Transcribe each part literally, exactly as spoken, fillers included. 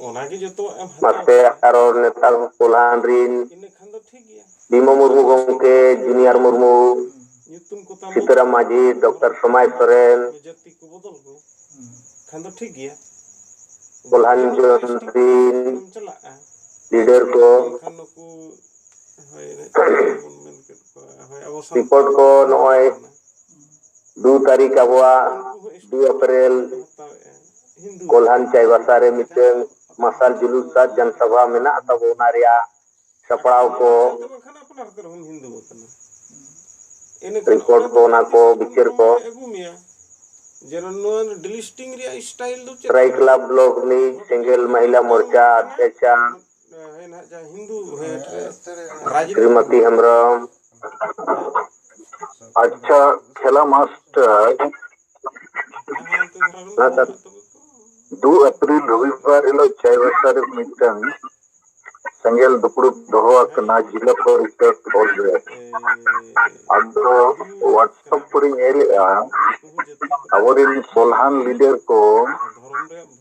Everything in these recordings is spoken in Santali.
ᱚᱱᱟᱜᱮ ᱡᱚᱛᱚᱣᱟᱜ ᱮᱢ ᱦᱟᱛᱟᱣ ᱢᱟᱥᱮ ᱠᱮᱫᱟ᱾ ᱟᱨᱚ ᱱᱮᱛᱟᱨ ᱠᱚᱞᱦᱟᱱ ᱨᱤᱱ ᱤᱱᱟᱹ ᱠᱷᱟᱱ ᱫᱚ ᱴᱷᱤᱠ ᱜᱮᱭᱟ᱾ ᱵᱤᱢᱚ ᱢᱩᱨᱢᱩ ᱜᱚᱢᱠᱮ, ᱡᱩᱱᱤᱭᱟᱨ ᱢᱩᱨᱢᱩ, ᱧᱩᱛᱩᱢ ᱠᱚ ᱛᱟᱢ ᱥᱤᱛᱟᱹᱨᱟᱢ ᱢᱟᱹᱡᱷᱤ, ᱰᱚᱠᱴᱚᱨ ᱥᱚᱢᱟᱭ ᱥᱚᱨᱮᱱ, ᱡᱟᱹᱛᱤ ᱠᱚ ᱵᱚᱫᱚᱞ ᱠᱚ ᱠᱷᱟᱱ ᱫᱚ ᱴᱷᱤᱠ ᱜᱮᱭᱟ᱾ ᱠᱚᱞᱦᱟᱱ ᱡᱚᱱ ᱨᱤᱱ ᱪᱟᱞᱟᱜᱼᱟ᱾ ᱞᱤᱰᱟᱨ ᱠᱚ, ᱮᱱᱠᱷᱟᱱ ᱱᱩᱠᱩ ᱦᱳᱭ, ᱵᱚᱱ ᱢᱮᱱ ᱠᱮᱫ ᱠᱚᱣᱟ, ᱦᱳᱭ, ᱟᱵᱚ ᱨᱤᱯᱳᱨᱴ ᱠᱚ ᱱᱚᱜᱼᱚᱭ ᱠᱟᱱᱟ᱾ ᱫᱩ ᱛᱟᱹᱨᱤᱠᱷ ᱟᱵᱚᱣᱟᱜ ᱩᱱᱠᱩ ᱦᱚᱸ ᱫᱩ ᱮᱯᱨᱤᱞ ᱦᱟᱛᱟᱣᱮᱫᱼᱟ᱾ ᱦᱤᱱᱫᱩ ᱠᱚᱞᱦᱟᱱ ᱪᱟᱭᱵᱟᱥᱟ ᱨᱮ ᱢᱤᱫᱴᱟᱝ ᱢᱟᱨᱥᱟᱞ ᱡᱩᱞᱩᱥ ᱟᱨ ᱡᱚᱱᱥᱚᱵᱷᱟ ᱢᱮᱱᱟᱜ ᱛᱟᱵᱚ, ᱚᱱᱟ ᱨᱮᱭᱟᱜ ᱥᱟᱯᱲᱟᱣ ᱠᱚ, ᱵᱟᱝᱠᱷᱟᱱ ᱟᱯᱱᱟᱨ ᱛᱮ ᱨᱮᱦᱚᱸᱢ ᱦᱤᱱᱫᱩ ᱟᱠᱟᱱᱟ᱾ ᱮᱱᱮᱠᱷᱟᱱ ᱨᱤᱯᱳᱨᱴ ᱚᱸᱰᱮ ᱠᱚ, ᱫᱚ ᱚᱱᱟ ᱠᱚ ᱛᱤᱥ ᱵᱤᱪᱟᱹᱨ ᱠᱚ᱾ ᱦᱚᱸ ᱟᱹᱜᱩ ᱢᱮᱭᱟ᱾ ᱡᱮᱱᱚ ᱱᱚᱣᱟ delisting ᱨᱮᱭᱟᱜ style ᱫᱚ ᱪᱮᱫ ᱥᱚᱨᱟᱭᱠᱮᱞᱟ ᱠᱟᱱᱟ? ᱵᱞᱚᱠ ᱨᱤᱱᱤᱡ ᱥᱮᱸᱜᱮᱞ ᱢᱟᱦᱤᱞᱟ ᱢᱳᱨᱪᱟ ᱟᱫᱷᱭᱟᱠᱷᱟ ᱦᱮᱸ, ᱱᱟᱦᱟᱜ ᱡᱟᱦᱟᱸ ᱦᱤᱱᱫᱩ ᱦᱮᱸ, ᱨᱟᱡᱽᱱᱤᱛᱤ ᱥᱨᱤᱢᱚᱛᱤ ᱦᱮᱢᱵᱨᱚᱢ᱾ ᱟᱪᱪᱷᱟ, ᱠᱷᱮᱞᱟ ᱢᱟᱥᱴᱟᱨ, ᱡᱟᱦᱟᱸ ᱦᱟᱱᱛᱮ ᱫᱷᱟᱨᱟ ᱨᱮᱱ ᱦᱮᱸ, ᱥᱟᱨ᱾ ᱫᱩ ᱮᱯᱨᱤᱞ ᱨᱚᱵᱤᱵᱟᱨ ᱦᱤᱞᱳᱜ ᱪᱟᱭᱵᱟᱥᱟ ᱨᱮ ᱢᱤᱫᱴᱟᱝ ᱥᱮᱸᱜᱮᱞ ᱫᱩᱯᱲᱩᱵ ᱫᱚᱦᱚ ᱟᱠᱟᱱᱟ ᱡᱤᱞᱟᱹ ᱯᱚᱨᱤᱥᱚᱫ ᱦᱚᱞ ᱨᱮ᱾ ᱟᱫᱚ WhatsApp ᱠᱚᱨᱮᱧ ᱧᱮᱞᱮᱜᱼᱟ, ᱟᱵᱚᱨᱮᱱ ᱠᱚᱞᱦᱟᱱ ᱞᱤᱰᱟᱨ ᱠᱚ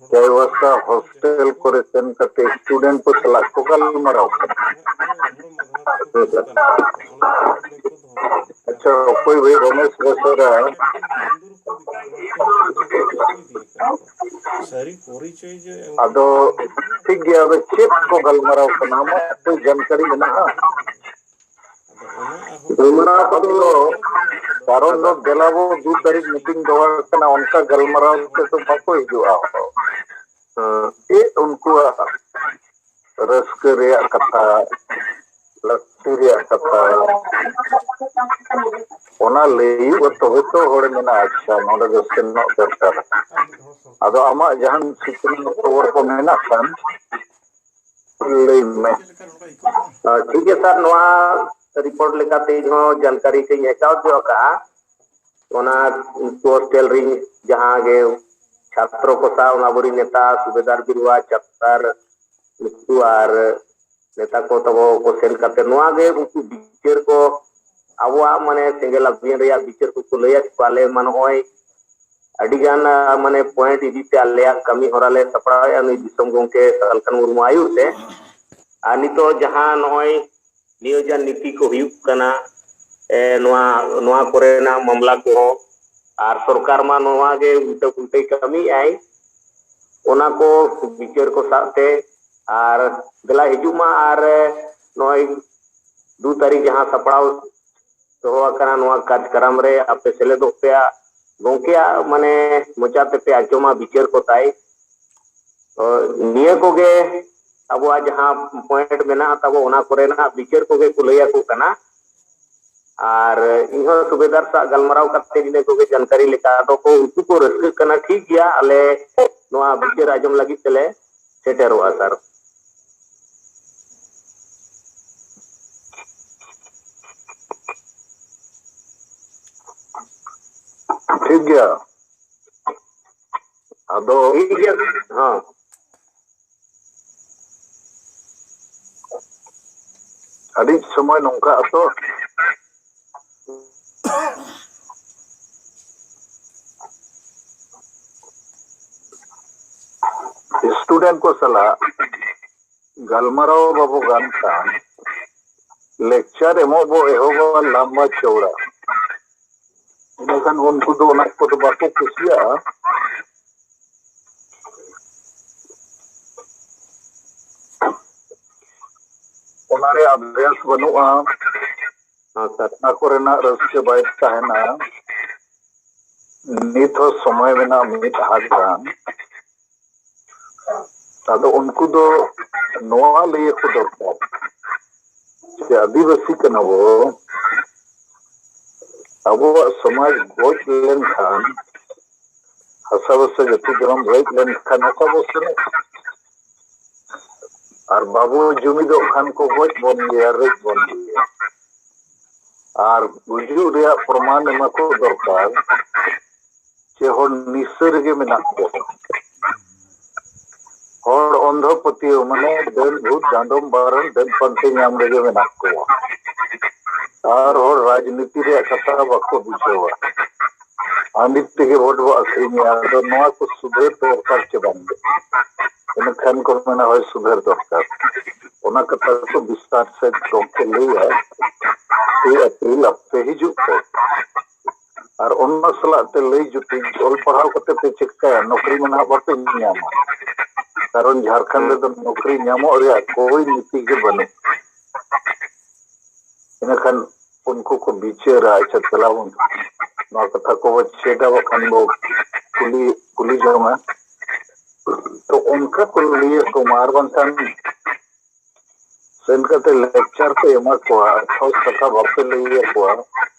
ᱪᱟᱭᱵᱟᱥᱟ ᱦᱳᱥᱴᱮᱞ ᱠᱚᱨᱮ ᱥᱮᱱ ᱠᱟᱛᱮ student ᱠᱚ ᱥᱟᱞᱟᱜ ᱠᱚ ᱜᱟᱞᱢᱟᱨᱟᱣ ᱠᱟᱱᱟ᱾ ᱟᱪᱪᱷᱟ, ᱚᱠᱚᱭ ᱵᱷᱟᱹᱭ ᱨᱚᱢᱮᱥ ᱵᱮᱥᱨᱟ? ᱥᱟᱹᱨᱤ ᱯᱚᱨᱤᱪᱚᱭ ᱡᱮ ᱩᱱᱠᱩ ᱟᱫᱚ ᱴᱷᱤᱠ ᱜᱮᱭᱟ, ᱟᱫᱚ ᱪᱮᱫ ᱠᱚ ᱜᱟᱞᱢᱟᱨᱟᱣ ᱠᱟᱱᱟ, ᱟᱢᱟᱜ ᱠᱚ ᱡᱟᱱᱠᱟᱨᱤ ᱢᱮᱱᱟᱜᱼᱟ? ᱟᱫᱚ ᱚᱱᱟ ᱟᱨᱦᱚᱸ ᱜᱟᱞᱢᱟᱨᱟᱣ ᱠᱚᱫᱚ ᱠᱟᱨᱚᱱ ᱫᱚ ᱫᱮᱞᱟ ᱵᱚ ᱫᱩ ᱛᱟᱹᱨᱤᱠᱷ meeting ᱫᱚᱦᱚ ᱠᱟᱱᱟ, ᱚᱱᱠᱟ ᱜᱟᱞᱢᱟᱨᱟᱣ ᱠᱟᱛᱮ ᱫᱚ ᱵᱟᱠᱚ ᱦᱤᱡᱩᱜᱼᱟ᱾ ᱦᱮᱸ, ᱪᱮᱫ ᱩᱱᱠᱩᱣᱟᱜ ᱨᱟᱹᱥᱠᱟᱹ ᱨᱮᱭᱟᱜ ᱠᱟᱛᱷᱟ, ᱞᱟᱹᱠᱛᱤ ᱨᱮᱭᱟᱜ ᱠᱟᱛᱷᱟ, ᱚᱱᱟ ᱞᱟᱹᱭ ᱦᱩᱭᱩᱜᱼᱟ, ᱛᱚᱵᱮ ᱛᱚ ᱦᱚᱲ ᱢᱮᱱᱟ, ᱟᱪᱪᱷᱟ, ᱱᱚᱰᱮ ᱫᱚ ᱥᱮᱱᱚᱜ ᱫᱚᱨᱠᱟᱨ᱾ ᱟᱫᱚ ᱟᱢᱟᱜ ᱡᱟᱦᱟᱱ ᱥᱩᱪᱱᱟ ᱠᱷᱚᱵᱚᱨ ᱠᱚ ᱢᱮᱱᱟᱜ ᱠᱷᱟᱱ ᱞᱟᱹᱭ ᱢᱮ᱾ ᱟᱨ ᱴᱷᱤᱠ ᱜᱮᱭᱟ ᱥᱟᱨ, ᱱᱚᱣᱟ ᱨᱤᱯᱳᱨᱴ ᱞᱮᱠᱟᱛᱮ ᱤᱧ ᱦᱚᱸ ᱡᱟᱱᱠᱟᱨᱤ ᱠᱚᱧ ᱦᱟᱛᱟᱣ ᱦᱚᱪᱚ ᱟᱠᱟᱫᱼᱟ᱾ ᱚᱱᱟ ᱦᱳᱥᱴᱮᱞ ᱨᱤᱧ ᱡᱟᱦᱟᱸ ᱜᱮ ᱪᱷᱟᱛᱨᱚ ᱠᱚ ᱥᱟᱶ ᱚᱱᱟ ᱵᱚᱨᱤᱧ ᱱᱮᱛᱟ ᱥᱩᱵᱮᱫᱟᱨ ᱵᱤᱨᱩᱣᱟ ᱪᱟᱯᱛᱟᱨ ᱱᱩᱠᱩ ᱟᱨ ᱱᱮᱛᱟ ᱠᱚ ᱛᱟᱵᱚ ᱠᱚ ᱥᱮᱱ ᱠᱟᱛᱮ ᱱᱚᱣᱟ ᱜᱮ ᱩᱱᱠᱩ ᱵᱤᱪᱟᱹᱨ ᱠᱚ, ᱟᱵᱚᱣᱟᱜ ᱢᱟᱱᱮ ᱥᱮᱸᱜᱮᱞ ᱟᱵᱷᱤᱭᱟᱱ ᱨᱮᱭᱟᱜ ᱵᱤᱪᱟᱹᱨ ᱠᱚᱠᱚ ᱞᱟᱹᱭᱟᱫ ᱠᱚᱣᱟ᱾ ᱟᱞᱮ ᱢᱟ ᱱᱚᱜᱼᱚᱭ ᱟᱹᱰᱤ ᱜᱟᱱ ᱢᱟᱱᱮ ᱯᱚᱭᱮᱱᱴ ᱤᱫᱤ ᱛᱮ ᱟᱞᱮᱭᱟᱜ ᱠᱟᱹᱢᱤ ᱦᱚᱨᱟ ᱞᱮ ᱥᱟᱯᱲᱟᱣᱮᱫᱼᱟ ᱱᱩᱭ ᱫᱤᱥᱚᱢ ᱜᱚᱢᱠᱮ ᱥᱟᱞᱠᱷᱟᱱ ᱢᱩᱨᱢᱩ ᱟᱭᱩᱨ ᱛᱮ᱾ ᱟᱨ ᱱᱤᱛᱚᱜ ᱡᱟᱦᱟᱸ ᱱᱚᱜᱼᱚᱭ ᱱᱤᱭᱳᱡᱚᱱ ᱱᱤᱛᱤ ᱠᱚ ᱦᱩᱭᱩᱜ ᱠᱟᱱᱟ, ᱮ, ᱱᱚᱣᱟ ᱱᱚᱣᱟ ᱠᱚᱨᱮᱱᱟᱜ ᱢᱟᱢᱞᱟ ᱠᱚᱦᱚᱸ, ᱟᱨ ᱥᱚᱨᱠᱟᱨ ᱢᱟ ᱱᱚᱣᱟ ᱜᱮ ᱩᱞᱴᱟᱹ ᱯᱩᱞᱴᱟᱹᱭ ᱠᱟᱹᱢᱤᱭᱮᱫᱼᱟᱭ, ᱚᱱᱟ ᱠᱚ ᱵᱤᱪᱟᱹᱨ ᱠᱚ ᱥᱟᱵ ᱛᱮ, ᱟᱨ ᱫᱮᱞᱟ ᱦᱤᱡᱩᱜ ᱢᱟ, ᱟᱨ ᱱᱚᱜᱼᱚᱭ ᱫᱩ ᱛᱟᱹᱨᱤᱠᱷ ᱡᱟᱦᱟᱸ ᱥᱟᱯᱲᱟᱣ ᱫᱚᱦᱚ ᱟᱠᱟᱱᱟ ᱱᱚᱣᱟ ᱠᱟᱨᱡᱚᱠᱨᱚᱢ ᱨᱮ ᱟᱯᱮ ᱥᱮᱞᱮᱫᱚᱜ ᱯᱮ, ᱜᱚᱢᱠᱮᱭᱟᱜ ᱢᱟᱱᱮ ᱢᱚᱪᱟ ᱛᱮᱯᱮ ᱟᱸᱡᱚᱢᱟ ᱵᱤᱪᱟᱹᱨ ᱠᱚ ᱛᱟᱭ᱾ ᱛᱚ, ᱱᱤᱭᱟᱹ ᱠᱚᱜᱮ ᱟᱵᱚᱣᱟᱜ ᱡᱟᱦᱟᱸ ᱯᱚᱭᱮᱱᱴ ᱢᱮᱱᱟᱜ ᱛᱟᱵᱚ, ᱚᱱᱟ ᱠᱚᱨᱮᱱᱟᱜ ᱵᱤᱪᱟᱹᱨ ᱠᱚᱜᱮ ᱠᱚ ᱞᱟᱹᱭ ᱟᱠᱚ ᱠᱟᱱᱟ᱾ ᱟᱨ ᱤᱧᱦᱚᱸ ᱥᱩᱵᱮᱫᱟᱨ ᱥᱟᱶ ᱜᱟᱞᱢᱟᱨᱟᱣ ᱠᱟᱛᱮ ᱤᱱᱟᱹ ᱠᱚᱜᱮ ᱡᱟᱱᱠᱟᱨᱤ ᱞᱮᱠᱟ ᱫᱚᱠᱚ, ᱩᱱᱠᱩ ᱠᱚ ᱨᱟᱹᱥᱠᱟᱹᱜ ᱠᱟᱱᱟ, ᱴᱷᱤᱠ ᱜᱮᱭᱟ, ᱟᱞᱮ ᱱᱚᱣᱟ ᱵᱤᱪᱟᱹᱨ ᱟᱸᱡᱚᱢ ᱞᱟᱹᱜᱤᱫ ᱛᱮᱞᱮ ᱥᱮᱴᱮᱨᱚᱜᱼᱟ, ᱥᱟᱨ᱾ ᱴᱷᱤᱠ ᱜᱮᱭᱟ᱾ ᱟᱫᱚ ᱴᱷᱤᱠ ᱜᱮᱭᱟ᱾ ᱦᱮᱸ᱾ ᱟᱹᱰᱤ ᱥᱚᱢᱚᱭ ᱱᱚᱝᱠᱟ ᱟᱛᱚ᱾ ᱥᱴᱩᱰᱮᱱᱴ ᱠᱚ ᱥᱟᱞᱟᱜ ᱜᱟᱞᱢᱟᱨᱟᱣ ᱵᱟᱵᱚ ᱜᱟᱱ ᱠᱷᱟᱱ, ᱞᱮᱠᱪᱟᱨ ᱮᱢᱚᱜ ᱵᱚ ᱮᱦᱚᱵᱟ ᱞᱟᱢᱵᱟ ᱪᱚᱣᱲᱟ, ᱤᱱᱟᱹᱠᱷᱟᱱ ᱩᱱᱠᱩ ᱫᱚ ᱚᱱᱟ ᱠᱚᱫᱚ ᱵᱟᱠᱚ ᱠᱩᱥᱤᱭᱟᱜᱼᱟ᱾ ᱚᱱᱟᱨᱮ ᱟᱵᱷᱭᱟᱥ ᱵᱟᱹᱱᱩᱜᱼᱟ᱾ ᱦᱮᱸ, ᱥᱟᱨ᱾ ᱚᱱᱟ ᱠᱚᱨᱮᱱᱟᱜ ᱨᱟᱹᱥᱠᱟᱹ ᱵᱟᱭ ᱛᱟᱦᱮᱱᱟ᱾ ᱱᱤᱛ ᱦᱚᱸ ᱥᱚᱢᱚᱭ ᱢᱮᱱᱟᱜᱼᱟ ᱢᱤᱫ ᱦᱟᱴ ᱜᱟᱱ᱾ ᱟᱫᱚ ᱩᱱᱠᱩ ᱫᱚ ᱱᱚᱣᱟ ᱞᱟᱹᱭ ᱟᱠᱚ ᱫᱚᱨᱠᱟᱨ ᱡᱮ ᱟᱹᱫᱤᱵᱟᱹᱥᱤ ᱠᱟᱱᱟ ᱵᱚ, ᱟᱵᱚᱣᱟᱜ ᱥᱚᱢᱟᱡᱽ ᱜᱚᱡ ᱞᱮᱱᱠᱷᱟᱱ, ᱦᱟᱥᱟ ᱵᱷᱟᱥᱟ ᱡᱟᱹᱛᱤ ᱫᱷᱚᱨᱚᱢ ᱨᱮᱡ ᱞᱮᱱᱠᱷᱟᱱ ᱚᱠᱟ ᱵᱚ ᱥᱮᱱᱚᱜ? ᱟᱨ ᱵᱟᱵᱚ ᱡᱩᱢᱤᱫᱚᱜ ᱠᱷᱟᱱ ᱠᱚ ᱜᱚᱡ ᱵᱚᱱ ᱜᱮᱭᱟ, ᱨᱮᱡ ᱵᱚᱱ ᱜᱮᱭᱟ᱾ ᱟᱨ ᱜᱩᱡᱩᱜ ᱨᱮᱭᱟᱜ ᱯᱨᱚᱢᱟᱱ ᱮᱢᱟ ᱠᱚ ᱫᱚᱨᱠᱟᱨ ᱡᱮ ᱦᱚᱲ ᱱᱤᱥᱟᱹ ᱨᱮᱜᱮ ᱢᱮᱱᱟᱜ ᱠᱚᱣᱟ᱾ ᱦᱚᱲ ᱚᱱᱫᱷᱚ ᱯᱟᱹᱛᱭᱟᱹᱣ, ᱢᱟᱱᱮ ᱰᱟᱹᱱ ᱵᱷᱩᱛ ᱰᱟᱸᱰᱚᱢ ᱵᱟᱨᱚᱱ ᱰᱟᱹᱱ ᱯᱟᱱᱛᱮ ᱧᱟᱢ ᱨᱮᱜᱮ ᱢᱮᱱᱟᱜ ᱠᱚᱣᱟ᱾ ᱟᱨ ᱦᱚᱲ ᱨᱟᱡᱽᱱᱤᱛᱤ ᱨᱮᱭᱟᱜ ᱠᱟᱛᱷᱟ ᱵᱟᱠᱚ ᱵᱩᱡᱷᱟᱹᱣᱟ᱾ ᱦᱟᱺᱰᱤ ᱛᱮᱜᱮ ᱵᱷᱳᱴ ᱵᱚ ᱟᱹᱠᱷᱨᱤᱧᱟ᱾ ᱟᱫᱚ ᱱᱚᱣᱟ ᱠᱚ ᱥᱩᱫᱷᱟᱹᱨ ᱫᱚᱨᱠᱟᱨ ᱪᱮ ᱵᱟᱝ? ᱤᱱᱟᱹᱠᱷᱟᱱ ᱠᱚ ᱢᱮᱱᱟ, ᱦᱳᱭ, ᱥᱩᱫᱷᱟᱹᱨ ᱫᱚᱨᱠᱟᱨ᱾ ᱚᱱᱟ ᱠᱟᱛᱷᱟ ᱠᱚ ᱵᱤᱥᱛᱟᱨ ᱥᱮᱫ ᱜᱚᱢᱠᱮ ᱞᱟᱹᱭᱟ, ᱯᱮ ᱮᱯᱨᱤᱞ ᱟᱯᱮ ᱦᱤᱡᱩᱜ ᱯᱮ᱾ ᱟᱨ ᱚᱱᱟ ᱥᱟᱞᱟᱜ ᱛᱮ ᱞᱟᱹᱭ ᱡᱩᱴᱤᱡ, ᱚᱞ ᱯᱟᱲᱦᱟᱣ ᱠᱟᱛᱮ ᱯᱮ ᱪᱮᱫ ᱠᱟᱭᱟ? ᱱᱚᱠᱨᱤ ᱢᱟ ᱱᱟᱦᱟᱜ ᱵᱟᱯᱮ ᱧᱟᱢᱟ, ᱠᱟᱨᱚᱱ ᱡᱷᱟᱲᱠᱷᱚᱸᱰ ᱨᱮᱫᱚ ᱱᱚᱠᱨᱤ ᱧᱟᱢᱚᱜ ᱨᱮᱭᱟᱜ ᱠᱚᱭ ᱱᱤᱛᱤ ᱜᱮ ᱵᱟᱹᱱᱩᱜ᱾ ᱤᱱᱟᱹᱠᱷᱟᱱ ᱩᱱᱠᱩ ᱠᱚ ᱵᱤᱪᱟᱹᱨᱟ, ᱟᱪᱪᱷᱟ, ᱪᱟᱞᱟᱣ ᱵᱚᱱ ᱱᱚᱣᱟ ᱠᱟᱛᱷᱟ ᱠᱚᱵᱚ ᱪᱮᱫᱟ, ᱵᱟᱠᱷᱟᱱ ᱵᱚ ᱠᱩᱞᱤ, ᱠᱩᱞᱤ ᱡᱚᱝᱟ᱾ ᱛᱚ ᱚᱱᱠᱟ ᱠᱚ ᱞᱟᱹᱭ ᱟᱠᱚ ᱢᱟ, ᱟᱨ ᱵᱟᱝᱠᱷᱟᱱ ᱥᱮᱱ ᱠᱟᱛᱮ ᱞᱮᱠᱪᱟᱨ ᱠᱚ ᱮᱢᱟ ᱠᱚᱣᱟ, ᱟᱨ ᱴᱷᱚᱥ ᱠᱟᱛᱷᱟ ᱵᱟᱯᱮ ᱞᱟᱹᱭ ᱟᱠᱚᱣᱟ,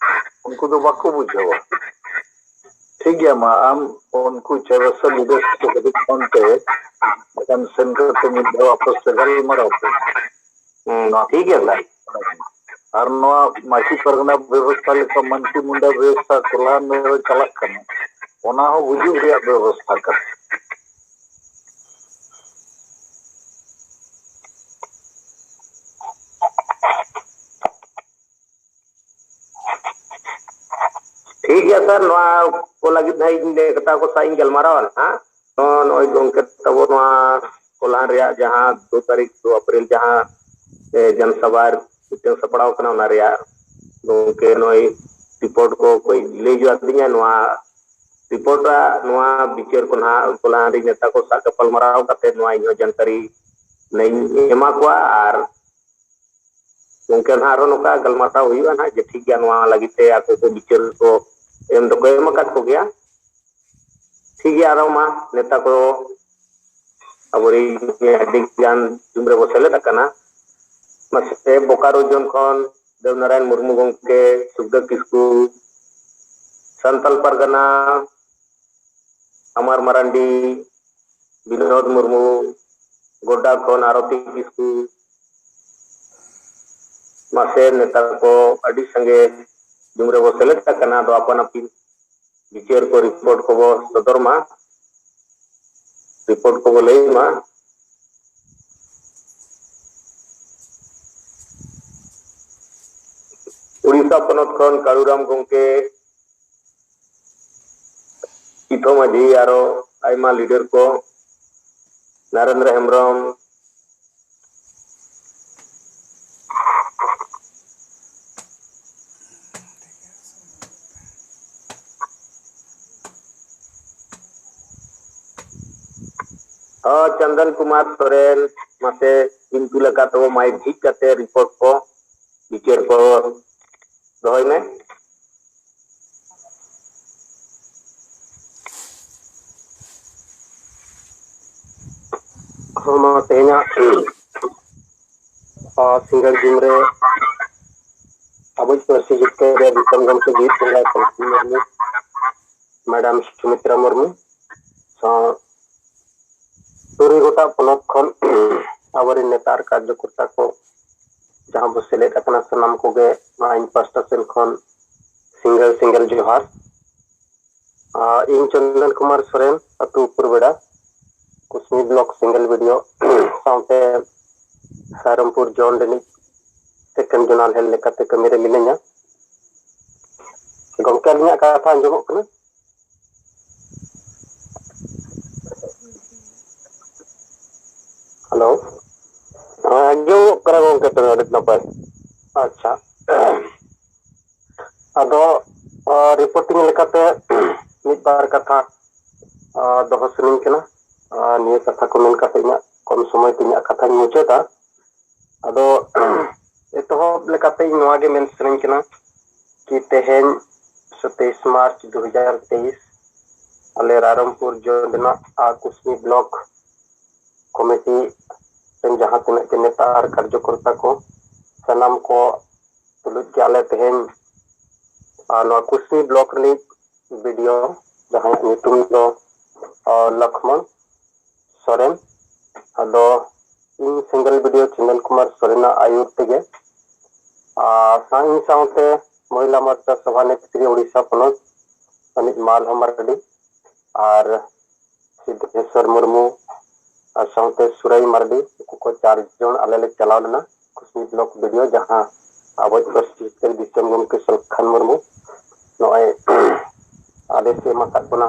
ᱩᱱᱠᱩ ᱫᱚ ᱵᱟᱠᱚ ᱵᱩᱡᱷᱟᱹᱣᱟ᱾ ᱴᱷᱤᱠ ᱜᱮᱭᱟ, ᱢᱟ ᱟᱢ ᱩᱱᱠᱩ ᱪᱟᱭᱵᱟᱥᱟ ᱞᱤᱰᱟᱨᱥ ᱠᱚ ᱠᱟᱹᱴᱤᱡ ᱯᱷᱳᱱ ᱛᱮ, ᱵᱟᱠᱷᱟᱱ ᱥᱮᱱ ᱠᱟᱛᱮ ᱢᱤᱫ ᱫᱷᱟᱣ ᱟᱯᱮ ᱥᱮ ᱜᱟᱞᱢᱟᱨᱟᱣ ᱯᱮ᱾ ᱦᱩᱸ, ᱴᱷᱤᱠ ᱜᱮᱭᱟ ᱥᱟᱨ᱾ ᱟᱨ ᱱᱚᱣᱟ ᱢᱟᱹᱡᱷᱤ ᱯᱟᱨᱜᱟᱱᱟ ᱵᱮᱵᱚᱥᱛᱷᱟ ᱞᱮᱠᱟ ᱢᱟᱹᱱᱠᱤ ᱢᱩᱱᱰᱟ ᱵᱮᱵᱚᱥᱛᱷᱟ ᱠᱚᱞᱦᱟᱱ ᱨᱮ ᱪᱟᱞᱟᱜ ᱠᱟᱱᱟ, ᱚᱱᱟ ᱦᱚᱸ ᱜᱩᱡᱩᱜ ᱨᱮᱭᱟᱜ ᱵᱮᱵᱚᱥᱛᱷᱟ ᱠᱟᱱᱟ᱾ ᱴᱷᱤᱠ ᱜᱮᱭᱟ ᱥᱟᱨ, ᱱᱚᱣᱟ ᱠᱚ ᱞᱟᱹᱜᱤᱫ ᱦᱟᱸᱜ ᱤᱧ ᱞᱟᱹᱭ ᱠᱟᱛᱷᱟ ᱠᱚ ᱥᱟᱶ ᱤᱧ ᱜᱟᱞᱢᱟᱨᱟᱣᱟ ᱱᱟᱦᱟᱜ᱾ ᱛᱚ ᱱᱚᱜᱼᱚᱭ ᱜᱚᱢᱠᱮ ᱛᱟᱵᱚ ᱱᱚᱣᱟ ᱠᱚᱞᱦᱟᱱ ᱨᱮᱭᱟᱜ ᱡᱟᱦᱟᱸ ᱫᱩ ᱛᱟᱹᱨᱤᱠᱷ ᱫᱩ ᱮᱯᱨᱤᱞ ᱡᱟᱦᱟᱸ, ᱮ, ᱡᱚᱱᱥᱚᱵᱷᱟ ᱢᱤᱫᱴᱟᱝ ᱥᱟᱯᱲᱟᱣ ᱠᱟᱱᱟ, ᱚᱱᱟ ᱨᱮᱭᱟᱜ ᱜᱚᱢᱠᱮ ᱱᱚᱜᱼᱚᱭ ᱨᱤᱯᱳᱨᱴ ᱠᱚ ᱠᱟᱹᱡ ᱞᱟᱹᱭ ᱦᱚᱪᱚ ᱟᱹᱫᱤᱧᱟ᱾ ᱱᱚᱣᱟ ᱨᱤᱯᱳᱨᱴ ᱟᱜ ᱱᱚᱣᱟ ᱵᱤᱪᱟᱹᱨ ᱠᱚ ᱱᱟᱦᱟᱜ ᱠᱚᱞᱦᱟᱱ ᱨᱮ ᱱᱮᱛᱟ ᱠᱚ ᱥᱟᱶ ᱜᱟᱯᱟᱞ ᱢᱟᱨᱟᱣ ᱠᱟᱛᱮ ᱱᱚᱣᱟ ᱤᱧ ᱦᱚᱸ ᱡᱟᱱᱠᱟᱨᱤ ᱞᱤᱧ ᱮᱢᱟ ᱠᱚᱣᱟ᱾ ᱟᱨ ᱜᱚᱢᱠᱮ ᱱᱟᱦᱟᱜ ᱟᱨᱚ ᱱᱚᱝᱠᱟ ᱜᱟᱞᱢᱟᱨᱟᱣ ᱦᱩᱭᱩᱜᱼᱟ ᱱᱟᱦᱟᱜ ᱡᱮ ᱴᱷᱤᱠ ᱜᱮᱭᱟ, ᱱᱚᱣᱟ ᱞᱟᱹᱜᱤᱫ ᱛᱮ ᱟᱠᱚ ᱠᱚ ᱵᱤᱪᱟᱹᱨ ᱠᱚ ᱮᱢ ᱫᱚᱠᱚ ᱮᱢ ᱟᱠᱟᱫ ᱠᱚᱜᱮᱭᱟ᱾ ᱴᱷᱤᱠ ᱜᱮᱭᱟ, ᱟᱨᱚ ᱢᱟ ᱱᱮᱛᱟ ᱠᱚ ᱟᱵᱚᱨᱤᱱ ᱟᱹᱰᱤ ᱜᱟᱱ ᱡᱩᱢ ᱨᱮᱵᱚ ᱥᱮᱞᱮᱫ ᱟᱠᱟᱱᱟ᱾ ᱢᱟᱥᱮ ᱵᱳᱠᱟᱨᱳ ᱡᱳᱱ ᱠᱷᱚᱱ ᱫᱮᱵᱽᱱᱟᱨᱟᱭᱚᱱ ᱢᱩᱨᱢᱩ ᱜᱚᱢᱠᱮ, ᱥᱩᱠᱫᱮᱵ ᱠᱤᱥᱠᱩ, ᱥᱟᱱᱛᱟᱞ ᱯᱟᱨᱜᱟᱱᱟ, ᱟᱢᱟᱨ ᱢᱟᱨᱟᱱᱰᱤ, ᱵᱤᱱᱳᱫ ᱢᱩᱨᱢᱩ, ᱜᱚᱰᱰᱟ ᱠᱷᱚᱱ ᱟᱨᱚᱛᱤ ᱠᱤᱥᱠᱩ, ᱢᱟᱥᱮ ᱱᱮᱛᱟ ᱠᱚ ᱟᱹᱰᱤ ᱥᱟᱸᱜᱮ ᱡᱩᱢ ᱨᱮᱵᱚ ᱥᱮᱞᱮᱫ ᱟᱠᱟᱱᱟ᱾ ᱟᱫᱚ ᱟᱯᱟᱱ ᱟᱹᱯᱤᱱ ᱵᱤᱪᱟᱹᱨ ᱠᱚ ᱨᱤᱯᱳᱨᱴ ᱠᱚᱵᱚ ᱥᱚᱫᱚᱨ ᱢᱟ, ᱨᱤᱯᱳᱨᱴ ᱠᱚᱵᱚ ᱞᱟᱹᱭ ᱢᱟ᱾ ᱩᱲᱤᱥᱥᱟ ᱯᱚᱱᱚᱛ ᱠᱷᱚᱱ ᱠᱟᱞᱩᱨᱟᱢ ᱜᱚᱢᱠᱮ, ᱪᱤᱛᱷᱚ ᱢᱟᱹᱡᱷᱤ, ᱟᱨᱚ ᱟᱭᱢᱟ ᱞᱤᱰᱟᱨ ᱠᱚ, ᱱᱟᱨᱮᱱᱫᱨᱚ ᱦᱮᱢᱵᱨᱚᱢ, ᱚ, ᱪᱚᱱᱫᱚᱱ ᱠᱩᱢᱟᱨ ᱥᱚᱨᱮᱱ, ᱢᱟᱥᱮ ᱠᱤᱱᱛᱩ ᱞᱮᱠᱟ ᱛᱟᱵᱚ ᱢᱟᱭᱤᱠ ᱡᱷᱤᱡ ᱠᱟᱛᱮ ᱨᱤᱯᱳᱨᱴ ᱠᱚ, ᱵᱤᱪᱟᱹᱨ ᱠᱚ ᱫᱚᱦᱚᱭ ᱢᱮ᱾ ᱦᱚᱸ, ᱢᱟ ᱛᱮᱦᱮᱧᱟᱜ, ᱟ, ᱥᱤᱸᱜᱟᱹᱲ ᱫᱤᱱ ᱨᱮ ᱟᱵᱚᱭᱤᱡ ᱯᱟᱹᱨᱥᱤ ᱡᱤᱛᱠᱟᱹᱨ ᱨᱮ ᱫᱤᱥᱚᱢ ᱜᱚᱢᱠᱮ ᱡᱤᱛ ᱵᱚᱸᱜᱟ ᱠᱟᱱ ᱢᱩᱨᱢᱩ, ᱢᱮᱰᱟᱢ ᱥᱩᱢᱤᱛᱨᱟ ᱢᱩᱨᱢᱩ ᱥᱟᱶ ᱛᱩᱨᱩᱭ ᱜᱚᱴᱟᱝ ᱯᱚᱱᱚᱛ ᱠᱷᱚᱱ ᱟᱵᱚᱨᱮᱱ ᱱᱮᱛᱟ ᱟᱨ ᱠᱟᱨᱡᱚᱠᱚᱨᱛᱟ ᱠᱚ ᱡᱟᱦᱟᱸ ᱵᱚ ᱥᱮᱞᱮᱫ ᱟᱠᱟᱱᱟ, ᱥᱟᱱᱟᱢ ᱠᱚᱜᱮ ᱱᱚᱣᱟ ᱤᱧ ᱯᱟᱥᱴᱟ ᱥᱮᱱ ᱠᱷᱚᱱ ᱥᱤᱸᱜᱟᱹᱲ ᱥᱤᱸᱜᱟᱹᱲ ᱡᱚᱦᱟᱨ᱾ ᱟᱨ ᱤᱧ ᱪᱚᱱᱫᱚᱱ ᱠᱩᱢᱟᱨ ᱥᱚᱨᱮᱱ, ᱟᱹᱛᱩ ᱩᱯᱩᱨ ᱵᱮᱲᱟ, ᱠᱩᱥᱢᱤ ᱵᱞᱚᱠ ᱥᱤᱸᱜᱮᱞ ᱵᱤᱰᱤᱳ ᱥᱟᱶᱛᱮ ᱨᱟᱭᱨᱚᱝᱯᱩᱨ ᱡᱳᱱ ᱨᱤᱱᱤᱡ ᱥᱮᱠᱮᱱᱰ ᱡᱳᱱᱟᱞ ᱦᱮᱰ ᱞᱮᱠᱟᱛᱮ ᱠᱟᱹᱢᱤ ᱨᱮ ᱢᱤᱱᱟᱹᱧᱟ᱾ ᱜᱚᱢᱠᱮ, ᱟᱹᱞᱤᱧᱟᱜ ᱠᱟᱛᱷᱟ ᱟᱸᱡᱚᱢᱚᱜ ᱠᱟᱱᱟ? ᱦᱮᱞᱳ? ᱦᱮᱸ, ᱟᱸᱡᱚᱢᱚᱜ ᱠᱟᱱᱟ ᱜᱚᱢᱠᱮ, ᱛᱚᱵᱮ ᱟᱹᱰᱤ ᱱᱟᱯᱟᱭ᱾ ᱟᱪᱪᱷᱟ, ᱟᱫᱚ, ᱟ, ᱨᱤᱯᱳᱨᱴᱤᱝ ᱞᱮᱠᱟᱛᱮ ᱢᱤᱫ ᱵᱟᱨ ᱠᱟᱛᱷᱟ, ᱟ, ᱫᱚᱦᱚ ᱥᱟᱱᱟᱧ ᱠᱟᱱᱟ᱾ ᱟ, ᱱᱤᱭᱟᱹ ᱠᱟᱛᱷᱟ ᱠᱚ ᱢᱮᱱ ᱠᱟᱛᱮ ᱤᱧᱟᱹᱜ ᱠᱚᱢ ᱥᱚᱢᱚᱭ ᱛᱮ ᱤᱧᱟᱹᱜ ᱠᱟᱛᱷᱟᱧ ᱢᱩᱪᱟᱹᱫᱟ᱾ ᱟᱫᱚ ᱮᱛᱚᱦᱚᱵ ᱞᱮᱠᱟᱛᱮ ᱤᱧ ᱱᱚᱣᱟ ᱜᱮ ᱢᱮᱱ ᱥᱟᱱᱟᱧ ᱠᱟᱱᱟ ᱠᱤ ᱛᱮᱦᱮᱧ ᱥᱟᱛᱟᱭᱤᱥ ᱢᱟᱨᱪ ᱫᱩ ᱦᱟᱡᱟᱨ ᱛᱮᱭᱤᱥ ᱟᱞᱮ ᱨᱟᱭᱨᱚᱝᱯᱩᱨ ᱡᱳᱱ ᱨᱮᱱᱟᱜ ᱟ ᱠᱩᱥᱢᱤ ᱵᱞᱚᱠ ᱠᱚᱢᱤᱴᱤ ᱨᱮᱱ ᱡᱟᱦᱟᱸ ᱛᱤᱱᱟᱹᱜ ᱜᱮ ᱱᱮᱛᱟ ᱟᱨ ᱠᱟᱨᱡᱚᱠᱚᱨᱛᱟ ᱠᱚ, ᱥᱟᱱᱟᱢ ᱠᱚ ᱛᱩᱞᱩᱡ ᱜᱮ ᱟᱞᱮ ᱛᱮᱦᱮᱧ, ᱟ, ᱱᱚᱣᱟ ᱠᱩᱥᱢᱤ ᱵᱞᱚᱠ ᱨᱤᱱᱤᱡ ᱵᱤᱰᱤᱳ, ᱡᱟᱦᱟᱸᱭᱟᱜ ᱧᱩᱛᱩᱢ ᱫᱚ, ᱟ, ᱞᱚᱠᱷᱢᱚᱱ ᱥᱚᱨᱮᱱ᱾ ᱟᱫᱚ ᱤᱧ ᱥᱤᱸᱜᱮᱞ ᱵᱤᱰᱤᱳ ᱪᱚᱱᱫᱚᱱ ᱠᱩᱢᱟᱨ ᱥᱚᱨᱮᱱᱟᱜ ᱟᱹᱭᱩᱨ ᱛᱮᱜᱮ, ᱟ, ᱥᱟᱶ-, ᱤᱧ ᱥᱟᱶᱛᱮ ᱢᱚᱦᱤᱞᱟ ᱢᱳᱨᱪᱟ ᱥᱚᱵᱷᱟ ᱱᱮᱛᱨᱤ ᱳᱰᱤᱥᱟ ᱯᱚᱱᱚᱛ ᱨᱤᱱᱤᱡ ᱢᱟᱞᱦᱚ ᱢᱟᱨᱰᱤ ᱟᱨ ᱥᱤᱫᱽᱫᱷᱮᱥᱣᱚᱨ ᱢᱩᱨᱢᱩ ᱟᱨ ᱥᱟᱶᱛᱮ ᱥᱩᱨᱟᱹᱭ ᱢᱟᱨᱰᱤ, ᱩᱱᱠᱩ ᱠᱚ ᱪᱟᱨ ᱡᱚᱱ ᱟᱞᱮ ᱞᱮ ᱪᱟᱞᱟᱣ ᱞᱮᱱᱟ ᱠᱩᱥᱢᱤ ᱵᱞᱚᱠ ᱵᱤᱰᱤᱳ, ᱡᱟᱦᱟᱸ ᱟᱵᱚᱭᱤᱡ ᱯᱟᱹᱨᱥᱤ ᱡᱤᱛᱠᱟᱹᱨ ᱫᱤᱥᱚᱢ ᱜᱚᱢᱠᱮ ᱥᱚᱞᱠᱷᱟᱱ ᱢᱩᱨᱢᱩ ᱱᱚᱜᱼᱚᱭ ᱟᱫᱮᱥ ᱮ ᱮᱢ ᱟᱠᱟᱫ ᱵᱚᱱᱟ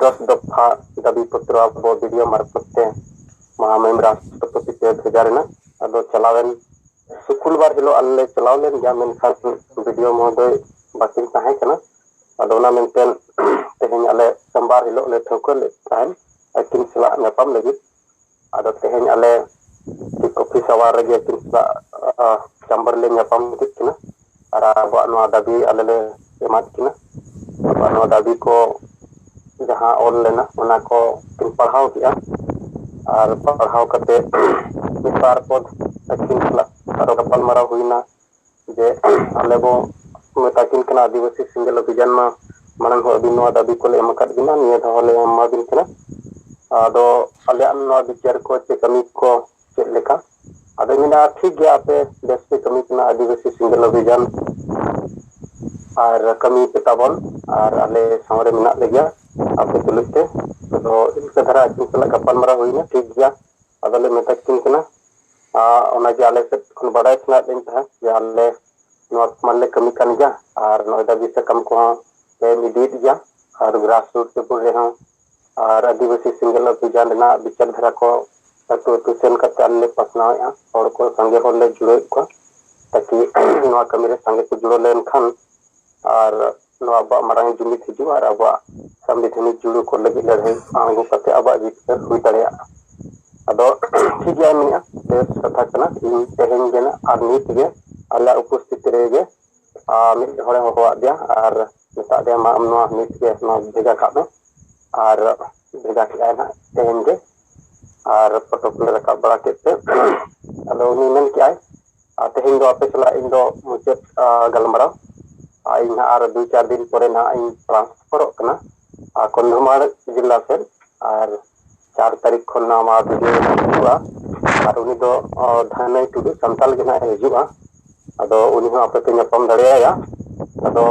ᱫᱚᱥ ᱫᱚᱯᱷᱟ ᱫᱟᱹᱵᱤ ᱯᱚᱛᱨᱚ ᱟᱵᱚ ᱵᱤᱰᱤᱭᱳ ᱢᱟᱨᱯᱷᱚᱛ ᱛᱮ ᱢᱟᱱᱚᱱᱤᱭᱚ ᱨᱟᱥᱴᱨᱚᱯᱚᱛᱤ ᱛᱮ ᱵᱷᱮᱡᱟ ᱨᱮᱱᱟᱜ᱾ ᱟᱫᱚ ᱪᱟᱞᱟᱣᱮᱱ ᱥᱩᱠᱩᱞᱵᱟᱨ ᱦᱤᱞᱳᱜ ᱟᱞᱮ ᱞᱮ ᱪᱟᱞᱟᱣ ᱞᱮᱱ ᱜᱮᱭᱟ, ᱢᱮᱱᱠᱷᱟᱱ ᱵᱤᱰᱤᱭᱳ ᱢᱚᱦᱳᱫᱚᱭ ᱵᱟᱹᱠᱤᱱ ᱛᱟᱦᱮᱸ ᱠᱟᱱᱟ᱾ ᱟᱫᱚ ᱚᱱᱟ ᱢᱮᱱᱛᱮ ᱛᱮᱦᱮᱧ ᱟᱞᱮ ᱥᱳᱢᱵᱟᱨ ᱦᱤᱞᱳᱜ ᱞᱮ ᱴᱷᱟᱹᱣᱠᱟᱹ ᱞᱮᱫ ᱛᱟᱦᱮᱸᱱ ᱟᱹᱠᱤᱱ ᱥᱟᱞᱟᱜ ᱧᱟᱯᱟᱢ ᱞᱟᱹᱜᱤᱫ᱾ ᱟᱫᱚ ᱛᱮᱦᱮᱧ ᱟᱞᱮ ᱴᱷᱤᱠ ᱚᱯᱷᱤᱥ ᱟᱣᱟᱨ ᱨᱮᱜᱮ ᱟᱹᱠᱤᱱ ᱥᱟᱞᱟᱜ, ᱟ, ᱪᱟᱢᱵᱟᱨ ᱞᱮ ᱧᱟᱯᱟᱢ ᱠᱮᱫ ᱠᱤᱱᱟ᱾ ᱟᱨ ᱟᱵᱚᱣᱟᱜ ᱱᱚᱣᱟ ᱫᱟᱹᱵᱤ ᱟᱞᱮ ᱞᱮ ᱮᱢᱟᱫ ᱠᱤᱱᱟ᱾ ᱟᱵᱚᱣᱟᱜ ᱱᱚᱣᱟ ᱫᱟᱹᱵᱤ ᱠᱚ ᱡᱟᱦᱟᱸ ᱚᱞ ᱞᱮᱱᱟ, ᱚᱱᱟ ᱠᱚ ᱠᱤᱱ ᱯᱟᱲᱦᱟᱣ ᱠᱮᱜᱼᱟ᱾ ᱟᱨ ᱯᱟᱲᱦᱟᱣ ᱠᱟᱛᱮ ᱢᱤᱫ ᱵᱟᱨ ᱯᱚᱫ ᱟᱹᱠᱤᱱ ᱥᱟᱞᱟᱜ ᱟᱨᱚ ᱜᱟᱯᱟᱞᱢᱟᱨᱟᱣ ᱦᱩᱭᱱᱟ ᱡᱮ ᱟᱞᱮ ᱵᱚ ᱢᱮᱛᱟ ᱠᱤᱱ ᱠᱟᱱᱟ ᱟᱹᱫᱤᱵᱟᱹᱥᱤ ᱥᱮᱸᱜᱮᱞ ᱚᱵᱷᱤᱡᱟᱱ ᱢᱟ ᱢᱟᱲᱟᱝ ᱦᱚᱸ ᱟᱹᱵᱤᱱ ᱱᱚᱣᱟ ᱫᱟᱹᱵᱤ ᱠᱚᱞᱮ ᱮᱢ ᱟᱠᱟᱫ ᱵᱤᱱᱟ, ᱱᱤᱭᱟᱹ ᱫᱷᱟᱣ ᱦᱚᱸᱞᱮ ᱮᱢᱟᱵᱤᱱ ᱠᱟᱱᱟ᱾ ᱟᱫᱚ ᱟᱞᱮᱭᱟᱜ ᱱᱚᱣᱟ ᱵᱤᱪᱟᱹᱨ ᱠᱚ ᱪᱮ ᱠᱟᱹᱢᱤ ᱠᱚ ᱪᱮᱫ ᱞᱮᱠᱟ? ᱟᱫᱚ ᱢᱮᱱᱟ, ᱴᱷᱤᱠ ᱜᱮᱭᱟ, ᱟᱯᱮ ᱵᱮᱥ ᱯᱮ ᱠᱟᱹᱢᱤ ᱠᱟᱱᱟ, ᱟᱹᱫᱤᱵᱟᱹᱥᱤ ᱥᱮᱸᱜᱮᱞ ᱚᱵᱷᱤᱡᱟᱱ ᱟᱨ ᱠᱟᱹᱢᱤ ᱯᱮ ᱛᱟᱵᱚᱱ, ᱟᱨ ᱟᱞᱮ ᱥᱟᱶᱨᱮ ᱢᱮᱱᱟᱜ ᱞᱮᱜᱮᱭᱟ ᱟᱯᱮ ᱛᱩᱞᱩᱡ ᱛᱮ᱾ ᱟᱫᱚ ᱤᱱᱠᱟᱹ ᱫᱷᱟᱨᱟ ᱟᱹᱠᱤᱱ ᱥᱟᱞᱟᱜ ᱜᱟᱯᱟᱞᱢᱟᱨᱟᱣ ᱦᱩᱭᱱᱟ, ᱴᱷᱤᱠ ᱜᱮᱭᱟ᱾ ᱟᱫᱚᱞᱮ ᱢᱮᱛᱟ ᱠᱤᱱ ᱠᱟᱱᱟ, ᱟᱨ ᱚᱱᱟᱜᱮ ᱟᱞᱮ ᱥᱮᱫ ᱠᱷᱚᱱ ᱵᱟᱰᱟᱭ ᱥᱟᱱᱟᱭᱮᱫ ᱞᱤᱧ ᱛᱟᱦᱮᱸᱫ ᱡᱮ ᱟᱞᱮ ᱱᱚᱣᱟ ᱠᱚᱢᱟ ᱞᱮ ᱠᱟᱹᱢᱤ ᱠᱟᱱ ᱜᱮᱭᱟ, ᱟᱨ ᱱᱚᱜᱼᱚᱭ ᱫᱟᱹᱵᱤ ᱥᱟᱠᱟᱢ ᱠᱚᱦᱚᱸ ᱞᱮ ᱮᱢ ᱤᱫᱤᱭᱮᱫ ᱜᱮᱭᱟ, ᱟᱨ ᱜᱨᱟᱥ ᱨᱩᱴ ᱞᱮᱵᱮᱞ ᱨᱮᱦᱚᱸ, ᱟᱨ ᱟᱹᱫᱤᱵᱟᱹᱥᱤ ᱥᱮᱸᱜᱮᱞ ᱚᱵᱷᱤᱡᱟᱱ ᱨᱮᱱᱟᱜ ᱵᱤᱪᱟᱨ ᱫᱷᱟᱨᱟ ᱠᱚ ᱟᱹᱛᱩ ᱟᱹᱛᱩ ᱥᱮᱱ ᱠᱟᱛᱮ ᱟᱞᱮ ᱞᱮ ᱯᱟᱥᱱᱟᱣᱮᱫᱼᱟ᱾ ᱦᱚᱲ ᱠᱚ ᱥᱟᱸᱜᱮ ᱦᱚᱲ ᱞᱮ ᱡᱩᱲᱟᱹᱣᱮᱫ ᱠᱚᱣᱟ, ᱛᱟᱠᱤ ᱱᱚᱣᱟ ᱠᱟᱹᱢᱤ ᱨᱮ ᱥᱟᱸᱜᱮ ᱠᱚ ᱡᱩᱲᱟᱹᱣ ᱞᱮᱱᱠᱷᱟᱱ ᱟᱨ ᱱᱚᱣᱟ ᱟᱵᱚᱣᱟᱜ ᱢᱟᱨᱟᱝ ᱡᱩᱢᱤᱫ ᱦᱤᱡᱩᱜᱼᱟ ᱟᱨ ᱟᱵᱚᱣᱟᱜ ᱥᱟᱝᱵᱤᱫᱷᱟᱱᱤᱠ ᱡᱩᱲᱩ ᱠᱚ ᱞᱟᱹᱜᱤᱫ ᱞᱟᱹᱲᱦᱟᱹᱭ ᱟᱬᱜᱚ ᱠᱟᱛᱮ ᱟᱵᱚᱣᱟᱜ ᱡᱤᱛᱠᱟᱹᱨ ᱦᱩᱭ ᱫᱟᱲᱮᱭᱟᱜᱼᱟ᱾ ᱟᱫᱚ ᱴᱷᱤᱠ ᱜᱮᱭᱟ, ᱢᱮᱱᱮᱫᱼᱟ, ᱵᱮᱥ ᱠᱟᱛᱷᱟ ᱠᱟᱱᱟ᱾ ᱤᱧ ᱛᱮᱦᱮᱧ ᱜᱮ ᱱᱟᱜ ᱟᱨ ᱱᱤᱛ ᱜᱮ ᱟᱞᱮᱭᱟᱜ ᱩᱯᱚᱥᱛᱷᱤᱛᱤ ᱨᱮᱜᱮ, ᱟᱨ ᱢᱤᱫ ᱦᱚᱲᱮ ᱦᱚᱦᱚᱣᱟᱫ ᱫᱮᱭᱟ ᱟᱨ ᱢᱮᱛᱟᱫ ᱫᱮᱭᱟ, "ᱢᱟ ᱟᱢ ᱱᱚᱣᱟ ᱱᱤᱛ ᱜᱮ ᱱᱚᱣᱟ ᱵᱷᱮᱡᱟ ᱠᱟᱜ ᱢᱮ", ᱟᱨ ᱵᱷᱮᱡᱟ ᱠᱮᱜᱼᱟᱭ ᱱᱟᱜ ᱛᱮᱦᱮᱧ ᱜᱮ᱾ ᱟᱨ ᱯᱷᱳᱴᱳ ᱠᱚᱞᱮ ᱨᱟᱠᱟᱵ ᱵᱟᱲᱟ ᱠᱮᱫ ᱛᱮ ᱟᱫᱚ ᱩᱱᱤ ᱢᱮᱱ ᱠᱮᱜᱼᱟᱭ, ᱟᱨ ᱛᱮᱦᱮᱧ ᱫᱚ ᱟᱯᱮ ᱥᱟᱞᱟᱜ ᱤᱧ ᱫᱚ ᱢᱩᱪᱟᱹᱫ, ᱟ, ᱜᱟᱞᱢᱟᱨᱟᱣ᱾ ᱟᱨ ᱤᱧ ᱦᱟᱸᱜ ᱟᱨ ᱫᱩᱭ ᱪᱟᱨ ᱫᱤᱱ ᱯᱚᱨᱮ ᱱᱟᱦᱟᱜ ᱤᱧ ᱴᱨᱟᱱᱥᱯᱷᱟᱨᱚᱜ ᱠᱟᱱᱟ, ᱟᱨ ᱠᱚᱱᱫᱷᱚᱢᱟᱲ ᱡᱮᱞᱟ ᱥᱮᱫ᱾ ᱟᱨ ᱪᱟᱨ ᱛᱟᱹᱨᱤᱠᱷ ᱠᱷᱚᱱ ᱱᱟᱦᱟᱜ ᱱᱚᱣᱟ ᱵᱷᱤᱰᱤᱭᱳ ᱦᱤᱡᱩᱜᱼᱟ᱾ ᱟᱨ ᱩᱱᱤ ᱫᱚ, ᱟ, ᱫᱷᱟᱱᱟᱹᱭ ᱴᱩᱰᱩ ᱥᱟᱱᱛᱟᱞ ᱜᱮ ᱱᱟᱦᱟᱜ ᱮ ᱦᱤᱡᱩᱜᱼᱟ᱾ ᱟᱫᱚ ᱩᱱᱤ ᱦᱚᱸ ᱟᱯᱮ ᱯᱮ ᱧᱟᱯᱟᱢ ᱫᱟᱲᱮᱭᱟᱭᱟ᱾ ᱟᱫᱚ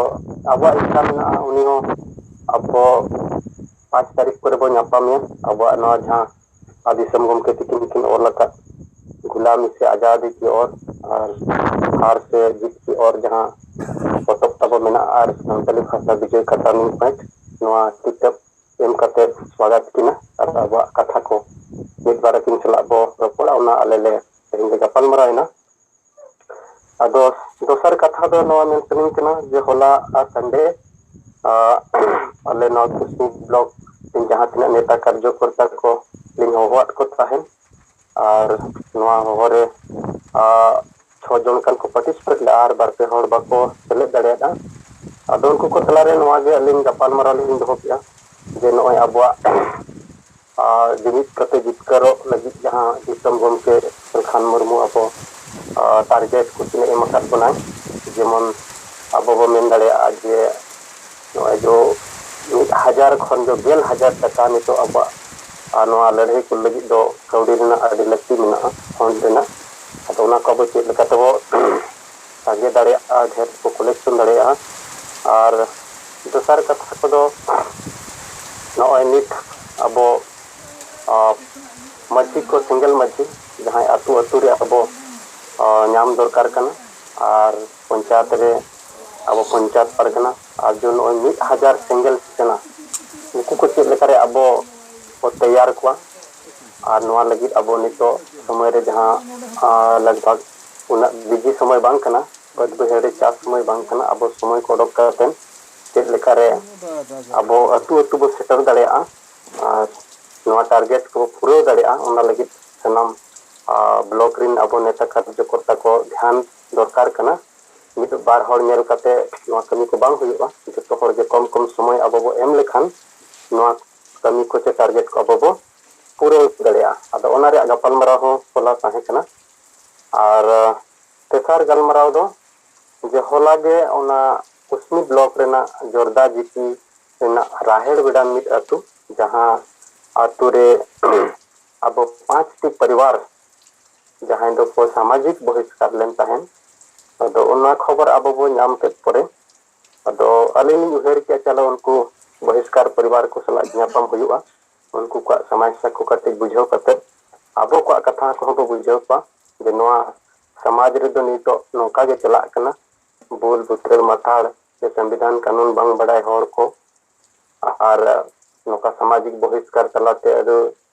ᱟᱵᱚᱣᱟᱜ ᱤᱪᱪᱷᱟ ᱢᱮᱱᱟᱜᱼᱟ, ᱩᱱᱤ ᱦᱚᱸ ᱟᱵᱚ ᱯᱟᱸᱪ ᱛᱟᱹᱨᱤᱠᱷ ᱠᱚᱨᱮ ᱵᱚᱱ ᱧᱟᱯᱟᱢᱮᱭᱟ᱾ ᱟᱵᱚᱣᱟᱜ ᱱᱚᱣᱟ ᱡᱟᱦᱟᱸ ᱟᱨ ᱫᱤᱥᱚᱢ ᱜᱚᱢᱠᱮ ᱛᱤᱠᱤᱱ ᱠᱤᱱ ᱚᱞ ᱟᱠᱟᱫ ᱜᱩᱞᱟᱢᱤ ᱥᱮ ᱟᱡᱟᱫᱤ ᱠᱤ ᱳᱨ ᱟᱨ ᱦᱟᱨ ᱥᱮ ᱡᱤᱛ ᱠᱤ ᱳᱨ ᱡᱟᱦᱟᱸ ᱯᱚᱛᱚᱵ ᱛᱟᱵᱚ ᱢᱮᱱᱟᱜᱼᱟ, ᱟᱨ ᱥᱟᱱᱛᱟᱞᱤ ᱵᱷᱟᱥᱟ ᱵᱤᱡᱚᱭ ᱠᱷᱟᱛᱟ ᱱᱤᱭᱩ ᱯᱚᱭᱮᱱᱴ, ᱱᱚᱣᱟ ᱠᱤᱛᱟᱹᱵ ᱮᱢ ᱥᱣᱟᱜᱟᱛ ᱠᱤᱱᱟ ᱟᱨ ᱟᱵᱚᱣᱟᱜ ᱠᱟᱛᱷᱟ ᱠᱚ ᱢᱤᱫ ᱵᱟᱨ ᱟᱹᱠᱤᱱ ᱥᱟᱞᱟᱜ ᱵᱚ ᱨᱚᱯᱚᱲᱟ, ᱚᱱᱟ ᱟᱞᱮ ᱞᱮ ᱛᱮᱦᱮᱧ ᱞᱮ ᱜᱟᱯᱟᱞ ᱢᱟᱨᱟᱣ ᱮᱱᱟ᱾ ᱟᱫᱚ ᱫᱚᱥᱟᱨ ᱠᱟᱛᱷᱟ ᱫᱚ ᱱᱚᱣᱟ ᱢᱮᱱ ᱥᱟᱱᱟᱧ ᱠᱟᱱᱟ ᱡᱮ ᱦᱚᱞᱟ ᱟᱨ ᱥᱟᱱᱰᱮ, ᱟ, ᱟᱞᱮ ᱱᱚᱣᱟ ᱠᱩᱥᱢᱤ ᱵᱞᱚᱠ ᱨᱮᱱ ᱡᱟᱦᱟᱸ ᱛᱤᱱᱟᱹᱜ ᱱᱮᱛᱟ ᱠᱟᱨᱡᱚᱠᱚᱨᱛᱟ ᱠᱚ ᱞᱤᱧ ᱦᱚᱦᱚᱣᱟᱫ ᱠᱚ ᱛᱟᱦᱮᱸᱱ, ᱟᱨ ᱱᱚᱣᱟ ᱦᱚᱦᱚ ᱨᱮ, ᱟ, ᱪᱷᱚ ᱡᱚᱱ ᱜᱟᱱ ᱠᱚ ᱯᱟᱨᱴᱤᱥᱤᱯᱮᱴ ᱞᱮᱫᱼᱟ ᱟᱨ ᱵᱟᱨ ᱯᱮ ᱦᱚᱲ ᱵᱟᱠᱚ ᱥᱮᱞᱮᱫ ᱫᱟᱲᱮᱭᱟᱫᱼᱟ᱾ ᱟᱫᱚ ᱩᱱᱠᱩ ᱠᱚ ᱛᱟᱞᱟᱨᱮ ᱱᱚᱣᱟ ᱜᱮ ᱟᱹᱞᱤᱧ ᱜᱟᱯᱟᱞ ᱢᱟᱨᱟᱣ ᱞᱤᱧ ᱫᱚᱦᱚ ᱠᱮᱫᱼᱟ ᱡᱮ ᱱᱚᱜᱼᱚᱭ ᱟᱵᱚᱣᱟᱜ, ᱟ, ᱡᱩᱢᱤᱫ ᱠᱟᱛᱮ ᱡᱤᱛᱠᱟᱹᱨᱚᱜ ᱞᱟᱹᱜᱤᱫ ᱡᱟᱦᱟᱸ ᱫᱤᱥᱚᱢ ᱜᱚᱢᱠᱮ ᱥᱩᱥᱤᱞ ᱠᱷᱟᱱ ᱢᱩᱨᱢᱩ ᱟᱵᱚ, ᱟ, ᱴᱟᱨᱜᱮᱴ ᱠᱚ ᱛᱤᱱᱟᱹᱜ ᱮᱢ ᱟᱠᱟᱫ ᱵᱚᱱᱟᱭ, ᱡᱮᱢᱚᱱ ᱟᱵᱚ ᱵᱚ ᱢᱮᱱ ᱫᱟᱲᱮᱭᱟᱜᱼᱟ ᱡᱮ ᱱᱚᱜᱼᱚᱭ ᱡᱚ ᱢᱤᱫ ᱦᱟᱡᱟᱨ ᱠᱷᱚᱱ ᱡᱚ ᱜᱮᱞ ᱦᱟᱡᱟᱨ ᱴᱟᱠᱟ ᱱᱤᱛᱚᱜ ᱟᱵᱚᱣᱟᱜ, ᱟᱨ ᱱᱚᱣᱟ ᱞᱟᱹᱲᱦᱟᱹᱭ ᱠᱚ ᱞᱟᱹᱜᱤᱫ ᱫᱚ ᱠᱟᱹᱣᱰᱤ ᱨᱮᱱᱟᱜ ᱟᱹᱰᱤ ᱞᱟᱹᱠᱛᱤ ᱢᱮᱱᱟᱜᱼᱟ, ᱯᱷᱚᱱᱰ ᱨᱮᱱᱟᱜ᱾ ᱟᱫᱚ ᱚᱱᱟ ᱠᱚ ᱟᱵᱚ ᱪᱮᱫ ᱞᱮᱠᱟ ᱛᱮᱵᱚ ᱥᱟᱸᱜᱮ ᱫᱟᱲᱮᱭᱟᱜᱼᱟ, ᱰᱷᱮᱨ ᱠᱚ ᱠᱟᱞᱮᱠᱥᱚᱱ ᱫᱟᱲᱮᱭᱟᱜᱼᱟ᱾ ᱟᱨ ᱫᱚᱥᱟᱨ ᱠᱟᱛᱷᱟ ᱠᱚᱫᱚ ᱱᱚᱜᱼᱚᱭ ᱱᱤᱛ ᱟᱵᱚ, ᱟ, ᱢᱟᱹᱡᱷᱤ ᱠᱚ, ᱥᱮᱸᱜᱮᱞ ᱢᱟᱹᱡᱷᱤ, ᱡᱟᱦᱟᱸᱭ ᱟᱹᱛᱩ ᱟᱹᱛᱩ ᱨᱮ ᱟᱵᱚ, ᱟ, ᱧᱟᱢ ᱫᱚᱨᱠᱟᱨ ᱠᱟᱱᱟ, ᱟᱨ ᱯᱚᱧᱪᱟᱭᱮᱛ ᱨᱮ ᱟᱵᱚ ᱯᱚᱧᱪᱟᱭᱮᱛ ᱯᱟᱨᱜᱟᱱᱟ, ᱟᱨ ᱡᱮ ᱱᱚᱜᱼᱚᱭ ᱢᱤᱫ ᱦᱟᱡᱟᱨ ᱥᱮᱸᱜᱮᱞ ᱥᱮᱱᱟ, ᱱᱩᱠᱩ ᱠᱚ ᱪᱮᱫ ᱞᱮᱠᱟᱨᱮ ᱟᱵᱚ ᱵᱚ ᱛᱮᱭᱟᱨ ᱠᱚᱣᱟ, ᱟᱨ ᱱᱚᱣᱟ ᱞᱟᱹᱜᱤᱫ ᱟᱵᱚ ᱱᱤᱛᱚᱜ ᱥᱚᱢᱚᱭ ᱨᱮ ᱡᱟᱦᱟᱸ, ᱟ, ᱞᱟᱜᱽ ᱵᱷᱟᱜᱽ ᱩᱱᱟᱹᱜ ᱵᱤᱡᱤ ᱥᱚᱢᱚᱭ ᱵᱟᱝ ᱠᱟᱱᱟ, ᱵᱟᱹᱫᱽ ᱵᱟᱹᱭᱦᱟᱹᱲ ᱨᱮ ᱪᱟᱥ ᱥᱚᱢᱚᱭ ᱵᱟᱝ ᱠᱟᱱᱟ, ᱟᱵᱚ ᱥᱚᱢᱚᱭ ᱠᱚ ᱚᱰᱚᱠ ᱠᱟᱛᱮ ᱪᱮᱫ ᱞᱮᱠᱟᱨᱮ ᱟᱵᱚ ᱟᱹᱛᱩ ᱟᱹᱛᱩ ᱵᱚ ᱥᱮᱴᱮᱨ ᱫᱟᱲᱮᱭᱟᱜᱼᱟ, ᱟᱨ ᱱᱚᱣᱟ ᱴᱟᱨᱜᱮᱴ ᱠᱚ ᱯᱩᱨᱟᱹᱣ ᱫᱟᱲᱮᱭᱟᱜᱼᱟ, ᱚᱱᱟ ᱞᱟᱹᱜᱤᱫ ᱥᱟᱱᱟᱢ, ᱟ, ᱵᱞᱚᱠ ᱨᱮᱱ ᱟᱵᱚ ᱱᱮᱛᱟ ᱠᱟᱨᱡᱚᱠᱚᱨᱛᱟ ᱠᱚ ᱫᱷᱮᱭᱟᱱ ᱫᱚᱨᱠᱟᱨ ᱠᱟᱱᱟ᱾ ᱢᱤᱫ ᱵᱟᱨ ᱦᱚᱲ ᱧᱮᱞ ᱠᱟᱛᱮ ᱱᱚᱣᱟ ᱠᱟᱹᱢᱤ ᱠᱚ ᱵᱟᱝ ᱦᱩᱭᱩᱜᱼᱟ᱾ ᱡᱚᱛᱚ ᱦᱚᱲ ᱜᱮ ᱠᱚᱢ ᱠᱚᱢ ᱥᱚᱢᱚᱭ ᱟᱵᱚ ᱵᱚ ᱮᱢ ᱞᱮᱠᱷᱟᱱ ᱱᱚᱣᱟ ᱠᱟᱹᱢᱤ ᱠᱚ ᱪᱮ ᱴᱟᱨᱜᱮᱴ ᱠᱚ ᱟᱵᱚ ᱵᱚ ᱯᱩᱨᱟᱹᱣ ᱫᱟᱲᱮᱭᱟᱜᱼᱟ᱾ ᱟᱫᱚ ᱚᱱᱟ ᱨᱮᱭᱟᱜ ᱜᱟᱯᱟᱞᱢᱟᱨᱟᱣ ᱦᱚᱸ ᱦᱚᱞᱟ ᱛᱟᱦᱮᱸ ᱠᱟᱱᱟ᱾ ᱟᱨ, ᱟ, ᱛᱮᱥᱟᱨ ᱜᱟᱞᱢᱟᱨᱟᱣ ᱫᱚ ᱡᱮ ᱦᱚᱞᱟ ᱜᱮ ᱚᱱᱟ ᱠᱩᱥᱢᱤ ᱵᱞᱚᱠ ᱨᱮᱱᱟᱜ ᱡᱚᱨᱫᱟ ᱡᱤᱯᱤ ᱨᱮᱱᱟᱜ ᱨᱟᱦᱮᱲ ᱵᱮᱰᱟ ᱢᱤᱫ ᱟᱹᱛᱩ, ᱡᱟᱦᱟᱸ ᱟᱹᱛᱩ ᱨᱮ ᱟᱵᱚ ᱯᱟᱸᱪᱴᱤ ᱯᱚᱨᱤᱵᱟᱨ ᱡᱟᱦᱟᱸᱭ ᱫᱚᱠᱚ ᱥᱟᱢᱟᱡᱤᱠ ᱵᱚᱦᱤᱥᱠᱟᱨ ᱞᱮᱱ ᱛᱟᱦᱮᱸᱱ᱾ ᱟᱫᱚ ᱚᱱᱟ ᱠᱷᱚᱵᱚᱨ ᱟᱵᱚ ᱵᱚ ᱧᱟᱢ ᱠᱮᱫ ᱯᱚᱨᱮ, ᱟᱫᱚ ᱟᱹᱞᱤᱧ ᱞᱤᱧ ᱩᱭᱦᱟᱹᱨ ᱠᱮᱫᱼᱟ, ᱪᱚᱞᱚ ᱩᱱᱠᱩ ᱵᱚᱦᱤᱥᱠᱟᱨ ᱯᱚᱨᱤᱵᱟᱨ ᱠᱚ ᱥᱟᱞᱟᱜ ᱧᱟᱯᱟᱢ ᱦᱩᱭᱩᱜᱼᱟ, ᱩᱱᱠᱩ ᱠᱚᱣᱟᱜ ᱥᱚᱢᱚᱥᱥᱟ ᱠᱚ ᱠᱟᱹᱴᱤᱡ ᱵᱩᱡᱷᱟᱹᱣ ᱠᱟᱛᱮ ᱟᱵᱚ ᱠᱚᱣᱟᱜ ᱠᱟᱛᱷᱟ ᱠᱚᱦᱚᱸ ᱵᱚ ᱵᱩᱡᱷᱟᱹᱣ ᱠᱚᱣᱟ ᱡᱮ ᱱᱚᱣᱟ ᱥᱚᱢᱟᱡᱽ ᱨᱮᱫᱚ ᱱᱤᱛᱚᱜ ᱱᱚᱝᱠᱟ ᱜᱮ ᱪᱟᱞᱟᱜ ᱠᱟᱱᱟ, ᱵᱩᱞ ᱵᱩᱛᱟᱹᱲ ᱢᱟᱛᱟᱲ ᱥᱮ ᱥᱚᱝᱵᱤᱫᱷᱟᱱ ᱠᱟᱹᱱᱩᱱ ᱵᱟᱝ ᱵᱟᱲᱟᱭ ᱦᱚᱲ ᱠᱚ, ᱟᱨ ᱱᱚᱝᱠᱟ ᱥᱟᱢᱟᱡᱤᱠ ᱵᱚᱦᱤᱥᱠᱟᱨ ᱛᱟᱞᱟᱛᱮ ᱟᱫᱚ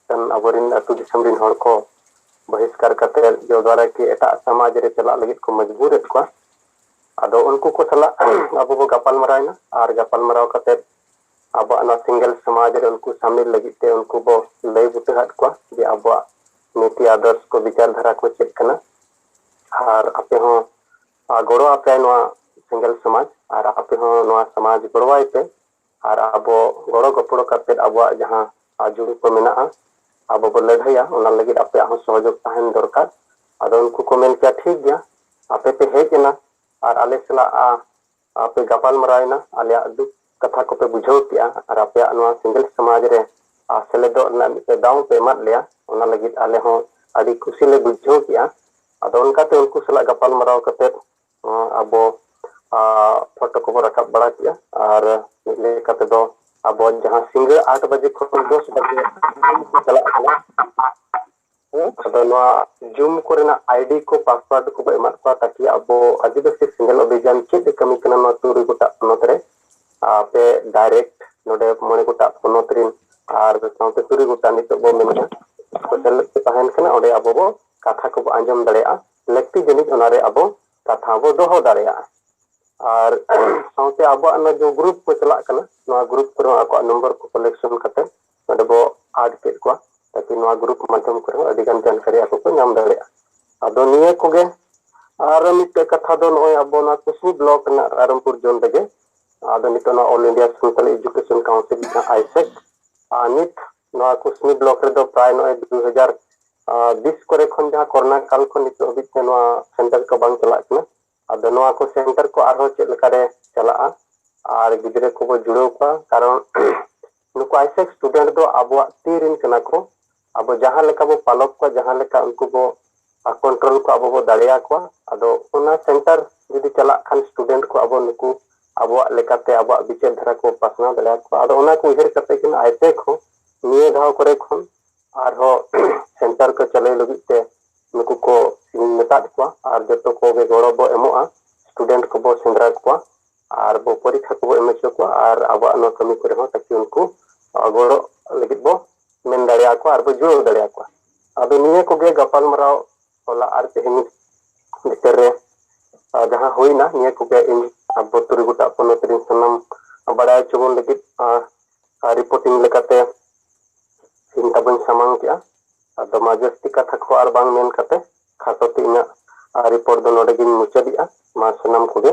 ᱟᱵᱚᱨᱮᱱ ᱟᱹᱛᱩ ᱫᱤᱥᱚᱢ ᱨᱮᱱ ᱦᱚᱲ ᱠᱚ ᱵᱚᱦᱤᱥᱠᱟᱨ ᱠᱟᱛᱮ ᱡᱚ ᱫᱣᱟᱨᱟ ᱠᱤ ᱮᱴᱟᱜ ᱥᱚᱢᱟᱡᱽ ᱨᱮ ᱪᱟᱞᱟᱜ ᱞᱟᱹᱜᱤᱫ ᱠᱚ ᱢᱚᱡᱽᱵᱩᱨᱮᱫ ᱠᱚᱣᱟ᱾ ᱟᱫᱚ ᱩᱱᱠᱩ ᱠᱚ ᱥᱟᱞᱟᱜ ᱟᱵᱚ ᱵᱚ ᱜᱟᱯᱟᱞ ᱢᱟᱨᱟᱣ ᱮᱱᱟ ᱟᱨ ᱜᱟᱯᱟᱞ ᱢᱟᱨᱟᱣ ᱠᱟᱛᱮ ᱟᱵᱚᱣᱟᱜ ᱱᱚᱣᱟ ᱥᱤᱝᱜᱮᱞ ᱥᱚᱢᱟᱡᱽ ᱨᱮ ᱩᱱᱠᱩ ᱥᱟᱢᱤᱞ ᱞᱟᱹᱜᱤᱫ ᱛᱮ ᱩᱱᱠᱩ ᱵᱚ ᱞᱟᱹᱭ ᱵᱩᱴᱟᱹ ᱟᱫ ᱠᱚᱣᱟ ᱡᱮ ᱟᱵᱚᱣᱟᱜ ᱱᱤᱛᱤ ᱟᱫᱚᱨᱥ ᱠᱚ ᱵᱤᱪᱟᱨ ᱫᱷᱟᱨᱟ ᱠᱚ ᱪᱮᱫ ᱠᱟᱱᱟ᱾ ᱟᱨ ᱟᱯᱮ ᱦᱚᱸ ᱟᱨ ᱜᱚᱲᱚ ᱟᱯᱮᱭᱟ ᱱᱚᱣᱟ ᱥᱮᱸᱜᱮᱞ ᱥᱚᱢᱟᱡᱽ, ᱟᱨ ᱟᱯᱮ ᱦᱚᱸ ᱱᱚᱣᱟ ᱥᱚᱢᱟᱡᱽ ᱜᱚᱲᱚᱣᱟᱭ ᱯᱮ᱾ ᱟᱨ ᱟᱵᱚ ᱜᱚᱲᱚ ᱜᱚᱯᱚᱲᱚ ᱠᱟᱛᱮ ᱟᱵᱚᱣᱟᱜ ᱡᱟᱦᱟᱸ ᱟᱡᱩᱲ ᱠᱚ ᱢᱮᱱᱟᱜᱼᱟ, ᱟᱵᱚ ᱵᱚ ᱞᱟᱹᱲᱦᱟᱹᱭᱟ, ᱚᱱᱟ ᱞᱟᱹᱜᱤᱫ ᱟᱯᱮᱭᱟᱜ ᱦᱚᱸ ᱥᱚᱦᱚᱡᱳᱜᱽ ᱛᱟᱦᱮᱱ ᱫᱚᱨᱠᱟᱨ᱾ ᱟᱫᱚ ᱩᱱᱠᱩ ᱠᱚ ᱢᱮᱱ ᱠᱮᱭᱟ, ᱴᱷᱤᱠ ᱜᱮᱭᱟ, ᱟᱯᱮ ᱯᱮ ᱦᱮᱡ ᱮᱱᱟ ᱟᱨ ᱟᱞᱮ ᱥᱟᱞᱟᱜ ᱟ, ᱟᱯᱮ ᱜᱟᱯᱟᱞ ᱢᱟᱨᱟᱣ ᱮᱱᱟ, ᱟᱞᱮᱭᱟᱜ ᱫᱩᱠ ᱠᱟᱛᱷᱟ ᱠᱚᱯᱮ ᱵᱩᱡᱷᱟᱹᱣ ᱠᱮᱜᱼᱟ ᱟᱨ ᱟᱯᱮᱭᱟᱜ ᱱᱚᱣᱟ ᱥᱮᱸᱜᱮᱞ ᱥᱚᱢᱟᱡᱽ ᱨᱮ ᱟ, ᱥᱮᱞᱮᱫᱚᱜ ᱨᱮᱱᱟᱜ ᱢᱤᱫᱴᱮᱱ ᱫᱟᱣ ᱯᱮ ᱮᱢᱟᱫ ᱞᱮᱭᱟ, ᱚᱱᱟ ᱞᱟᱹᱜᱤᱫ ᱟᱞᱮ ᱦᱚᱸ ᱟᱹᱰᱤ ᱠᱩᱥᱤ ᱞᱮ ᱵᱩᱡᱷᱟᱹᱣ ᱠᱮᱜᱼᱟ᱾ ᱟᱫᱚ ᱚᱱᱠᱟᱛᱮ ᱩᱱᱠᱩ ᱥᱟᱞᱟᱜ ᱜᱟᱯᱟᱞ ᱢᱟᱨᱟᱣ ᱠᱟᱛᱮ ᱟᱵᱚ ᱯᱷᱳᱴᱳ ᱠᱚᱵᱚ ᱨᱟᱠᱟᱵ ᱵᱟᱲᱟ ᱠᱮᱜᱼᱟ᱾ ᱟᱨ ᱢᱤᱫ ᱞᱮᱠᱟ ᱛᱮᱫᱚ ᱟᱵᱚ ᱡᱟᱦᱟᱸ ᱥᱤᱸᱜᱟᱹᱲ ᱟᱴ ᱵᱟᱡᱮ ᱠᱷᱚᱱ ᱫᱚᱥ ᱵᱟᱡᱮ ᱪᱟᱞᱟᱜ ᱠᱟᱱᱟ᱾ ᱟᱫᱚ ᱱᱚᱣᱟ ᱡᱩᱢ ᱠᱚᱨᱮᱱᱟᱜ ᱟᱭᱰᱤ ᱠᱚ, ᱯᱟᱥᱣᱟᱨᱰ ᱠᱚᱵᱚ ᱮᱢᱟᱫ ᱠᱚᱣᱟ, ᱛᱟᱠᱤ ᱟᱵᱚ ᱟᱹᱫᱤᱵᱟᱹᱥᱤ ᱥᱮᱸᱜᱮᱞ ᱚᱵᱷᱤᱡᱟᱱ ᱪᱮᱫ ᱮ ᱠᱟᱹᱢᱤ ᱠᱟᱱᱟ ᱱᱚᱣᱟ ᱛᱩᱨᱩᱭ ᱜᱚᱴᱟᱝ ᱯᱚᱱᱚᱛ ᱨᱮ᱾ ᱟᱯᱮ ᱰᱟᱭᱨᱮᱠᱴ ᱱᱚᱰᱮ ᱢᱚᱬᱮ ᱜᱚᱴᱟᱝ ᱯᱚᱱᱚᱛ ᱨᱮᱱ ᱟᱨ ᱥᱟᱶᱛᱮ ᱛᱩᱨᱩᱭ ᱜᱚᱴᱟᱝ ᱱᱤᱛᱚᱜ ᱵᱚ ᱢᱮᱱᱮᱫᱼᱟ, ᱥᱮᱞᱮᱫ ᱯᱮ ᱛᱟᱦᱮᱱ ᱠᱟᱱᱟ, ᱚᱸᱰᱮ ᱟᱵᱚ ᱵᱚ ᱠᱟᱛᱷᱟ ᱠᱚᱵᱚ ᱟᱸᱡᱚᱢ ᱫᱟᱲᱮᱭᱟᱜᱼᱟ᱾ ᱞᱟᱹᱠᱛᱤ ᱡᱟᱹᱱᱤᱡ ᱚᱱᱟᱨᱮ ᱟᱵᱚ ᱠᱟᱛᱷᱟ ᱵᱚ ᱫᱚᱦᱚ ᱫᱟᱲᱮᱭᱟᱜᱼᱟ᱾ ᱟᱨ ᱥᱟᱶᱛᱮ ᱟᱵᱚᱣᱟᱜ ᱚᱱᱟ ᱡᱮ ᱜᱨᱩᱯ ᱠᱚ ᱪᱟᱞᱟᱜ ᱠᱟᱱᱟ, ᱱᱚᱣᱟ ᱜᱨᱩᱯ ᱠᱚᱨᱮ ᱦᱚᱸ ᱟᱠᱚᱣᱟᱜ ᱱᱚᱢᱵᱚᱨ ᱠᱚ ᱠᱟᱞᱮᱠᱥᱚᱱ ᱠᱟᱛᱮ ᱱᱚᱰᱮ ᱵᱚ ᱟᱰ ᱠᱮᱫ ᱠᱚᱣᱟ, ᱛᱟᱠᱤ ᱱᱚᱣᱟ ᱜᱨᱩᱯ ᱢᱟᱫᱽᱫᱷᱚᱢ ᱠᱚᱨᱮ ᱦᱚᱸ ᱟᱹᱰᱤ ᱜᱟᱱ ᱡᱟᱱᱠᱟᱨᱤ ᱟᱠᱚ ᱠᱚ ᱧᱟᱢ ᱫᱟᱲᱮᱭᱟᱜᱼᱟ᱾ ᱟᱫᱚ ᱱᱤᱭᱟᱹ ᱠᱚᱜᱮ᱾ ᱟᱨ ᱢᱤᱫᱴᱮᱡ ᱠᱟᱛᱷᱟ ᱫᱚ ᱱᱚᱜᱼᱚᱭ ᱟᱵᱚ ᱱᱚᱣᱟ ᱠᱩᱥᱱᱤ ᱵᱞᱚᱠ ᱨᱮᱱᱟᱜ ᱨᱟᱭᱨᱚᱝᱯᱩᱨ ᱡᱳᱱ ᱨᱮᱜᱮ, ᱟᱫᱚ ᱱᱤᱛᱚᱜ ᱱᱚᱣᱟ All India Santali Education Council ᱡᱟᱦᱟᱸ ᱟᱭᱥᱮᱠ, ᱟᱨ ᱱᱤᱛ ᱱᱚᱣᱟ ᱠᱩᱥᱱᱤ ᱵᱞᱚᱠ ᱨᱮᱫᱚ ᱯᱨᱟᱭ ᱱᱚᱜᱼᱚᱭ ᱫᱩ ᱦᱟᱡᱟᱨ ᱵᱤᱥ ᱠᱚᱨᱮ ᱠᱷᱚᱱ, ᱡᱟᱦᱟᱸ ᱠᱚᱨᱳᱱᱟ ᱠᱟᱞ ᱠᱷᱚᱱ ᱱᱤᱛᱚᱜ ᱦᱟᱹᱵᱤᱡ ᱛᱮ ᱱᱚᱣᱟ ᱥᱮᱱᱴᱟᱨ ᱠᱚ ᱵᱟᱝ ᱪᱟᱞᱟᱜ ᱠᱟᱱᱟ᱾ ᱟᱫᱚ ᱱᱚᱣᱟ ᱠᱚ ᱥᱮᱱᱴᱟᱨ ᱠᱚ ᱟᱨᱦᱚᱸ ᱪᱮᱫ ᱞᱮᱠᱟᱨᱮ ᱪᱟᱞᱟᱜᱼᱟ ᱟᱨ ᱜᱤᱫᱽᱨᱟᱹ ᱠᱚᱵᱚ ᱡᱩᱲᱟᱹᱣ ᱠᱚᱣᱟ, ᱠᱟᱨᱚᱱ ᱱᱩᱠᱩ ᱟᱭᱥᱮᱠ ᱥᱴᱩᱰᱮᱱᱴ ᱫᱚ ᱟᱵᱚᱣᱟᱜ ᱛᱤ ᱨᱮᱱ ᱠᱟᱱᱟ ᱠᱚ᱾ ᱟᱵᱚ ᱡᱟᱦᱟᱸ ᱞᱮᱠᱟ ᱵᱚ ᱯᱟᱞᱚᱵ ᱠᱚᱣᱟ, ᱡᱟᱦᱟᱸ ᱞᱮᱠᱟ ᱩᱱᱠᱩ ᱵᱚ ᱠᱚᱱᱴᱨᱳᱞ ᱠᱚᱣᱟ, ᱟᱵᱚ ᱵᱚ ᱫᱟᱲᱮᱭᱟᱠᱚᱣᱟ᱾ ᱟᱫᱚ ᱚᱱᱟ ᱥᱮᱱᱴᱟᱨ ᱡᱩᱫᱤ ᱪᱟᱞᱟᱜ ᱠᱷᱟᱱ ᱥᱴᱩᱰᱮᱱᱴ ᱠᱚ ᱟᱵᱚ ᱱᱩᱠᱩ ᱟᱵᱚᱣᱟᱜ ᱞᱮᱠᱟᱛᱮ ᱟᱵᱚᱣᱟᱜ ᱵᱤᱪᱟᱹᱨ ᱫᱷᱟᱨᱟ ᱠᱚ ᱯᱟᱥᱱᱟᱣ ᱫᱟᱲᱮᱭᱟᱠᱚᱣᱟ᱾ ᱟᱫᱚ ᱚᱱᱟ ᱠᱚ ᱩᱭᱦᱟᱹᱨ ᱠᱟᱛᱮ ᱜᱮ ᱟᱭᱥᱮᱠ ᱦᱚᱸ ᱱᱤᱭᱟᱹ ᱫᱷᱟᱣ ᱠᱚᱨᱮ ᱠᱷᱚᱱ ᱟᱨᱦᱚᱸ ᱥᱮᱱᱴᱟᱨ ᱠᱚ ᱪᱟᱹᱞᱩᱭ ᱞᱟᱹᱜᱤᱫ ᱛᱮ ᱱᱩᱠᱩ ᱠᱚ ᱢᱮᱛᱟᱫ ᱠᱚᱣᱟ ᱟᱨ ᱡᱚᱛᱚ ᱠᱚᱜᱮ ᱜᱚᱲᱚ ᱵᱚ ᱮᱢᱚᱜᱼᱟ᱾ ᱥᱴᱩᱰᱮᱱᱴ ᱠᱚᱵᱚ ᱥᱮᱸᱫᱽᱨᱟ ᱠᱚᱣᱟ ᱟᱨ ᱵᱚ ᱯᱚᱨᱤᱠᱠᱷᱟ ᱠᱚᱵᱚ ᱮᱢ ᱦᱚᱪᱚ ᱠᱚᱣᱟ ᱟᱨ ᱟᱵᱚᱣᱟᱜ ᱱᱚᱣᱟ ᱠᱟᱹᱢᱤ ᱠᱚᱨᱮ ᱦᱚᱸ ᱛᱟᱠᱤ ᱩᱱᱠᱩ ᱜᱚᱲᱚ ᱞᱟᱹᱜᱤᱫ ᱵᱚ ᱢᱮᱱ ᱫᱟᱲᱮᱭᱟᱠᱚᱣᱟ ᱟᱨ ᱵᱚ ᱡᱩᱲᱟᱹᱣ ᱫᱟᱲᱮᱭᱟᱠᱚᱣᱟ᱾ ᱟᱫᱚ ᱱᱤᱭᱟᱹ ᱠᱚᱜᱮ ᱜᱟᱯᱟᱞᱢᱟᱨᱟᱣ ᱦᱚᱞᱟ ᱟᱨ ᱛᱮᱦᱮᱧ ᱵᱷᱤᱛᱟᱹᱨ ᱨᱮ, ᱟᱨ ᱡᱟᱦᱟᱸ ᱦᱩᱭᱱᱟ, ᱱᱤᱭᱟᱹ ᱠᱚᱜᱮ ᱤᱧ ᱟᱵᱚ ᱛᱩᱨᱩᱭ ᱜᱚᱴᱟᱜ ᱯᱚᱱᱚᱛ ᱨᱮᱱ ᱥᱟᱱᱟᱢ ᱵᱟᱲᱟᱭ ᱦᱚᱪᱚ ᱵᱚᱱ ᱞᱟᱹᱜᱤᱫ, ᱟᱨ, ᱟᱨ ᱨᱤᱯᱳᱨᱴᱤᱝ ᱞᱮᱠᱟᱛᱮ ᱤᱧ ᱛᱟᱵᱚᱧ ᱥᱟᱢᱟᱝ ᱠᱮᱜᱼᱟ᱾ ᱟᱫᱚ ᱢᱟ ᱡᱟᱹᱥᱛᱤ ᱠᱟᱛᱷᱟ ᱠᱚ ᱟᱨ ᱵᱟᱝ ᱢᱮᱱ ᱠᱟᱛᱮ ᱠᱷᱟᱴᱚ ᱛᱮ ᱤᱧᱟᱹᱜ, ᱟᱨ, ᱨᱤᱯᱳᱨᱴ ᱫᱚ ᱱᱚᱰᱮ ᱜᱤᱧ ᱢᱩᱪᱟᱹᱫᱮᱜᱼᱟ᱾ ᱢᱟ ᱥᱟᱱᱟᱢ ᱠᱚᱜᱮ,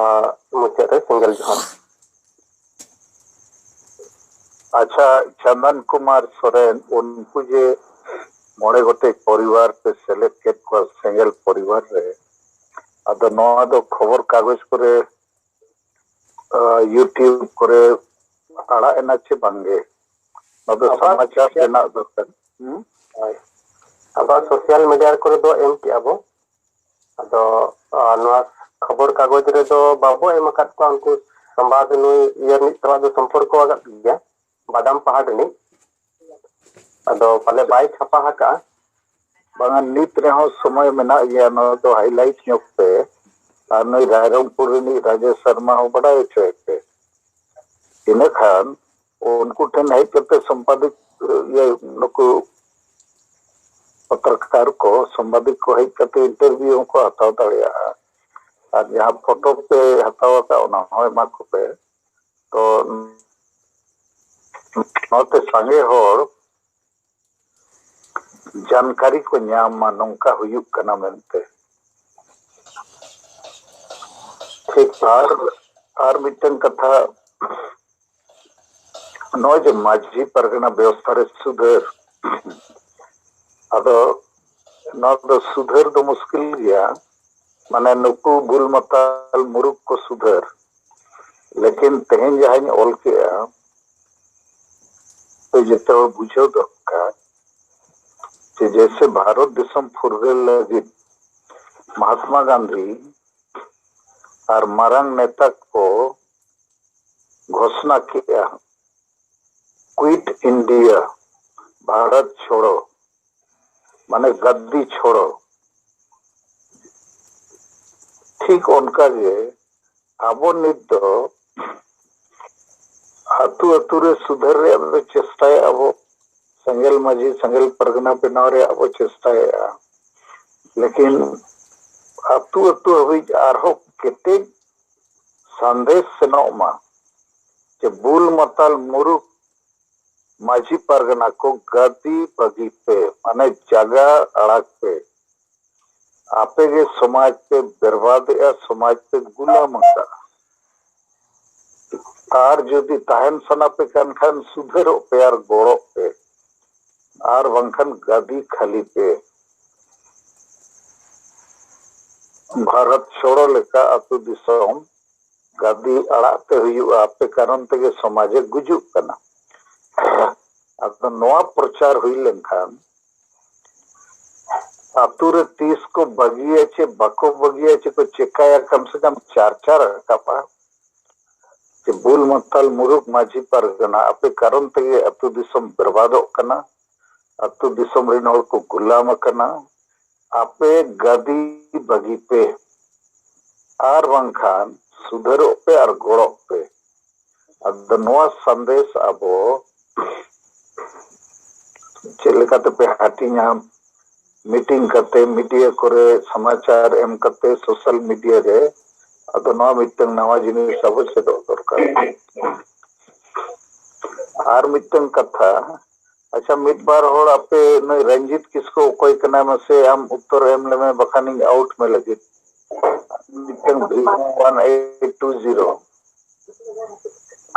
ᱟᱨ, ᱢᱩᱪᱟᱹᱫ ᱨᱮ ᱥᱮᱸᱜᱮᱞ ᱡᱚᱦᱟᱨ᱾ ᱟᱪᱪᱷᱟ, ᱪᱚᱱᱫᱚᱱ ᱠᱩᱢᱟᱨ ᱥᱚᱨᱮᱱ, ᱩᱱᱠᱩ ᱡᱮ ᱢᱚᱬᱮ ᱜᱚᱴᱮᱡ ᱯᱚᱨᱤᱵᱟᱨ ᱯᱮ ᱥᱮᱞᱮᱫ ᱠᱮᱫ ᱠᱚᱣᱟ ᱥᱮᱸᱜᱮᱞ ᱯᱚᱨᱤᱵᱟᱨ ᱨᱮ, ᱟᱫᱚ ᱱᱚᱣᱟ ᱫᱚ ᱠᱷᱚᱵᱚᱨ ᱠᱟᱜᱚᱡᱽ ᱠᱚᱨᱮ, ᱟᱸ, YouTube ᱠᱚᱨᱮ ᱟᱲᱟᱜ ᱮᱱᱟ ᱪᱮ ᱵᱟᱝᱜᱮ? ᱱᱚᱣᱟ ᱫᱚ ᱟᱵᱟᱨ ᱥᱚᱢᱟᱪᱟᱨ ᱨᱮᱱᱟᱜ ᱫᱚᱨᱠᱟᱨ᱾ ᱦᱩᱸ? ᱦᱳᱭ᱾ ᱟᱵᱟᱨ ᱥᱳᱥᱟᱞ ᱢᱤᱰᱤᱭᱟ ᱠᱚᱨᱮ ᱫᱚ ᱮᱢ ᱠᱮᱜᱼᱟ ᱵᱚ᱾ ᱟᱫᱚ, ᱟᱨ ᱱᱚᱣᱟ ᱠᱷᱚᱵᱚᱨ ᱠᱟᱜᱚᱡᱽ ᱨᱮᱫᱚ ᱵᱟᱵᱚ ᱮᱢ ᱟᱠᱟᱫ ᱠᱚᱣᱟ᱾ ᱩᱱᱠᱩ ᱥᱟᱢᱵᱟᱫ ᱱᱩᱭ ᱤᱭᱟᱹ ᱨᱤᱱᱤᱡ ᱥᱟᱞᱟᱜ ᱫᱚ ᱥᱚᱢᱯᱚᱨᱠᱚ ᱟᱠᱟᱫ ᱜᱮᱭᱟ, ᱵᱟᱫᱟᱢ ᱯᱟᱦᱟᱲ ᱨᱤᱱᱤᱡ᱾ ᱟᱫᱚ ᱯᱟᱞᱮ ᱵᱟᱭ ᱪᱷᱟᱯᱟ ᱟᱠᱟᱫᱼᱟ᱾ ᱵᱟᱝᱟ, ᱱᱤᱛ ᱨᱮᱦᱚᱸ ᱥᱚᱢᱚᱭ ᱢᱮᱱᱟᱜ ᱜᱮᱭᱟ, ᱱᱚᱣᱟ ᱫᱚ ᱦᱟᱭᱞᱟᱭᱤᱴ ᱧᱚᱜ ᱯᱮ᱾ ᱟᱨ ᱱᱩᱭ ᱨᱟᱭᱨᱚᱝᱯᱩᱨ ᱨᱤᱱᱤᱡ ᱨᱟᱡᱮᱥ ᱥᱚᱨᱢᱟ ᱦᱚᱸ ᱵᱟᱰᱟᱭ ᱦᱚᱪᱚᱭᱮ ᱯᱮ᱾ ᱤᱱᱟᱹ ᱠᱷᱟᱱ ᱩᱱᱠᱩ ᱴᱷᱮᱱ ᱦᱮᱡ ᱠᱟᱛᱮ ᱥᱚᱢᱯᱟᱫᱚᱠ, ᱤᱭᱟᱹ, ᱱᱩᱠᱩ ᱯᱚᱛᱨᱚᱠᱟᱨ ᱠᱚ, ᱥᱟᱢᱵᱟᱫᱤᱠ ᱠᱚ ᱦᱮᱡ ᱠᱟᱛᱮ ᱤᱱᱴᱟᱨᱵᱷᱤᱭᱩ ᱦᱚᱸᱠᱚ ᱦᱟᱛᱟᱣ ᱫᱟᱲᱮᱭᱟᱜᱼᱟ᱾ ᱟᱨ ᱡᱟᱦᱟᱸ ᱯᱷᱳᱴᱳ ᱯᱮ ᱦᱟᱛᱟᱣ ᱟᱠᱟᱫ, ᱚᱱᱟ ᱦᱚᱸ ᱮᱢᱟ ᱠᱚᱯᱮ᱾ ᱛᱚ ᱱᱚᱛᱮ ᱥᱟᱸᱜᱮ ᱦᱚᱲ ᱡᱟᱱᱠᱟᱨᱤ ᱠᱚ ᱧᱟᱢ ᱢᱟ, ᱱᱚᱝᱠᱟ ᱦᱩᱭᱩᱜ ᱠᱟᱱᱟ ᱢᱮᱱᱛᱮ᱾ ᱴᱷᱤᱠ᱾ ᱟᱨ, ᱟᱨ ᱢᱤᱫᱴᱟᱝ ᱠᱟᱛᱷᱟ, ᱱᱚᱜᱼᱚᱭ ᱡᱮ ᱢᱟᱹᱡᱷᱤ ᱯᱟᱨᱜᱟᱱᱟ ᱵᱮᱵᱚᱥᱛᱷᱟ ᱨᱮ ᱥᱩᱫᱷᱟᱹᱨ, ᱟᱫᱚ ᱱᱚᱣᱟ ᱫᱚ ᱥᱩᱫᱷᱟᱹᱨ ᱫᱚ ᱢᱩᱥᱠᱤᱞ ᱜᱮᱭᱟ, ᱢᱟᱱᱮ ᱱᱩᱠᱩ ᱵᱩᱞ ᱢᱟᱛᱟᱞ ᱢᱩᱨᱩᱠ ᱠᱚ ᱥᱩᱫᱷᱟᱹᱨ᱾ ᱞᱮᱠᱤᱱ ᱛᱮᱦᱮᱧ ᱡᱟᱦᱟᱸᱧ ᱚᱞ ᱠᱮᱜᱼᱟ, ᱛᱚ ᱡᱚᱛᱚ ᱦᱚᱲ ᱵᱩᱡᱷᱟᱹᱣ ᱫᱚᱨᱠᱟᱨ ᱡᱮ ᱡᱮᱭᱥᱮ ᱵᱷᱟᱨᱚᱛ ᱫᱤᱥᱚᱢ ᱯᱷᱩᱨᱜᱟᱹᱞ ᱞᱟᱹᱜᱤᱫ ᱢᱚᱦᱟᱛᱢᱟ ᱜᱟᱱᱫᱷᱤ ᱟᱨ ᱢᱟᱨᱟᱝ ᱱᱮᱛᱟ ᱠᱚ ᱜᱷᱳᱥᱱᱟ ᱠᱮᱜᱼᱟ, ᱠᱩᱭᱤᱴ ᱤᱱᱰᱤᱭᱟ, ᱵᱷᱟᱨᱚᱛ ᱪᱷᱳᱲᱚ, ᱢᱟᱱᱮ ᱜᱟᱫᱫᱤ ᱪᱷᱳᱲᱚ᱾ ᱴᱷᱤᱠ ᱚᱱᱠᱟ ᱜᱮ ᱟᱵᱚ ᱱᱤᱛ ᱫᱚ ᱟᱨ ᱟᱹᱛᱩ ᱟᱹᱛᱩ ᱨᱮ ᱥᱩᱫᱷᱟᱹᱨ ᱨᱮᱭᱟᱜ ᱵᱚ ᱪᱮᱥᱴᱟᱭᱮᱫᱼᱟ ᱵᱚ, ᱥᱮᱸᱜᱮᱞ ᱢᱟᱹᱡᱷᱤ, ᱥᱮᱸᱜᱮᱞ ᱯᱟᱨᱜᱟᱱᱟ ᱵᱮᱱᱟᱣ ᱨᱮᱭᱟᱜ ᱵᱚ ᱪᱮᱥᱴᱟᱭᱮᱫᱼᱟ, ᱞᱮᱠᱤᱱ ᱟᱹᱛᱩ ᱟᱹᱛᱩ ᱦᱟᱹᱵᱤᱡ ᱟᱨᱦᱚᱸ ᱠᱮᱴᱮᱡ ᱥᱟᱸᱫᱮᱥ ᱥᱮᱱᱚᱜ ᱢᱟ ᱡᱮ ᱵᱩᱞ ᱢᱟᱛᱟᱞ ᱢᱩᱨᱩᱠ ᱢᱟᱹᱡᱷᱤ ᱯᱟᱨᱜᱟᱱᱟ ᱠᱚ ᱜᱟᱹᱫᱤ ᱵᱟᱹᱜᱤ ᱯᱮ, ᱢᱟᱱᱮ ᱡᱟᱜᱟ ᱟᱲᱟᱜ ᱯᱮ᱾ ᱟᱯᱮ ᱜᱮ ᱥᱚᱢᱟᱡᱽ ᱯᱮ ᱵᱮᱨᱵᱟᱫᱮᱜᱼᱟ, ᱥᱚᱢᱟᱡᱽ ᱯᱮ ᱜᱩᱞᱟᱢ ᱟᱠᱟᱫᱼᱟ᱾ ᱟᱨ ᱡᱩᱫᱤ ᱛᱟᱦᱮᱱ ᱥᱟᱱᱟ ᱯᱮ ᱠᱟᱱ ᱠᱷᱟᱱ ᱥᱩᱫᱷᱟᱹᱨᱚᱜ ᱯᱮ ᱟᱨ ᱜᱚᱲᱚᱜ ᱯᱮ, ᱟᱨ ᱵᱟᱝᱠᱷᱟᱱ ᱜᱟᱹᱫᱤ ᱠᱷᱟᱹᱞᱤ ᱯᱮ᱾ ᱵᱷᱟᱨᱚᱛ ᱪᱷᱚᱲᱚ ᱞᱮᱠᱟ ᱟᱹᱛᱩ ᱫᱤᱥᱚᱢ ᱜᱟᱹᱫᱤ ᱟᱲᱟᱜ ᱛᱮ ᱦᱩᱭᱩᱜᱼᱟ, ᱟᱯᱮ ᱠᱟᱨᱚᱱ ᱛᱮᱜᱮ ᱥᱚᱢᱟᱡᱮ ᱜᱩᱡᱩᱜ ᱠᱟᱱᱟ᱾ ᱟᱫᱚ ᱱᱚᱣᱟ ᱯᱨᱚᱪᱟᱨ ᱦᱩᱭ ᱞᱮᱱᱠᱷᱟᱱ ᱟᱹᱛᱩ ᱨᱮ ᱛᱤᱥ ᱠᱚ ᱵᱟᱹᱜᱤᱭᱟ ᱪᱮ ᱵᱟᱠᱚ ᱵᱟᱹᱜᱤᱭᱟ ᱪᱮ ᱠᱚ ᱪᱮᱠᱟᱭᱟ, ᱠᱟᱢ ᱥᱮ ᱠᱟᱢ ᱪᱟᱨᱪᱟ ᱨᱟᱠᱟᱵᱼᱟ ᱡᱮ ᱵᱩᱞ ᱢᱟᱛᱟᱞ ᱢᱩᱨᱩᱠ ᱢᱟᱹᱡᱷᱤ ᱯᱟᱨᱜᱟᱱᱟ, ᱟᱯᱮ ᱠᱟᱨᱚᱱ ᱛᱮᱜᱮ ᱟᱹᱛᱩ ᱫᱤᱥᱚᱢ ᱵᱮᱨᱵᱟᱫᱚᱜ ᱠᱟᱱᱟ, ᱟᱹᱛᱩ ᱫᱤᱥᱚᱢ ᱨᱮᱱ ᱦᱚᱲ ᱠᱚ ᱜᱩᱞᱟᱢ ᱟᱠᱟᱱᱟ᱾ ᱟᱯᱮ ᱜᱟᱹᱫᱤ ᱵᱟᱹᱜᱤ ᱯᱮ, ᱟᱨ ᱵᱟᱝᱠᱷᱟᱱ ᱥᱩᱫᱷᱟᱹᱨᱚᱜ ᱯᱮ ᱟᱨ ᱜᱚᱲᱚᱜ ᱯᱮ᱾ ᱟᱫᱚ ᱱᱚᱣᱟ ᱥᱟᱸᱫᱮᱥ ᱟᱵᱚ ᱪᱮᱫ ᱞᱮᱠᱟ ᱛᱮᱯᱮ ᱦᱟᱹᱴᱤᱧᱟ, ᱢᱤᱴᱤᱝ ᱠᱟᱛᱮ, ᱢᱤᱰᱤᱭᱟ ᱠᱚᱨᱮ ᱥᱚᱢᱟᱪᱟᱨ ᱮᱢ ᱠᱟᱛᱮ, ᱥᱳᱥᱟᱞ ᱢᱤᱰᱤᱭᱟ ᱨᱮ, ᱟᱫᱚ ᱱᱚᱣᱟ ᱢᱤᱫᱴᱟᱝ ᱱᱟᱣᱟ ᱡᱤᱱᱤᱥ ᱟᱵᱚ ᱪᱮᱫᱚᱜ ᱫᱚᱨᱠᱟᱨ᱾ ᱟᱨ ᱢᱤᱫᱴᱟᱝ ᱠᱟᱛᱷᱟ, ᱟᱪᱪᱷᱟ, ᱢᱤᱫ ᱵᱟᱨ ᱦᱚᱲ ᱟᱯᱮ ᱱᱩᱭ ᱨᱚᱧᱡᱤᱛ ᱠᱤᱥᱠᱩ ᱚᱠᱚᱭ ᱠᱟᱱᱟᱭ ᱢᱟᱥᱮ ᱟᱢ ᱩᱛᱛᱚᱨ ᱮᱢ ᱞᱮᱢᱮ, ᱵᱟᱠᱷᱟᱱᱤᱧ ᱟᱣᱩᱴ ᱢᱮ ᱞᱟᱹᱜᱤᱫ᱾ ᱢᱤᱫᱴᱟᱝ Vivo one eight two zero.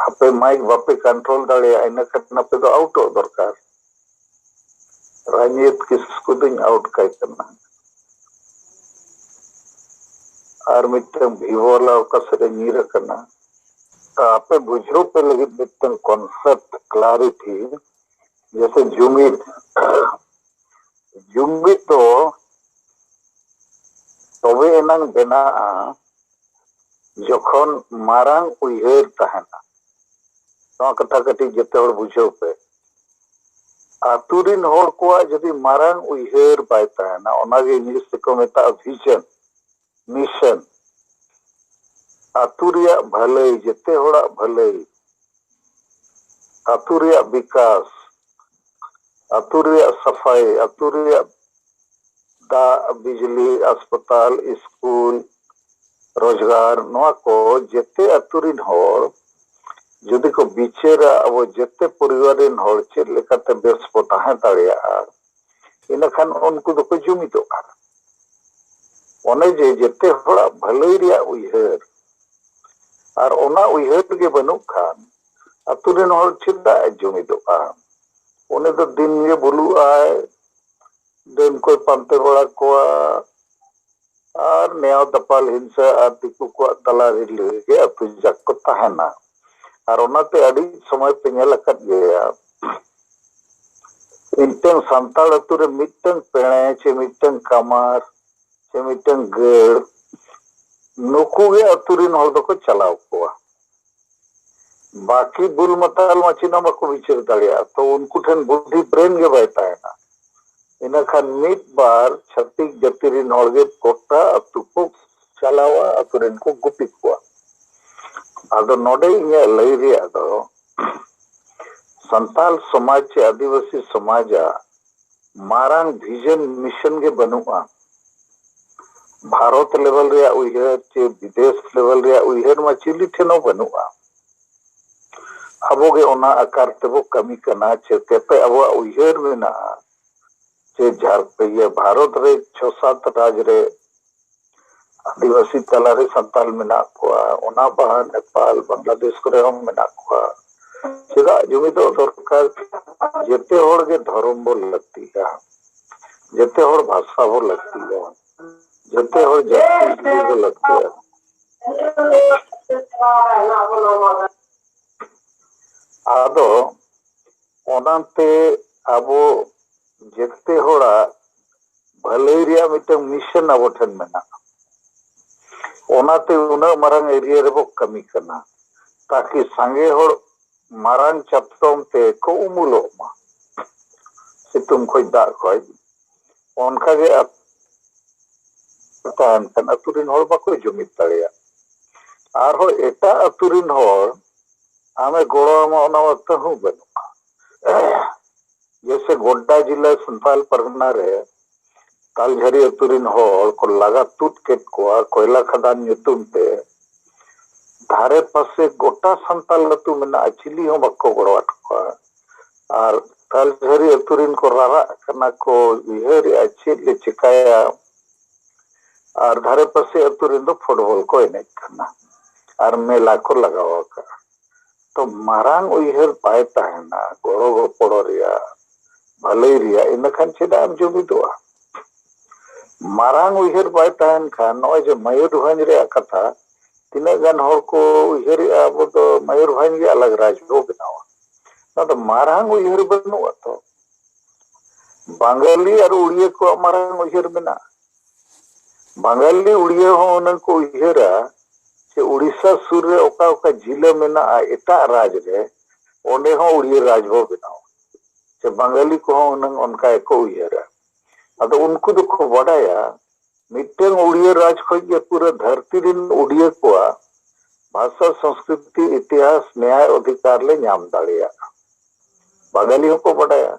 ᱟᱯᱮ ᱢᱟᱭᱤᱠ ᱵᱟᱯᱮ ᱠᱚᱱᱴᱨᱳᱞ ᱫᱟᱲᱮᱭᱟᱜᱼᱟ, ᱤᱱᱟᱹ ᱠᱷᱟᱱ ᱟᱯᱮ ᱫᱚ ᱟᱣᱩᱴᱚᱜ ᱫᱚᱨᱠᱟᱨ᱾ ᱨᱟᱡᱽᱱᱤᱛ ᱠᱤᱥᱠᱩ ᱫᱚᱧ ᱟᱣᱩᱴ ᱠᱟᱭ ᱠᱟᱱᱟ᱾ ᱟᱨ ᱢᱤᱫᱴᱟᱝ ᱵᱷᱤᱵᱷᱳ ᱵᱟᱞᱟ ᱚᱠᱟ ᱥᱮᱫ ᱮ ᱧᱤᱨ ᱟᱠᱟᱱᱟ᱾ ᱛᱚ ᱟᱯᱮ ᱵᱩᱡᱷᱟᱹᱣ ᱯᱮ ᱞᱟᱹᱜᱤᱫ ᱢᱤᱫᱴᱟᱝ ᱠᱚᱱᱥᱮᱯᱴ ᱠᱞᱟᱨᱤᱴᱤ, ᱡᱮᱥᱮ ᱡᱩᱢᱤᱫ, ᱡᱩᱢᱤᱫ ᱫᱚ ᱛᱚᱵᱮ ᱮᱱᱟᱝ ᱵᱮᱱᱟᱜᱼᱟ ᱡᱚᱠᱷᱚᱱ ᱢᱟᱨᱟᱝ ᱩᱭᱦᱟᱹᱨ ᱛᱟᱦᱮᱱᱟ᱾ ᱱᱚᱣᱟ ᱠᱟᱛᱷᱟ ᱠᱟᱹᱴᱤᱡ ᱡᱚᱛᱚ ᱦᱚᱲ ᱵᱩᱡᱷᱟᱹᱣ ᱯᱮ᱾ ᱟᱹᱛᱩ ᱨᱤᱱ ᱦᱚᱲ ᱠᱚᱣᱟᱜ ᱡᱩᱫᱤ ᱢᱟᱨᱟᱝ ᱩᱭᱦᱟᱹᱨ ᱵᱟᱭ ᱛᱟᱦᱮᱱᱟ, ᱚᱱᱟᱜᱮ ᱤᱝᱞᱤᱥ ᱛᱮᱠᱚ ᱢᱮᱛᱟᱜᱼᱟ ᱵᱷᱤᱡᱚᱱ, ᱢᱤᱥᱚᱱ, ᱟᱹᱛᱩ ᱨᱮᱭᱟᱜ ᱵᱷᱟᱹᱞᱟᱹᱭ, ᱡᱮᱛᱮ ᱦᱚᱲᱟᱜ ᱵᱷᱟᱹᱞᱟᱹᱭ, ᱟᱹᱛᱩ ᱨᱮᱭᱟᱜ ᱵᱤᱠᱟᱥ, ᱟᱹᱛᱩ ᱨᱮᱭᱟᱜ ᱥᱟᱯᱷᱟᱭ, ᱟᱹᱛᱩ ᱨᱮᱭᱟᱜ ᱫᱟᱜ, ᱵᱤᱡᱽᱞᱤ, ᱟᱥᱯᱟᱛᱟᱞ, ᱤᱥᱠᱩᱞ, ᱨᱳᱡᱽᱜᱟᱨ, ᱱᱚᱣᱟ ᱠᱚ ᱡᱮᱛᱮ ᱟᱹᱛᱩ ᱨᱤᱱ ᱦᱚᱲ ᱡᱩᱫᱤ ᱠᱚ ᱵᱤᱪᱟᱹᱨᱟ, ᱟᱵᱚ ᱡᱮᱛᱮ ᱯᱚᱨᱤᱵᱟᱨ ᱨᱤᱱ ᱦᱚᱲ ᱪᱮᱫ ᱞᱮᱠᱟᱛᱮ ᱵᱮᱥ ᱵᱚ ᱛᱟᱦᱮᱸ ᱫᱟᱲᱮᱭᱟᱜᱼᱟ, ᱤᱱᱟᱹᱠᱷᱟᱱ ᱩᱱᱠᱩ ᱫᱚᱠᱚ ᱡᱩᱢᱤᱫᱚᱜᱼᱟ᱾ ᱚᱱᱮ ᱡᱮ ᱡᱮᱛᱮ ᱦᱚᱲᱟᱜ ᱵᱷᱟᱹᱞᱟᱹᱭ ᱨᱮᱭᱟᱜ ᱩᱭᱦᱟᱹᱨ, ᱟᱨ ᱚᱱᱟ ᱩᱭᱦᱟᱹᱨ ᱜᱮ ᱵᱟᱹᱱᱩᱜ ᱠᱷᱟᱱ ᱟᱹᱛᱩ ᱨᱮᱱ ᱦᱚᱲ ᱪᱮᱫᱟᱜ ᱮ ᱡᱩᱢᱤᱫᱚᱜᱼᱟ? ᱩᱱᱤ ᱫᱚ ᱫᱤᱱ ᱜᱮ ᱵᱩᱞᱩᱜ ᱟᱭ, ᱰᱟᱹᱱ ᱠᱚᱭ ᱯᱟᱱᱛᱮ ᱵᱟᱲᱟ ᱠᱚᱣᱟ, ᱟᱨ ᱱᱮᱭᱟᱣ ᱫᱟᱯᱟᱞ ᱦᱤᱝᱥᱟᱹ ᱟᱨ ᱫᱤᱠᱩ ᱠᱚᱣᱟᱜ ᱛᱟᱞᱟ ᱨᱮ ᱞᱟᱹᱭ ᱜᱮ ᱟᱹᱛᱩ ᱡᱟᱠ ᱠᱚ ᱛᱟᱦᱮᱱᱟ᱾ ᱟᱨ ᱚᱱᱟᱛᱮ ᱟᱹᱰᱤ ᱥᱚᱢᱚᱭ ᱯᱮ ᱧᱮᱞ ᱟᱠᱟᱫ ᱜᱮᱭᱟ, ᱢᱤᱫᱴᱟᱝ ᱥᱟᱱᱛᱟᱲ ᱟᱹᱛᱩ ᱨᱮ ᱢᱤᱫᱴᱟᱝ ᱯᱮᱲᱮ ᱪᱮ ᱢᱤᱫᱴᱟᱝ ᱠᱟᱢᱟᱨ ᱪᱮ ᱢᱤᱫᱴᱟᱝ ᱜᱟᱹᱲ, ᱱᱩᱠᱩ ᱜᱮ ᱟᱹᱛᱩ ᱨᱤᱱ ᱦᱚᱲ ᱫᱚᱠᱚ ᱪᱟᱞᱟᱣ ᱠᱚᱣᱟ᱾ ᱵᱟᱹᱠᱤ ᱵᱩᱞ ᱢᱟᱛᱟᱞ ᱢᱟ ᱪᱮᱫ ᱦᱚᱸ ᱵᱟᱠᱚ ᱵᱤᱪᱟᱹᱨ ᱫᱟᱲᱮᱭᱟᱜᱼᱟ, ᱛᱚ ᱩᱱᱠᱩ ᱴᱷᱮᱱ ᱵᱩᱫᱽᱫᱷᱤ, ᱵᱨᱮᱱ ᱜᱮ ᱵᱟᱭ ᱛᱟᱦᱮᱱᱟ᱾ ᱤᱱᱟᱹᱠᱷᱟᱱ ᱢᱤᱫ ᱵᱟᱨ ᱪᱷᱟᱹᱛᱤᱠ ᱡᱟᱹᱛᱤ ᱨᱤᱱ ᱦᱚᱲ ᱜᱮ ᱜᱚᱴᱟ ᱟᱹᱛᱩ ᱠᱚ ᱪᱟᱞᱟᱣᱟ, ᱟᱹᱛᱩ ᱨᱮᱱ ᱠᱚ ᱜᱩᱯᱤ ᱠᱚᱣᱟ᱾ ᱟᱫᱚ ᱱᱚᱰᱮ ᱤᱧᱟᱹᱜ ᱞᱟᱹᱭ ᱨᱮᱭᱟᱜ ᱫᱚ, ᱥᱟᱱᱛᱟᱞ ᱥᱚᱢᱟᱡᱽ ᱪᱮ ᱟᱹᱫᱤᱵᱟᱹᱥᱤ ᱥᱚᱢᱟᱡᱟᱜ ᱢᱟᱨᱟᱝ ᱵᱷᱤᱡᱚᱱ ᱢᱤᱥᱚᱱ ᱜᱮ ᱵᱟᱹᱱᱩᱜᱼᱟ᱾ ᱵᱷᱟᱨᱚᱛ ᱞᱮᱵᱮᱞ ᱨᱮᱭᱟᱜ ᱩᱭᱦᱟᱹᱨ ᱪᱮ ᱵᱤᱫᱮᱥ ᱞᱮᱵᱮᱞ ᱨᱮᱭᱟᱜ ᱩᱭᱦᱟᱹᱨ ᱢᱟ ᱪᱤᱞᱤ ᱴᱷᱮᱱ ᱦᱚᱸ ᱵᱟᱹᱱᱩᱜᱼᱟ᱾ ᱟᱵᱚ ᱜᱮ ᱚᱱᱟ ᱟᱠᱟᱨ ᱛᱮᱵᱚ ᱠᱟᱹᱢᱤ ᱠᱟᱱᱟ᱾ ᱪᱤᱠᱟᱹᱛᱮ ᱟᱵᱚᱣᱟᱜ ᱩᱭᱦᱟᱹᱨ ᱢᱮᱱᱟᱜᱼᱟ ᱡᱮ ᱡᱷᱟᱲ-, ᱤᱭᱟᱹ, ᱵᱷᱟᱨᱚᱛ ᱨᱮ ᱪᱷᱚ ᱥᱟᱛ ᱨᱟᱡᱽ ᱨᱮ ᱟᱹᱫᱤᱵᱟᱹᱥᱤ ᱛᱟᱞᱟᱨᱮ ᱥᱟᱱᱛᱟᱞ ᱢᱮᱱᱟᱜ ᱠᱚᱣᱟ, ᱚᱱᱟ ᱵᱟᱦᱟ ᱱᱮᱯᱟᱞ, ᱵᱟᱝᱞᱟᱫᱮᱥ ᱠᱚᱨᱮ ᱦᱚᱸ ᱢᱮᱱᱟᱜ ᱠᱚᱣᱟ᱾ ᱪᱮᱫᱟᱜ ᱡᱩᱢᱤᱫᱚᱜ ᱫᱚᱨᱠᱟᱨ? ᱡᱮᱛᱮ ᱦᱚᱲ ᱜᱮ ᱫᱷᱚᱨᱚᱢ ᱵᱚ ᱞᱟᱹᱠᱛᱤᱜᱼᱟ, ᱡᱮᱛᱮ ᱦᱚᱲ ᱵᱷᱟᱥᱟ ᱵᱚ ᱞᱟᱹᱠᱛᱤᱜᱼᱟ, ᱡᱮᱛᱮ ᱦᱚᱲ ᱡᱟᱹᱛᱤ ᱵᱚ ᱞᱟᱹᱠᱛᱤᱜᱼᱟ᱾ ᱟᱫᱚ ᱚᱱᱟᱛᱮ ᱟᱵᱚ ᱡᱮᱛᱮ ᱦᱚᱲᱟᱜ ᱵᱷᱟᱹᱞᱟᱹᱭ ᱨᱮᱭᱟᱜ ᱢᱤᱫᱴᱟᱝ ᱢᱤᱥᱚᱱ ᱟᱵᱚ ᱴᱷᱮᱱ ᱢᱮᱱᱟᱜᱼᱟ᱾ ᱚᱱᱟᱛᱮ ᱩᱱᱟᱹᱜ ᱢᱟᱨᱟᱝ ᱮᱨᱤᱭᱟ ᱨᱮᱵᱚ ᱠᱟᱹᱢᱤ ᱠᱟᱱᱟ, ᱛᱟᱠᱤ ᱥᱟᱸᱜᱮ ᱦᱚᱲ ᱢᱟᱨᱟᱝ ᱪᱟᱛᱚᱢ ᱛᱮ ᱠᱚ ᱩᱢᱩᱞᱚᱜ ᱢᱟ, ᱥᱤᱛᱩᱝ ᱠᱷᱚᱡ, ᱫᱟᱜ ᱠᱷᱚᱡ᱾ ᱚᱱᱠᱟᱜᱮ ᱟᱯ-, ᱛᱟᱦᱮᱱ ᱠᱷᱟᱱ ᱟᱹᱛᱩ ᱨᱮᱱ ᱦᱚᱲ ᱵᱟᱠᱚ ᱡᱩᱢᱤᱫ ᱫᱟᱲᱮᱭᱟᱜᱼᱟ᱾ ᱟᱨᱦᱚᱸ ᱮᱴᱟᱜ ᱟᱹᱛᱩ ᱨᱮᱱ ᱦᱚᱲ ᱟᱢᱮ ᱜᱚᱲᱚ ᱟᱢᱟ, ᱚᱱᱟ ᱢᱟ ᱛᱟᱹᱦᱩ ᱵᱟᱹᱱᱩᱜᱼᱟ᱾ ᱡᱮᱭᱥᱮ ᱜᱚᱰᱰᱟ ᱡᱮᱞᱟ ᱥᱟᱱᱛᱟᱞ ᱯᱟᱨᱜᱟᱱᱟ ᱨᱮ ᱛᱟᱞᱡᱷᱟᱹᱨᱤ ᱟᱹᱛᱩ ᱨᱤᱱ ᱦᱚᱲ ᱠᱚ ᱞᱟᱜᱟ ᱛᱩᱫ ᱠᱮᱫ ᱠᱚᱣᱟ ᱠᱚᱭᱞᱟ ᱠᱷᱟᱫᱟᱱ ᱧᱩᱛᱩᱢ ᱛᱮ᱾ ᱫᱷᱟᱨᱮ ᱯᱟᱥᱮ ᱜᱚᱴᱟ ᱥᱟᱱᱛᱟᱞ ᱟᱹᱛᱩ ᱢᱮᱱᱟᱜᱼᱟ, ᱪᱤᱞᱤ ᱦᱚᱸ ᱵᱟᱠᱚ ᱜᱚᱲᱚᱣᱟᱫ ᱠᱚᱣᱟ᱾ ᱟᱨ ᱛᱟᱞᱡᱷᱟᱹᱨᱤ ᱟᱹᱛᱩ ᱨᱤᱱ ᱠᱚ ᱨᱟᱨᱟᱜ ᱠᱟᱱᱟ ᱠᱚ, ᱩᱭᱦᱟᱹᱨᱮᱜᱼᱟ ᱪᱮᱫ ᱞᱮ ᱪᱮᱠᱟᱭᱟ᱾ ᱟᱨ ᱫᱷᱟᱨᱮ ᱯᱟᱥᱮ ᱟᱹᱛᱩ ᱨᱤᱱ ᱫᱚ ᱯᱷᱩᱴᱵᱚᱞ ᱠᱚ ᱮᱱᱮᱡ ᱠᱟᱱᱟ ᱟᱨ ᱢᱮᱞᱟ ᱠᱚ ᱞᱟᱜᱟᱣ ᱟᱠᱟᱫᱼᱟ᱾ ᱛᱚ ᱢᱟᱨᱟᱝ ᱩᱭᱦᱟᱹᱨ ᱵᱟᱭ ᱛᱟᱦᱮᱱᱟ ᱜᱚᱲᱚ ᱜᱚᱯᱚᱲᱚ ᱨᱮᱭᱟᱜ, ᱵᱷᱟᱹᱞᱟᱹᱭ ᱨᱮᱭᱟᱜ, ᱤᱱᱟᱹᱠᱷᱟᱱ ᱪᱮᱫᱟᱜ ᱮᱢ ᱡᱩᱢᱤᱫᱚᱜᱼᱟ? ᱢᱟᱨᱟᱝ ᱩᱭᱦᱟᱹᱨ ᱵᱟᱭ ᱛᱟᱦᱮᱱ ᱠᱷᱟᱱ, ᱱᱚᱜᱼᱚᱭ ᱡᱮ ᱢᱚᱭᱩᱨᱵᱷᱚᱸᱡᱽ ᱨᱮᱭᱟᱜ ᱠᱟᱛᱷᱟ, ᱛᱤᱱᱟᱹᱜ ᱜᱟᱱ ᱦᱚᱲ ᱠᱚ ᱩᱭᱦᱟᱹᱨᱮᱜᱼᱟ ᱟᱵᱚ ᱫᱚ ᱢᱚᱭᱩᱨᱵᱷᱚᱸᱡᱽ ᱜᱮ ᱟᱞᱟᱜᱽ ᱨᱟᱡᱽ ᱵᱚ ᱵᱮᱱᱟᱣᱟ᱾ ᱚᱱᱟ ᱫᱚ ᱢᱟᱨᱟᱝ ᱩᱭᱦᱟᱹᱨ ᱵᱟᱹᱱᱩᱜᱼᱟ ᱛᱚ᱾ ᱵᱟᱝᱜᱟᱞᱤ ᱟᱨ ᱩᱲᱤᱭᱟᱹ ᱠᱚᱣᱟᱜ ᱢᱟᱨᱟᱝ ᱩᱭᱦᱟᱹᱨ ᱢᱮᱱᱟᱜᱼᱟ᱾ ᱵᱟᱝᱜᱟᱞᱤ ᱩᱲᱤᱭᱟᱹ ᱦᱚᱸ ᱦᱩᱱᱟᱹᱝ ᱠᱚ ᱩᱭᱦᱟᱹᱨᱟ ᱡᱮ ᱩᱲᱤᱥᱥᱟ ᱥᱩᱨ ᱨᱮ ᱚᱠᱟ ᱚᱠᱟ ᱡᱤᱞᱟᱹ ᱢᱮᱱᱟᱜᱼᱟ ᱮᱴᱟᱜ ᱨᱟᱡᱽ ᱨᱮ, ᱚᱸᱰᱮ ᱦᱚᱸ ᱩᱲᱤᱭᱟᱹ ᱨᱟᱡᱽ ᱵᱚ ᱵᱮᱱᱟᱣᱟ᱾ ᱥᱮ ᱵᱟᱝᱜᱟᱞᱤ ᱠᱚᱦᱚᱸ ᱦᱩᱱᱟᱹᱝ ᱚᱱᱠᱟ ᱜᱮᱠᱚ ᱩᱭᱦᱟᱹᱨᱟ᱾ ᱟᱫᱚ ᱩᱱᱠᱩ ᱫᱚᱠᱚ ᱵᱟᱰᱟᱭᱟ ᱢᱤᱫᱴᱟᱝ ᱩᱲᱤᱭᱟᱹ ᱨᱟᱡᱽ ᱠᱷᱚᱱ ᱜᱮ ᱯᱩᱨᱟᱹ ᱫᱷᱟᱹᱨᱛᱤ ᱨᱤᱱ ᱩᱰᱤᱭᱟᱹ ᱠᱚᱣᱟᱜ ᱵᱷᱟᱥᱟ, ᱥᱚᱝᱥᱠᱨᱤᱛᱤ, ᱤᱛᱤᱦᱟᱥ, ᱱᱮᱭᱟᱭ ᱚᱫᱷᱤᱠᱟᱨ ᱞᱮ ᱧᱟᱢ ᱫᱟᱲᱮᱭᱟᱜᱼᱟ᱾ ᱵᱟᱝᱜᱟᱞᱤ ᱦᱚᱸᱠᱚ ᱵᱟᱰᱟᱭᱟ,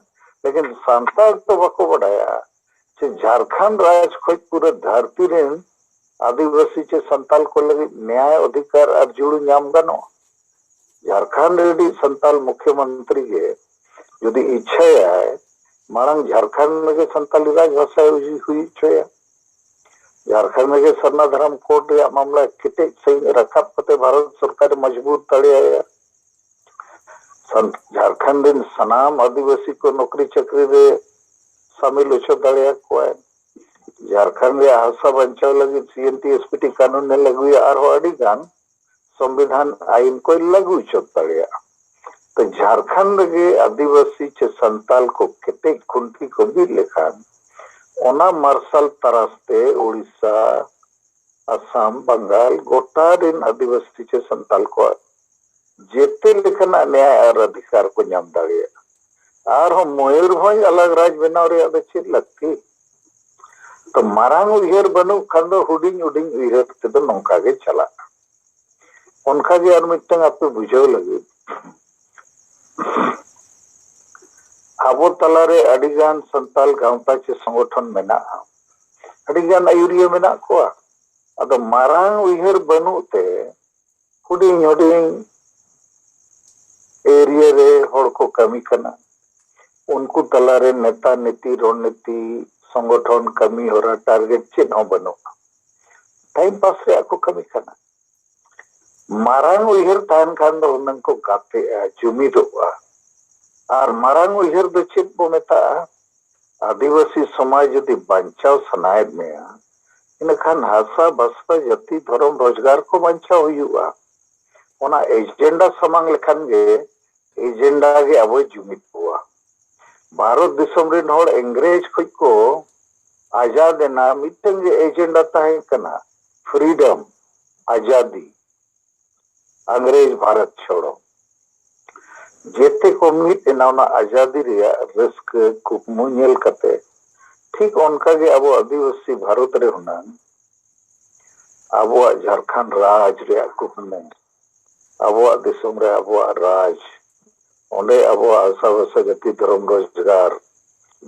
ᱞᱮᱠᱤᱱ ᱥᱟᱱᱛᱟᱲ ᱫᱚ ᱵᱟᱠᱚ ᱵᱟᱰᱟᱭᱟ ᱡᱮ ᱡᱷᱟᱲᱠᱷᱚᱸᱰ ᱨᱟᱡᱽ ᱠᱷᱚᱱ ᱯᱩᱨᱟᱹ ᱫᱷᱟᱹᱨᱛᱤ ᱨᱤᱱ ᱟᱹᱫᱤᱵᱟᱹᱥᱤ ᱪᱮ ᱥᱟᱱᱛᱟᱲ ᱠᱚ ᱞᱟᱹᱜᱤᱫ ᱱᱮᱭᱟᱭ ᱚᱫᱷᱤᱠᱟᱨ ᱟᱨ ᱡᱩᱲᱩ ᱧᱟᱢ ᱜᱟᱱᱚᱜᱼᱟ᱾ ᱡᱷᱟᱲᱠᱷᱚᱸᱰ ᱨᱤᱱᱤᱡ ᱥᱟᱱᱛᱟᱲ ᱢᱩᱠᱷᱭᱚᱢᱚᱱᱛᱨᱤ ᱜᱮ ᱡᱩᱫᱤ ᱤᱪᱪᱷᱟᱹᱭᱟᱭ, ᱢᱟᱲᱟᱝ ᱡᱷᱟᱲᱠᱷᱚᱸᱰ ᱨᱮᱜᱮ ᱥᱟᱱᱛᱟᱲᱤ ᱨᱟᱡᱽ ᱵᱷᱟᱥᱟᱭ ᱦᱩᱭ ᱦᱚᱪᱚᱭᱟ᱾ ᱡᱷᱟᱲᱠᱷᱚᱸᱰ ᱨᱮᱜᱮ ᱥᱟᱨᱱᱟ ᱫᱷᱚᱨᱚᱢ ᱠᱳᱰ ᱨᱮᱭᱟᱜ ᱢᱟᱢᱞᱟ ᱠᱮᱴᱮᱡ ᱥᱟᱺᱦᱤᱡ ᱨᱟᱠᱟᱵ ᱠᱟᱛᱮ ᱵᱷᱟᱨᱚᱛ ᱥᱚᱨᱠᱟᱨᱮ ᱢᱚᱡᱽᱵᱩᱨ ᱫᱟᱲᱮᱭᱟᱭᱟ᱾ ᱥᱟᱱ-, ᱡᱷᱟᱲᱠᱷᱚᱸᱰ ᱨᱤᱱ ᱥᱟᱱᱟᱢ ᱟᱹᱫᱤᱵᱟᱹᱥᱤ ᱠᱚ ᱱᱚᱠᱨᱤ ᱪᱟᱹᱠᱨᱤ ᱨᱮ ᱥᱟᱢᱤᱞ ᱦᱚᱪᱚ ᱫᱟᱲᱮᱭᱟᱠᱚᱣᱟᱭ᱾ ᱡᱷᱟᱲᱠᱷᱚᱸᱰ ᱨᱮᱭᱟᱜ ᱦᱟᱥᱟ ᱵᱟᱧᱪᱟᱣ ᱞᱟᱹᱜᱤᱫ ᱥᱤ N T S P T ᱠᱟᱹᱱᱩᱱ ᱮ ᱞᱟᱹᱜᱩᱭᱟ, ᱟᱨᱦᱚᱸ ᱟᱹᱰᱤ ᱜᱟᱱ ᱥᱚᱝᱵᱤᱫᱷᱟᱱ ᱟᱭᱤᱱ ᱠᱚᱭ ᱞᱟᱹᱜᱩ ᱦᱚᱪᱚ ᱫᱟᱲᱮᱭᱟᱜᱼᱟ᱾ ᱛᱚ ᱡᱷᱟᱲᱠᱷᱚᱸᱰ ᱨᱮᱜᱮ ᱟᱹᱫᱤᱵᱟᱹᱥᱤ ᱪᱮ ᱥᱟᱱᱛᱟᱞ ᱠᱚ ᱠᱮᱴᱮᱡ ᱠᱷᱩᱱᱴᱤ ᱠᱚ ᱵᱤᱫ ᱞᱮᱠᱷᱟᱱ, ᱚᱱᱟ ᱢᱟᱨᱥᱟᱞ ᱛᱟᱨᱟᱥ ᱛᱮ ᱩᱲᱤᱥᱥᱟ, ᱟᱥᱟᱢ, ᱵᱟᱝᱜᱟᱞ, ᱜᱚᱴᱟ ᱨᱤᱱ ᱟᱹᱫᱤᱵᱟᱹᱥᱤ ᱪᱮ ᱥᱟᱱᱛᱟᱞ ᱠᱚᱣᱟᱜ ᱡᱮᱛᱮ ᱞᱮᱠᱟᱱᱟᱜ ᱱᱮᱭᱟᱭ ᱟᱨ ᱚᱫᱷᱤᱠᱟᱨ ᱠᱚ ᱧᱟᱢ ᱫᱟᱲᱮᱭᱟᱜᱼᱟ᱾ ᱟᱨᱦᱚᱸ ᱢᱚᱭᱩᱨᱵᱷᱚᱸᱡᱽ ᱟᱞᱟᱜᱽ ᱨᱟᱡᱽ ᱵᱮᱱᱟᱣ ᱨᱮᱭᱟᱜ ᱫᱚ ᱪᱮᱫ ᱞᱟᱹᱠᱛᱤ? ᱛᱚ ᱢᱟᱨᱟᱝ ᱩᱭᱦᱟᱹᱨ ᱵᱟᱹᱱᱩᱜ ᱠᱷᱟᱱ ᱫᱚ ᱦᱩᱰᱤᱧ ᱦᱩᱰᱤᱧ ᱩᱭᱦᱟᱹᱨ ᱛᱮᱫᱚ ᱱᱚᱝᱠᱟ ᱜᱮ ᱪᱟᱞᱟᱜᱼᱟ᱾ ᱚᱱᱠᱟᱜᱮ ᱟᱨ ᱢᱤᱫᱴᱟᱝ ᱟᱯᱮ ᱵᱩᱡᱷᱟᱹᱣ ᱞᱟᱹᱜᱤᱫ, ᱟᱵᱚ ᱛᱟᱞᱟᱨᱮ ᱟᱹᱰᱤᱜᱟᱱ ᱥᱟᱱᱛᱟᱲ ᱜᱟᱶᱛᱟ ᱪᱮ ᱥᱚᱝᱜᱚᱴᱷᱚᱱ ᱢᱮᱱᱟᱜᱼᱟ, ᱟᱹᱰᱤᱜᱟᱱ ᱟᱹᱭᱩᱨᱤᱭᱟᱹ ᱢᱮᱱᱟᱜ ᱠᱚᱣᱟ᱾ ᱟᱫᱚ ᱢᱟᱨᱟᱝ ᱩᱭᱦᱟᱹᱨ ᱵᱟᱹᱱᱩᱜ ᱛᱮ ᱦᱩᱰᱤᱧ ᱦᱩᱰᱤᱧ ᱮᱨᱤᱭᱟ ᱨᱮ ᱦᱚᱲ ᱠᱚ ᱠᱟᱹᱢᱤ ᱠᱟᱱᱟ᱾ ᱩᱱᱠᱩ ᱛᱟᱞᱟᱨᱮ ᱱᱮᱛᱟ ᱱᱤᱛᱤ, ᱨᱚᱲᱱᱤᱛᱤ, ᱥᱚᱝᱜᱚᱴᱷᱚᱱ, ᱠᱟᱹᱢᱤ ᱦᱚᱨᱟ, ᱴᱟᱨᱜᱮᱴ ᱪᱮᱫ ᱦᱚᱸ ᱵᱟᱹᱱᱩᱜᱼᱟ᱾ ᱴᱟᱭᱤᱢ ᱯᱟᱥ ᱨᱮᱭᱟᱜ ᱠᱚ ᱠᱟᱹᱢᱤ ᱠᱟᱱᱟ᱾ ᱢᱟᱨᱟᱝ ᱩᱭᱦᱟᱹᱨ ᱛᱟᱦᱮᱱ ᱠᱷᱟᱱ ᱫᱚ ᱦᱩᱱᱟᱹᱝ ᱠᱚ ᱜᱟᱛᱮᱜᱼᱟ, ᱡᱩᱢᱤᱫᱚᱜᱼᱟ᱾ ᱟᱨ ᱢᱟᱨᱟᱝ ᱩᱭᱦᱟᱹᱨ ᱫᱚ ᱪᱮᱫ ᱵᱚ ᱢᱮᱛᱟᱜᱼᱟ? ᱟᱹᱫᱤᱵᱟᱹᱥᱤ ᱥᱚᱢᱟᱡᱽ ᱡᱩᱫᱤ ᱵᱟᱧᱪᱟᱣ ᱥᱟᱱᱟᱭᱮᱫ ᱢᱮᱭᱟ, ᱤᱱᱟᱹᱠᱷᱟᱱ ᱦᱟᱥᱟ, ᱵᱷᱟᱥᱟ, ᱡᱟᱹᱛᱤ, ᱫᱷᱚᱨᱚᱢ, ᱨᱳᱡᱽᱜᱟᱨ ᱠᱚ ᱵᱟᱧᱪᱟᱣ ᱦᱩᱭᱩᱜᱼᱟ᱾ ᱚᱱᱟ ᱮᱡᱮᱱᱰᱟ ᱥᱟᱢᱟᱝ ᱞᱮᱠᱷᱟᱱ ᱜᱮ ᱮᱡᱮᱱᱰᱟ ᱜᱮ ᱟᱵᱚᱭ ᱡᱩᱢᱤᱫ ᱠᱚᱣᱟ᱾ ᱵᱷᱟᱨᱚᱛ ᱫᱤᱥᱚᱢ ᱨᱮᱱ ᱦᱚᱲ ᱤᱝᱨᱮᱡᱽ ᱠᱷᱚᱡ ᱠᱚ ᱟᱡᱟᱫ ᱮᱱᱟ, ᱢᱤᱫᱴᱟᱝ ᱜᱮ ᱮᱡᱮᱱᱰᱟ ᱛᱟᱦᱮᱸ ᱠᱟᱱᱟ, ᱯᱷᱨᱤᱰᱚᱢ, ᱟᱡᱟᱫᱤ᱾ ᱤᱝᱨᱮᱡᱽ ᱵᱷᱟᱨᱚᱛ ᱪᱷᱚᱲᱚ᱾ ᱡᱮᱛᱮ ᱠᱚ ᱢᱤᱫ ᱮᱱᱟ ᱚᱱᱟ ᱟᱡᱟᱫᱤ ᱨᱮᱭᱟᱜ ᱨᱟᱹᱥᱠᱟᱹ ᱠᱩᱠᱢᱩ ᱧᱮᱞ ᱠᱟᱛᱮ᱾ ᱴᱷᱤᱠ ᱚᱱᱠᱟᱜᱮ ᱟᱵᱚ ᱟᱹᱫᱤᱵᱟᱹᱥᱤ ᱵᱷᱟᱨᱚᱛ ᱨᱮ ᱦᱩᱱᱟᱹᱝ ᱟᱵᱚᱣᱟᱜ ᱡᱷᱟᱲᱠᱷᱚᱸᱰ ᱨᱟᱡᱽ ᱨᱮᱭᱟᱜ ᱠᱩᱠᱢᱩ, ᱟᱵᱚᱣᱟᱜ ᱫᱤᱥᱚᱢ ᱨᱮ ᱟᱵᱚᱣᱟᱜ ᱨᱟᱡᱽ, ᱚᱸᱰᱮ ᱟᱵᱚᱣᱟᱜ ᱦᱟᱥᱟ ᱵᱷᱟᱥᱟ ᱡᱟᱹᱛᱤ ᱫᱷᱚᱨᱚᱢ ᱨᱳᱡᱽᱜᱟᱨ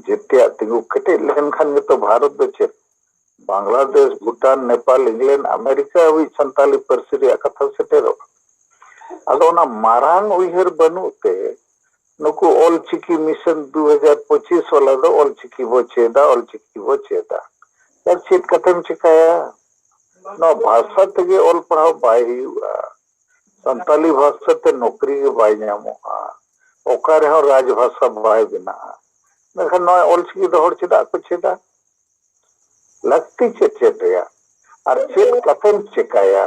ᱡᱮᱛᱮᱭᱟᱜ ᱛᱤᱸᱜᱩ ᱠᱮᱴᱮᱡ ᱞᱮᱱᱠᱷᱟᱱ ᱜᱮᱛᱚ ᱵᱷᱟᱨᱚᱛ ᱫᱚ ᱪᱮᱫ, ᱵᱟᱝᱞᱟᱫᱮᱥ, ᱵᱷᱩᱴᱟᱱ, ᱱᱮᱯᱟᱞ, ᱤᱝᱞᱮᱱᱰ, ᱟᱢᱮᱨᱤᱠᱟ ᱦᱟᱹᱵᱤᱡ ᱥᱟᱱᱛᱟᱞᱤ ᱯᱟᱹᱨᱥᱤ ᱨᱮᱭᱟᱜ ᱠᱟᱛᱷᱟ ᱥᱮᱴᱮᱨᱚᱜᱼᱟ᱾ ᱟᱫᱚ ᱚᱱᱟ ᱢᱟᱨᱟᱝ ᱩᱭᱦᱟᱹᱨ ᱵᱟᱹᱱᱩᱜ ᱛᱮ ᱱᱩᱠᱩ ᱚᱞᱪᱤᱠᱤ ᱢᱤᱥᱚᱱ ᱫᱩ ᱦᱟᱡᱟᱨ ᱯᱚᱸᱪᱤᱥ ᱣᱟᱞᱟ ᱫᱚ ᱚᱞᱪᱤᱠᱤ ᱵᱚ ᱪᱮᱫᱟ, ᱚᱞᱪᱤᱠᱤ ᱵᱚ ᱪᱮᱫᱟ᱾ ᱟᱨ ᱪᱮᱫ ᱠᱟᱛᱮᱢ ᱪᱤᱠᱟᱹᱭᱟ? ᱱᱚᱣᱟ ᱵᱷᱟᱥᱟ ᱛᱮᱜᱮ ᱚᱞ ᱯᱟᱲᱦᱟᱣ ᱵᱟᱭ ᱦᱩᱭᱩᱜᱼᱟ᱾ ᱥᱟᱱᱛᱟᱞᱤ ᱵᱷᱟᱥᱟ ᱛᱮ ᱱᱚᱠᱨᱤ ᱜᱮ ᱵᱟᱭ ᱧᱟᱢᱚᱜᱼᱟ᱾ ᱚᱠᱟ ᱨᱮᱦᱚᱸ ᱨᱟᱡᱽ ᱵᱷᱟᱥᱟ ᱵᱟᱭ ᱵᱮᱱᱟᱜᱼᱟ᱾ ᱢᱮᱱᱠᱷᱟᱱ ᱱᱚᱣᱟ ᱚᱞᱪᱤᱠᱤ ᱫᱚ ᱦᱚᱲ ᱪᱮᱫᱟᱜ ᱠᱚ ᱪᱮᱫᱟ? ᱞᱟᱹᱠᱛᱤ ᱪᱮᱫ ᱪᱮᱫ ᱨᱮᱭᱟᱜ? ᱟᱨ ᱪᱮᱫ ᱠᱟᱛᱮᱢ ᱪᱮᱠᱟᱭᱟ?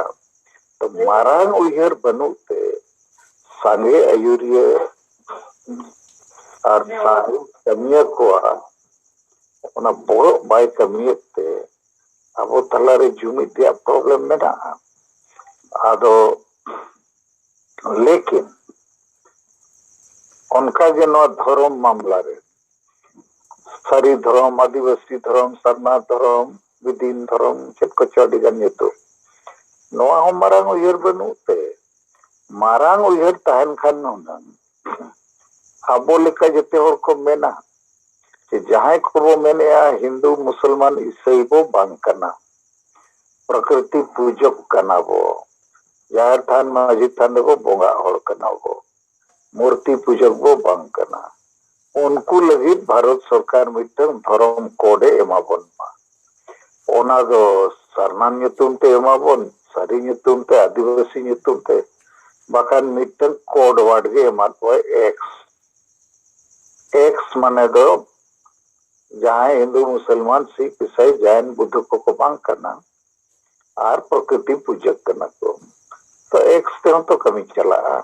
ᱛᱚ ᱢᱟᱨᱟᱝ ᱩᱭᱦᱟᱹᱨ ᱵᱟᱹᱱᱩᱜ ᱛᱮ ᱥᱟᱸᱜᱮ ᱟᱹᱭᱩᱨᱤᱭᱟᱹ ᱟᱨ ᱥᱟᱸᱜᱮ ᱠᱟᱹᱢᱤᱭᱟᱹ ᱠᱚᱣᱟᱜ ᱚᱱᱟ ᱵᱚᱦᱚᱜ ᱵᱟᱭ ᱠᱟᱹᱢᱤᱭᱮᱫ ᱛᱮ ᱟᱵᱚ ᱛᱟᱞᱟᱨᱮ ᱡᱩᱢᱤᱫ ᱨᱮᱭᱟᱜ ᱯᱨᱚᱵᱞᱮᱢ ᱢᱮᱱᱟᱜᱼᱟ᱾ ᱟᱫᱚ ᱞᱮᱠᱤᱱ ᱚᱱᱠᱟᱜᱮ ᱱᱚᱣᱟ ᱫᱷᱚᱨᱚᱢ ᱢᱟᱢᱞᱟ ᱨᱮ ᱥᱟᱹᱨᱤ ᱫᱷᱚᱨᱚᱢ, ᱟᱹᱫᱤᱵᱟᱹᱥᱤ ᱫᱷᱚᱨᱚᱢ, ᱥᱟᱨᱱᱟ ᱫᱷᱚᱨᱚᱢ, ᱵᱤᱫᱤᱱ ᱫᱷᱚᱨᱚᱢ, ᱪᱮᱫ ᱠᱚᱪᱚ ᱟᱹᱰᱤ ᱜᱟᱱ ᱧᱩᱛᱩᱢ, ᱱᱚᱣᱟ ᱦᱚᱸ ᱢᱟᱨᱟᱝ ᱩᱭᱦᱟᱹᱨ ᱵᱟᱹᱱᱩᱜ ᱛᱮ ᱢᱟᱨᱟᱝ ᱩᱭᱦᱟᱹᱨ ᱛᱟᱦᱮᱱ ᱠᱷᱟᱱ ᱦᱩᱱᱟᱹᱝ ᱟᱵᱚ ᱞᱮᱠᱟ ᱡᱮᱛᱮ ᱦᱚᱲ ᱠᱚ ᱢᱮᱱᱟ ᱡᱮ ᱡᱟᱦᱟᱸᱭ ᱠᱚᱵᱚ ᱢᱮᱱᱮᱜᱼᱟ ᱦᱤᱱᱫᱩ, ᱢᱩᱥᱚᱞᱢᱟᱱ, ᱤᱥᱟᱹᱭ ᱵᱚ ᱵᱟᱝ ᱠᱟᱱᱟ, ᱯᱨᱚᱠᱨᱤᱛᱤ ᱯᱩᱡᱚᱠ ᱠᱟᱱᱟ ᱵᱚ, ᱡᱟᱦᱮᱨ ᱛᱷᱟᱱ ᱢᱟᱹᱡᱷᱤ ᱛᱷᱟᱱ ᱨᱮᱵᱚ ᱵᱚᱸᱜᱟ ᱦᱚᱲ ᱠᱟᱱᱟ ᱵᱚ, ᱢᱩᱨᱛᱤ ᱯᱩᱡᱚᱠ ᱵᱚ ᱵᱟᱝ ᱠᱟᱱᱟ᱾ ᱩᱱᱠᱩ ᱞᱟᱹᱜᱤᱫ ᱵᱷᱟᱨᱚᱛ ᱥᱚᱨᱠᱟᱨ ᱢᱤᱫᱴᱟᱝ ᱫᱷᱚᱨᱚᱢ ᱠᱳᱰ ᱮ ᱮᱢᱟ ᱵᱚᱱ ᱢᱟ᱾ ᱚᱱᱟ ᱫᱚ ᱥᱟᱨᱱᱟᱢ ᱧᱩᱛᱩᱢ ᱛᱮ ᱮᱢᱟ ᱵᱚᱱ, ᱥᱟᱹᱨᱤ ᱧᱩᱛᱩᱢ ᱛᱮ, ᱟᱹᱫᱤᱵᱟᱹᱥᱤ ᱧᱩᱛᱩᱢ ᱛᱮ, ᱵᱟᱠᱷᱟᱱ ᱢᱤᱫᱴᱟᱝ ᱠᱳᱰ ᱣᱟᱨᱰ ᱜᱮ ᱮᱢᱟᱫ ᱵᱚᱭ ᱮᱠᱥ᱾ ᱮᱠᱥ ᱢᱟᱱᱮ ᱫᱚ ᱡᱟᱦᱟᱸᱭ ᱦᱤᱱᱫᱩ, ᱢᱩᱥᱚᱞᱢᱟᱱ, ᱥᱤᱠᱷ, ᱤᱥᱟᱹᱭ, ᱡᱟᱭᱱ, ᱵᱩᱫᱫᱷᱚ ᱠᱚᱠᱚ ᱵᱟᱝ ᱠᱟᱱᱟ, ᱟᱨ ᱯᱨᱚᱠᱨᱤᱛᱤ ᱯᱩᱡᱟᱹ ᱠᱟᱱᱟ ᱠᱚ᱾ ᱛᱚ ᱮᱠᱥ ᱛᱮᱦᱚᱸ ᱛᱚ ᱠᱟᱹᱢᱤ ᱪᱟᱞᱟᱜᱼᱟ᱾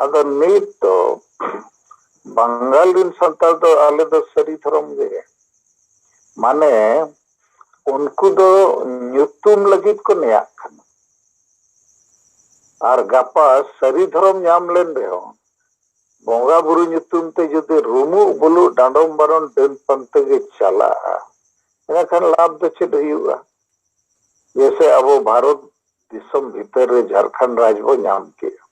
ᱟᱫᱚ ᱱᱤᱛ ᱫᱚ ᱵᱟᱝᱜᱟᱞ ᱨᱮᱱ ᱥᱟᱱᱛᱟᱲ ᱫᱚ ᱟᱞᱮ ᱫᱚ ᱥᱟᱹᱨᱤ ᱫᱷᱚᱨᱚᱢ ᱜᱮ, ᱢᱟᱱᱮ ᱩᱱᱠᱩ ᱫᱚ ᱧᱩᱛᱩᱢ ᱞᱟᱹᱜᱤᱫ ᱠᱚ ᱱᱮᱭᱟᱜ ᱠᱟᱱᱟ᱾ ᱟᱨ ᱜᱟᱯᱟ ᱥᱟᱹᱨᱤ ᱫᱷᱚᱨᱚᱢ ᱧᱟᱢ ᱞᱮᱱ ᱨᱮᱦᱚᱸ ᱵᱚᱸᱜᱟ ᱵᱩᱨᱩ ᱧᱩᱛᱩᱢ ᱛᱮ ᱡᱩᱫᱤ ᱨᱩᱢᱩᱜ ᱵᱩᱞᱩᱜ ᱰᱟᱸᱰᱚᱢ ᱵᱟᱨᱚᱱ ᱰᱟᱹᱱ ᱯᱟᱱᱛᱮ ᱜᱮ ᱪᱟᱞᱟᱜᱼᱟ, ᱮᱱᱠᱷᱟᱱ ᱞᱟᱵᱷ ᱫᱚ ᱪᱮᱫ ᱦᱩᱭᱩᱜᱼᱟ? ᱡᱮᱭᱥᱮ ᱟᱵᱚ ᱵᱷᱟᱨᱚᱛ ᱫᱤᱥᱚᱢ ᱵᱷᱤᱛᱟᱹᱨ ᱨᱮ ᱡᱷᱟᱲᱠᱷᱚᱸᱰ ᱨᱟᱡᱽ ᱵᱚ ᱧᱟᱢ ᱠᱮᱜᱼᱟ,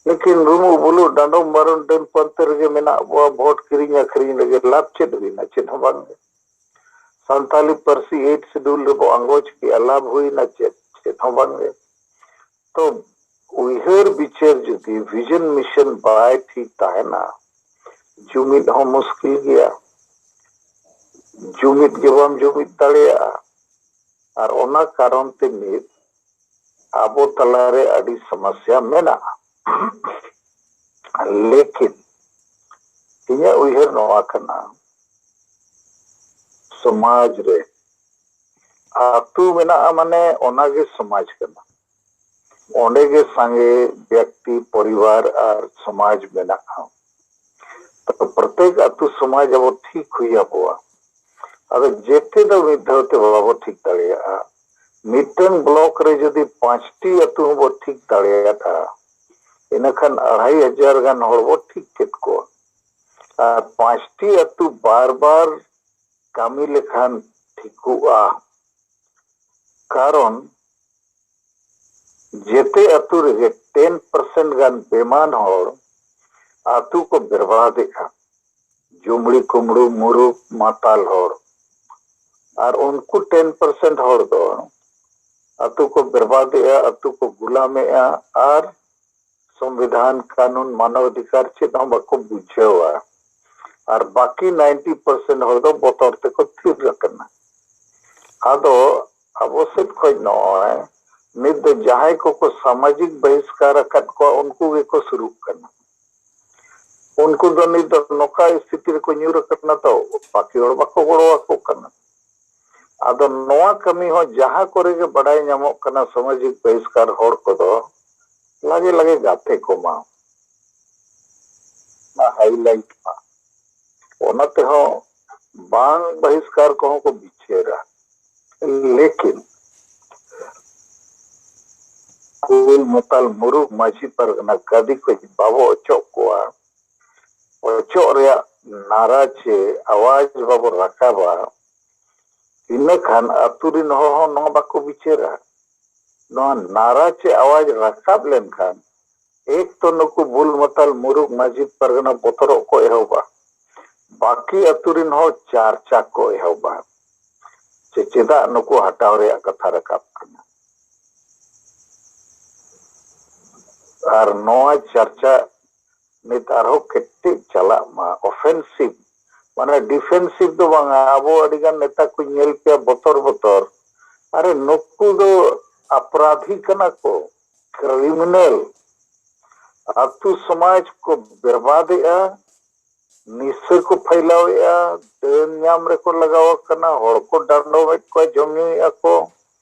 ᱞᱮᱠᱤᱱ ᱨᱩᱢᱩᱜ ᱵᱩᱞᱩᱜ ᱰᱟᱸᱰᱚᱢ ᱵᱟᱨᱚᱱ ᱰᱟᱹᱱ ᱯᱟᱱᱛᱮ ᱨᱮᱜᱮ ᱢᱮᱱᱟᱜ ᱵᱚᱣᱟ᱾ ᱵᱷᱳᱴ ᱠᱤᱨᱤᱧ ᱟᱹᱠᱷᱨᱤᱧ ᱞᱟᱹᱜᱤᱫ ᱞᱟᱵᱷ ᱪᱮᱫ ᱦᱩᱭᱱᱟ? ᱪᱮᱫ ᱦᱚᱸ ᱵᱟᱝ ᱜᱮ᱾ ᱥᱟᱱᱛᱟᱞᱤ ᱯᱟᱹᱨᱥᱤ ᱮᱭᱤᱴ ᱥᱤᱰᱩᱞ ᱨᱮᱵᱚ ᱟᱸᱜᱚᱪ ᱠᱮᱜᱼᱟ, ᱞᱟᱵᱷ ᱦᱩᱭᱱᱟ ᱪᱮᱫ? ᱪᱮᱫ ᱦᱚᱸ ᱵᱟᱝ ᱜᱮ᱾ ᱛᱚ ᱩᱭᱦᱟᱹᱨ ᱵᱤᱪᱟᱹᱨ ᱡᱩᱫᱤ ᱵᱷᱤᱡᱚᱱ ᱢᱤᱥᱚᱱ ᱵᱟᱭ ᱴᱷᱤᱠ ᱛᱟᱦᱮᱱᱟ, ᱡᱩᱢᱤᱫ ᱦᱚᱸ ᱢᱩᱥᱠᱤᱞ ᱜᱮᱭᱟ᱾ ᱡᱩᱢᱤᱫ ᱜᱮ ᱵᱟᱢ ᱡᱩᱢᱤᱫ ᱫᱟᱲᱮᱭᱟᱜᱼᱟ᱾ ᱟᱨ ᱚᱱᱟ ᱠᱟᱨᱚᱱ ᱛᱮ ᱱᱤᱛ ᱟᱵᱚ ᱛᱟᱞᱟᱨᱮ ᱟᱹᱰᱤ ᱥᱚᱢᱚᱥᱭᱟ ᱢᱮᱱᱟᱜᱼᱟ᱾ ᱞᱮᱠᱤᱱ ᱤᱧᱟᱹᱜ ᱩᱭᱦᱟᱹᱨ ᱱᱚᱣᱟ ᱠᱟᱱᱟ, ᱥᱚᱢᱟᱡᱽ ᱨᱮ ᱟᱹᱛᱩ ᱢᱮᱱᱟᱜᱼᱟ, ᱢᱟᱱᱮ ᱚᱱᱟᱜᱮ ᱥᱚᱢᱟᱡᱽ ᱠᱟᱱᱟ᱾ ᱚᱸᱰᱮ ᱜᱮ ᱥᱟᱸᱜᱮ ᱵᱮᱠᱛᱤ, ᱯᱚᱨᱤᱵᱟᱨ ᱟᱨ ᱥᱚᱢᱟᱡᱽ ᱢᱮᱱᱟᱜᱼᱟ᱾ ᱛᱚ ᱯᱨᱚᱛᱮᱠ ᱟᱹᱛᱩ ᱥᱚᱢᱟᱡᱽ ᱟᱵᱚ ᱴᱷᱤᱠ ᱦᱩᱭ ᱟᱵᱚᱣᱟ᱾ ᱟᱫᱚ ᱡᱮᱛᱮ ᱫᱚ ᱢᱤᱫ ᱫᱷᱟᱣ ᱛᱮ ᱵᱟᱵᱚ ᱴᱷᱤᱠ ᱫᱟᱲᱮᱭᱟᱜᱼᱟ᱾ ᱢᱤᱫᱴᱟᱝ ᱵᱞᱚᱠ ᱨᱮ ᱡᱩᱫᱤ ᱯᱟᱸᱪᱴᱤ ᱟᱹᱛᱩ ᱦᱚᱸᱵᱚ ᱴᱷᱤᱠ ᱫᱟᱲᱮᱭᱟᱫᱼᱟ, ᱤᱱᱟᱹᱠᱷᱟᱱ ᱟᱲᱟᱭ ᱦᱟᱡᱟᱨ ᱜᱟᱱ ᱦᱚᱲ ᱵᱚ ᱴᱷᱤᱠ ᱠᱮᱫ ᱠᱚᱣᱟ᱾ ᱟᱨ ᱯᱟᱸᱪᱴᱤ ᱟᱹᱛᱩ ᱵᱟᱨ ᱵᱟᱨ ᱠᱟᱹᱢᱤ ᱞᱮᱠᱷᱟᱱ ᱴᱷᱤᱠᱚᱜᱼᱟ᱾ ᱠᱟᱨᱚᱱ ᱡᱮᱛᱮ ᱟᱹᱛᱩ ᱨᱮᱜᱮ ᱴᱮᱱ ᱯᱟᱨᱥᱮᱱᱴ ᱜᱟᱱ ᱵᱮᱢᱟᱱ ᱦᱚᱲ ᱟᱹᱛᱩ ᱠᱚ ᱵᱮᱨᱵᱟᱫᱮᱜᱼᱟ᱾ ᱡᱩᱢᱲᱤ ᱠᱩᱢᱲᱩ ᱢᱩᱨᱩᱠ ᱢᱟᱛᱟᱞ ᱦᱚᱲ᱾ ᱟᱨ ᱩᱱᱠᱩ ᱴᱮᱱ ᱯᱟᱨᱥᱮᱱᱴ ᱦᱚᱲ ᱫᱚ ᱟᱹᱛᱩ ᱠᱚ ᱵᱮᱨᱵᱟᱫᱮᱜᱼᱟ, ᱟᱹᱛᱩ ᱠᱚ ᱜᱩᱞᱟᱢᱮᱜᱼᱟ, ᱟᱨ ᱥᱚᱝᱵᱤᱫᱷᱟᱱ, ᱠᱟᱹᱱᱩᱱ, ᱢᱟᱱᱚᱵ ᱚᱫᱷᱤᱠᱟᱨ ᱪᱮᱫ ᱦᱚᱸ ᱵᱟᱠᱚ ᱵᱩᱡᱷᱟᱹᱣᱟ᱾ ᱟᱨ ᱵᱟᱹᱠᱤ ᱱᱟᱭᱤᱱᱴᱤ ᱯᱟᱨᱥᱮᱱᱴ ᱦᱚᱲ ᱫᱚ ᱵᱚᱛᱚᱨ ᱛᱮᱠᱚ ᱛᱷᱤᱨ ᱟᱠᱟᱱᱟ᱾ ᱟᱫᱚ ᱟᱵᱚ ᱥᱮᱫ ᱠᱷᱚᱱ ᱱᱚᱜᱼᱚᱭ ᱱᱤᱛ ᱫᱚ ᱡᱟᱦᱟᱸᱭ ᱠᱚᱠᱚ ᱥᱟᱢᱟᱡᱤᱠ ᱵᱟᱦᱤᱥᱠᱟᱨ ᱟᱠᱟᱫ ᱠᱚᱣᱟ, ᱩᱱᱠᱩ ᱜᱮᱠᱚ ᱥᱩᱨᱩᱜ ᱠᱟᱱᱟ᱾ ᱩᱱᱠᱩ ᱫᱚ ᱱᱤᱛ ᱫᱚ ᱱᱚᱝᱠᱟ ᱥᱛᱷᱤᱛᱤ ᱨᱮᱠᱚ ᱧᱩᱨ ᱟᱠᱟᱱᱟ, ᱛᱚ ᱵᱟᱹᱠᱤ ᱦᱚᱲ ᱵᱟᱠᱚ ᱜᱚᱲᱚ ᱟᱠᱚ ᱠᱟᱱᱟ᱾ ᱟᱫᱚ ᱱᱚᱣᱟ ᱠᱟᱹᱢᱤ ᱦᱚᱸ ᱡᱟᱦᱟᱸ ᱠᱚᱨᱮ ᱜᱮ ᱵᱟᱰᱟᱭ ᱧᱟᱢᱚᱜ ᱠᱟᱱᱟ, ᱥᱟᱢᱟᱡᱤᱠ ᱵᱟᱦᱤᱥᱠᱟᱨ ᱦᱚᱲ ᱠᱚᱫᱚ ᱞᱟᱜᱮ ᱞᱟᱜᱮ ᱜᱟᱛᱮ ᱠᱚᱢᱟ, ᱚᱱᱟ ᱦᱟᱭᱞᱟᱭᱤᱴ ᱢᱟ, ᱚᱱᱟ ᱛᱮᱦᱚᱸ ᱵᱟᱝ ᱵᱟᱦᱤᱥᱠᱟᱨ ᱠᱚᱦᱚᱸ ᱠᱚ ᱵᱤᱪᱟᱹᱨᱟ᱾ ᱞᱮᱠᱤᱱ ᱠᱩᱞ ᱢᱟᱛᱟᱞ ᱢᱩᱨᱩᱠ ᱢᱟᱹᱡᱷᱤ ᱯᱟᱨᱜᱟᱱᱟ ᱜᱟᱹᱫᱤ ᱠᱷᱚᱱ ᱵᱟᱵᱚ ᱚᱪᱚᱜ ᱠᱚᱣᱟ, ᱚᱪᱚᱜ ᱨᱮᱭᱟᱜ ᱱᱟᱨᱟ ᱪᱮ ᱟᱣᱟᱡ ᱵᱟᱵᱚ ᱨᱟᱠᱟᱵᱟ, ᱤᱱᱟᱹ ᱠᱷᱟᱱ ᱟᱹᱛᱩ ᱨᱤᱱ ᱦᱚᱲ ᱦᱚᱸ ᱱᱚᱣᱟ ᱵᱟᱠᱚ ᱵᱤᱪᱟᱹᱨᱟ᱾ ᱱᱚᱣᱟ ᱱᱟᱨᱟ ᱪᱮ ᱟᱣᱟᱡ ᱨᱟᱠᱟᱵ ᱞᱮᱱᱠᱷᱟᱱ ᱮᱠ ᱛᱚ ᱱᱩᱠᱩ ᱵᱩᱞ ᱢᱟᱛᱟᱞ ᱢᱩᱨᱩᱠ ᱢᱟᱹᱡᱷᱤ ᱯᱟᱨᱜᱟᱱᱟ ᱵᱚᱛᱚᱨᱚᱜ ᱠᱚ ᱮᱦᱚᱵᱟ, ᱵᱟᱹᱠᱤ ᱟᱹᱛᱩ ᱨᱤᱱ ᱦᱚᱲ ᱪᱟᱨᱪᱟ ᱠᱚ ᱮᱦᱚᱵᱟ ᱪᱮ ᱪᱮᱫᱟᱜ ᱱᱩᱠᱩ ᱦᱟᱴᱟᱣ ᱨᱮᱭᱟᱜ ᱠᱟᱛᱷᱟ ᱨᱟᱠᱟᱵ ᱠᱟᱱᱟ᱾ ᱟᱨ ᱱᱚᱣᱟ ᱪᱟᱨᱪᱟ ᱱᱤᱛ ᱟᱨᱦᱚᱸ ᱠᱮᱴᱮᱡ ᱪᱟᱞᱟᱜ ᱢᱟ, ᱚᱯᱷᱮᱱᱥᱤᱵᱷ, ᱢᱟᱱᱮ ᱰᱤᱯᱷᱮᱱᱥᱤᱵᱷ ᱫᱚ ᱵᱟᱝᱟ᱾ ᱟᱵᱚ ᱟᱹᱰᱤᱜᱟᱱ ᱱᱮᱛᱟ ᱠᱚᱧ ᱧᱮᱞ ᱯᱮᱭᱟ ᱵᱚᱛᱚᱨ ᱵᱚᱛᱚᱨ, ᱟᱨᱮ ᱱᱩᱠᱩ ᱫᱚ ᱟᱯᱨᱟᱫᱷᱤ ᱠᱟᱱᱟ ᱠᱚ, ᱠᱨᱤᱢᱤᱱᱟᱞ, ᱟᱹᱛᱩ ᱥᱚᱢᱟᱡᱽ ᱠᱚ ᱵᱮᱨᱵᱟᱫᱮᱜᱼᱟ, ᱱᱤᱥᱟᱹ ᱠᱚ ᱯᱷᱟᱭᱞᱟᱣᱮᱜᱼᱟ, ᱰᱟᱹᱱ ᱧᱟᱢ ᱨᱮᱠᱚ ᱞᱟᱜᱟᱣ ᱟᱠᱟᱱᱟ, ᱦᱚᱲ ᱠᱚ ᱰᱟᱸᱰᱚᱢᱮᱫ ᱠᱚᱣᱟ, ᱡᱚᱢ ᱧᱩᱭᱮᱫᱼᱟ ᱠᱚ,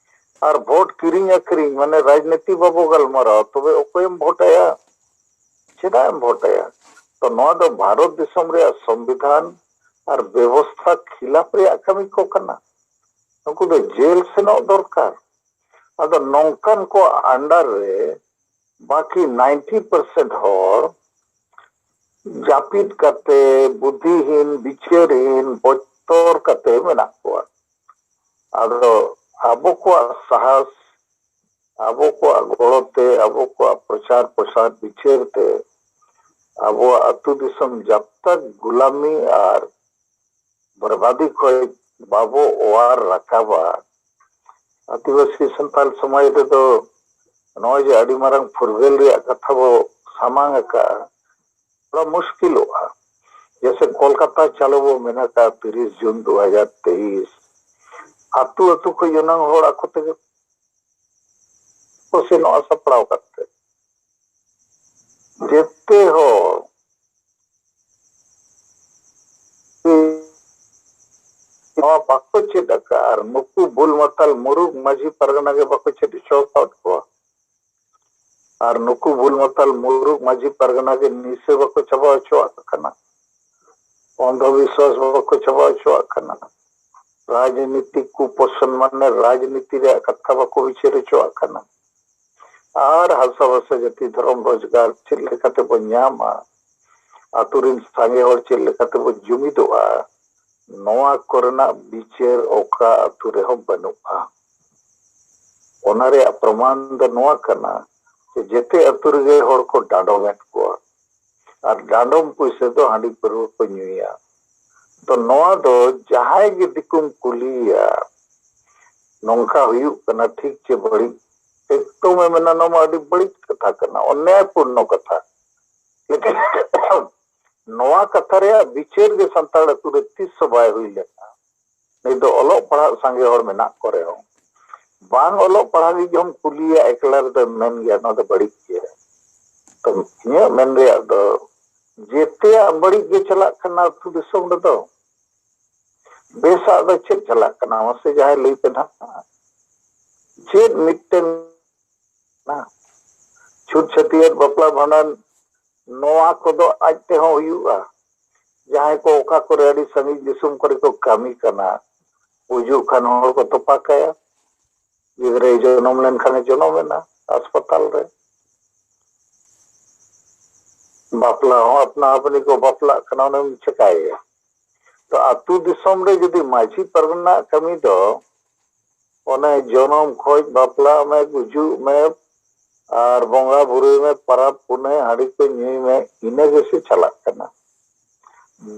ᱟᱨ ᱵᱷᱳᱴ ᱠᱤᱨᱤᱧ ᱟᱹᱠᱷᱨᱤᱧ, ᱢᱟᱱᱮ ᱨᱟᱡᱽᱱᱤᱛᱤ ᱵᱟᱵᱚ ᱜᱟᱞᱢᱟᱨᱟᱣᱟ, ᱛᱚᱵᱮ ᱚᱠᱚᱭᱮᱢ ᱵᱷᱳᱴ ᱟᱭᱟ? ᱪᱮᱫᱟᱜ ᱮᱢ ᱵᱷᱳᱴ ᱟᱭᱟ? ᱛᱚ ᱱᱚᱣᱟ ᱫᱚ ᱵᱷᱟᱨᱚᱛ ᱫᱤᱥᱚᱢ ᱨᱮᱭᱟᱜ ᱥᱚᱝᱵᱤᱫᱷᱟᱱ ᱟᱨ ᱵᱮᱵᱚᱥᱛᱷᱟ ᱠᱷᱤᱞᱟᱯ ᱨᱮᱭᱟᱜ ᱠᱟᱹᱢᱤ ᱠᱚ ᱠᱟᱱᱟ᱾ ᱱᱩᱠᱩ ᱫᱚ ᱡᱮᱞ ᱥᱮᱱᱚᱜ ᱫᱚᱨᱠᱟᱨ᱾ ᱟᱫᱚ ᱱᱚᱝᱠᱟᱱ ᱠᱚ ᱟᱱᱰᱟᱨ ᱨᱮ ᱵᱟᱹᱠᱤ ᱱᱟᱭᱤᱱᱴᱤ ᱯᱟᱨᱥᱮᱱᱴ ᱦᱚᱲ ᱡᱟᱹᱯᱤᱫ ᱠᱟᱛᱮ, ᱵᱩᱫᱽᱫᱷᱤᱦᱤᱱ, ᱵᱤᱪᱟᱹᱨᱦᱤᱱ, ᱵᱚᱛᱚᱨ ᱠᱟᱛᱮ ᱢᱮᱱᱟᱜ ᱠᱚᱣᱟ᱾ ᱟᱫᱚ ᱟᱵᱚ ᱠᱚᱣᱟᱜ ᱥᱟᱦᱟᱥ ᱟᱵᱚ ᱠᱚᱣᱟᱜ ᱜᱚᱲᱚ ᱛᱮ, ᱟᱵᱚ ᱠᱚᱣᱟᱜ ᱯᱨᱚᱪᱟᱨ ᱯᱨᱚᱥᱟᱨ ᱵᱤᱪᱟᱹᱨ ᱛᱮ ᱟᱵᱚᱣᱟᱜ ᱟᱹᱛᱩ ᱫᱤᱥᱚᱢ ᱡᱟᱵ ᱛᱟᱠ ᱜᱩᱞᱟᱢᱤ ᱟᱨ ᱵᱚᱨᱵᱟᱫᱤ ᱠᱷᱚᱱ ᱵᱟᱵᱚ ᱚᱣᱟᱨ ᱨᱟᱠᱟᱵᱟ, ᱟᱹᱫᱤᱵᱟᱹᱥᱤ ᱥᱟᱱᱛᱟᱲ ᱥᱚᱢᱟᱡᱽ ᱨᱮᱫᱚ ᱱᱚᱜᱼᱚᱭ ᱡᱮ ᱟᱹᱰᱤ ᱢᱟᱨᱟᱝ ᱯᱷᱩᱨᱜᱟᱹᱞ ᱨᱮᱭᱟᱜ ᱠᱟᱛᱷᱟ ᱵᱚ ᱥᱟᱢᱟᱝ ᱟᱠᱟᱫᱼᱟ, ᱛᱷᱚᱲᱟ ᱢᱩᱥᱠᱤᱞᱚᱜᱼᱟ᱾ ᱡᱮᱭᱥᱮ ᱠᱳᱞᱠᱟᱛᱟ ᱪᱟᱞᱚ ᱵᱚ ᱢᱮᱱ ᱟᱠᱟᱫ ᱛᱤᱨᱤᱥ ᱡᱩᱱ ᱫᱩ ᱦᱟᱡᱟᱨ ᱛᱮᱭᱤᱥ, ᱟᱹᱛᱩ ᱟᱹᱛᱩ ᱠᱷᱚᱱ ᱡᱚᱱᱚᱜ ᱦᱚᱲ ᱟᱠᱚ ᱛᱮᱜᱮ ᱠᱚ ᱥᱮᱱᱚᱜᱼᱟ ᱥᱟᱯᱲᱟᱣ ᱠᱟᱛᱮ᱾ ᱡᱮᱛᱮ ᱦᱚᱲ ᱱᱚᱣᱟ ᱵᱟᱠᱚ ᱪᱮᱫ ᱟᱠᱟᱫ, ᱟᱨ ᱱᱩᱠᱩ ᱵᱩᱞ ᱢᱟᱛᱟᱞ ᱢᱩᱨᱩᱠ ᱢᱟᱹᱡᱷᱤ ᱯᱟᱨᱜᱟᱱᱟ ᱜᱮ ᱵᱟᱠᱚ ᱪᱮᱫ ᱦᱚᱪᱚ ᱟᱠᱟᱫ ᱠᱚᱣᱟ᱾ ᱟᱨ ᱱᱩᱠᱩ ᱵᱩᱞ ᱢᱟᱛᱟᱞ ᱢᱩᱨᱩᱠ ᱢᱟᱹᱡᱷᱤ ᱯᱟᱨᱜᱟᱱᱟ ᱜᱮ ᱱᱤᱥᱟᱹ ᱵᱟᱠᱚ ᱪᱟᱵᱟ ᱦᱚᱪᱚᱣᱟᱜ ᱠᱟᱱᱟ, ᱚᱱᱫᱷᱚ ᱵᱤᱥᱣᱟᱥ ᱵᱟᱠᱚ ᱪᱟᱵᱟ ᱦᱚᱪᱚᱣᱟᱜ ᱠᱟᱱᱟ, ᱨᱟᱡᱽᱱᱤᱛᱤ ᱠᱩᱯᱚᱥᱚᱱ ᱢᱟᱱᱮ ᱨᱟᱡᱽᱱᱤᱛᱤ ᱨᱮᱭᱟᱜ ᱠᱟᱛᱷᱟ ᱵᱟᱠᱚ ᱵᱤᱪᱟᱹᱨ ᱦᱚᱪᱚᱣᱟᱜ ᱠᱟᱱᱟ᱾ ᱟᱨ ᱦᱟᱥᱟ ᱵᱷᱟᱥᱟ ᱡᱟᱹᱛᱤ ᱫᱷᱚᱨᱚᱢ ᱨᱳᱡᱽᱜᱟᱨ ᱪᱮᱫ ᱞᱮᱠᱟᱛᱮ ᱵᱚᱱ ᱧᱟᱢᱟ, ᱟᱛᱳ ᱨᱮᱱ ᱥᱟᱸᱜᱮ ᱦᱚᱲ ᱪᱮᱫ ᱞᱮᱠᱟᱛᱮ ᱵᱚᱱ ᱡᱩᱢᱤᱫᱚᱜᱼᱟ, ᱱᱚᱣᱟ ᱠᱚᱨᱮᱱᱟᱜ ᱵᱤᱪᱟᱹᱨ ᱚᱠᱟ ᱟᱛᱳ ᱨᱮᱦᱚᱸ ᱵᱟᱹᱱᱩᱜᱼᱟ᱾ ᱚᱱᱟ ᱨᱮᱭᱟᱜ ᱯᱨᱚᱢᱟᱱ ᱫᱚ ᱱᱚᱣᱟ ᱠᱟᱱᱟ ᱡᱮ ᱡᱮᱛᱮ ᱟᱛᱳ ᱨᱮᱜᱮ ᱦᱚᱲ ᱠᱚ ᱰᱟᱸᱰᱚᱢᱮᱫ ᱠᱚᱣᱟ, ᱟᱨ ᱰᱟᱸᱰᱚᱢ ᱯᱩᱭᱥᱟᱹ ᱫᱚ ᱦᱟᱺᱰᱤ ᱯᱟᱹᱨᱣᱟᱹ ᱠᱚ ᱧᱩᱭᱟ᱾ ᱛᱚ ᱱᱚᱣᱟ ᱫᱚ ᱡᱟᱦᱟᱸᱭ ᱜᱮ ᱫᱤᱠᱩᱢ ᱠᱩᱞᱤᱭᱮᱭᱟ, ᱱᱚᱝᱠᱟ ᱦᱩᱭᱩᱜ ᱠᱟᱱᱟ ᱴᱷᱤᱠ ᱪᱮ ᱵᱟᱹᱲᱤᱡ, ᱮᱠᱫᱚᱢᱮ ᱢᱮᱱᱟ ᱱᱚᱣᱟ ᱢᱟ ᱟᱹᱰᱤ ᱵᱟᱹᱲᱤᱡ ᱠᱟᱛᱷᱟ ᱠᱟᱱᱟ, ᱚᱱᱱᱟᱭᱯᱩᱨᱱᱚ ᱠᱟᱛᱷᱟ᱾ ᱞᱮᱠᱤᱱ ᱱᱚᱣᱟ ᱠᱟᱛᱷᱟ ᱨᱮᱭᱟᱜ ᱵᱤᱪᱟᱹᱨ ᱜᱮ ᱥᱟᱱᱛᱟᱲ ᱟᱹᱛᱩ ᱨᱮ ᱛᱤᱥ ᱦᱚᱸ ᱵᱟᱭ ᱦᱩᱭ ᱞᱮᱱᱟ᱾ ᱱᱤᱛ ᱫᱚ ᱚᱞᱚᱜ ᱯᱟᱲᱦᱟᱜ ᱥᱟᱸᱜᱮ ᱦᱚᱲ ᱢᱮᱱᱟᱜ ᱠᱚ ᱨᱮᱦᱚᱸ, ᱵᱟᱝ ᱚᱞᱚᱜ ᱯᱟᱲᱦᱟᱜ ᱜᱮ ᱡᱚᱢ ᱠᱩᱞᱤᱭᱟ ᱮᱠᱞᱟ ᱨᱮᱫᱚᱭ ᱢᱮᱱ ᱜᱮᱭᱟ, ᱱᱚᱣᱟ ᱫᱚ ᱵᱟᱹᱲᱤᱡ ᱜᱮᱭᱟ᱾ ᱛᱚ ᱤᱧᱟᱹᱜ ᱢᱮᱱ ᱨᱮᱭᱟᱜ ᱫᱚ, ᱡᱮᱛᱮᱭᱟᱜ ᱵᱟᱹᱲᱤᱡ ᱜᱮ ᱪᱟᱞᱟᱜ ᱠᱟᱱᱟ ᱟᱹᱛᱩ ᱫᱤᱥᱚᱢ ᱨᱮᱫᱚ᱾ ᱵᱮᱥᱟᱜ ᱫᱚ ᱪᱮᱫ ᱪᱟᱞᱟᱜ ᱠᱟᱱᱟ ᱢᱟᱥᱮ ᱡᱟᱦᱟᱸᱭ ᱞᱟᱹᱭ ᱯᱮ ᱱᱟᱦᱟᱜ? ᱪᱮᱫ ᱢᱤᱫᱴᱮᱱ ᱪᱷᱩᱛ ᱪᱷᱟᱹᱴᱭᱟᱹᱨ ᱵᱟᱯᱞᱟ ᱵᱷᱟᱸᱰᱟᱱ ᱱᱚᱣᱟ ᱠᱚᱫᱚ ᱟᱡ ᱛᱮᱦᱚᱸ ᱦᱩᱭᱩᱜᱼᱟ᱾ ᱡᱟᱦᱟᱸᱭ ᱠᱚ ᱚᱠᱟ ᱠᱚᱨᱮ ᱟᱹᱰᱤ ᱥᱟᱺᱜᱤᱧ ᱫᱤᱥᱚᱢ ᱠᱚᱨᱮ ᱠᱚ ᱠᱟᱹᱢᱤ ᱠᱟᱱᱟ, ᱜᱩᱡᱩᱜ ᱠᱷᱟᱱ ᱦᱚᱲ ᱠᱚ ᱛᱚᱯᱟ ᱠᱟᱭᱟ, ᱜᱤᱫᱽᱨᱟᱹᱭ ᱡᱚᱱᱚᱢ ᱞᱮᱱᱠᱷᱟᱱᱮ ᱡᱚᱱᱚᱢ ᱮᱱᱟ ᱦᱟᱥᱯᱟᱛᱟᱞ ᱨᱮ, ᱵᱟᱯᱞᱟ ᱦᱚᱸ ᱟᱯᱱᱟ ᱟᱯᱱᱤ ᱠᱚ ᱵᱟᱯᱞᱟᱜ ᱠᱟᱱᱟ, ᱚᱱᱮᱢ ᱪᱮᱠᱟᱭᱮᱭᱟ? ᱛᱚ ᱟᱹᱛᱩ ᱫᱤᱥᱚᱢ ᱨᱮ ᱡᱩᱫᱤ ᱢᱟᱹᱡᱷᱤ ᱯᱟᱨᱜᱟᱱᱟ ᱠᱟᱹᱢᱤ ᱫᱚ ᱚᱱᱮ ᱡᱚᱱᱚᱢ ᱠᱷᱚᱡ ᱵᱟᱯᱞᱟᱜ ᱢᱮ, ᱜᱩᱡᱩᱜ ᱢᱮ, ᱟᱨ ᱵᱚᱸᱜᱟ ᱵᱩᱨᱩᱭ ᱢᱮ, ᱯᱟᱨᱟᱵᱽ ᱯᱩᱱᱟᱹᱭ ᱦᱟᱺᱰᱤ ᱠᱚ ᱧᱩᱭ ᱢᱮ, ᱤᱱᱟᱹ ᱜᱮᱥᱮ ᱪᱟᱞᱟᱜ ᱠᱟᱱᱟ᱾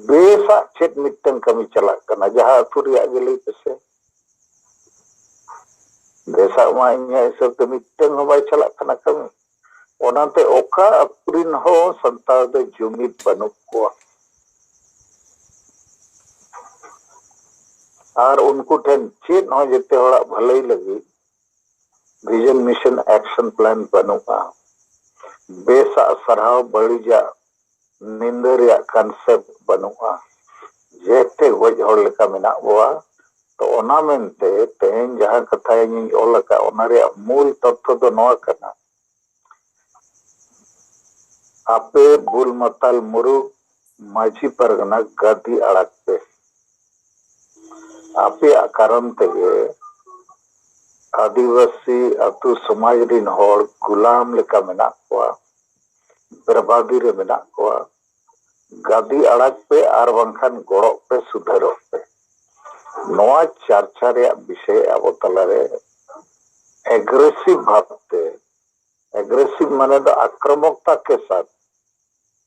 ᱵᱮᱥᱟᱜ ᱪᱮᱫ ᱢᱤᱫᱴᱟᱝ ᱠᱟᱹᱢᱤ ᱪᱟᱞᱟᱜ ᱠᱟᱱᱟ? ᱡᱟᱦᱟᱸ ᱟᱹᱛᱩ ᱨᱮᱭᱟᱜ ᱜᱮ ᱞᱟᱹᱭ ᱯᱮᱥᱮ᱾ ᱵᱮᱥᱟᱜ ᱢᱟ ᱤᱧᱟᱹᱜ ᱦᱤᱥᱟᱹᱵ ᱛᱮ ᱢᱤᱫᱴᱟᱝ ᱦᱚᱸ ᱵᱟᱭ ᱪᱟᱞᱟᱜ ᱠᱟᱱᱟ ᱠᱟᱹᱢᱤ᱾ ᱚᱱᱟᱛᱮ ᱚᱠᱟ ᱟᱹᱛᱩ ᱨᱤᱱ ᱦᱚᱸ ᱥᱟᱱᱛᱟᱲ ᱫᱚ ᱡᱩᱢᱤᱫ ᱵᱟᱹᱱᱩᱜ ᱠᱚᱣᱟ᱾ ᱟᱨ ᱩᱱᱠᱩ ᱴᱷᱮᱱ ᱪᱮᱫ ᱦᱚᱸ ᱡᱮᱛᱮ ᱦᱚᱲᱟᱜ ᱵᱷᱟᱹᱞᱟᱹᱭ ᱞᱟᱹᱜᱤᱫ ᱵᱷᱤᱡᱚᱱ ᱢᱤᱥᱚᱱ ᱮᱠᱥᱚᱱ ᱯᱞᱟᱱ ᱵᱟᱹᱱᱩᱜᱼᱟ᱾ ᱵᱮᱥᱟᱜ ᱥᱟᱨᱦᱟᱣ, ᱵᱟᱹᱲᱤᱡᱟᱜ ᱱᱤᱱᱫᱟᱹ ᱨᱮᱭᱟᱜ ᱠᱚᱱᱥᱮᱯᱴ ᱵᱟᱹᱱᱩᱜᱼᱟ᱾ ᱡᱮᱛᱮ ᱜᱚᱡ ᱦᱚᱲ ᱞᱮᱠᱟ ᱢᱮᱱᱟᱜ ᱵᱚᱣᱟ᱾ ᱛᱚ ᱚᱱᱟ ᱢᱮᱱᱛᱮ ᱛᱮᱦᱮᱧ ᱡᱟᱦᱟᱸ ᱠᱟᱛᱷᱟ ᱤᱧᱤᱧ ᱚᱞ ᱟᱠᱟᱫ, ᱚᱱᱟ ᱨᱮᱭᱟᱜ ᱢᱩᱞ ᱛᱚᱛᱛᱷᱚ ᱫᱚ ᱱᱚᱣᱟ ᱠᱟᱱᱟ, ᱟᱯᱮ ᱵᱩᱞ ᱢᱟᱛᱟᱞ ᱢᱩᱨᱩᱠ ᱢᱟᱹᱡᱷᱤ ᱯᱟᱨᱜᱟᱱᱟ ᱜᱟᱹᱫᱤ ᱟᱲᱟᱜ ᱯᱮ᱾ ᱟᱯᱮᱭᱟᱜ ᱠᱟᱨᱚᱱ ᱛᱮᱜᱮ ᱟᱹᱫᱤᱵᱟᱹᱥᱤ ᱟᱹᱛᱩ ᱥᱚᱢᱟᱡᱽ ᱨᱤᱱ ᱦᱚᱲ ᱜᱩᱞᱟᱢ ᱞᱮᱠᱟ ᱢᱮᱱᱟᱜ ᱠᱚᱣᱟ, ᱵᱮᱨᱵᱟᱫᱤ ᱨᱮ ᱢᱮᱱᱟᱜ ᱠᱚᱣᱟ᱾ ᱜᱟᱹᱫᱤ ᱟᱲᱟᱜ ᱯᱮ, ᱟᱨ ᱵᱟᱝᱠᱷᱟᱱ ᱜᱚᱲᱚᱜ ᱯᱮ, ᱥᱩᱫᱷᱟᱹᱨᱚᱜ ᱯᱮ᱾ ᱱᱚᱣᱟ ᱪᱟᱨᱪᱟ ᱨᱮᱭᱟᱜ ᱵᱤᱥᱚᱭ ᱟᱵᱚ ᱛᱟᱞᱟᱨᱮ ᱮᱜᱽᱨᱮᱥᱤᱵᱷ ᱵᱷᱟᱵᱽᱛᱮ, ᱮᱜᱽᱨᱮᱥᱤᱵᱷ ᱢᱟᱱᱮ ᱫᱚ ᱟᱠᱨᱚᱢᱚᱠᱛᱟ ᱠᱮ ᱥᱟᱛ,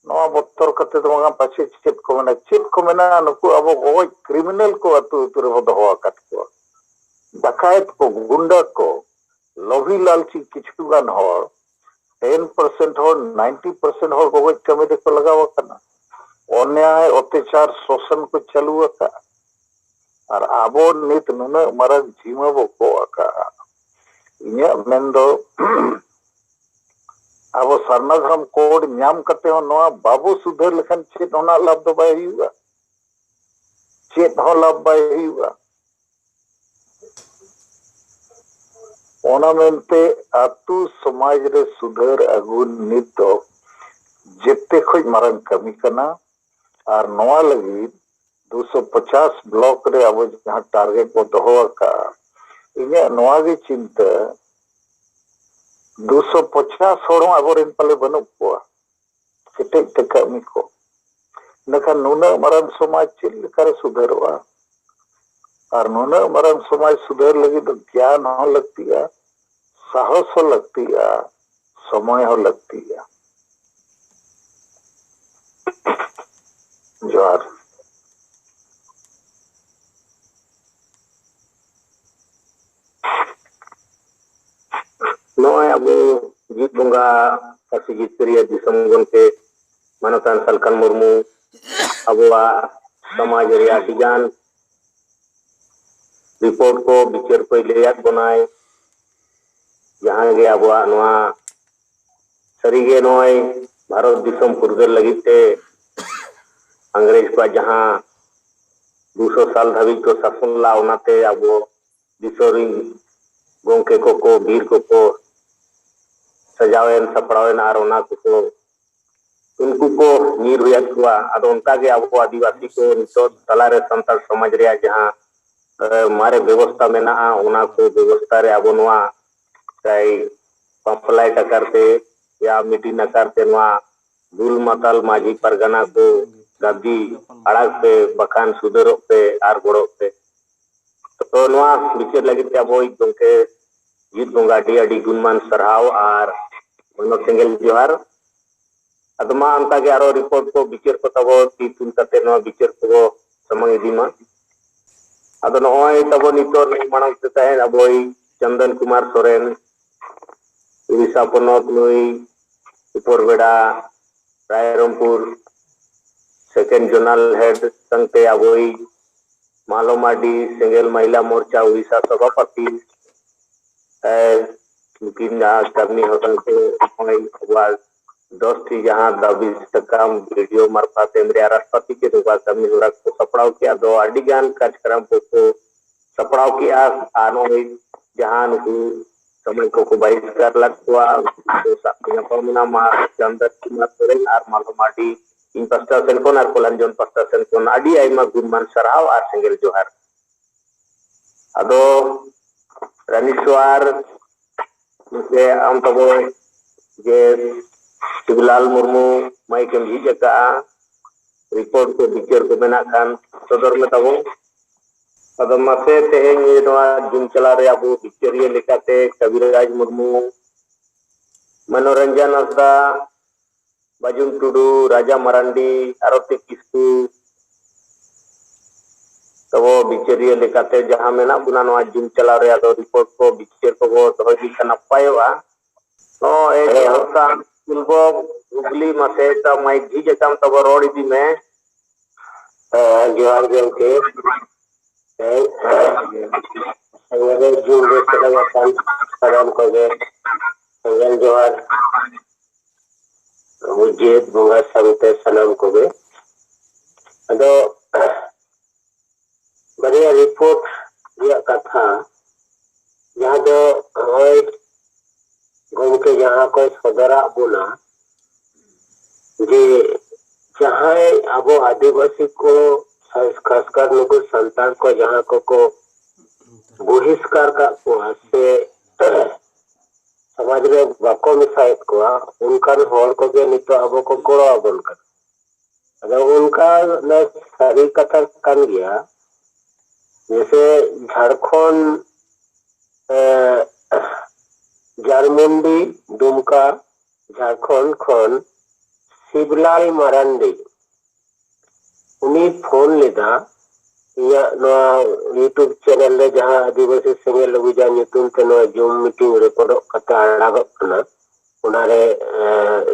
ᱱᱚᱣᱟ ᱵᱚᱛᱚᱨ ᱠᱟᱛᱮ ᱫᱚ ᱵᱟᱝᱟ, ᱯᱟᱪᱷᱮ ᱪᱮᱫ ᱠᱚ ᱢᱮᱱᱟ, ᱪᱮᱫ ᱠᱚ ᱢᱮᱱᱟ, ᱱᱩᱠᱩ ᱟᱵᱚ ᱜᱚᱡ ᱠᱨᱤᱢᱤᱱᱟᱞ ᱠᱚ ᱟᱹᱛᱩ ᱟᱹᱛᱩ ᱨᱮᱵᱚ ᱫᱚᱦᱚ ᱟᱠᱟᱫ ᱠᱚᱣᱟ, ᱰᱟᱠᱟᱭᱮᱛ ᱠᱚ, ᱜᱩᱱᱰᱟ ᱠᱚ, ᱞᱚᱵᱷᱤ ᱞᱟᱞᱪᱤ ᱠᱤᱪᱷᱩ ᱜᱟᱱ ᱦᱚᱲ, ᱴᱮᱱ ᱯᱟᱨᱥᱮᱱᱴ ᱦᱚᱲ, ᱱᱟᱭᱤᱱᱴᱤ ᱯᱟᱨᱥᱮᱱᱴ ᱦᱚᱲ ᱜᱚᱡ ᱠᱟᱹᱢᱤ ᱨᱮᱠᱚ ᱞᱟᱜᱟᱣ ᱟᱠᱟᱱᱟ᱾ ᱚᱱᱭᱟᱭ, ᱚᱛᱛᱟᱪᱟᱨ, ᱥᱳᱥᱚᱱ ᱠᱚ ᱪᱟᱹᱞᱩ ᱟᱠᱟᱫᱼᱟ᱾ ᱟᱨ ᱟᱵᱚ ᱱᱤᱛ ᱱᱩᱱᱟᱹᱜ ᱢᱟᱨᱟᱝ ᱡᱤᱢᱟᱹ ᱵᱚ ᱠᱚᱜ ᱟᱠᱟᱫᱼᱟ᱾ ᱤᱧᱟᱹᱜ ᱢᱮᱱ ᱫᱚ, ᱟᱵᱚ ᱥᱟᱨᱱᱟ ᱫᱷᱚᱨᱚᱢ ᱠᱳᱰ ᱧᱟᱢ ᱠᱟᱛᱮ ᱦᱚᱸ ᱱᱚᱣᱟ ᱵᱟᱵᱚ ᱥᱩᱫᱷᱟᱹᱨ ᱞᱮᱠᱷᱟᱱ ᱪᱮᱫ ᱦᱚᱸ ᱞᱟᱵᱷ ᱫᱚ ᱵᱟᱭ ᱦᱩᱭᱩᱜᱼᱟ, ᱪᱮᱫ ᱦᱚᱸ ᱞᱟᱵᱷ ᱵᱟᱭ ᱦᱩᱭᱩᱜᱼᱟ᱾ ᱚᱱᱟ ᱢᱮᱱᱛᱮ ᱟᱹᱛᱩ ᱥᱚᱢᱟᱡᱽ ᱨᱮ ᱥᱩᱫᱷᱟᱹᱨ ᱟᱹᱜᱩ ᱱᱤᱛ ᱫᱚ ᱡᱮᱛᱮ ᱠᱷᱚᱡ ᱢᱟᱨᱟᱝ ᱠᱟᱹᱢᱤ ᱠᱟᱱᱟ᱾ ᱟᱨ ᱱᱚᱣᱟ ᱞᱟᱹᱜᱤᱫ ᱫᱩᱥᱚ ᱯᱚᱪᱟᱥ ᱵᱞᱚᱠ ᱨᱮ ᱟᱵᱚ ᱡᱟᱦᱟᱸ ᱴᱟᱨᱜᱮᱴ ᱵᱚ ᱫᱚᱦᱚ ᱟᱠᱟᱫᱼᱟ, ᱤᱧᱟᱹᱜ ᱱᱚᱣᱟ ᱜᱮ ᱪᱤᱱᱛᱟᱹ, ᱫᱩᱥᱚ ᱯᱚᱪᱟᱥ ᱦᱚᱲ ᱦᱚᱸ ᱟᱵᱚᱨᱮᱱ ᱯᱟᱞᱮ ᱵᱟᱹᱱᱩᱜ ᱠᱚᱣᱟ ᱠᱮᱴᱮᱡ ᱛᱮ ᱠᱟᱹᱢᱤ ᱠᱚ᱾ ᱤᱱᱟᱹᱠᱷᱟᱱ ᱱᱩᱱᱟᱹᱜ ᱢᱟᱨᱟᱝ ᱥᱚᱢᱟᱡᱽ ᱪᱮᱫ ᱞᱮᱠᱟᱨᱮ ᱥᱩᱫᱷᱟᱹᱨᱚᱜᱼᱟ? ᱟᱨ ᱱᱩᱱᱟᱹᱜ ᱢᱟᱨᱟᱝ ᱥᱚᱢᱟᱡᱽ ᱥᱩᱫᱷᱟᱹᱨ ᱞᱟᱹᱜᱤᱫ ᱫᱚ ᱜᱮᱭᱟᱱ ᱦᱚᱸ ᱞᱟᱹᱠᱛᱤᱜᱼᱟ, ᱥᱟᱦᱚᱥ ᱦᱚᱸ ᱞᱟᱹᱠᱛᱤᱜᱼᱟ, ᱥᱚᱢᱚᱭ ᱦᱚᱸ ᱞᱟᱹᱠᱛᱤᱜᱼᱟ᱾ ᱡᱚᱦᱟᱨ᱾ ᱱᱚᱜᱼᱚᱭ ᱟᱵᱚ ᱡᱤᱛ ᱵᱚᱸᱜᱟ ᱯᱟᱹᱨᱥᱤ ᱡᱤᱛᱠᱟᱹᱨᱤᱭᱟᱹ ᱫᱤᱥᱚᱢ ᱜᱚᱢᱠᱮ ᱢᱟᱱᱚᱛᱟᱱ ᱥᱟᱞᱠᱷᱟᱱ ᱢᱩᱨᱢᱩ ᱟᱵᱚᱣᱟᱜ ᱥᱚᱢᱟᱡᱽ ᱨᱮᱭᱟᱜ ᱟᱹᱰᱤᱜᱟᱱ ᱨᱤᱯᱳᱨᱴ ᱠᱚ, ᱵᱤᱪᱟᱹᱨ ᱠᱚᱭ ᱞᱟᱹᱭᱟᱫ ᱵᱚᱱᱟᱭ᱾ ᱡᱟᱦᱟᱸ ᱜᱮ ᱟᱵᱚᱣᱟᱜ ᱱᱚᱣᱟ ᱥᱟᱹᱨᱤᱜᱮ ᱱᱚᱜᱼᱚᱭ ᱵᱷᱟᱨᱚᱛ ᱫᱤᱥᱚᱢ ᱯᱷᱩᱨᱜᱟᱹᱞ ᱞᱟᱹᱜᱤᱫ ᱛᱮ ᱤᱝᱨᱮᱡᱽ ᱠᱚᱣᱟᱜ ᱡᱟᱦᱟᱸ ᱫᱩᱥᱚ ᱥᱟᱞ ᱫᱷᱟᱹᱵᱤᱡ ᱠᱚ ᱥᱟᱥᱚᱱ ᱞᱟᱜᱼᱟ, ᱚᱱᱟᱛᱮ ᱟᱵᱚ ᱫᱤᱥᱚᱢ ᱨᱤᱱ ᱜᱚᱢᱠᱮ ᱠᱚᱠᱚ, ᱵᱤᱨ ᱠᱚᱠᱚ ᱥᱟᱡᱟᱣᱮᱱ, ᱥᱟᱯᱲᱟᱣᱮᱱ ᱟᱨ ᱚᱱᱟ ᱠᱚᱠᱚ, ᱩᱱᱠᱩ ᱠᱚ ᱧᱤᱨ ᱦᱩᱭᱟᱫ ᱠᱚᱣᱟ᱾ ᱟᱫᱚ ᱚᱱᱠᱟᱜᱮ ᱟᱵᱚ ᱟᱹᱫᱤᱵᱟᱹᱥᱤ ᱠᱚ ᱱᱤᱛᱚᱜ ᱛᱟᱞᱟᱨᱮ ᱥᱟᱱᱛᱟᱲ ᱥᱚᱢᱟᱡᱽ ᱨᱮᱭᱟᱜ ᱡᱟᱦᱟᱸ, ᱮ, ᱢᱟᱨᱮ ᱵᱮᱵᱚᱥᱛᱷᱟ ᱢᱮᱱᱟᱜᱼᱟ, ᱚᱱᱟ ᱠᱚ ᱵᱮᱵᱚᱥᱛᱷᱟ ᱨᱮ ᱟᱵᱚ ᱱᱚᱣᱟ ᱪᱟᱭ ᱯᱟᱢᱯᱞᱮᱴ ᱟᱠᱟᱨ ᱛᱮ ᱭᱟ ᱢᱤᱴᱤᱝ ᱟᱠᱟᱨ ᱛᱮ ᱱᱚᱣᱟ ᱵᱩᱞ ᱢᱟᱛᱟᱞ ᱢᱟᱹᱡᱷᱤ ᱯᱟᱨᱜᱟᱱᱟ ᱠᱚ ᱜᱟᱹᱫᱤ ᱟᱲᱟᱜ ᱯᱮ, ᱵᱟᱠᱷᱟᱱ ᱥᱩᱫᱷᱟᱹᱨᱚᱜ ᱯᱮ ᱟᱨ ᱜᱚᱲᱚᱜ ᱯᱮ᱾ ᱛᱚ ᱱᱚᱣᱟ ᱵᱤᱪᱟᱹᱨ ᱞᱟᱹᱜᱤᱫ ᱛᱮ ᱟᱵᱚᱭᱤᱡ ᱜᱚᱢᱠᱮ ᱡᱤᱛ ᱵᱚᱸᱜᱟ ᱟᱹᱰᱤ ᱟᱹᱰᱤ ᱜᱩᱱᱢᱟᱱ ᱥᱟᱨᱦᱟᱣ ᱟᱨ ᱢᱟᱱᱚᱛ ᱥᱮᱸᱜᱮᱞ ᱡᱚᱦᱟᱨ᱾ ᱟᱫᱚ ᱢᱟ ᱚᱱᱠᱟ ᱜᱮ ᱟᱨᱚ ᱨᱤᱯᱳᱨᱴ ᱠᱚ, ᱵᱤᱪᱟᱹᱨ ᱠᱚ ᱛᱟᱵᱚ ᱛᱤ ᱛᱩᱞ ᱠᱟᱛᱮ ᱱᱚᱣᱟ ᱵᱤᱪᱟᱹᱨ ᱠᱚᱵᱚ ᱥᱟᱢᱟᱝ ᱤᱫᱤ ᱢᱟ᱾ ᱟᱫᱚ ᱱᱚᱜᱼᱚᱭ ᱛᱟᱵᱚ ᱱᱤᱛᱚᱜ ᱢᱟᱲᱟᱝ ᱛᱮ ᱛᱟᱦᱮᱸᱱ ᱟᱵᱚᱭᱤᱡ ᱪᱚᱱᱫᱚᱱ ᱠᱩᱢᱟᱨ ᱥᱚᱨᱮᱱ, ᱩᱲᱤᱥᱥᱟ ᱯᱚᱱᱚᱛ, ᱱᱩᱭ ᱩᱯᱚᱨᱵᱮᱲᱟ ᱨᱟᱭᱨᱚᱝᱯᱩᱨ ᱥᱮᱠᱮᱱᱰ ᱡᱳᱱᱟᱞ ᱦᱮᱰ ᱥᱟᱝᱛᱮ ᱟᱵᱚᱭᱤᱡ ᱢᱟᱞᱚ ᱢᱟᱨᱰᱤ, ᱥᱮᱸᱜᱮᱞ ᱢᱚᱦᱤᱞᱟ ᱢᱳᱨᱪᱟ ᱩᱲᱤᱥᱥᱟ ᱥᱚᱵᱷᱟᱯᱚᱛᱤ, ᱮ, ᱱᱩᱠᱤᱱ ᱡᱟᱦᱟᱸ ᱠᱟᱹᱢᱤ ᱦᱚᱨᱟ ᱠᱚ ᱱᱚᱜᱼᱚᱭ ᱟᱵᱚᱣᱟᱜ ᱫᱚᱥ ᱴᱤ ᱡᱟᱦᱟᱸ ᱫᱟᱹᱵᱤ ᱥᱟᱠᱟᱢ ᱵᱷᱤᱰᱤᱭᱳ ᱢᱟᱨᱯᱷᱟᱛ ᱮᱢ ᱨᱮᱭᱟᱜ ᱨᱟᱥᱴᱨᱚᱯᱚᱛᱤ ᱠᱚ ᱱᱚᱝᱠᱟ ᱠᱟᱹᱢᱤ ᱦᱚᱨᱟ ᱠᱚ ᱥᱟᱯᱲᱟᱣ ᱠᱮᱜᱼᱟ᱾ ᱟᱫᱚ ᱟᱹᱰᱤ ᱜᱟᱱ ᱠᱟᱨᱡᱚᱠᱨᱚᱢ ᱠᱚᱠᱚ ᱥᱟᱯᱲᱟᱣ ᱠᱮᱜᱼᱟ᱾ ᱟᱨ ᱱᱚᱜᱼᱚᱭ ᱡᱟᱦᱟᱸ ᱱᱩᱠᱩ ᱥᱚᱢᱟᱡᱽ ᱠᱚᱠᱚ ᱵᱟᱦᱤᱥᱠᱟᱨ ᱞᱮᱫ ᱠᱚᱣᱟ, ᱩᱱᱠᱩ ᱥᱟᱶ ᱠᱚ ᱧᱟᱯᱟᱢ ᱮᱱᱟ ᱢᱟ ᱪᱟᱱᱫᱚᱱ ᱠᱩᱢᱟᱨ ᱥᱚᱨᱮᱱ ᱟᱨ ᱢᱟᱞᱚ ᱢᱟᱨᱰᱤ᱾ ᱤᱧ ᱯᱟᱥᱴᱟ ᱥᱮᱱ ᱠᱷᱚᱱ ᱟᱨ ᱠᱚᱞᱟᱱᱡᱚᱱ ᱯᱟᱥᱴᱟ ᱥᱮᱱ ᱠᱷᱚᱱ ᱟᱹᱰᱤ ᱟᱭᱢᱟ ᱜᱩᱱᱢᱟᱱ ᱥᱟᱨᱦᱟᱣ ᱟᱨ ᱥᱮᱸᱜᱮᱞ ᱡᱚᱦᱟᱨ᱾ ᱟᱫᱚ ᱨᱟᱱᱤᱥᱣᱟᱨ ᱜᱚᱢᱠᱮ, ᱟᱢ ᱛᱟᱵᱚ ᱡᱮ ᱥᱤᱵᱩᱞᱟᱞ ᱢᱩᱨᱢᱩ ᱢᱟᱭᱤᱠ ᱮᱢ ᱡᱷᱤᱡ ᱟᱠᱟᱫᱼᱟ, ᱨᱤᱯᱳᱨᱴ ᱠᱚ ᱵᱤᱪᱟᱹᱨ ᱠᱚ ᱢᱮᱱᱟᱜ ᱠᱷᱟᱱ ᱥᱚᱫᱚᱨ ᱢᱮ ᱛᱟᱵᱚ᱾ ᱟᱫᱚ ᱢᱟᱥᱮ ᱛᱮᱦᱮᱧ ᱱᱚᱣᱟ ᱡᱩᱢ ᱪᱟᱞᱟᱣ ᱨᱮ ᱟᱵᱚ ᱵᱤᱪᱟᱹᱨᱤᱭᱟᱹ ᱞᱮᱠᱟᱛᱮ ᱠᱟᱵᱤᱨᱟᱡᱽ ᱢᱩᱨᱢᱩ, ᱢᱚᱱᱳᱨᱚᱧᱡᱚᱱ ᱦᱟᱸᱥᱫᱟ, ᱵᱟᱡᱩᱱ ᱴᱩᱰᱩ, ᱨᱟᱡᱟ ᱢᱟᱨᱟᱱᱰᱤ, ᱟᱨᱚᱛᱤ ᱠᱤᱥᱠᱩ, ᱛᱟᱵᱚ ᱵᱤᱪᱟᱹᱨᱤᱭᱟᱹ ᱞᱮᱠᱟᱛᱮ ᱡᱟᱦᱟᱸ ᱢᱮᱱᱟᱜ ᱵᱚᱱᱟ ᱱᱚᱣᱟ ᱡᱩᱢ ᱪᱟᱞᱟᱣ ᱨᱮ, ᱟᱫᱚ ᱨᱤᱯᱳᱨᱴ ᱠᱚ ᱵᱤᱪᱟᱹᱨ ᱠᱚᱵᱚ ᱫᱚᱦᱚ ᱤᱫᱤ ᱠᱷᱟᱱ ᱱᱟᱯᱟᱭᱚᱜᱼᱟ᱾ ᱱᱚᱜᱼᱚᱭ ᱦᱮᱸ᱾ ᱮᱦᱚᱵ ᱠᱟᱱ ᱥᱤᱞᱵᱚ ᱦᱩᱜᱽᱞᱤ ᱢᱟᱥᱮ ᱛᱟ ᱢᱟᱹᱭ ᱡᱷᱤᱡ ᱟᱠᱟᱱ ᱛᱟᱵᱚ ᱨᱚᱲ ᱤᱫᱤ ᱢᱮ᱾ ᱦᱮᱸ, ᱡᱚᱦᱟᱨ ᱜᱮ ᱜᱚᱢᱠᱮ᱾ ᱦᱮᱸ, ᱥᱟᱸᱜᱮ ᱡᱩᱢ ᱨᱮ ᱥᱮᱞᱮᱫ ᱟᱠᱟᱱ ᱥᱟᱱᱟᱢ ᱠᱚᱜᱮ ᱥᱟᱸᱜᱮ ᱡᱚᱦᱟᱨ᱾ ᱟᱵᱚ ᱡᱮᱜᱮᱛ ᱵᱚᱸᱜᱟ ᱥᱟᱶᱛᱮ ᱥᱟᱱᱟᱢ ᱠᱚᱜᱮ᱾ ᱟᱫᱚ ᱵᱟᱨᱭᱟ ᱨᱤᱯᱳᱨᱴ ᱨᱮᱭᱟᱜ ᱠᱟᱛᱷᱟ, ᱡᱟᱦᱟᱸ ᱫᱚ ᱱᱚᱜᱼᱚᱭ ᱜᱚᱢᱠᱮ ᱡᱟᱦᱟᱸ ᱠᱚᱭ ᱥᱚᱫᱚᱨᱟᱜ ᱵᱚᱱᱟ, ᱡᱮ ᱡᱟᱦᱟᱸᱭ ᱟᱵᱚ ᱟᱹᱫᱤᱵᱟᱹᱥᱤ ᱠᱚ, ᱠᱷᱟᱥ-, ᱠᱷᱟᱥᱠᱟᱨ ᱱᱩᱠᱩ ᱥᱟᱱᱛᱟᱲ ᱠᱚ ᱡᱟᱦᱟᱸ ᱠᱚᱠᱚ ᱵᱚᱦᱤᱥᱠᱟᱨ ᱠᱟᱜ ᱠᱚᱣᱟ ᱥᱮ ᱥᱚᱢᱟᱡᱽ ᱨᱮ ᱵᱟᱠᱚ ᱢᱮᱥᱟᱭᱮᱫ ᱠᱚᱣᱟ, ᱚᱱᱠᱟᱱ ᱦᱚᱲ ᱠᱚᱜᱮ ᱱᱤᱛᱚᱜ ᱟᱵᱚ ᱠᱚ ᱜᱚᱲᱚ ᱟᱵᱚᱱ ᱠᱟᱱᱟ᱾ ᱟᱫᱚ ᱚᱱᱠᱟ ᱞᱮ ᱥᱟᱹᱨᱤ ᱠᱟᱛᱷᱟ ᱠᱟᱱ ᱜᱮᱭᱟ᱾ ᱡᱮᱭᱥᱮ ᱡᱷᱟᱲᱠᱷᱚᱸᱰ, ᱮ, ᱡᱷᱟᱨᱢᱩᱱᱰᱤ, ᱫᱩᱢᱠᱟ, ᱡᱷᱟᱲᱠᱷᱚᱸᱰ ᱠᱷᱚᱱ ᱥᱤᱵᱞᱟᱞ ᱢᱟᱨᱟᱱᱰᱤ, ᱩᱱᱤ ᱯᱷᱳᱱ ᱞᱮᱫᱟ ᱤᱧᱟᱹᱜ ᱱᱚᱣᱟ YouTube ᱪᱮᱱᱮᱞ ᱨᱮ, ᱡᱟᱦᱟᱸ ᱟᱹᱫᱤᱵᱟᱹᱥᱤ ᱥᱮᱸᱜᱮᱞ ᱚᱵᱷᱤᱡᱟᱱ ᱧᱩᱛᱩᱢ ᱛᱮ ᱱᱚᱣᱟ ᱡᱩᱢ ᱢᱤᱴᱤᱝ ᱨᱮᱠᱚᱨᱰᱚᱜ ᱠᱟᱛᱮ ᱟᱲᱟᱜᱚᱜ ᱠᱟᱱᱟ, ᱚᱱᱟᱨᱮ, ᱮ,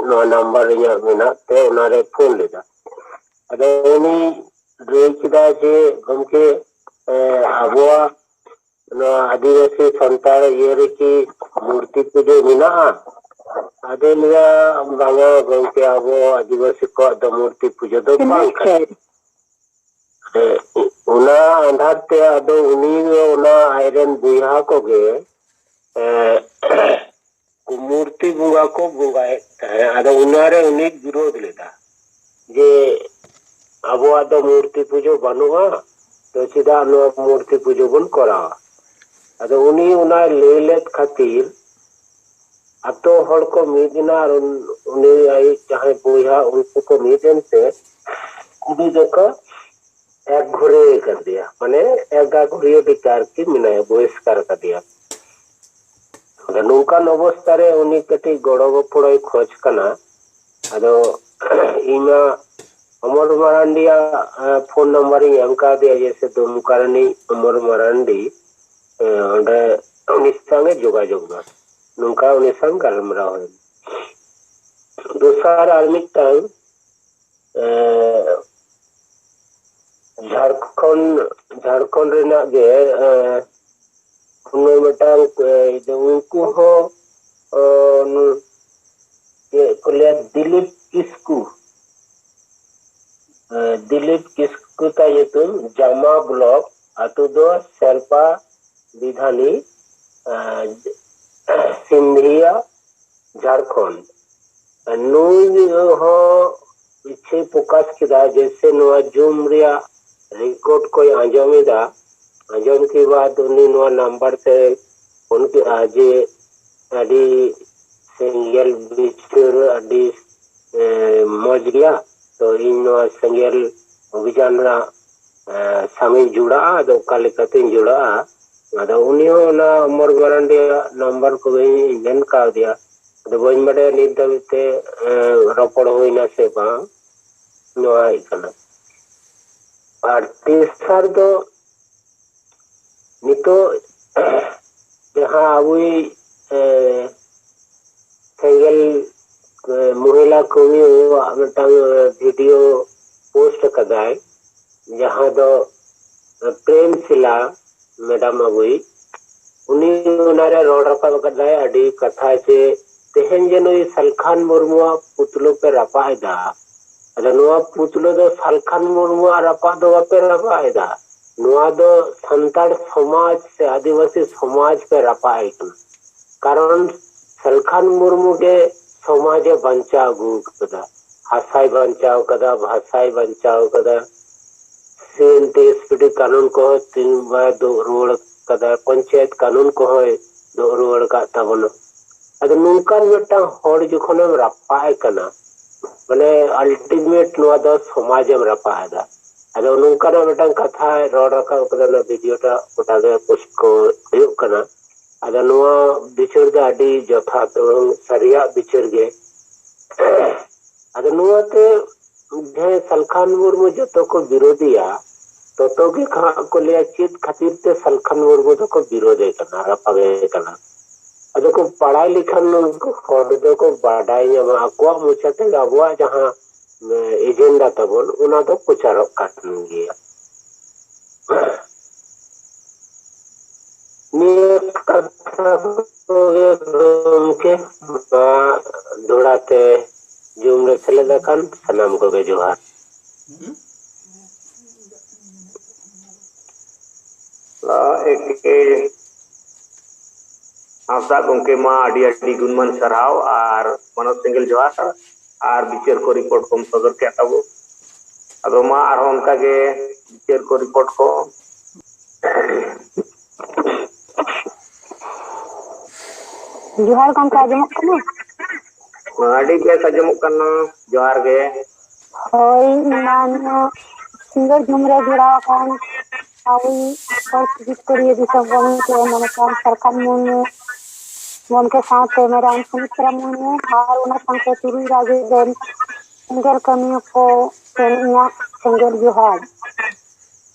ᱱᱚᱣᱟ ᱱᱟᱢᱵᱟᱨ ᱤᱧᱟᱹᱜ ᱢᱮᱱᱟᱜ ᱛᱮ ᱚᱱᱟᱨᱮ ᱯᱷᱳᱱ ᱞᱮᱫᱟ᱾ ᱟᱫᱚ ᱩᱱᱤ ᱞᱟᱹᱭ ᱠᱮᱫᱟ ᱡᱮ, ᱜᱚᱢᱠᱮ, ᱮ, ᱟᱵᱚᱣᱟᱜ ᱱᱚᱣᱟ ᱟᱹᱫᱤᱵᱟᱹᱥᱤ ᱥᱟᱱᱛᱟᱲ ᱤᱭᱟᱹ ᱨᱮᱠᱤ ᱢᱩᱨᱛᱤ ᱯᱩᱡᱟᱹ ᱢᱮᱱᱟᱜᱼᱟ? ᱟᱫᱚ ᱞᱟᱹᱭᱟ, ᱵᱟᱝᱟ ᱜᱚᱢᱠᱮ, ᱟᱵᱚ ᱟᱹᱫᱤᱵᱟᱹᱥᱤ ᱠᱚᱣᱟᱜ ᱫᱚ ᱢᱩᱨᱛᱤ ᱯᱩᱡᱟᱹ ᱫᱚ ᱵᱟᱝ ᱠᱟᱱᱟ᱾ ᱦᱮᱸ, ᱚᱱᱟ ᱟᱸᱫᱷᱟᱨ ᱛᱮ ᱟᱫᱚ ᱩᱱᱤ ᱫᱚ ᱚᱱᱟ ᱟᱡᱨᱮᱱ ᱵᱚᱭᱦᱟ ᱠᱚᱜᱮ, ᱮ, ᱢᱩᱨᱛᱤ ᱵᱚᱸᱜᱟ ᱠᱚ ᱵᱚᱸᱜᱟᱭᱮᱫ ᱛᱟᱦᱮᱸᱫ᱾ ᱟᱫᱚ ᱚᱱᱟᱨᱮ ᱩᱱᱤ ᱵᱤᱨᱳᱫᱷ ᱞᱮᱫᱟ ᱡᱮ ᱟᱵᱚᱣᱟᱜ ᱫᱚ ᱢᱩᱨᱛᱤ ᱯᱩᱡᱟᱹ ᱵᱟᱹᱱᱩᱜᱼᱟ, ᱛᱚ ᱪᱮᱫᱟᱜ ᱱᱚᱣᱟ ᱢᱩᱨᱛᱤ ᱯᱩᱡᱟᱹ ᱵᱚᱱ ᱠᱚᱨᱟᱣᱟ? ᱟᱫᱚ ᱩᱱᱤ ᱚᱱᱟᱭ ᱞᱟᱹᱭ ᱞᱮᱫ ᱠᱷᱟᱹᱛᱤᱨ ᱟᱛᱳ ᱦᱚᱲ ᱠᱚ ᱢᱤᱫ ᱮᱱᱟ ᱟᱨ ᱩᱱ-, ᱩᱱᱤ ᱟᱡ ᱡᱟᱦᱟᱸᱭ ᱵᱚᱭᱦᱟ, ᱩᱱᱠᱩ ᱠᱚ ᱢᱤᱫ ᱮᱱᱛᱮ ᱩᱱᱤ ᱫᱚᱠᱚ ᱮᱠ ᱜᱷᱩᱨᱤ ᱠᱟᱫᱮᱭᱟ, ᱢᱟᱱᱮ ᱮᱠ ᱜᱷᱩᱨᱤ ᱵᱮᱠᱟᱨ ᱠᱤ ᱢᱮᱱᱟᱭᱟ, ᱵᱚᱦᱤᱥᱠᱟᱨ ᱠᱟᱫᱮᱭᱟ᱾ ᱟᱫᱚ ᱱᱚᱝᱠᱟᱱ ᱚᱵᱚᱥᱛᱟ ᱨᱮ ᱩᱱᱤ ᱠᱟᱹᱴᱤᱡ ᱜᱚᱲᱚ ᱜᱚᱯᱚᱲᱚᱭ ᱠᱷᱚᱡᱽ ᱠᱟᱱᱟ᱾ ᱟᱫᱚ ᱤᱧ ᱢᱟ ᱚᱢᱚᱨ ᱢᱟᱨᱟᱱᱰᱤᱭᱟᱜ ᱯᱷᱳᱱ ᱱᱟᱢᱵᱟᱨ ᱤᱧ ᱮᱢ ᱠᱟᱣᱫᱮᱭᱟ, ᱡᱮ ᱥᱮ ᱫᱩᱢᱠᱟ ᱨᱤᱱᱤᱡ ᱚᱢᱚᱨ ᱢᱟᱨᱟᱱᱰᱤ, ᱮ, ᱚᱸᱰᱮ ᱩᱱᱤ ᱥᱟᱶ ᱮ ᱡᱳᱜᱟᱡᱳᱜᱽ ᱢᱟ᱾ ᱱᱚᱝᱠᱟ ᱩᱱᱤ ᱥᱟᱶ ᱜᱟᱞᱢᱟᱨᱟᱣ ᱦᱩᱭ ᱮᱱᱟ᱾ ᱫᱚᱥᱟᱨ ᱟᱨ ᱢᱤᱫᱴᱟᱝ, ᱮ, ᱡᱷᱟᱲᱠᱷᱚᱸᱰ, ᱡᱷᱟᱲᱠᱷᱚᱸᱰ ᱨᱮᱱᱟᱜ ᱜᱮ, ᱮ, ᱩᱱᱤ ᱢᱤᱫᱴᱟᱝ, ᱮ, ᱩᱱᱠᱩ ᱦᱚᱸ, ᱮ, ᱪᱮᱫ ᱠᱚ ᱞᱟᱹᱭᱟ, ᱫᱤᱞᱤᱯ ᱠᱤᱥᱠᱩ, ᱮ, ᱫᱤᱞᱤᱯ ᱠᱤᱥᱠᱩ ᱛᱟᱭ ᱧᱩᱛᱩᱢ, ᱡᱟᱢᱟ ᱵᱞᱚᱠ, ᱟᱛᱳ ᱫᱚ ᱥᱮᱨᱯᱟ ᱵᱤᱫᱷᱟᱱᱤ, ᱮ, ᱥᱤᱱᱫᱷᱤᱭᱟ, ᱡᱷᱟᱲᱠᱷᱚᱸᱰ᱾ ᱱᱩᱭ ᱦᱚᱸ ᱤᱪᱪᱷᱟᱹᱭ ᱯᱨᱚᱠᱟᱥ ᱠᱮᱫᱟ ᱡᱮ ᱥᱮ ᱱᱚᱣᱟ ᱡᱩᱢ ᱨᱮᱭᱟᱜ ᱨᱮᱠᱚᱨᱰ ᱠᱚᱭ ᱟᱸᱡᱚᱢ ᱮᱫᱟ᱾ ᱟᱸᱡᱚᱢ ᱠᱮ ᱵᱟᱫ ᱩᱱᱤ ᱱᱚᱣᱟ ᱱᱟᱢᱵᱟᱨ ᱛᱮ ᱯᱷᱳᱱ ᱠᱮᱫᱼᱟ ᱡᱮ ᱟᱹᱰᱤ ᱥᱮᱸᱜᱮᱞ ᱵᱤᱪᱟᱹᱨ, ᱟᱹᱰᱤ, ᱮ, ᱢᱚᱡᱽ ᱜᱮᱭᱟ᱾ ᱛᱚ ᱤᱧ ᱱᱚᱣᱟ ᱥᱮᱸᱜᱮᱞ ᱚᱵᱷᱤᱡᱟᱱ ᱨᱮᱱᱟᱜ, ᱮ, ᱥᱟᱶ ᱤᱧ ᱡᱚᱲᱟᱜᱼᱟ᱾ ᱟᱫᱚ ᱚᱠᱟ ᱞᱮᱠᱟᱛᱤᱧ ᱡᱚᱲᱟᱜᱼᱟ? ᱟᱫᱚ ᱩᱱᱤ ᱦᱚᱸ ᱚᱱᱟ ᱚᱢᱚᱨ ᱢᱟᱨᱟᱱᱰᱤᱭᱟᱜ ᱱᱟᱢᱵᱟᱨ ᱠᱚᱜᱮᱧ ᱢᱮᱱ ᱠᱟᱣᱫᱮᱭᱟ᱾ ᱟᱫᱚ ᱵᱟᱹᱧ ᱵᱟᱰᱟᱭᱟ ᱱᱤᱛ ᱫᱷᱟᱹᱵᱤᱡ ᱛᱮ, ᱮ, ᱨᱚᱯᱚᱲ ᱦᱩᱭᱱᱟ ᱥᱮ ᱵᱟᱝ, ᱱᱚᱣᱟ ᱦᱩᱭᱩᱜ ᱠᱟᱱᱟ᱾ ᱟᱨ ᱛᱮᱥᱟᱨ ᱫᱚ ᱱᱤᱛᱚᱜ ᱡᱟᱦᱟᱸ ᱟᱵᱚᱭᱤᱡ, ᱮ, ᱥᱮᱸᱜᱮᱞ, ᱮ, ᱢᱚᱦᱤᱞᱟ ᱠᱚᱨᱢᱤᱭᱟᱜ ᱢᱤᱫᱴᱟᱝ, ᱮ, ᱵᱷᱤᱰᱤᱭᱳ ᱯᱳᱥᱴ ᱟᱠᱟᱫᱟᱭ, ᱡᱟᱦᱟᱸ ᱫᱚ, ᱮ, ᱯᱨᱮᱢ ᱥᱤᱞᱟ ᱢᱮᱰᱟᱢ ᱟᱵᱚᱭᱤᱡ, ᱩᱱᱤ ᱚᱱᱟᱨᱮ ᱨᱚᱲ ᱨᱟᱠᱟᱵ ᱟᱠᱟᱫᱟᱭ ᱟᱹᱰᱤ ᱠᱟᱛᱷᱟ ᱡᱮ ᱛᱮᱦᱮᱧ ᱡᱮ ᱱᱩᱭ ᱥᱟᱞᱠᱷᱟᱱ ᱢᱩᱨᱢᱩᱣᱟᱜ ᱯᱩᱛᱞᱟᱹ ᱯᱮ ᱨᱟᱯᱟᱜ ᱮᱫᱟ, ᱟᱫᱚ ᱱᱚᱣᱟ ᱯᱩᱛᱞᱟᱹ ᱫᱚ ᱥᱟᱞᱠᱷᱟᱱ ᱢᱩᱨᱢᱩᱣᱟᱜ ᱨᱟᱯᱟᱜ ᱫᱚ ᱵᱟᱯᱮ ᱨᱟᱯᱟᱜ ᱮᱫᱟ, ᱱᱚᱣᱟ ᱫᱚ ᱥᱟᱱᱛᱟᱲ ᱥᱚᱢᱟᱡᱽ ᱥᱮ ᱟᱹᱫᱤᱵᱟᱹᱥᱤ ᱥᱚᱢᱟᱡᱽ ᱯᱮ ᱨᱟᱯᱟᱜ ᱮ ᱠᱟᱱᱟ᱾ ᱠᱟᱨᱚᱱ ᱥᱟᱞᱠᱷᱟᱱ ᱢᱩᱨᱢᱩ ᱜᱮ ᱥᱚᱢᱟᱡᱽ ᱮ ᱵᱟᱧᱪᱟᱣ ᱟᱹᱜᱩ ᱟᱠᱟᱫᱟ, ᱦᱟᱥᱟᱭ ᱵᱟᱧᱪᱟᱣ ᱟᱠᱟᱫᱟ, ᱵᱷᱟᱥᱟᱭ ᱵᱟᱧᱪᱟᱣ ᱟᱠᱟᱫᱟ, ᱥᱤ N T S P T ᱠᱟᱹᱱᱩᱱ ᱠᱚᱦᱚᱸ ᱛᱤᱱ ᱵᱟᱭ ᱫᱩᱜ ᱨᱩᱣᱟᱹᱲ ᱟᱠᱟᱫᱟ, ᱯᱚᱧᱪᱟᱭᱮᱛ ᱠᱟᱹᱱᱩᱱ ᱠᱚᱦᱚᱸᱭ ᱫᱩᱜ ᱨᱩᱣᱟᱹᱲ ᱟᱠᱟᱫ ᱛᱟᱵᱚᱱᱟ᱾ ᱟᱫᱚ ᱱᱚᱝᱠᱟᱱ ᱢᱤᱫᱴᱟᱝ ᱦᱚᱲ ᱡᱚᱠᱷᱚᱱᱮᱢ ᱨᱟᱯᱟᱜ ᱮ ᱠᱟᱱᱟ, ᱢᱟᱱᱮ ᱟᱞᱴᱤᱢᱮᱴ ᱱᱚᱣᱟ ᱫᱚ ᱥᱚᱢᱟᱡᱽ ᱮᱢ ᱨᱟᱯᱟᱜ ᱮᱫᱟ᱾ ᱟᱫᱚ ᱱᱚᱝᱠᱟᱱᱟᱜ ᱢᱤᱫᱴᱟᱝ ᱠᱟᱛᱷᱟᱭ ᱨᱚᱲ ᱨᱟᱠᱟᱵ ᱠᱟᱫᱟ, ᱚᱱᱟ ᱵᱷᱤᱰᱤᱭᱳ ᱴᱟᱜ ᱜᱚᱴᱟ ᱜᱮ ᱯᱳᱥᱴ ᱠᱚ ᱦᱩᱭᱩᱜ ᱠᱟᱱᱟ᱾ ᱟᱫᱚ ᱱᱚᱣᱟ ᱵᱤᱪᱟᱹᱨ ᱫᱚ ᱟᱹᱰᱤ ᱡᱚᱛᱷᱟᱛ ᱮᱵᱚᱝ ᱥᱟᱹᱨᱤᱭᱟᱜ ᱵᱤᱪᱟᱹᱨ ᱜᱮ᱾ ᱟᱫᱚ ᱱᱚᱣᱟᱛᱮ ᱡᱟᱦᱟᱸᱭ ᱥᱟᱞᱠᱷᱟᱱ ᱢᱩᱨᱢᱩ ᱡᱚᱛᱚ ᱠᱚ ᱵᱤᱨᱳᱫᱤᱭᱟ, ᱛᱚᱛᱚ ᱜᱮ ᱦᱟᱸᱜ ᱠᱚ ᱞᱟᱹᱭᱟ ᱪᱮᱫ ᱠᱷᱟᱹᱛᱤᱨ ᱛᱮ ᱥᱟᱞᱠᱷᱟᱱ ᱢᱩᱨᱢᱩ ᱫᱚᱠᱚ ᱵᱤᱨᱳᱫᱮ ᱠᱟᱱᱟ, ᱨᱟᱯᱟᱜᱮ ᱠᱟᱱᱟ᱾ ᱟᱫᱚ ᱠᱚ ᱵᱟᱲᱟᱭ ᱞᱮᱠᱷᱟᱱ ᱩᱱᱠᱩ ᱦᱚᱲ ᱫᱚᱠᱚ ᱵᱟᱰᱟᱭ ᱧᱟᱢᱟ ᱟᱠᱚᱣᱟᱜ ᱢᱚᱪᱟ ᱛᱮᱜᱮ ᱟᱵᱚᱣᱟᱜ ᱡᱟᱦᱟᱸ ᱮᱡᱮᱱᱰᱟ ᱛᱟᱵᱚᱱ, ᱚᱱᱟ ᱫᱚ ᱯᱨᱚᱪᱟᱨᱚᱜ ᱠᱟᱱ ᱜᱮᱭᱟ᱾ ᱱᱤᱭᱟᱹ ᱠᱟᱛᱷᱟ ᱠᱚᱜᱮ ᱜᱚᱢᱠᱮ, ᱱᱚᱣᱟ ᱫᱚᱦᱲᱟ ᱛᱮ ᱡᱩᱢ ᱨᱮ ᱥᱮᱞᱮᱫ ᱟᱠᱟᱱ ᱥᱟᱱᱟᱢ ᱠᱚᱜᱮ ᱡᱚᱦᱟᱨ᱾ ᱮᱠᱮ ᱦᱟᱸᱥᱫᱟ ᱜᱚᱢᱠᱮ ᱢᱟ ᱟᱹᱰᱤ ᱟᱹᱰᱤ ᱜᱩᱱᱢᱟᱱ ᱥᱟᱨᱦᱟᱣ ᱟᱨ ᱢᱟᱱᱚᱛ ᱥᱮᱸᱜᱮᱞ ᱡᱚᱦᱟᱨ ᱟᱨ ᱵᱤᱪᱟᱹᱨ ᱠᱚ ᱨᱤᱯᱳᱨᱴ ᱠᱚᱢ ᱥᱚᱫᱚᱨ ᱠᱮᱫ ᱛᱟᱵᱚ᱾ ᱟᱫᱚ ᱢᱟ ᱟᱨᱦᱚᱸ ᱚᱱᱠᱟ ᱜᱮ ᱵᱤᱪᱟᱹᱨ ᱠᱚ ᱨᱤᱯᱳᱨᱴ ᱠᱚ᱾ ᱡᱚᱦᱟᱨ ᱜᱚᱢᱠᱮ, ᱟᱸᱡᱚᱢᱚᱜ ᱠᱟᱱᱟ? ᱟᱹᱰᱤ ᱵᱮᱥ ᱟᱸᱡᱚᱢᱚᱜ ᱠᱟᱱᱟ᱾ ᱡᱚᱦᱟᱨ ᱜᱮ᱾ ᱦᱳᱭ, ᱢᱟ ᱱᱚᱣᱟ ᱥᱤᱸᱜᱟᱹᱲ ᱡᱩᱢ ᱨᱮ ᱡᱚᱲᱟᱣ ᱟᱠᱟᱱ ᱟᱵᱚᱭᱤᱡ ᱦᱚᱲ ᱡᱤᱛᱠᱟᱹᱨᱤᱭᱟᱹ ᱫᱤᱥᱚᱢ ᱜᱚᱢᱠᱮ ᱢᱟᱱᱚᱛᱟᱱ ᱥᱟᱞᱠᱷᱟᱱ ᱢᱩᱨᱢᱩ ᱜᱚᱢᱠᱮ ᱥᱟᱶᱛᱮ ᱢᱮᱰᱟᱢ ᱥᱩᱢᱤᱛᱨᱟ ᱢᱩᱨᱢᱩ ᱟᱨ ᱚᱱᱟ ᱥᱟᱶᱛᱮ ᱛᱩᱨᱩᱭ ᱨᱟᱡᱽ ᱨᱮᱱ ᱥᱮᱸᱜᱮᱞ ᱠᱟᱹᱢᱤᱭᱟᱹ ᱠᱚ ᱴᱷᱮᱱ ᱤᱧᱟᱹᱜ ᱥᱮᱸᱜᱮᱞ ᱡᱚᱦᱟᱨ᱾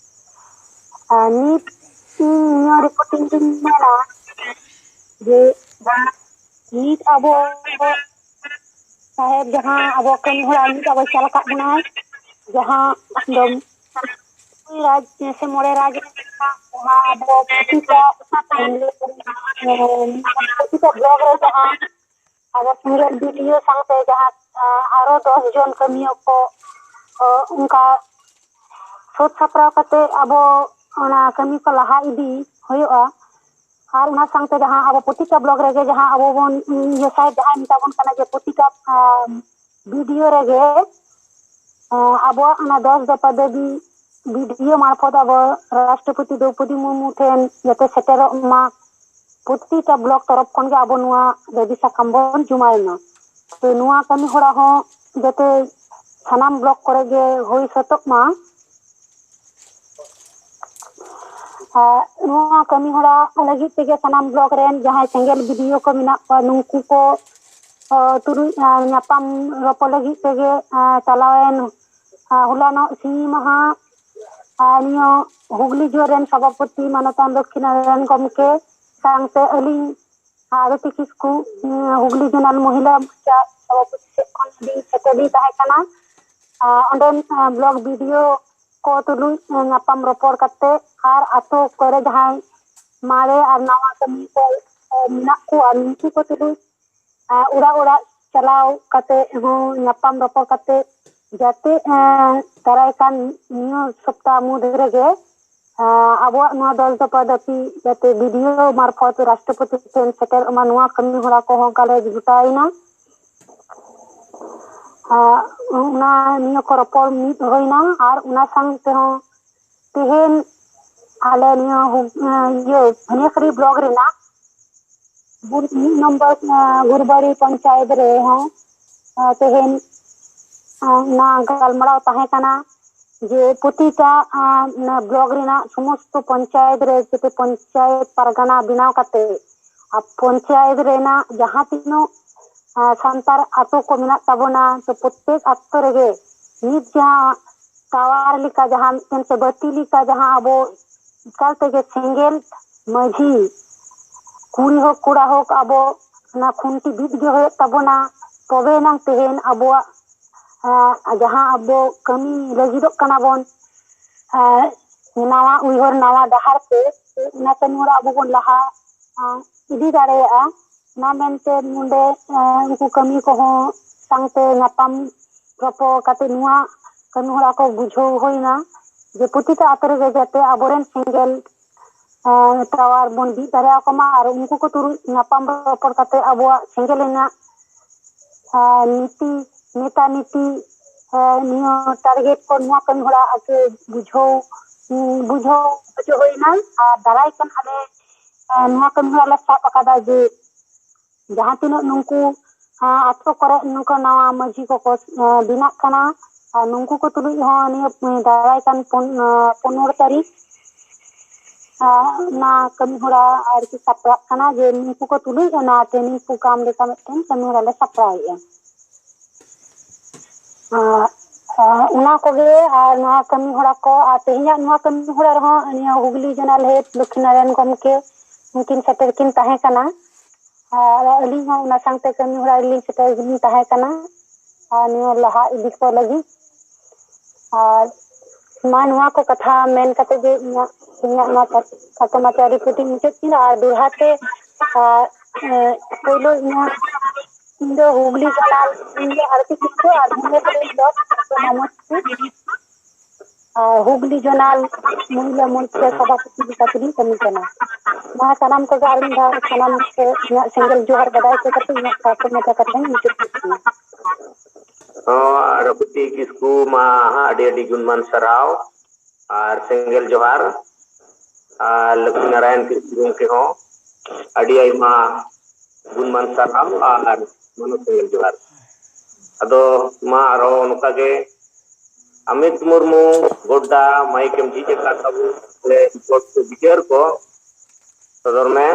ᱟᱨ ᱱᱤᱛ ᱤᱧ ᱱᱚᱣᱟ ᱨᱤᱯᱳᱨᱴᱤᱝ ᱫᱚᱧ ᱢᱮᱱᱟ ᱡᱮ ᱱᱤᱛ ᱟᱵᱚ ᱥᱟᱦᱮᱵᱽ ᱡᱟᱦᱟᱸ ᱟᱵᱚ ᱠᱟᱹᱢᱤ ᱦᱚᱨᱟ ᱱᱤᱛ ᱟᱵᱚ ᱪᱟᱞ ᱟᱠᱟᱫ ᱵᱚᱱᱟᱭ, ᱡᱟᱦᱟᱸ ᱫᱚ ᱨᱟᱡᱽ ᱥᱮ ᱢᱚᱬᱮ ᱨᱟᱡᱽ ᱨᱮᱱᱟᱜ ᱡᱟᱦᱟᱸ ᱟᱵᱚ ᱯᱨᱚᱛᱤᱴᱟ ᱯᱨᱚᱛᱤᱴᱟ ᱵᱞᱚᱠ ᱨᱮ ᱡᱟᱦᱟᱸ ᱟᱵᱚ ᱥᱤᱝᱜᱮᱞ ᱵᱤᱰᱤᱳ ᱥᱟᱶᱛᱮ ᱡᱟᱦᱟᱸ ᱟᱨᱚ ᱫᱚᱥ ᱡᱚᱱ ᱠᱟᱹᱢᱤᱭᱟᱹ ᱠᱚ ᱚᱱᱠᱟ ᱥᱟᱹᱛ ᱥᱟᱯᱲᱟᱣ ᱠᱟᱛᱮ ᱟᱵᱚ ᱚᱱᱟ ᱠᱟᱹᱢᱤ ᱠᱚ ᱞᱟᱦᱟ ᱤᱫᱤ ᱦᱩᱭᱩᱜᱼᱟ᱾ ᱟᱨ ᱚᱱᱟ ᱥᱟᱶᱛᱮ ᱡᱟᱦᱟᱸ ᱟᱵᱚ ᱯᱨᱚᱛᱤᱴᱟ ᱵᱞᱚᱠ ᱨᱮᱜᱮ ᱡᱟᱦᱟᱸ ᱟᱵᱚ ᱵᱚᱱ ᱤᱭᱟᱹ ᱥᱟᱭᱤᱰ ᱡᱟᱦᱟᱸᱭ ᱢᱮᱛᱟ ᱵᱚᱱ ᱠᱟᱱᱟ ᱡᱮ ᱯᱨᱚᱛᱤᱴᱟ ᱵᱤᱰᱤᱳ ᱨᱮᱜᱮ ᱟᱵᱚᱣᱟᱜ ᱚᱱᱟ ᱫᱚᱥ ᱫᱚᱯᱟ ᱫᱟᱹᱵᱤ ᱵᱤᱰᱤᱳ ᱢᱟᱨᱯᱷᱚᱛ ᱟᱵᱚ ᱨᱟᱥᱴᱨᱚᱯᱚᱛᱤ ᱫᱨᱚᱣᱯᱚᱫᱤ ᱢᱩᱨᱢᱩ ᱴᱷᱮᱱ ᱡᱟᱛᱮ ᱥᱮᱴᱮᱨᱚᱜ ᱢᱟ, ᱯᱨᱚᱛᱤᱴᱟ ᱵᱞᱚᱠ ᱛᱚᱨᱚᱯ ᱠᱷᱚᱱ ᱜᱮ ᱟᱵᱚ ᱱᱚᱣᱟ ᱫᱟᱹᱵᱤ ᱥᱟᱠᱟᱢ ᱵᱚᱱ ᱡᱚᱢᱟᱭ ᱢᱟ᱾ ᱛᱚ ᱱᱚᱣᱟ ᱠᱟᱹᱢᱤ ᱦᱚᱨᱟ ᱦᱚᱸ ᱡᱟᱛᱮ ᱥᱟᱱᱟᱢ ᱵᱞᱚᱠ ᱠᱚᱨᱮ ᱜᱮ ᱦᱩᱭ ᱥᱟᱹᱛᱚᱜ ᱢᱟ, ᱱᱚᱣᱟ ᱠᱟᱹᱢᱤ ᱦᱚᱨᱟ ᱞᱟᱹᱜᱤᱫ ᱛᱮᱜᱮ ᱥᱟᱱᱟᱢ ᱵᱞᱚᱠ ᱨᱮᱱ ᱡᱟᱦᱟᱸᱭ ᱥᱮᱸᱜᱮᱞ ᱵᱤᱰᱤᱭᱳ ᱠᱚ ᱢᱮᱱᱟᱜ ᱠᱚᱣᱟ, ᱱᱩᱠᱩ ᱠᱚ ᱛᱩᱞᱩᱡ ᱧᱟᱯᱟᱢ ᱨᱚᱯᱚᱲ ᱞᱟᱹᱜᱤᱫ ᱛᱮᱜᱮ ᱪᱟᱞᱟᱣᱮᱱ ᱦᱚᱞᱟᱱᱚᱜ ᱥᱤᱧ ᱢᱟᱦᱟ ᱱᱤᱭᱟᱹ ᱦᱩᱜᱽᱞᱤ ᱡᱳᱱ ᱨᱮᱱ ᱥᱚᱵᱷᱟᱯᱚᱛᱤ ᱢᱟᱱᱚᱛᱟᱱ ᱫᱚᱠᱠᱷᱤᱱᱟᱨᱟᱭᱚᱱ ᱜᱚᱢᱠᱮ ᱥᱟᱶᱛᱮ ᱟᱹᱞᱤᱧ ᱟᱨᱚᱛᱤ ᱠᱤᱥᱠᱩ, ᱦᱩᱜᱽᱞᱤ ᱡᱳᱱᱟᱞ ᱢᱚᱦᱤᱞᱟ ᱢᱳᱨᱪᱟ ᱥᱚᱵᱷᱟᱯᱚᱛᱤ ᱥᱮᱫ ᱠᱷᱚᱱ ᱟᱹᱰᱤ ᱥᱮᱴᱮᱨ ᱞᱤᱧ ᱛᱟᱦᱮᱸ ᱠᱟᱱᱟ᱾ ᱚᱸᱰᱮᱱ ᱵᱞᱚᱠ ᱵᱤᱰᱤᱭᱳ ᱠᱚ ᱛᱩᱞᱩᱡ ᱧᱟᱯᱟᱢ ᱨᱚᱯᱚᱲ ᱠᱟᱛᱮ ᱟᱨ ᱟᱛᱳ ᱠᱚᱨᱮ ᱡᱟᱦᱟᱸᱭ ᱢᱟᱨᱮ ᱟᱨ ᱱᱟᱣᱟ ᱠᱟᱹᱢᱤ ᱠᱚ ᱢᱮᱱᱟᱜ ᱠᱚᱣᱟ, ᱱᱩᱠᱩ ᱠᱚ ᱛᱩᱞᱩᱡ ᱚᱲᱟᱜ ᱚᱲᱟᱜ ᱪᱟᱞᱟᱣ ᱠᱟᱛᱮ ᱦᱚᱸ ᱧᱟᱯᱟᱢ ᱨᱚᱯᱚᱲ ᱠᱟᱛᱮ ᱡᱟᱛᱮ ᱫᱟᱨᱟᱭ ᱠᱟᱱ ᱱᱤᱭᱟᱹ ᱥᱚᱯᱛᱟ ᱢᱩᱫᱽ ᱨᱮᱜᱮ ᱟᱵᱚᱣᱟᱜ ᱱᱚᱣᱟ ᱫᱚᱞ ᱛᱚᱯᱟ ᱫᱟᱹᱵᱤ ᱡᱟᱛᱮ ᱵᱤᱰᱤᱭᱳ ᱢᱟᱨᱯᱷᱚᱛ ᱨᱟᱥᱴᱨᱚᱯᱚᱛᱤ ᱴᱷᱮᱱ ᱥᱮᱴᱮᱨᱚᱜ ᱢᱟ, ᱱᱚᱣᱟ ᱠᱟᱹᱢᱤ ᱦᱚᱨᱟ ᱠᱚᱦᱚᱸ ᱚᱱᱠᱟ ᱞᱮ ᱜᱚᱴᱟᱭᱮᱱᱟ᱾ ᱚᱱᱟ ᱱᱤᱭᱟᱹ ᱠᱚ ᱨᱚᱯᱚᱲ ᱢᱤᱫ ᱦᱩᱭᱱᱟ᱾ ᱟᱨ ᱚᱱᱟ ᱥᱟᱶ ᱛᱮᱦᱚᱸ ᱛᱮᱦᱮᱧ ᱟᱞᱮ ᱱᱤᱭᱟᱹ ᱤᱭᱟᱹ ᱵᱷᱟᱹᱱᱤᱭᱟᱹᱥᱟᱹᱨᱤ ᱵᱞᱚᱠ ᱨᱮᱱᱟᱜ ᱢᱤᱫ ᱱᱚᱢᱵᱚᱨ ᱜᱩᱨᱵᱟᱲᱤ ᱯᱚᱧᱪᱟᱭᱮᱛ ᱨᱮᱦᱚᱸ ᱛᱮᱦᱮᱧ ᱚᱱᱟ ᱜᱟᱞᱢᱟᱨᱟᱣ ᱛᱟᱦᱮᱸ ᱠᱟᱱᱟ ᱡᱮ ᱯᱨᱚᱛᱤᱴᱟ ᱵᱞᱚᱠ ᱨᱮᱱᱟᱜ ᱥᱚᱢᱚᱥᱛᱚ ᱯᱚᱧᱪᱟᱭᱮᱛ ᱨᱮ ᱡᱟᱛᱮ ᱯᱚᱧᱪᱟᱭᱮᱛ ᱯᱟᱨᱜᱟᱱᱟ ᱵᱮᱱᱟᱣ ᱠᱟᱛᱮ ᱟᱨ ᱯᱚᱧᱪᱟᱭᱮᱛ ᱨᱮᱱᱟᱜ ᱡᱟᱦᱟᱸ ᱛᱤᱱᱟᱹᱜ ᱥᱟᱱᱛᱟᱲ ᱟᱛᱳ ᱠᱚ ᱢᱮᱱᱟᱜ ᱛᱟᱵᱚᱱᱟ, ᱛᱚ ᱯᱨᱚᱛᱮᱠ ᱟᱛᱳ ᱨᱮᱜᱮ ᱱᱤᱛ ᱡᱟᱦᱟᱸ ᱴᱟᱣᱟᱨ ᱞᱮᱠᱟ ᱡᱟᱦᱟᱸ ᱢᱤᱫᱴᱮᱱ ᱥᱮ ᱵᱟᱹᱛᱤ ᱞᱮᱠᱟ ᱡᱟᱦᱟᱸ ᱟᱵᱚ ᱮᱠᱟᱞ ᱛᱮᱜᱮ ᱥᱮᱸᱜᱮᱞ ᱢᱟᱹᱡᱷᱤ ᱠᱩᱲᱤ ᱦᱳᱠ ᱠᱚᱲᱟ ᱦᱳᱠ ᱟᱵᱚ ᱚᱱᱟ ᱠᱷᱩᱱᱴᱤ ᱵᱤᱫ ᱜᱮ ᱦᱩᱭᱩᱜ ᱛᱟᱵᱚᱱᱟ, ᱛᱚᱵᱮ ᱮᱱᱟᱝ ᱛᱮᱦᱮᱧ ᱟᱵᱚᱣᱟᱜ ᱡᱟᱦᱟᱸ ᱟᱵᱚ ᱠᱟᱹᱢᱤ ᱞᱟᱹᱜᱤᱫᱚᱜ ᱠᱟᱱᱟ ᱵᱚᱱ ᱱᱟᱣᱟ ᱩᱭᱦᱟᱹᱨ ᱱᱟᱣᱟ ᱰᱟᱦᱟᱨ ᱛᱮ, ᱚᱱᱟ ᱠᱟᱹᱢᱤ ᱦᱚᱨᱟ ᱟᱵᱚ ᱵᱚᱱ ᱞᱟᱦᱟ ᱤᱫᱤ ᱫᱟᱲᱮᱭᱟᱜᱼᱟ᱾ ᱚᱱᱟ ᱢᱮᱱᱛᱮ ᱱᱚᱰᱮ ᱩᱱᱠᱩ ᱠᱟᱹᱢᱤ ᱠᱚᱦᱚᱸ ᱥᱟᱶᱛᱮ ᱧᱟᱯᱟᱢ ᱨᱚᱯᱚᱲ ᱠᱟᱛᱮ ᱱᱚᱣᱟ ᱠᱟᱹᱢᱤ ᱦᱚᱨᱟ ᱠᱚ ᱵᱩᱡᱷᱟᱹᱣ ᱦᱩᱭᱱᱟ ᱡᱮ ᱯᱨᱚᱛᱤᱴᱟ ᱟᱛᱳ ᱨᱮᱜᱮ ᱡᱟᱛᱮ ᱟᱵᱚᱨᱮᱱ ᱥᱮᱸᱜᱮᱞ ᱴᱟᱣᱟᱨ ᱵᱚᱱ ᱵᱤᱫ ᱫᱟᱲᱮᱭᱟᱠᱚ ᱢᱟ ᱟᱨ ᱩᱱᱠᱩ ᱠᱚ ᱛᱩᱞᱩᱡ ᱧᱟᱯᱟᱢ ᱨᱚᱯᱚᱲ ᱠᱟᱛᱮ ᱟᱵᱚᱣᱟᱜ ᱥᱮᱸᱜᱮᱞ ᱨᱮᱱᱟᱜ ᱱᱤᱛᱤ ᱱᱮᱛᱟ ᱱᱤᱛᱤ ᱱᱤᱭᱟᱹ ᱴᱟᱨᱜᱮᱴ ᱠᱚ ᱱᱚᱣᱟ ᱠᱟᱹᱢᱤ ᱦᱚᱨᱟ ᱟᱨᱠᱤ ᱵᱩᱡᱷᱟᱹᱣ ᱵᱩᱡᱷᱟᱹᱣ ᱦᱚᱪᱚ ᱦᱩᱭᱱᱟ᱾ ᱟᱨ ᱫᱟᱨᱟᱭ ᱠᱟᱱ ᱟᱞᱮ ᱱᱚᱣᱟ ᱠᱟᱹᱢᱤ ᱦᱚᱨᱟ ᱞᱮ ᱥᱟᱵ ᱟᱠᱟᱫᱟ ᱡᱮ ᱡᱟᱦᱟᱸ ᱛᱤᱱᱟᱹᱜ ᱱᱩᱠᱩ ᱟᱛᱳ ᱠᱚᱨᱮ ᱱᱚᱝᱠᱟ ᱱᱟᱣᱟ ᱢᱟᱹᱡᱷᱤ ᱠᱚᱠᱚ ᱵᱮᱱᱟᱜ ᱠᱟᱱᱟ, ᱟᱨ ᱱᱩᱠᱩ ᱠᱚ ᱛᱩᱞᱩᱡ ᱦᱚᱸ ᱱᱤᱭᱟᱹ ᱫᱟᱨᱟᱭ ᱠᱟᱱ ᱯᱚᱱ-, ᱯᱚᱱᱨᱚ ᱛᱟᱹᱨᱤᱠᱷ ᱟᱨ ᱚᱱᱟ ᱠᱟᱹᱢᱤ ᱦᱚᱨᱟ ᱟᱨᱠᱤ ᱥᱟᱯᱲᱟᱜ ᱠᱟᱱᱟ, ᱡᱮ ᱱᱩᱠᱩ ᱠᱚ ᱛᱩᱞᱩᱡ ᱚᱱᱟ training program ᱞᱮᱠᱟ ᱢᱤᱫᱴᱮᱱ ᱠᱟᱹᱢᱤ ᱦᱚᱨᱟ ᱞᱮ ᱥᱟᱯᱲᱟᱣᱮᱫᱼᱟ᱾ ᱟᱨ, ᱟᱨ ᱚᱱᱟ ᱠᱚᱜᱮ, ᱟᱨ ᱱᱚᱣᱟ ᱠᱟᱹᱢᱤ ᱦᱚᱨᱟ ᱠᱚ, ᱟᱨ ᱛᱮᱦᱮᱧᱟᱜ ᱱᱚᱣᱟ ᱠᱟᱹᱢᱤ ᱦᱚᱨᱟ ᱨᱮᱦᱚᱸ ᱱᱤᱭᱟᱹ ᱦᱩᱜᱽᱞᱤ zonal head ᱞᱚᱠᱠᱷᱤᱱᱟᱨᱟᱭᱚᱱ ᱜᱚᱢᱠᱮ ᱩᱱᱠᱤᱱ ᱥᱮᱴᱮᱨ ᱠᱤᱱ ᱛᱟᱦᱮᱸ ᱠᱟᱱᱟ᱾ ᱟᱨ ᱟᱹᱞᱤᱧ ᱦᱚᱸ ᱚᱱᱟ ᱥᱟᱶᱛᱮ ᱠᱟᱹᱢᱤ ᱦᱚᱨᱟ ᱨᱮᱞᱤᱧ ᱥᱮᱴᱮᱨ ᱜᱮᱞᱤᱧ ᱛᱟᱦᱮᱸ ᱠᱟᱱᱟ, ᱟᱨ ᱱᱤᱭᱟᱹ ᱞᱟᱦᱟ ᱤᱫᱤ ᱠᱚ ᱞᱟᱹᱜᱤᱫ᱾ ᱟᱨ ᱢᱟ, ᱱᱚᱣᱟ ᱠᱚ ᱠᱟᱛᱷᱟ ᱢᱮᱱ ᱠᱟᱛᱮ ᱜᱮ ᱤᱧᱟᱹᱜ, ᱤᱧᱟᱹᱜ ᱱᱚᱣᱟ ᱠᱷᱟᱴᱚ ᱢᱟᱪᱷᱟ report ᱤᱧ ᱢᱩᱪᱟᱹᱫ ᱠᱮᱫᱟ᱾ ᱟᱨ ᱫᱚᱦᱲᱟ ᱛᱮ, ᱟᱨ, ᱮ, ᱯᱳᱭᱞᱳ ᱤᱧᱟᱹᱜ, ᱤᱧ ᱫᱚ ᱦᱩᱜᱽᱞᱤ zonal ᱤᱧ ᱫᱚ ᱟᱨᱛᱤ ᱠᱤᱥᱠᱩ ᱟᱨ ᱵᱷᱩᱵᱽᱱᱮᱥᱚᱨ block ᱢᱚᱡᱽᱯᱩᱨ, ᱟᱨ ᱦᱩᱜᱽᱞᱤ zonal ᱢᱚᱦᱤᱞᱟ ᱢᱚᱧᱪᱚ ᱥᱚᱵᱷᱟᱯᱚᱛᱤ ᱞᱮᱠᱟᱛᱮᱞᱤᱧ ᱠᱟᱹᱢᱤ ᱠᱟᱱᱟ᱾ ᱱᱚᱣᱟ ᱥᱟᱱᱟᱢ ᱠᱚᱜᱮ ᱟᱨ ᱢᱤᱫ ᱫᱷᱟᱣ ᱥᱟᱱᱟᱢ ᱠᱚ ᱤᱧᱟᱹᱜ ᱥᱮᱸᱜᱮᱞ ᱡᱚᱦᱟᱨ ᱵᱟᱰᱟᱭ ᱦᱚᱪᱚ ᱠᱟᱛᱮ ᱤᱧᱟᱹᱜ ᱠᱷᱟᱴᱚ ᱢᱟᱪᱷᱟ ᱠᱟᱛᱷᱟᱧ ᱢᱩᱪᱟᱹᱫ ᱠᱮᱫ ᱛᱤᱧᱟ᱾ ᱦᱚᱸ, ᱨᱮᱵᱚᱛᱤ ᱠᱤᱥᱠᱩ ᱢᱟ ᱦᱟᱸᱜ ᱟᱹᱰᱤ ᱟᱹᱰᱤ ᱜᱩᱱᱢᱟᱱ ᱥᱟᱨᱦᱟᱣ ᱟᱨ ᱥᱮᱸᱜᱮᱞ ᱡᱚᱦᱟᱨ᱾ ᱟᱨ ᱞᱚᱠᱠᱷᱤ ᱱᱟᱨᱟᱭᱚᱱ ᱠᱤᱥᱠᱩ ᱜᱚᱢᱠᱮ ᱦᱚᱸ ᱟᱹᱰᱤ ᱟᱭᱢᱟ ᱜᱩᱱᱢᱟᱱ ᱥᱟᱨᱦᱟᱣ ᱟᱨ ᱢᱟᱱᱚᱛ ᱥᱮᱸᱜᱮᱞ ᱡᱚᱦᱟᱨ᱾ ᱟᱫᱚ ᱢᱟ ᱟᱨᱦᱚᱸ ᱱᱚᱝᱠᱟ ᱜᱮ ᱟᱢᱤᱛ ᱢᱩᱨᱢᱩ, ᱜᱚᱰᱰᱟ, ᱢᱟᱭᱤᱠ ᱮᱢ ᱡᱷᱤᱡ ᱟᱠᱟᱫ ᱛᱟᱵᱚᱱ, ᱵᱚᱞᱮ ᱨᱤᱯᱳᱨᱴ ᱠᱚ, ᱵᱤᱪᱟᱹᱨ ᱠᱚ ᱥᱚᱫᱚᱨ ᱢᱮ᱾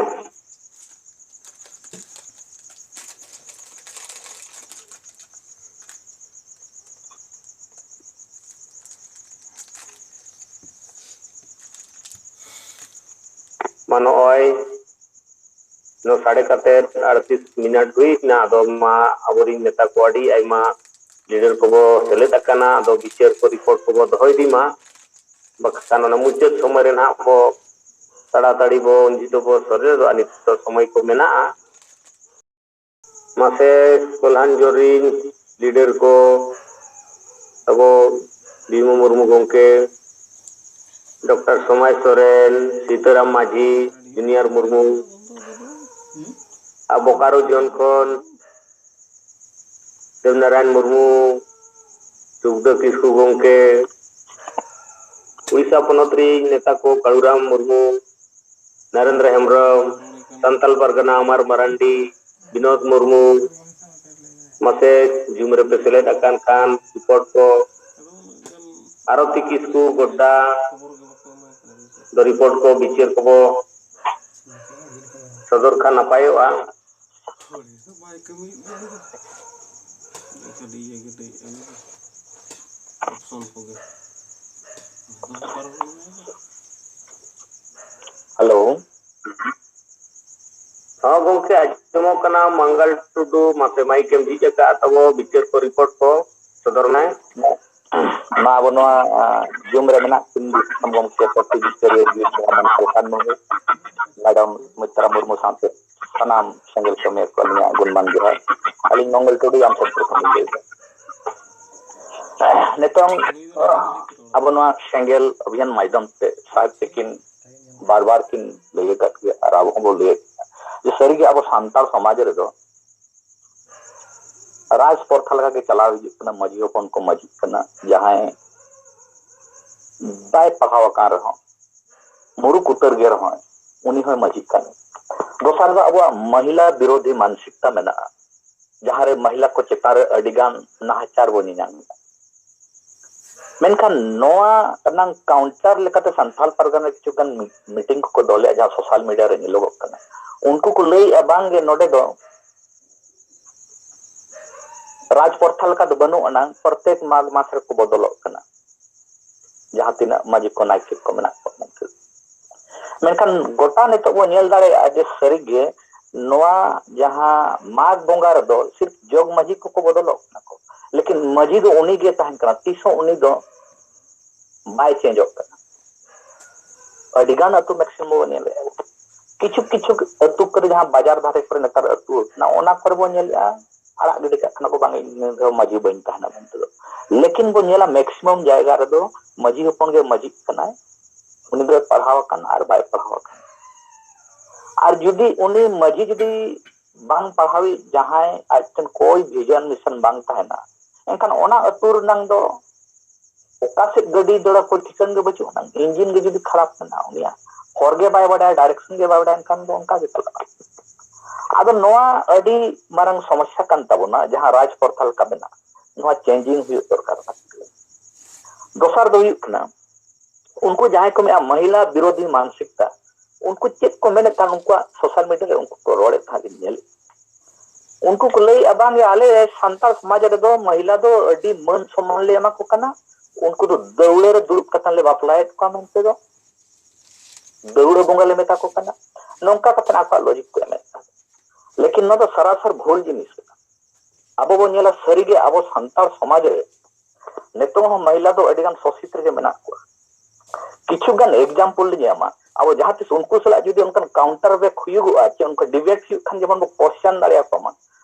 ᱢᱟ ᱱᱚᱜᱼᱚᱭ ᱱᱚ ᱥᱟᱰᱮ ᱠᱟᱛᱮ ᱟᱴᱛᱨᱤᱥ ᱢᱤᱱᱤᱴ ᱦᱩᱭ ᱠᱟᱱᱟ᱾ ᱟᱫᱚ ᱢᱟ ᱟᱵᱚᱨᱤᱱ ᱱᱮᱛᱟ ᱠᱚ ᱟᱹᱰᱤ ᱟᱭᱢᱟ leader ᱠᱚᱵᱚ ᱥᱮᱞᱮᱫ ᱟᱠᱟᱱᱟ᱾ ᱟᱫᱚ ᱵᱤᱪᱟᱹᱨ ᱠᱚ, ᱨᱤᱯᱳᱨᱴ ᱠᱚᱵᱚ ᱫᱚᱦᱚ ᱤᱫᱤ ᱢᱟ, ᱵᱟᱠᱷᱟᱱ ᱚᱱᱟ ᱢᱩᱪᱟᱹᱫ ᱥᱚᱢᱚᱭ ᱨᱮ ᱱᱟᱦᱟᱜ ᱵᱚ ᱛᱟᱲᱟᱛᱟᱲᱤ ᱵᱚ ᱩᱱ ᱡᱚᱦᱚᱜ ᱫᱚᱵᱚ ᱥᱚᱨᱮᱨᱚᱜᱼᱟ᱾ ᱱᱤᱛᱚᱜ ᱥᱚᱢᱚᱭ ᱠᱚ ᱢᱮᱱᱟᱜᱼᱟ᱾ ᱢᱟᱥᱮ ᱠᱚᱞᱦᱟᱱ ᱡᱚᱨᱤᱱ leader ᱠᱚ, ᱟᱵᱚ ᱵᱷᱤᱢᱚ ᱢᱩᱨᱢᱩ ᱜᱚᱢᱠᱮ, ᱰᱚᱠᱴᱚᱨ ᱥᱚᱢᱟᱭ ᱥᱚᱨᱮᱱ, ᱥᱤᱛᱟᱹᱨᱟᱢ ᱢᱟᱹᱡᱷᱤ, ᱡᱩᱱᱤᱭᱟᱨ ᱢᱩᱨᱢᱩ, ᱟᱨ ᱵᱳᱠᱟᱨᱳ ᱡᱳᱱ ᱠᱷᱚᱱ ᱫᱮᱵᱽᱱᱟᱨᱟᱭᱚᱱ ᱢᱩᱨᱢᱩ, ᱥᱩᱠᱫᱟᱹ ᱠᱤᱥᱠᱩ ᱜᱚᱢᱠᱮ, ᱩᱲᱤᱥᱥᱟ ᱯᱚᱱᱚᱛ ᱨᱤᱱ ᱱᱮᱛᱟ ᱠᱚ ᱠᱟᱹᱲᱩᱨᱟᱢ ᱢᱩᱨᱢᱩ, ᱱᱟᱨᱮᱱᱫᱨᱚ ᱦᱮᱢᱵᱨᱚᱢ, ᱥᱟᱱᱛᱟᱞ ᱯᱟᱨᱜᱟᱱᱟ ᱟᱢᱟᱨ ᱢᱟᱨᱟᱱᱰᱤ, ᱵᱤᱱᱳᱫ ᱢᱩᱨᱢᱩ, ᱢᱟᱥᱮ ᱡᱩᱢ ᱨᱮᱯᱮ ᱥᱮᱞᱮᱫ ᱟᱠᱟᱱ ᱠᱷᱟᱱ ᱨᱤᱯᱳᱨᱴ ᱠᱚ, ᱟᱨᱚᱛᱤ ᱠᱤᱥᱠᱩ ᱜᱚᱰᱰᱟ, ᱫᱚ ᱨᱤᱯᱳᱨᱴ ᱠᱚ, ᱵᱤᱪᱟᱹᱨ ᱠᱚᱵᱚ ᱥᱚᱫᱚᱨ ᱠᱷᱟᱱ ᱱᱟᱯᱟᱭᱚᱜᱼᱟ᱾ ᱦᱚᱲ ᱫᱚ ᱵᱟᱭ ᱠᱟᱹᱢᱤᱭᱮᱫ ᱜᱮᱭᱟ ᱩᱱᱤ ᱫᱚ᱾ ᱠᱷᱟᱹᱞᱤ ᱤᱭᱟᱹ ᱜᱮ ᱞᱟᱹᱭᱮᱫᱼᱟ ᱩᱱᱤ ᱫᱚ᱾ ᱚᱯᱥᱚᱱ ᱠᱚᱜᱮ᱾ ᱦᱮᱞᱳ᱾ ᱦᱚᱸ ᱜᱚᱢᱠᱮ, ᱟᱸᱡᱚᱢᱚᱜ ᱠᱟᱱᱟ᱾ ᱢᱟᱝᱜᱟᱞ ᱴᱩᱰᱩ, ᱢᱟᱥᱮ ᱢᱟᱭᱤᱠ ᱮᱢ ᱡᱷᱤᱡ ᱟᱠᱟᱫ ᱛᱟᱵᱚ, ᱵᱤᱪᱟᱹᱨ ᱠᱚ ᱨᱤᱯᱳᱨᱴ ᱠᱚ ᱥᱚᱫᱚᱨ ᱢᱮ᱾ ᱱᱚᱣᱟ ᱟᱵᱚ ᱱᱚᱣᱟ, ᱟ, ᱡᱩᱢ ᱨᱮ ᱢᱮᱱᱟᱜ ᱠᱤᱱ ᱫᱤᱥᱚᱢ ᱜᱚᱢᱠᱮ ᱯᱟᱹᱴᱤ ᱵᱤᱪᱟᱹᱨᱤᱭᱟᱹ ᱡᱤᱵ ᱢᱚᱦᱚᱱ ᱥᱩᱞᱛᱟᱱ ᱢᱩᱨᱢᱩ, ᱢᱮᱰᱟᱢ ᱢᱤᱛᱨᱟ ᱢᱩᱨᱢᱩ ᱥᱟᱶᱛᱮ ᱥᱟᱱᱟᱢ ᱥᱮᱸᱜᱮᱞ ᱠᱟᱹᱢᱤᱭᱟᱹ ᱠᱚ ᱟᱹᱞᱤᱧᱟᱜ ᱜᱩᱱᱢᱟᱱ ᱡᱚᱦᱟᱨ᱾ ᱟᱹᱞᱤᱧ ᱢᱚᱝᱜᱚᱞ ᱴᱩᱰᱩ, ᱟᱢ ᱥᱮᱫ ᱠᱷᱚᱱ ᱞᱤᱧ ᱞᱟᱹᱭᱮᱫᱟ᱾ ᱱᱤᱛᱚᱝ ᱟᱵᱚ ᱱᱚᱣᱟ ᱥᱮᱸᱜᱮᱞ ᱚᱵᱷᱤᱭᱟᱱ ᱢᱟᱫᱽᱫᱷᱚᱢ ᱛᱮ ᱥᱟᱦᱮᱵ ᱛᱟᱹᱠᱤᱱ ᱵᱟᱨ ᱵᱟᱨ ᱠᱤᱱ ᱞᱟᱹᱭ ᱟᱠᱟᱫ ᱜᱮᱭᱟ ᱟᱨ ᱟᱵᱚ ᱦᱚᱸᱵᱚ ᱞᱟᱹᱭᱮᱫ ᱜᱮᱭᱟ ᱡᱮ ᱥᱟᱹᱨᱤᱜᱮ ᱟᱵᱚ ᱥᱟᱱᱛᱟᱲ ᱥᱚᱢᱟᱡᱽ ᱨᱮᱫᱚ ᱨᱟᱡᱽ ᱯᱨᱚᱛᱷᱟ ᱞᱮᱠᱟᱜᱮ ᱪᱟᱞᱟᱣ ᱦᱤᱡᱩᱜ ᱠᱟᱱᱟ᱾ ᱢᱟᱹᱡᱷᱤ ᱦᱚᱯᱚᱱ ᱠᱚ ᱢᱟᱹᱡᱷᱤᱜ ᱠᱟᱱᱟ, ᱡᱟᱦᱟᱸᱭ ᱵᱟᱭ ᱯᱟᱲᱦᱟᱣ ᱟᱠᱟᱱ ᱨᱮᱦᱚᱸ ᱢᱩᱨᱩᱠ ᱩᱛᱟᱹᱨ ᱜᱮ ᱨᱮᱦᱚᱸ ᱩᱱᱤ ᱦᱚᱸᱭ ᱢᱟᱹᱡᱷᱤᱜ ᱠᱟᱱ᱾ ᱫᱚᱥᱟᱨ ᱫᱚ ᱟᱵᱚᱣᱟᱜ ᱢᱚᱦᱤᱞᱟ ᱵᱤᱨᱳᱫᱷᱤ ᱢᱟᱱᱥᱤᱠᱛᱟ ᱢᱮᱱᱟᱜᱼᱟ, ᱡᱟᱦᱟᱸᱨᱮ ᱢᱚᱦᱤᱞᱟ ᱠᱚ ᱪᱮᱛᱟᱱ ᱨᱮ ᱟᱹᱰᱤ ᱜᱟᱱ ᱱᱟᱦᱟᱪᱟᱨ ᱵᱚᱱ ᱧᱮᱧᱟᱢ ᱮᱫᱟ᱾ ᱢᱮᱱᱠᱷᱟᱱ ᱱᱚᱣᱟ ᱨᱮᱱᱟᱜ ᱠᱟᱣᱩᱱᱴᱟᱨ ᱞᱮᱠᱟᱛᱮ ᱥᱟᱱᱛᱟᱲ ᱯᱟᱨᱜᱟᱱᱟ ᱠᱤᱪᱷᱩ ᱜᱟᱱ ᱢᱤᱴᱤᱝ ᱠᱚᱠᱚ ᱫᱚᱦᱚ ᱞᱮᱫᱼᱟ, ᱡᱟᱦᱟᱸ ᱥᱳᱥᱟᱞ ᱢᱤᱰᱤᱭᱟ ᱨᱮ ᱧᱮᱞᱚᱜᱚᱜ ᱠᱟᱱᱟ᱾ ᱩᱱᱠᱩ ᱠᱚ ᱞᱟᱹᱭᱮᱫᱼᱟ ᱵᱟᱝ ᱜᱮ ᱱᱚᱰᱮ ᱫᱚ ᱨᱟᱡᱽ ᱯᱨᱚᱛᱷᱟ ᱞᱮᱠᱟ ᱫᱚ ᱵᱟᱹᱱᱩᱜ ᱟᱱᱟᱝ, ᱯᱨᱚᱛᱮᱠ ᱢᱟᱜᱽ ᱢᱟᱥ ᱨᱮᱠᱚ ᱵᱚᱫᱚᱞᱚᱜ ᱠᱟᱱᱟ᱾ ᱡᱟᱦᱟᱸ ᱛᱤᱱᱟᱹᱜ ᱢᱟᱹᱡᱷᱤ ᱠᱚ ᱱᱟᱭᱠᱮ ᱠᱚ ᱢᱮᱱᱟᱜ ᱠᱚᱣᱟ ᱢᱮᱱᱛᱮ᱾ ᱢᱮᱱᱠᱷᱟᱱ ᱜᱚᱴᱟ ᱱᱤᱛᱚᱜ ᱵᱚᱱ ᱧᱮᱞ ᱫᱟᱲᱮᱭᱟᱜᱼᱟ ᱡᱮ ᱥᱟᱹᱨᱤᱜᱮ ᱱᱚᱣᱟ ᱡᱟᱦᱟᱸ ᱢᱟᱜᱽ ᱵᱚᱸᱜᱟ ᱨᱮᱫᱚ ᱥᱤᱨᱯ ᱡᱚᱜᱽ ᱢᱟᱹᱡᱷᱤ ᱠᱚᱠᱚ ᱵᱚᱫᱚᱞᱚᱜ ᱠᱟᱱᱟ ᱠᱚ, ᱞᱮᱠᱤᱱ ᱢᱟᱹᱡᱷᱤ ᱫᱚ ᱩᱱᱤ ᱜᱮ ᱛᱟᱦᱮᱱ ᱠᱟᱱᱟ, ᱛᱤᱥ ᱦᱚᱸ ᱩᱱᱤ ᱫᱚ ᱵᱟᱭ ᱪᱮᱧᱡᱚᱜ ᱠᱟᱱᱟ᱾ ᱟᱹᱰᱤ ᱜᱟᱱ ᱟᱹᱛᱩ ᱢᱮᱠᱥᱤᱢᱟᱢ ᱵᱚᱱ ᱧᱮᱞᱮᱫᱼᱟ, ᱠᱤᱪᱷᱩ ᱠᱤᱪᱷᱩ ᱟᱹᱛᱩ ᱠᱚᱨᱮ, ᱡᱟᱦᱟᱸ ᱵᱟᱡᱟᱨ ᱫᱷᱟᱨᱮ ᱠᱚᱨᱮ ᱱᱮᱛᱟᱨ ᱟᱹᱛᱩ ᱟᱠᱟᱱᱟ, ᱚᱱᱟ ᱠᱚᱨᱮ ᱵᱚᱱ ᱧᱮᱞᱮᱫᱼᱟ ᱟᱲᱟᱜ ᱜᱤᱰᱤ ᱠᱟᱜ ᱠᱟᱱᱟ ᱠᱚ, ᱵᱟᱝ ᱤᱧ ᱱᱩᱭ ᱫᱚ ᱢᱟᱹᱡᱷᱤ ᱵᱟᱹᱧ ᱛᱟᱦᱮᱱᱟ ᱢᱮᱱᱛᱮ ᱫᱚ᱾ ᱞᱮᱠᱤᱱ ᱵᱚᱱ ᱧᱮᱞᱟ ᱢᱮᱠᱥᱤᱢᱟᱢ ᱡᱟᱭᱜᱟ ᱨᱮᱫᱚ ᱢᱟᱹᱡᱷᱤ ᱦᱚᱯᱚᱱ ᱜᱮ ᱢᱟᱹᱡᱷᱤᱜ ᱠᱟᱱᱟᱭ, ᱩᱱᱤ ᱫᱚᱭ ᱯᱟᱲᱦᱟᱣ ᱟᱠᱟᱱ ᱟᱨ ᱵᱟᱭ ᱯᱟᱲᱦᱟᱣ ᱟᱠᱟᱱ᱾ ᱟᱨ ᱡᱩᱫᱤ ᱩᱱᱤ ᱢᱟᱹᱡᱷᱤ ᱡᱩᱫᱤ ᱵᱟᱝ ᱯᱟᱲᱦᱟᱣᱤᱡ ᱡᱟᱦᱟᱸᱭ ᱟᱡ ᱴᱷᱮᱱ ᱠᱳᱭ ᱵᱷᱤᱡᱚᱱ ᱢᱤᱥᱚᱱ ᱵᱟᱝ ᱛᱟᱦᱮᱱᱟ, ᱮᱱᱠᱷᱟᱱ ᱚᱱᱟ ᱟᱹᱛᱩ ᱨᱮᱱᱟᱝ ᱫᱚ ᱚᱠᱟ ᱥᱮᱫ ᱜᱟᱹᱰᱤ ᱫᱟᱹᱲᱟ ᱠᱳᱭ ᱴᱷᱤᱠᱟᱹᱱ ᱜᱮ ᱵᱟᱹᱪᱩᱜ ᱟᱱᱟᱝ, ᱤᱧᱡᱤᱱ ᱜᱮ ᱡᱩᱫᱤ ᱠᱷᱟᱨᱟᱯ ᱢᱮᱱᱟᱜᱼᱟ, ᱩᱱᱤᱭᱟᱜ ᱦᱚᱨ ᱜᱮ ᱵᱟᱭ ᱵᱟᱰᱟᱭᱟ, ᱰᱟᱭᱨᱮᱠᱥᱚᱱ ᱜᱮ ᱵᱟᱭ ᱵᱟᱰᱟᱭᱟ, ᱮᱱᱠᱷᱟᱱ ᱫᱚ ᱚᱱᱠᱟ ᱜᱮ ᱪᱟᱞᱟᱜᱼᱟ᱾ ᱟᱫᱚ ᱱᱚᱣᱟ ᱟᱹᱰᱤ ᱢᱟᱨᱟᱝ ᱥᱚᱢᱚᱥᱥᱟ ᱠᱟᱱ ᱛᱟᱵᱚᱱᱟ, ᱡᱟᱦᱟᱸ ᱨᱟᱡᱽ ᱯᱨᱚᱛᱷᱟ ᱞᱮᱠᱟ ᱢᱮᱱᱟᱜᱼᱟ, ᱱᱚᱣᱟ ᱪᱮᱧᱡᱤᱝ ᱦᱩᱭᱩᱜ ᱫᱚᱨᱠᱟᱨ ᱠᱟᱱᱟ᱾ ᱫᱚᱥᱟᱨ ᱫᱚ ᱦᱩᱭᱩᱜ ᱠᱟᱱᱟ, ᱩᱱᱠᱩ ᱡᱟᱦᱟᱸᱭ ᱠᱚ ᱢᱮᱱᱟ ᱢᱚᱦᱤᱞᱟ ᱵᱤᱨᱳᱫᱷᱤ ᱢᱟᱱᱥᱤᱠᱛᱟ, ᱩᱱᱠᱩ ᱪᱮᱫ ᱠᱚ ᱢᱮᱱᱮᱫ ᱠᱟᱱ ᱩᱱᱠᱩᱣᱟᱜ ᱥᱳᱥᱟᱞ ᱢᱤᱰᱤᱭᱟ ᱨᱮ ᱩᱱᱠᱩ ᱠᱚ ᱨᱚᱲᱮᱫ ᱛᱟᱦᱮᱸᱫ ᱞᱤᱧ ᱧᱮᱞᱮᱫ᱾ ᱩᱱᱠᱩ ᱠᱚ ᱞᱟᱹᱭᱮᱫᱼᱟ, ᱵᱟᱝ ᱜᱮ, ᱟᱞᱮ ᱥᱟᱱᱛᱟᱲ ᱥᱚᱢᱟᱡᱽ ᱨᱮᱫᱚ ᱢᱚᱦᱤᱞᱟ ᱫᱚ ᱟᱹᱰᱤ ᱢᱟᱹᱱ ᱥᱚᱢᱢᱟᱱ ᱞᱮ ᱮᱢᱟ ᱠᱚ ᱠᱟᱱᱟ, ᱩᱱᱠᱩ ᱫᱚ ᱫᱟᱹᱣᱲᱟᱹ ᱨᱮ ᱫᱩᱲᱩᱵ ᱠᱟᱛᱮ ᱞᱮ ᱵᱟᱯᱞᱟᱭᱮᱫ ᱠᱚᱣᱟ ᱢᱮᱱᱛᱮ ᱫᱚ, ᱫᱟᱹᱣᱲᱟᱹ ᱵᱚᱸᱜᱟ ᱞᱮ ᱢᱮᱛᱟ ᱠᱚ ᱠᱟᱱᱟ᱾ ᱱᱚᱝᱠᱟ ᱠᱟᱛᱮ ᱟᱠᱚᱣᱟᱜ ᱞᱚᱡᱤᱠ ᱠᱚ ᱮᱢᱮᱫ ᱠᱟᱱᱟ᱾ ᱞᱮᱠᱤᱱ ᱱᱚᱣᱟ ᱫᱚ ᱥᱟᱨᱟᱥᱟᱨ ᱵᱷᱩᱞ ᱡᱤᱱᱤᱥ ᱠᱟᱱᱟ᱾ ᱟᱵᱚ ᱵᱚᱱ ᱧᱮᱞᱟ, ᱥᱟᱹᱨᱤᱜᱮ ᱟᱵᱚ ᱥᱟᱱᱛᱟᱲ ᱥᱚᱢᱟᱡᱽ ᱨᱮ ᱱᱤᱛᱚᱝ ᱦᱚᱸ ᱢᱚᱦᱤᱞᱟ ᱫᱚ ᱟᱹᱰᱤᱜᱟᱱ ᱥᱳᱥᱤᱛ ᱨᱮᱜᱮ ᱢᱮᱱᱟᱜ ᱠᱚᱣᱟ᱾ ᱠᱤᱪᱷᱩ ᱜᱟᱱ ᱮᱠᱡᱟᱢᱯᱚᱞ ᱞᱤᱧ ᱮᱢᱟ᱾ ᱟᱵᱚ ᱡᱟᱦᱟᱸ ᱛᱤᱥ ᱩᱱᱠᱩ ᱥᱟᱞᱟᱜ ᱡᱩᱫᱤ ᱚᱱᱠᱟᱱ ᱠᱟᱣᱩᱱᱴᱟᱨ ᱵᱮᱠ ᱦᱩᱭᱩᱜᱚᱜᱼᱟ, ᱪᱮ ᱚᱱᱠᱟ ᱰᱤᱵᱮᱴ ᱦᱩᱭᱩᱜ ᱠᱷᱟᱱ, ᱡᱮᱢᱚᱱ ᱵᱚ ᱠᱚᱥᱪᱮᱱ ᱫᱟᱲᱮᱭᱟᱠᱚ ᱢᱟ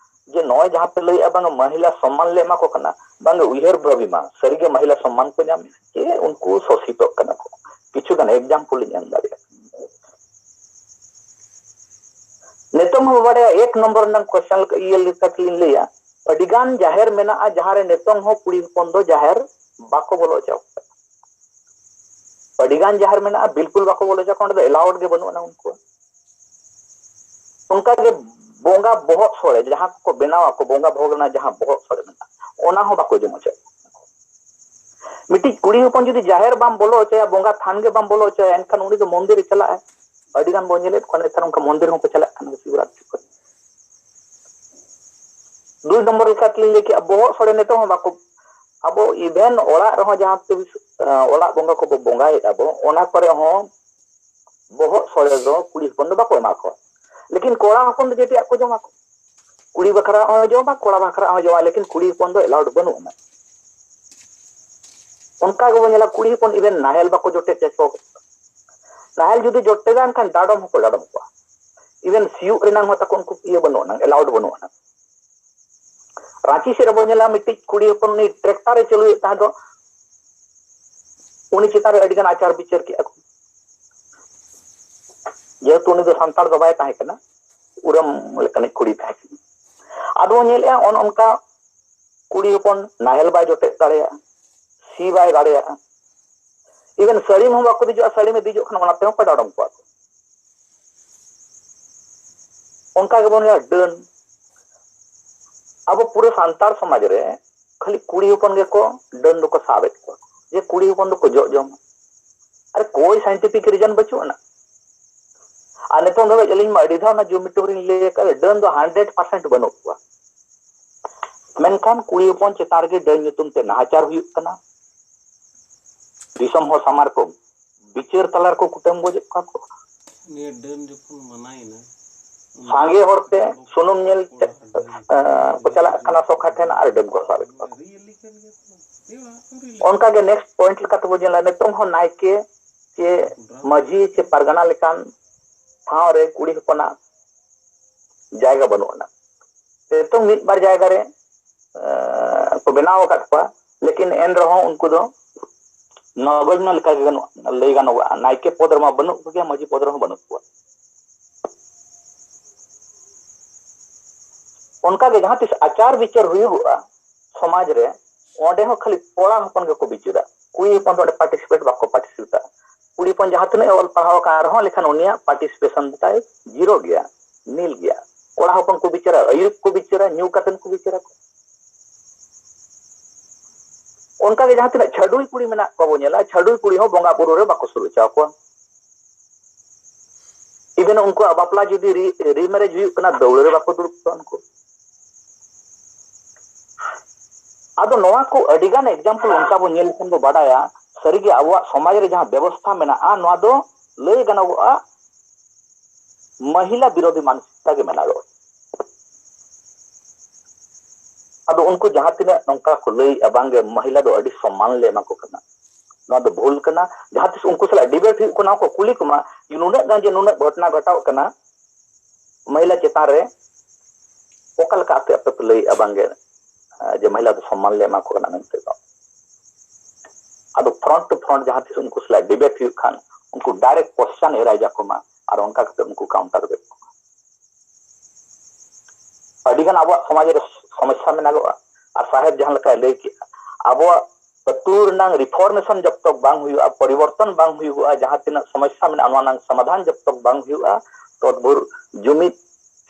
ᱡᱮ ᱱᱚᱜᱼᱚᱭ ᱡᱟᱦᱟᱸ ᱯᱮ ᱞᱟᱹᱭᱮᱫᱼᱟ ᱵᱟᱝ ᱢᱚᱦᱤᱞᱟ ᱥᱚᱢᱢᱟᱱ ᱞᱮ ᱮᱢᱟ ᱠᱚ ᱠᱟᱱᱟ, ᱵᱟᱝ ᱩᱭᱦᱟᱹᱨ ᱵᱷᱟᱹᱵᱤ ᱢᱟ, ᱥᱟᱹᱨᱤᱜᱮ ᱢᱚᱦᱤᱞᱟ ᱥᱚᱢᱢᱟᱱ ᱠᱚ ᱧᱟᱢ ᱪᱮ ᱩᱱᱠᱩ ᱥᱳᱥᱤᱛᱚᱜ ᱠᱟᱱᱟ ᱠᱚ᱾ ᱠᱤᱪᱷᱩ ᱜᱟᱱ ᱮᱠᱡᱟᱢᱯᱚᱞ ᱞᱤᱧ ᱮᱢ ᱫᱟᱲᱮᱭᱟᱜᱼᱟ᱾ ᱱᱤᱛᱚᱝ ᱦᱚᱸ ᱵᱟᱰᱟᱭᱟ, ᱮᱠ ᱱᱚᱢᱵᱚᱨ ᱨᱮᱱᱟᱜ ᱠᱚᱥᱪᱮᱱ ᱤᱭᱟᱹ ᱞᱮᱠᱟ ᱛᱮᱞᱤᱧ ᱞᱟᱹᱭᱟ, ᱟᱹᱰᱤᱜᱟᱱ ᱡᱟᱦᱮᱨ ᱢᱮᱱᱟᱜᱼᱟ ᱡᱟᱦᱟᱸ ᱨᱮ ᱱᱤᱛᱚᱝ ᱦᱚᱸ ᱠᱩᱲᱤ ᱦᱚᱯᱚᱱ ᱫᱚ ᱡᱟᱦᱮᱨ ᱵᱟᱠᱚ ᱵᱚᱞᱚ ᱦᱚᱪᱚ ᱟᱠᱚ ᱠᱟᱱᱟ᱾ ᱟᱹᱰᱤᱜᱟᱱ ᱡᱟᱦᱮᱨ ᱢᱮᱱᱟᱜᱼᱟ, ᱵᱤᱞᱠᱩᱞ ᱵᱟᱠᱚ ᱵᱚᱞᱚ ᱦᱚᱪᱚ ᱟᱠᱚ, ᱚᱸᱰᱮ ᱫᱚ ᱮᱞᱟᱣᱰ ᱜᱮ ᱵᱟᱹᱱᱩᱜ ᱟᱱᱟ ᱩᱱᱠᱩ᱾ ᱚᱱᱠᱟᱜᱮ ᱵᱚᱸᱜᱟ ᱵᱚᱦᱚᱜ ᱥᱚᱲᱮ ᱡᱟᱦᱟᱸ ᱠᱚᱠᱚ ᱵᱮᱱᱟᱣ ᱟᱠᱚ, ᱵᱚᱸᱜᱟ ᱵᱷᱳᱜᱽ ᱨᱮᱱᱟᱜ ᱡᱟᱦᱟᱸ ᱵᱚᱦᱚᱜ ᱥᱚᱲᱮ ᱢᱮᱱᱟᱜᱼᱟ, ᱚᱱᱟ ᱦᱚᱸ ᱵᱟᱠᱚ ᱡᱚᱢ ᱦᱚᱪᱚ ᱟᱠᱚ᱾ ᱢᱤᱫᱴᱤᱡ ᱠᱩᱲᱤ ᱦᱚᱯᱚᱱ ᱡᱩᱫᱤ ᱡᱟᱦᱮᱨ ᱵᱟᱢ ᱵᱚᱞᱚ ᱦᱚᱪᱚᱭᱟ, ᱵᱚᱸᱜᱟ ᱛᱷᱟᱱ ᱜᱮ ᱵᱟᱢ ᱵᱚᱞᱚ ᱦᱚᱪᱚᱭᱟ, ᱮᱱᱠᱷᱟᱱ ᱩᱱᱤ ᱫᱚ ᱢᱚᱱᱫᱤᱨ ᱮ ᱪᱟᱞᱟᱜᱼᱟ᱾ ᱟᱹᱰᱤ ᱜᱟᱱ ᱵᱚᱱ ᱧᱮᱞᱮᱫ ᱠᱚᱣᱟ ᱱᱮᱛᱟᱨ ᱚᱱᱠᱟ ᱢᱚᱱᱫᱤᱨ ᱦᱚᱸᱠᱚ ᱪᱟᱞᱟᱜ ᱠᱟᱱᱟ ᱥᱤᱵᱨᱟᱛᱨᱤ ᱠᱚᱨᱮ᱾ ᱫᱩᱭ ᱱᱚᱢᱵᱚᱨ ᱞᱮᱠᱟᱛᱮᱞᱤᱧ ᱞᱟᱹᱭ ᱠᱮᱜᱼᱟ, ᱵᱚᱦᱚᱜ ᱥᱚᱲᱮ ᱱᱤᱛᱚᱜ ᱦᱚᱸ ᱵᱟᱠᱚ, ᱟᱵᱚ ᱤᱵᱷᱮᱱ ᱚᱲᱟᱜ ᱨᱮᱦᱚᱸ ᱡᱟᱦᱟᱸ ᱛᱤᱥ, ᱟᱸ, ᱚᱲᱟᱜ ᱵᱚᱸᱜᱟ ᱠᱚᱵᱚ ᱵᱚᱸᱜᱟᱭᱮᱫᱼᱟ ᱵᱚ, ᱚᱱᱟ ᱠᱚᱨᱮ ᱦᱚᱸ ᱵᱚᱦᱚᱜ ᱥᱚᱲᱮ ᱫᱚ ᱠᱩᱲᱤ ᱦᱚᱯᱚᱱ ᱫᱚ ᱵᱟᱠᱚ ᱮᱢᱟ ᱠᱚᱣᱟ᱾ ᱞᱮᱠᱤᱱ ᱠᱚᱲᱟ ᱦᱚᱯᱚᱱ ᱫᱚ ᱡᱮᱛᱮᱭᱟᱜ ᱠᱚ ᱡᱚᱢᱟ ᱠᱚ᱾ ᱠᱩᱲᱤ ᱵᱟᱠᱷᱨᱟ ᱦᱚᱸ ᱡᱚᱢᱟ, ᱠᱚᱲᱟ ᱵᱟᱠᱷᱨᱟ ᱦᱚᱸ ᱡᱚᱢᱟ, ᱞᱮᱠᱤᱱ ᱠᱩᱲᱤ ᱦᱚᱯᱚᱱ ᱫᱚ ᱮᱞᱟᱣᱰ ᱵᱟᱹᱱᱩᱜ ᱟᱱᱟ᱾ ᱚᱱᱠᱟ ᱜᱮᱵᱚᱱ ᱧᱮᱞᱟ, ᱠᱩᱲᱤ ᱦᱚᱯᱚᱱ ᱤᱵᱷᱮᱱ ᱱᱟᱦᱮᱞ ᱵᱟᱠᱚ ᱡᱚᱴᱮᱫ ᱦᱚᱪᱚ ᱠᱚᱣᱟ᱾ ᱱᱟᱦᱮᱞ ᱡᱩᱫᱤ ᱡᱚᱴᱮᱫᱟ, ᱮᱱᱠᱷᱟᱱ ᱰᱟᱰᱚᱢ ᱦᱚᱸᱠᱚ ᱰᱟᱰᱚᱢ ᱠᱚᱣᱟ᱾ ᱤᱵᱷᱮᱱ ᱥᱤᱭᱳᱜ ᱨᱮᱱᱟᱜ ᱦᱚᱸ ᱛᱟᱠᱚ ᱩᱱᱠᱩ ᱤᱭᱟᱹ ᱵᱟᱹᱱᱩᱜ ᱟᱱᱟ, ᱮᱞᱟᱣᱰ ᱵᱟᱹᱱᱩᱜ ᱟᱱᱟ᱾ ᱨᱟᱸᱪᱤ ᱥᱮᱫ ᱨᱮᱵᱚᱱ ᱧᱮᱞᱟ, ᱢᱤᱫᱴᱤᱡ ᱠᱩᱲᱤ ᱦᱚᱯᱚᱱ ᱩᱱᱤ ᱴᱨᱟᱠᱴᱟᱨ ᱮ ᱪᱟᱹᱞᱩᱭᱮᱫ ᱛᱟᱦᱮᱸ ᱫᱚ, ᱩᱱᱤ ᱪᱮᱛᱟᱱ ᱨᱮ ᱟᱹᱰᱤ ᱜᱟᱱ ᱟᱪᱟᱨ ᱵᱤᱪᱟᱹᱨ ᱠᱮᱜᱼᱟ ᱠᱚ, ᱡᱮᱦᱮᱛᱩ ᱩᱱᱤ ᱫᱚ ᱥᱟᱱᱛᱟᱲ ᱫᱚ ᱵᱟᱭ ᱛᱟᱦᱮᱸ ᱠᱟᱱᱟ, ᱩᱨᱟᱹᱢ ᱞᱮᱠᱟᱱᱤᱡ ᱠᱩᱲᱤ ᱛᱟᱦᱮᱸ ᱠᱟᱱᱟ᱾ ᱟᱫᱚ ᱵᱚᱱ ᱧᱮᱞᱮᱜᱼᱟ, ᱚᱱ ᱚᱱᱠᱟ ᱠᱩᱲᱤ ᱦᱚᱯᱚᱱ ᱱᱟᱦᱮᱞ ᱵᱟᱭ ᱡᱚᱴᱮᱫ ᱫᱟᱲᱮᱭᱟᱜᱼᱟ, ᱥᱤ ᱵᱟᱭ ᱫᱟᱲᱮᱭᱟᱜᱼᱟ, ᱤᱵᱷᱮᱱ ᱥᱟᱹᱲᱤᱢ ᱦᱚᱸ ᱵᱟᱠᱚ ᱫᱮᱡᱚᱜᱼᱟ, ᱥᱟᱹᱲᱤᱢᱮ ᱫᱮᱡᱚᱜ ᱠᱷᱟᱱ ᱚᱱᱟ ᱛᱮᱦᱚᱸ ᱠᱚ ᱰᱟᱰᱚᱢ ᱠᱚᱣᱟ ᱠᱚ᱾ ᱚᱱᱠᱟ ᱜᱮᱵᱚᱱ ᱧᱮᱞᱟ ᱰᱟᱹᱱ᱾ ᱟᱵᱚ ᱯᱩᱨᱟᱹ ᱥᱟᱱᱛᱟᱲ ᱥᱚᱢᱟᱡᱽ ᱨᱮ ᱠᱷᱟᱹᱞᱤ ᱠᱩᱲᱤ ᱦᱚᱯᱚᱱ ᱜᱮᱠᱚ ᱰᱟᱹᱱ ᱫᱚᱠᱚ ᱥᱟᱵᱮᱫ ᱠᱚᱣᱟ, ᱡᱮ ᱠᱩᱲᱤ ᱦᱚᱯᱚᱱ ᱫᱚᱠᱚ ᱡᱚᱜ ᱡᱚᱢᱟ᱾ ᱟᱨ ᱠᱳᱭ ᱥᱟᱭᱮᱱᱴᱤᱯᱷᱤᱠ ᱨᱤᱡᱚᱱ ᱵᱟᱹᱪᱩᱜ ᱟᱱᱟ᱾ ᱟᱨ ᱱᱤᱛᱚᱝ ᱫᱷᱟᱹᱵᱤᱡ ᱟᱹᱞᱤᱧ ᱢᱟ ᱟᱹᱰᱤ ᱫᱷᱟᱣ ᱚᱱᱟ ᱡᱩᱢᱤ ᱴᱩᱨ ᱨᱤᱧ ᱞᱟᱹᱭ ᱟᱠᱟᱫ, ᱰᱟᱹᱱ ᱫᱚ ᱦᱟᱱᱰᱨᱮᱰ ᱯᱟᱨᱥᱮᱱᱴ ᱵᱟᱹᱱᱩᱜ ᱠᱚᱣᱟ᱾ ᱢᱮᱱᱠᱷᱟᱱ ᱠᱩᱲᱤ ᱦᱚᱯᱚᱱ ᱪᱮᱛᱟᱱ ᱨᱮᱜᱮ ᱰᱟᱹᱱ ᱧᱩᱛᱩᱢ ᱛᱮ ᱱᱟᱦᱟᱪᱟᱨ ᱦᱩᱭᱩᱜ ᱠᱟᱱᱟ᱾ ᱫᱤᱥᱚᱢ ᱦᱚᱲ ᱥᱟᱢᱟᱝ ᱨᱮᱠᱚ ᱵᱤᱪᱟᱹᱨ ᱛᱟᱞᱟ ᱨᱮᱠᱚ ᱠᱩᱴᱟᱹᱢ ᱜᱚᱡᱮᱫ ᱠᱚᱣᱟ ᱠᱚ᱾ ᱱᱤᱭᱟᱹ ᱰᱟᱹᱱ ᱡᱚᱠᱷᱚᱱ ᱢᱟᱱᱟᱭᱮᱱᱟ, ᱥᱟᱸᱜᱮ ᱦᱚᱲᱛᱮ ᱥᱩᱱᱩᱢ ᱧᱮᱞ ᱛᱮ, ᱮᱸ, ᱠᱚ ᱪᱟᱞᱟᱜ ᱠᱟᱱᱟ ᱥᱚᱠᱷᱟ ᱴᱷᱮᱱ ᱟᱨ ᱰᱟᱹᱱ ᱠᱚ ᱥᱟᱵᱮᱫ ᱠᱚᱣᱟ᱾ ᱚᱱᱠᱟᱜᱮ ᱱᱮᱠᱥᱴ ᱯᱚᱭᱮᱱᱴ ᱞᱮᱠᱟ ᱛᱮᱵᱚ ᱧᱮᱞᱟ, ᱱᱤᱛᱚᱝ ᱦᱚᱸ ᱱᱟᱭᱠᱮ ᱪᱮ ᱢᱟᱹᱡᱷᱤ ᱪᱮ ᱯᱟᱨᱜᱟᱱᱟ ᱞᱮᱠᱟᱱ ᱴᱷᱟᱶ ᱨᱮ ᱠᱩᱲᱤ ᱦᱚᱯᱚᱱᱟᱜ ᱡᱟᱭᱜᱟ ᱵᱟᱹᱱᱩᱜ ᱟᱱᱟ᱾ ᱱᱤᱛᱚᱝ ᱢᱤᱫ ᱵᱟᱨ ᱡᱟᱭᱜᱟ ᱨᱮ, ᱮᱸ, ᱠᱚ ᱵᱮᱱᱟᱣ ᱟᱠᱟᱫ ᱠᱚᱣᱟ, ᱞᱮᱠᱤᱱ ᱮᱱ ᱨᱮᱦᱚᱸ ᱩᱱᱠᱩ ᱫᱚ ᱱᱚᱜᱚᱡᱽᱱᱚ ᱞᱮᱠᱟ ᱜᱮ ᱜᱟᱱᱚᱜ, ᱞᱟᱹᱭ ᱜᱟᱱᱚᱜᱚᱜᱼᱟ᱾ ᱱᱟᱭᱠᱮ ᱯᱚᱫᱽ ᱨᱮᱢᱟ ᱵᱟᱹᱱᱩᱜ ᱠᱚᱜᱮᱭᱟ, ᱢᱟᱹᱡᱷᱤ ᱯᱚᱫᱽ ᱨᱮᱦᱚᱸ ᱵᱟᱹᱱᱩᱜ ᱠᱚᱣᱟ᱾ ᱚᱱᱠᱟᱜᱮ ᱡᱟᱦᱟᱸ ᱛᱤᱥ ᱟᱪᱟᱨ ᱵᱤᱪᱟᱹᱨ ᱦᱩᱭᱩᱜᱚᱜᱼᱟ ᱥᱚᱢᱟᱡᱽ ᱨᱮ, ᱚᱸᱰᱮ ᱦᱚᱸ ᱠᱷᱟᱹᱞᱤ ᱠᱚᱲᱟ ᱦᱚᱯᱚᱱ ᱜᱮᱠᱚ ᱵᱤᱪᱟᱹᱨᱟ, ᱠᱩᱲᱤ ᱦᱚᱯᱚᱱ ᱫᱚ ᱚᱸᱰᱮ ᱯᱟᱨᱴᱤᱥᱤᱯᱮᱴ ᱵᱟᱠᱚ ᱯᱟᱨᱴᱤᱥᱤᱯᱮᱴᱟ᱾ ᱠᱩᱲᱤ ᱦᱚᱯᱚᱱ ᱡᱟᱦᱟᱸ ᱛᱤᱱᱟᱹᱜ ᱮ ᱚᱞ ᱯᱟᱲᱦᱟᱣ ᱟᱠᱟᱱ ᱨᱮᱦᱚᱸ, ᱞᱮᱠᱷᱟᱱ ᱩᱱᱤᱭᱟᱜ ᱯᱟᱨᱴᱤᱥᱤᱯᱮᱥᱚᱱ ᱛᱟᱭ ᱡᱤᱨᱳ ᱜᱮᱭᱟ, ᱱᱤᱞ ᱜᱮᱭᱟ᱾ ᱠᱚᱲᱟ ᱦᱚᱯᱚᱱ ᱠᱚ ᱵᱤᱪᱟᱹᱨᱟ, ᱟᱹᱭᱩᱵ ᱠᱚ ᱵᱤᱪᱟᱹᱨᱟ, ᱧᱩ ᱠᱟᱛᱮᱱ ᱠᱚ ᱵᱤᱪᱟᱹᱨᱟ ᱠᱚ᱾ ᱚᱱᱠᱟᱜᱮ ᱡᱟᱦᱟᱸ ᱛᱤᱱᱟᱹᱜ ᱪᱷᱟᱹᱰᱩᱭ ᱠᱩᱲᱤ ᱢᱮᱱᱟᱜ ᱠᱚᱣᱟ ᱵᱚ ᱧᱮᱞᱟ, ᱪᱷᱟᱹᱰᱩᱭ ᱠᱩᱲᱤ ᱦᱚᱸ ᱵᱚᱸᱜᱟ ᱵᱩᱨᱩ ᱨᱮ ᱵᱟᱠᱚ ᱥᱩᱨ ᱦᱚᱪᱚ ᱟᱠᱚᱣᱟ᱾ ᱤᱵᱷᱮᱱ ᱩᱱᱠᱩᱣᱟᱜ ᱵᱟᱯᱞᱟ ᱡᱩᱫᱤ ᱨᱤᱢᱮᱨᱮᱡᱽ ᱦᱩᱭᱩᱜ ᱠᱟᱱᱟ, ᱫᱟᱹᱣᱲᱟᱹ ᱨᱮ ᱵᱟᱠᱚ ᱫᱩᱲᱩᱵ ᱠᱚᱣᱟ ᱩᱱᱠᱩ᱾ ᱟᱫᱚ ᱱᱚᱣᱟ ᱠᱚ ᱟᱹᱰᱤᱜᱟᱱ ᱮᱠᱡᱟᱢᱯᱚᱞ ᱚᱱᱠᱟ ᱵᱚ ᱧᱮᱞ ᱞᱮᱠᱷᱟᱱ ᱵᱚ ᱵᱟᱰᱟᱭᱟ, ᱥᱟᱹᱨᱤᱜᱮ ᱟᱵᱚᱣᱟᱜ ᱥᱚᱢᱟᱡᱽ ᱨᱮ ᱡᱟᱦᱟᱸ ᱵᱮᱵᱚᱥᱛᱷᱟ ᱢᱮᱱᱟᱜᱼᱟ, ᱱᱚᱣᱟ ᱫᱚ ᱞᱟᱹᱭ ᱜᱟᱱᱚᱜᱚᱜᱼᱟ ᱢᱟᱹᱦᱤᱞᱟ ᱵᱤᱨᱳᱫᱷᱤ ᱢᱟᱱᱥᱤᱠᱚᱛᱟ ᱜᱮ ᱢᱮᱱᱟᱜᱚᱜᱼᱟ᱾ ᱟᱫᱚ ᱩᱱᱠᱩ ᱡᱟᱦᱟᱸ ᱛᱤᱱᱟᱹᱜ ᱱᱚᱝᱠᱟ ᱠᱚ ᱞᱟᱹᱭᱮᱜᱼᱟ, ᱵᱟᱝᱜᱮ ᱢᱟᱹᱦᱤᱞᱟ ᱫᱚ ᱟᱹᱰᱤ ᱥᱚᱢᱢᱟᱱ ᱞᱮ ᱮᱢᱟ ᱠᱚ ᱠᱟᱱᱟ, ᱱᱚᱣᱟ ᱫᱚ ᱵᱷᱩᱞ ᱠᱟᱱᱟ᱾ ᱡᱟᱦᱟᱸ ᱛᱤᱥ ᱩᱱᱠᱩ ᱥᱟᱞᱟᱜ ᱰᱤᱵᱮᱴ ᱦᱩᱭᱩᱜ ᱠᱟᱱᱟ, ᱠᱚ ᱠᱩᱞᱤ ᱠᱚᱢᱟ ᱡᱮ ᱱᱩᱱᱟᱹᱜ ᱜᱟᱱ ᱡᱮ ᱱᱩᱱᱟᱹᱜ ᱜᱷᱚᱴᱚᱱᱟ ᱜᱷᱚᱴᱟᱣ ᱠᱟᱱᱟ, ᱢᱟᱹᱦᱤᱞᱟ ᱪᱮᱛᱟᱱ ᱨᱮ ᱚᱠᱟ ᱞᱮᱠᱟ ᱟᱯᱮ, ᱟᱯᱮ ᱯᱮ ᱞᱟᱹᱭᱮᱜᱼᱟ ᱵᱟᱝᱜᱮ, ᱡᱮ ᱢᱟᱹᱦᱤᱞᱟ ᱫᱚ ᱥᱚᱢᱢᱟᱱ ᱞᱮ ᱮᱢᱟ ᱠᱚ ᱠᱟᱱᱟ ᱢᱮᱱᱛᱮ ᱫᱚ? ᱟᱫᱚ ᱯᱷᱨᱚᱱᱴ ᱴᱩ ᱯᱷᱨᱚᱱᱴ ᱡᱟᱦᱟᱸ ᱛᱤᱥ ᱩᱱᱠᱩ ᱥᱟᱞᱟᱜ ᱰᱤᱵᱮᱴ ᱦᱩᱭᱩᱜ ᱠᱷᱟᱱ, ᱩᱱᱠᱩ ᱰᱟᱭᱨᱮᱠᱴ ᱠᱚᱥᱪᱟᱱ ᱮᱨᱟᱭᱤᱡ ᱟᱠᱚ ᱢᱟ, ᱟᱨ ᱚᱱᱠᱟ ᱠᱟᱛᱮ ᱩᱱᱠᱩ ᱠᱟᱣᱩᱱᱴᱟᱨ ᱠᱮᱫ ᱠᱚᱣᱟ᱾ ᱟᱹᱰᱤᱜᱟᱱ ᱟᱵᱚᱣᱟᱜ ᱥᱚᱢᱟᱡᱽ ᱨᱮ ᱥᱚᱢᱚᱥᱥᱟ ᱢᱮᱱᱟᱜᱚᱜᱼᱟ᱾ ᱟᱨ ᱥᱟᱦᱮᱵᱽ ᱡᱟᱦᱟᱸ ᱞᱮᱠᱟᱭ ᱞᱟᱹᱭ ᱠᱮᱜᱼᱟ, ᱟᱵᱚᱣᱟᱜ ᱟᱹᱛᱩ ᱨᱮᱱᱟᱝ ᱨᱤᱯᱷᱚᱨᱢᱮᱥᱚᱱ ᱡᱚᱵ ᱛᱚᱠ ᱵᱟᱝ ᱦᱩᱭᱩᱜᱼᱟ, ᱯᱚᱨᱤᱵᱚᱨᱛᱚᱱ ᱵᱟᱝ ᱦᱩᱭᱩᱜᱼᱟ, ᱡᱟᱦᱟᱸ ᱛᱤᱱᱟᱹᱜ ᱥᱚᱢᱚᱥᱥᱟ ᱢᱮᱱᱟᱜᱼᱟ, ᱚᱱᱟ ᱨᱮᱱᱟᱝ ᱥᱚᱢᱟᱫᱷᱟᱱ ᱡᱚᱵ ᱛᱚᱠ ᱵᱟᱝ ᱦᱩᱭᱩᱜᱼᱟ, ᱛᱚᱛ ᱵᱷᱳᱨ ᱡᱩᱢᱤᱫ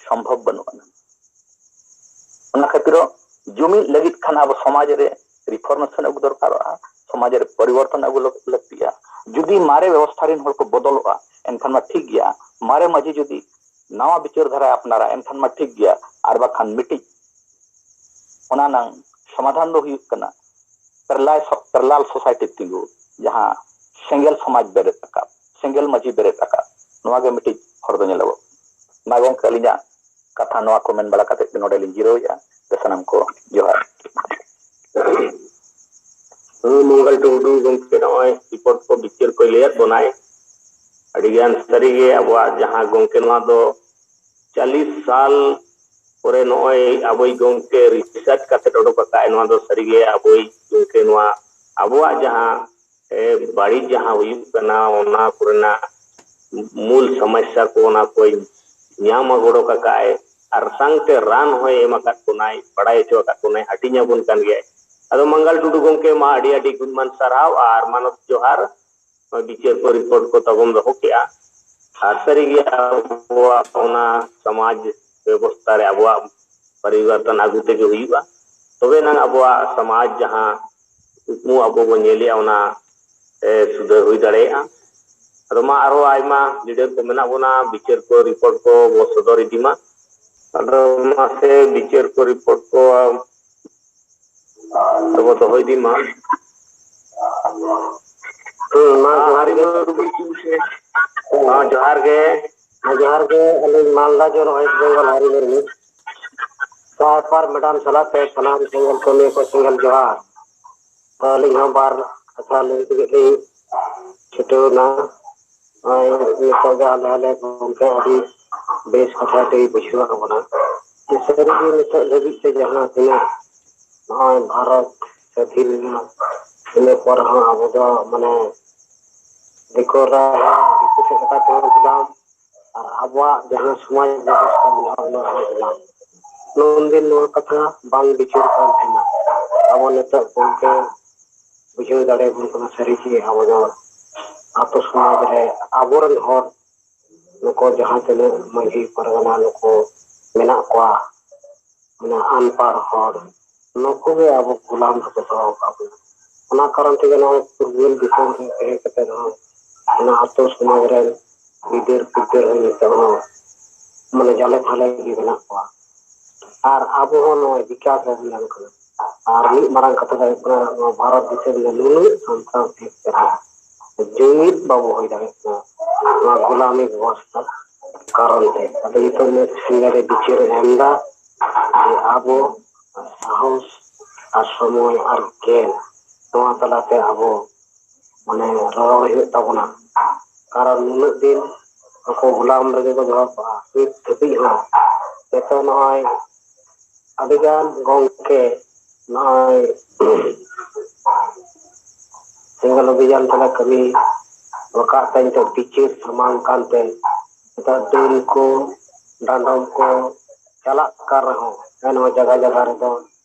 ᱥᱚᱢᱵᱷᱚᱵ ᱵᱟᱹᱱᱩᱜ ᱟᱱᱟ᱾ ᱚᱱᱟ ᱠᱷᱟᱹᱛᱤᱨ ᱡᱩᱢᱤᱫ ᱞᱟᱹᱜᱤᱫ ᱠᱷᱟᱱ ᱟᱵᱚ ᱥᱚᱢᱟᱡᱽ ᱨᱮ ᱨᱤᱯᱷᱚᱨᱢᱮᱥᱚᱱ ᱟᱹᱜᱩ ᱫᱚᱨᱠᱟᱨᱚᱜᱼᱟ, ᱥᱚᱢᱟᱡᱽ ᱨᱮ ᱯᱚᱨᱤᱵᱚᱨᱛᱚᱱ ᱟᱹᱜᱩ ᱞᱟᱹᱠ-, ᱞᱟᱹᱠᱛᱤᱜᱼᱟ᱾ ᱡᱩᱫᱤ ᱡᱩᱫᱤ ᱢᱟᱨᱮ ᱵᱮᱵᱚᱥᱛᱷᱟ ᱨᱮᱱ ᱦᱚᱲ ᱠᱚ ᱵᱚᱫᱚᱞᱚᱜᱼᱟ, ᱮᱱᱠᱷᱟᱱ ᱢᱟ ᱴᱷᱤᱠ ᱜᱮᱭᱟ᱾ ᱢᱟᱨᱮ ᱢᱟᱹᱡᱷᱤ ᱡᱩᱫᱤ ᱱᱟᱣᱟ ᱵᱤᱪᱟᱹᱨ ᱫᱷᱟᱨᱟᱭ ᱟᱯᱱᱟᱨᱟ, ᱮᱱᱠᱷᱟᱱ ᱢᱟ ᱴᱷᱤᱠ ᱜᱮᱭᱟ᱾ ᱟᱨ ᱵᱟᱠᱷᱟᱱ ᱢᱤᱫᱴᱤᱡ ᱚᱱᱟ ᱱᱟᱝ ᱥᱚᱢᱟᱫᱷᱟᱱ ᱫᱚ ᱦᱩᱭᱩᱜ ᱠᱟᱱᱟ ᱯᱮᱨᱞᱟᱭ ᱥᱚ-, ᱯᱮᱨᱞᱟᱞ ᱥᱳᱥᱟᱭᱴᱤ ᱛᱤᱸᱜᱩ, ᱡᱟᱦᱟᱸ ᱥᱮᱸᱜᱮᱞ ᱥᱚᱢᱟᱡᱽ ᱵᱮᱨᱮᱫ ᱟᱠᱟᱫ, ᱥᱮᱸᱜᱮᱞ ᱢᱟᱹᱡᱷᱤ ᱵᱮᱨᱮᱫ ᱟᱠᱟᱫ, ᱱᱚᱣᱟ ᱜᱮ ᱢᱤᱫᱴᱤᱡ ᱦᱚᱨ ᱫᱚ ᱧᱮᱞᱚᱜᱚᱜ᱾ ᱢᱟ ᱜᱚᱢᱠᱮ, ᱟᱹᱞᱤᱧᱟᱜ ᱠᱟᱛᱷᱟ ᱱᱚᱣᱟ ᱠᱚ ᱢᱮᱱ ᱵᱟᱲᱟ ᱠᱟᱛᱮ ᱜᱮ ᱱᱚᱰᱮ ᱞᱤᱧ ᱡᱤᱨᱟᱹᱣᱮᱫᱼᱟ᱾ ᱥᱟᱱᱟᱢ ᱠᱚ ᱡᱚᱦᱟᱨ᱾ ᱦᱮᱸ, ᱢᱚᱝᱜᱚᱞ ᱴᱩᱰᱩ ᱜᱚᱢᱠᱮ ᱱᱚᱜᱼᱚᱭ ᱨᱤᱯᱳᱨᱴ ᱠᱚ ᱵᱤᱪᱟᱹᱨ ᱠᱚᱭ ᱞᱟᱹᱭᱟᱫ ᱵᱚᱱᱟᱭ᱾ ᱟᱹᱰᱤᱜᱟᱱ ᱥᱟᱹᱨᱤᱜᱮ ᱟᱵᱚᱣᱟᱜ ᱡᱟᱦᱟᱸ ᱜᱚᱢᱠᱮ ᱱᱚᱣᱟ ᱫᱚ ᱪᱟᱞᱤᱥ ᱥᱟᱞ ᱯᱚᱨᱮ ᱱᱚᱜᱼᱚᱭ ᱟᱵᱚᱭᱤᱡ ᱜᱚᱢᱠᱮ ᱨᱤᱥᱟᱨᱪ ᱠᱟᱛᱮ ᱚᱰᱚᱠ ᱟᱠᱟᱫ ᱱᱚᱣᱟ ᱫᱚ ᱥᱟᱹᱨᱤᱜᱮ ᱟᱵᱚᱭᱤᱡ ᱜᱚᱢᱠᱮ ᱱᱚᱣᱟ ᱟᱵᱚᱣᱟᱜ ᱡᱟᱦᱟᱸ, ᱮ, ᱵᱟᱹᱲᱤᱡ ᱡᱟᱦᱟᱸ ᱦᱩᱭᱩᱜ ᱠᱟᱱᱟ ᱚᱱᱟ ᱠᱚᱨᱮᱱᱟᱜ ᱢᱩᱞ ᱥᱚᱢᱚᱥᱥᱟ ᱠᱚ ᱚᱱᱟ ᱠᱚᱭ ᱧᱟᱢ ᱜᱚᱲᱚ ᱠᱟᱜᱼᱟᱭ ᱟᱨ ᱥᱟᱶᱛᱮ ᱨᱟᱱ ᱦᱚᱸᱭ ᱮᱢ ᱟᱠᱟᱫ ᱵᱚᱱᱟᱭ, ᱵᱟᱲᱟᱭ ᱦᱚᱪᱚ ᱟᱠᱟᱫ ᱵᱚᱱᱟᱭ, ᱦᱟᱹᱴᱤᱧ ᱟᱵᱚᱱ ᱠᱟᱱ ᱜᱮᱭᱟᱭ᱾ ᱟᱫᱚ ᱢᱟᱝᱜᱟᱞ ᱴᱩᱰᱩ ᱜᱚᱢᱠᱮ ᱢᱟ ᱟᱹᱰᱤ ᱟᱹᱰᱤ ᱜᱩᱱᱢᱟᱱ ᱥᱟᱨᱦᱟᱣ ᱟᱨ ᱢᱟᱱᱚᱛ ᱡᱚᱦᱟᱨ᱾ ᱵᱤᱪᱟᱹᱨ ᱠᱚ ᱨᱤᱯᱳᱨᱴ ᱠᱚ ᱛᱟᱵᱚᱱ ᱫᱚᱦᱚ ᱠᱮᱜᱼᱟ᱾ ᱟᱨ ᱥᱟᱹᱨᱤᱜᱮ ᱟᱵᱚᱣᱟᱜ ᱚᱱᱟ ᱥᱚᱢᱟᱡᱽ ᱵᱮᱵᱚᱥᱛᱷᱟ ᱨᱮ ᱟᱵᱚᱣᱟᱜ ᱯᱚᱨᱤᱵᱚᱨᱛᱚᱱ ᱟᱹᱜᱩ ᱛᱮᱜᱮ ᱦᱩᱭᱩᱜᱼᱟ᱾ ᱛᱚᱵᱮ ᱮᱱᱟᱝ ᱟᱵᱚᱣᱟᱜ ᱥᱚᱢᱟᱡᱽ ᱡᱟᱦᱟᱸ ᱠᱩᱠᱢᱩ ᱟᱵᱚ ᱵᱚᱱ ᱧᱮᱞᱮᱜᱼᱟ ᱚᱱᱟ, ᱮ, ᱥᱩᱫᱷᱟᱹᱨ ᱦᱩᱭ ᱫᱟᱲᱮᱭᱟᱜᱼᱟ᱾ ᱟᱫᱚ ᱢᱟ ᱟᱨᱦᱚᱸ ᱟᱭᱢᱟ ᱞᱤᱰᱟᱨ ᱠᱚ ᱢᱮᱱᱟᱜ ᱵᱚᱱᱟ, ᱵᱤᱪᱟᱹᱨ ᱠᱚ ᱨᱤᱯᱳᱨᱴ ᱠᱚ ᱵᱚ ᱥᱚᱫᱚᱨ ᱤᱫᱤ ᱢᱟ᱾ ᱟᱫᱚ ᱢᱟᱥᱮ ᱵᱤᱪᱟᱹᱨ ᱠᱚ ᱨᱤᱯᱳᱨᱴ ᱠᱚ ᱛᱚᱵᱮ ᱫᱚᱦᱚ ᱤᱫᱤ ᱢᱟ᱾ ᱦᱩᱸ, ᱢᱟ ᱦᱮᱸ, ᱡᱚᱦᱟᱨ ᱦᱟᱨᱤ ᱜᱮ᱾ ᱢᱩᱨᱢᱩ᱾ ᱦᱮᱸ, ᱡᱚᱦᱟᱨ ᱜᱮ᱾ ᱦᱮᱸ, ᱡᱚᱦᱟᱨ ᱜᱮ, ᱟᱹᱞᱤᱧ ᱢᱟᱞᱫᱟ ᱡᱚᱱ ᱦᱚᱭᱮᱥᱴ ᱵᱮᱝᱜᱚᱞ ᱦᱟᱨᱤ ᱢᱩᱨᱢᱩ᱾ ᱥᱟᱨ ᱯᱟᱨ ᱢᱮᱰᱟᱢ ᱥᱟᱞᱟᱜ ᱛᱮ ᱥᱟᱱᱟᱢ ᱥᱮᱸᱜᱮᱞ ᱠᱟᱹᱢᱤᱭᱟᱹ ᱠᱚ ᱥᱮᱸᱜᱮᱞ ᱡᱚᱦᱟᱨ᱾ ᱛᱚ, ᱟᱹᱞᱤᱧ ᱦᱚᱸ ᱵᱟᱨ ᱠᱟᱛᱷᱟ ᱞᱟᱹᱭ ᱛᱮᱜᱮ ᱞᱤᱧ ᱪᱷᱩᱴᱟᱹᱣ ᱮᱱᱟ᱾ ᱱᱚᱜᱼᱚᱭ ᱱᱤᱛᱚᱜ ᱜᱮ ᱦᱟᱸᱰᱮ ᱦᱟᱸᱰᱮ ᱜᱚᱢᱠᱮ ᱟᱹᱰᱤ ᱵᱮᱥ ᱠᱟᱛᱷᱟ ᱞᱟᱹᱭ ᱵᱩᱡᱷᱟᱹᱣᱟᱫ ᱵᱚᱱᱟ᱾ ᱡᱮ ᱥᱟᱹᱨᱤᱜᱮ ᱱᱤᱛᱚᱜ ᱫᱷᱟᱹᱵᱤᱡ ᱛᱮ ᱡᱟᱦᱟᱸ ᱛᱤᱱᱟᱹᱜ ᱱᱚᱜᱼᱚᱭ ᱵᱷᱟᱨᱚᱛ ᱥᱟᱹᱫᱷᱤᱱ ᱮᱱᱟ, ᱤᱱᱟᱹ ᱯᱚᱨ ᱦᱚᱸ ᱟᱵᱚ ᱫᱚ ᱢᱟᱱᱮ ᱫᱤᱠᱩ ᱨᱮ, ᱫᱤᱠᱩ ᱥᱮᱫ ᱞᱮᱠᱟ ᱛᱮᱦᱚᱸ ᱜᱩᱞᱟᱢ, ᱟᱨ ᱟᱵᱚᱣᱟᱜ ᱡᱟᱦᱟᱸ ᱥᱚᱢᱟᱡᱽ ᱵᱮᱵᱚᱥᱛᱷᱟ ᱢᱮᱱᱟᱜᱼᱟ, ᱚᱱᱟ ᱨᱮᱦᱚᱸ ᱜᱩᱞᱟᱢ᱾ ᱩᱱᱫᱤᱱ ᱱᱚᱣᱟ ᱠᱟᱛᱷᱟ ᱵᱟᱝ ᱵᱤᱪᱟᱹᱨ ᱠᱟᱱ ᱛᱟᱦᱮᱱᱟ᱾ ᱟᱵᱚ ᱱᱤᱛᱚᱜ ᱜᱚᱢᱠᱮ ᱵᱩᱡᱷᱟᱹᱣ ᱫᱟᱲᱮᱭᱟᱵᱚᱱ ᱠᱟᱱᱟ, ᱥᱟᱹᱨᱤ ᱜᱮ ᱟᱵᱚ ᱫᱚ ᱟᱛᱳ ᱥᱚᱢᱟᱡᱽ ᱨᱮ ᱟᱵᱚᱨᱮᱱ ᱦᱚᱲ ᱱᱩᱠᱩ ᱡᱟᱦᱟᱸ ᱛᱤᱱᱟᱹᱜ ᱢᱟᱹᱡᱷᱤ ᱯᱟᱨᱜᱟᱱᱟ ᱱᱩᱠᱩ ᱢᱮᱱᱟᱜ ᱠᱚᱣᱟ, ᱢᱟᱱᱮ ᱟᱱᱯᱟᱲ ᱦᱚᱲ, ᱱᱩᱠᱩ ᱜᱮ ᱟᱵᱚ ᱜᱩᱞᱟᱢ ᱨᱮᱠᱚ ᱫᱚᱦᱚ ᱟᱠᱟᱫ ᱵᱚᱱᱟ᱾ ᱚᱱᱟ ᱠᱟᱨᱚᱱ ᱛᱮᱜᱮ ᱱᱚᱜᱼᱚᱭ ᱯᱷᱩᱨᱜᱟᱹᱞ ᱫᱤᱥᱚᱢ ᱨᱮ ᱛᱟᱦᱮᱸ ᱠᱟᱛᱮ ᱨᱮᱦᱚᱸ ᱚᱱᱟ ᱟᱹᱛᱩ ᱥᱚᱢᱟᱡᱽ ᱨᱮᱱ ᱜᱤᱫᱟᱹᱨ ᱯᱤᱫᱟᱹᱨ ᱦᱚᱸ ᱱᱤᱛᱚᱜ ᱦᱚᱸ ᱢᱟᱱᱮ ᱡᱟᱞᱮ ᱵᱷᱟᱞᱮ ᱜᱮ ᱢᱮᱱᱟᱜ ᱠᱚᱣᱟ᱾ ᱟᱨ ᱟᱵᱚ ᱦᱚᱸ ᱱᱚᱜᱼᱚᱭ ᱵᱤᱠᱟᱥ ᱨᱮ ᱢᱮᱱᱟᱜ ᱠᱟᱱᱟ᱾ ᱟᱨ ᱢᱤᱫ ᱢᱟᱨᱟᱝ ᱠᱟᱛᱷᱟ ᱫᱚ ᱦᱩᱭᱩᱜ ᱠᱟᱱᱟ, ᱱᱚᱣᱟ ᱵᱷᱟᱨᱚᱛ ᱫᱤᱥᱚᱢ ᱨᱮ ᱱᱩᱱᱟᱹᱜ ᱥᱟᱱᱛᱟᱲ ᱦᱮᱡ ᱠᱟᱱᱟ, ᱡᱩᱢᱤᱫ ᱵᱟᱵᱚ ᱦᱩᱭ ᱫᱟᱲᱮᱭᱟᱜ ᱠᱟᱱᱟ ᱱᱚᱣᱟ ᱜᱩᱞᱟᱢᱤ ᱵᱮᱵᱚᱥᱛᱷᱟ ᱠᱟᱨᱚᱱ ᱛᱮ᱾ ᱟᱫᱚ ᱱᱤᱛᱚᱜ ᱱᱩᱭ ᱥᱤᱝᱜᱟᱨᱮ ᱵᱤᱪᱟᱹᱨ ᱮ ᱮᱢ ᱮᱫᱟ ᱡᱮ ᱟᱵᱚ ᱥᱟᱦᱚᱥ ᱟᱨ ᱥᱚᱢᱚᱭ ᱟᱨ ᱜᱮᱞ ᱱᱚᱣᱟ ᱛᱟᱞᱟᱛᱮ ᱟᱵᱚ ᱢᱟᱱᱮ ᱨᱚᱲ ᱦᱩᱭᱩᱜ ᱛᱟᱵᱚᱱᱟ᱾ ᱠᱟᱨᱚᱱ ᱱᱩᱱᱟᱹᱜ ᱫᱤᱱ ᱱᱩᱠᱩ ᱜᱩᱞᱟᱢ ᱨᱮᱜᱮ ᱠᱚ ᱫᱚᱦᱚ ᱠᱚᱣᱟ ᱱᱤᱛ ᱫᱷᱟᱹᱵᱤᱡ ᱦᱚᱸ᱾ ᱱᱤᱛᱚᱜ ᱱᱚᱜᱼᱚᱭ ᱟᱹᱰᱤᱜᱟᱱ ᱜᱚᱝᱠᱮ ᱱᱚᱜᱼᱚᱭ ᱥᱮᱸᱜᱮᱞ ᱚᱵᱷᱤᱡᱟᱱ ᱛᱟᱞᱟ ᱠᱟᱹᱢᱤ ᱨᱟᱠᱟᱵ ᱛᱮ ᱱᱤᱛᱚᱜ ᱵᱤᱪᱟᱹᱨ ᱥᱟᱢᱟᱝ ᱠᱟᱱᱛᱮ ᱱᱤᱛᱚᱜ ᱰᱟᱹᱱ ᱠᱚ ᱰᱟᱸᱰᱚᱢ ᱠᱚ ᱪᱟᱞᱟᱜ ᱠᱟᱱ ᱨᱮᱦᱚᱸ ᱱᱚᱣᱟ ᱡᱟᱭᱜᱟ ᱡᱟᱭᱜᱟ ᱨᱮᱫᱚ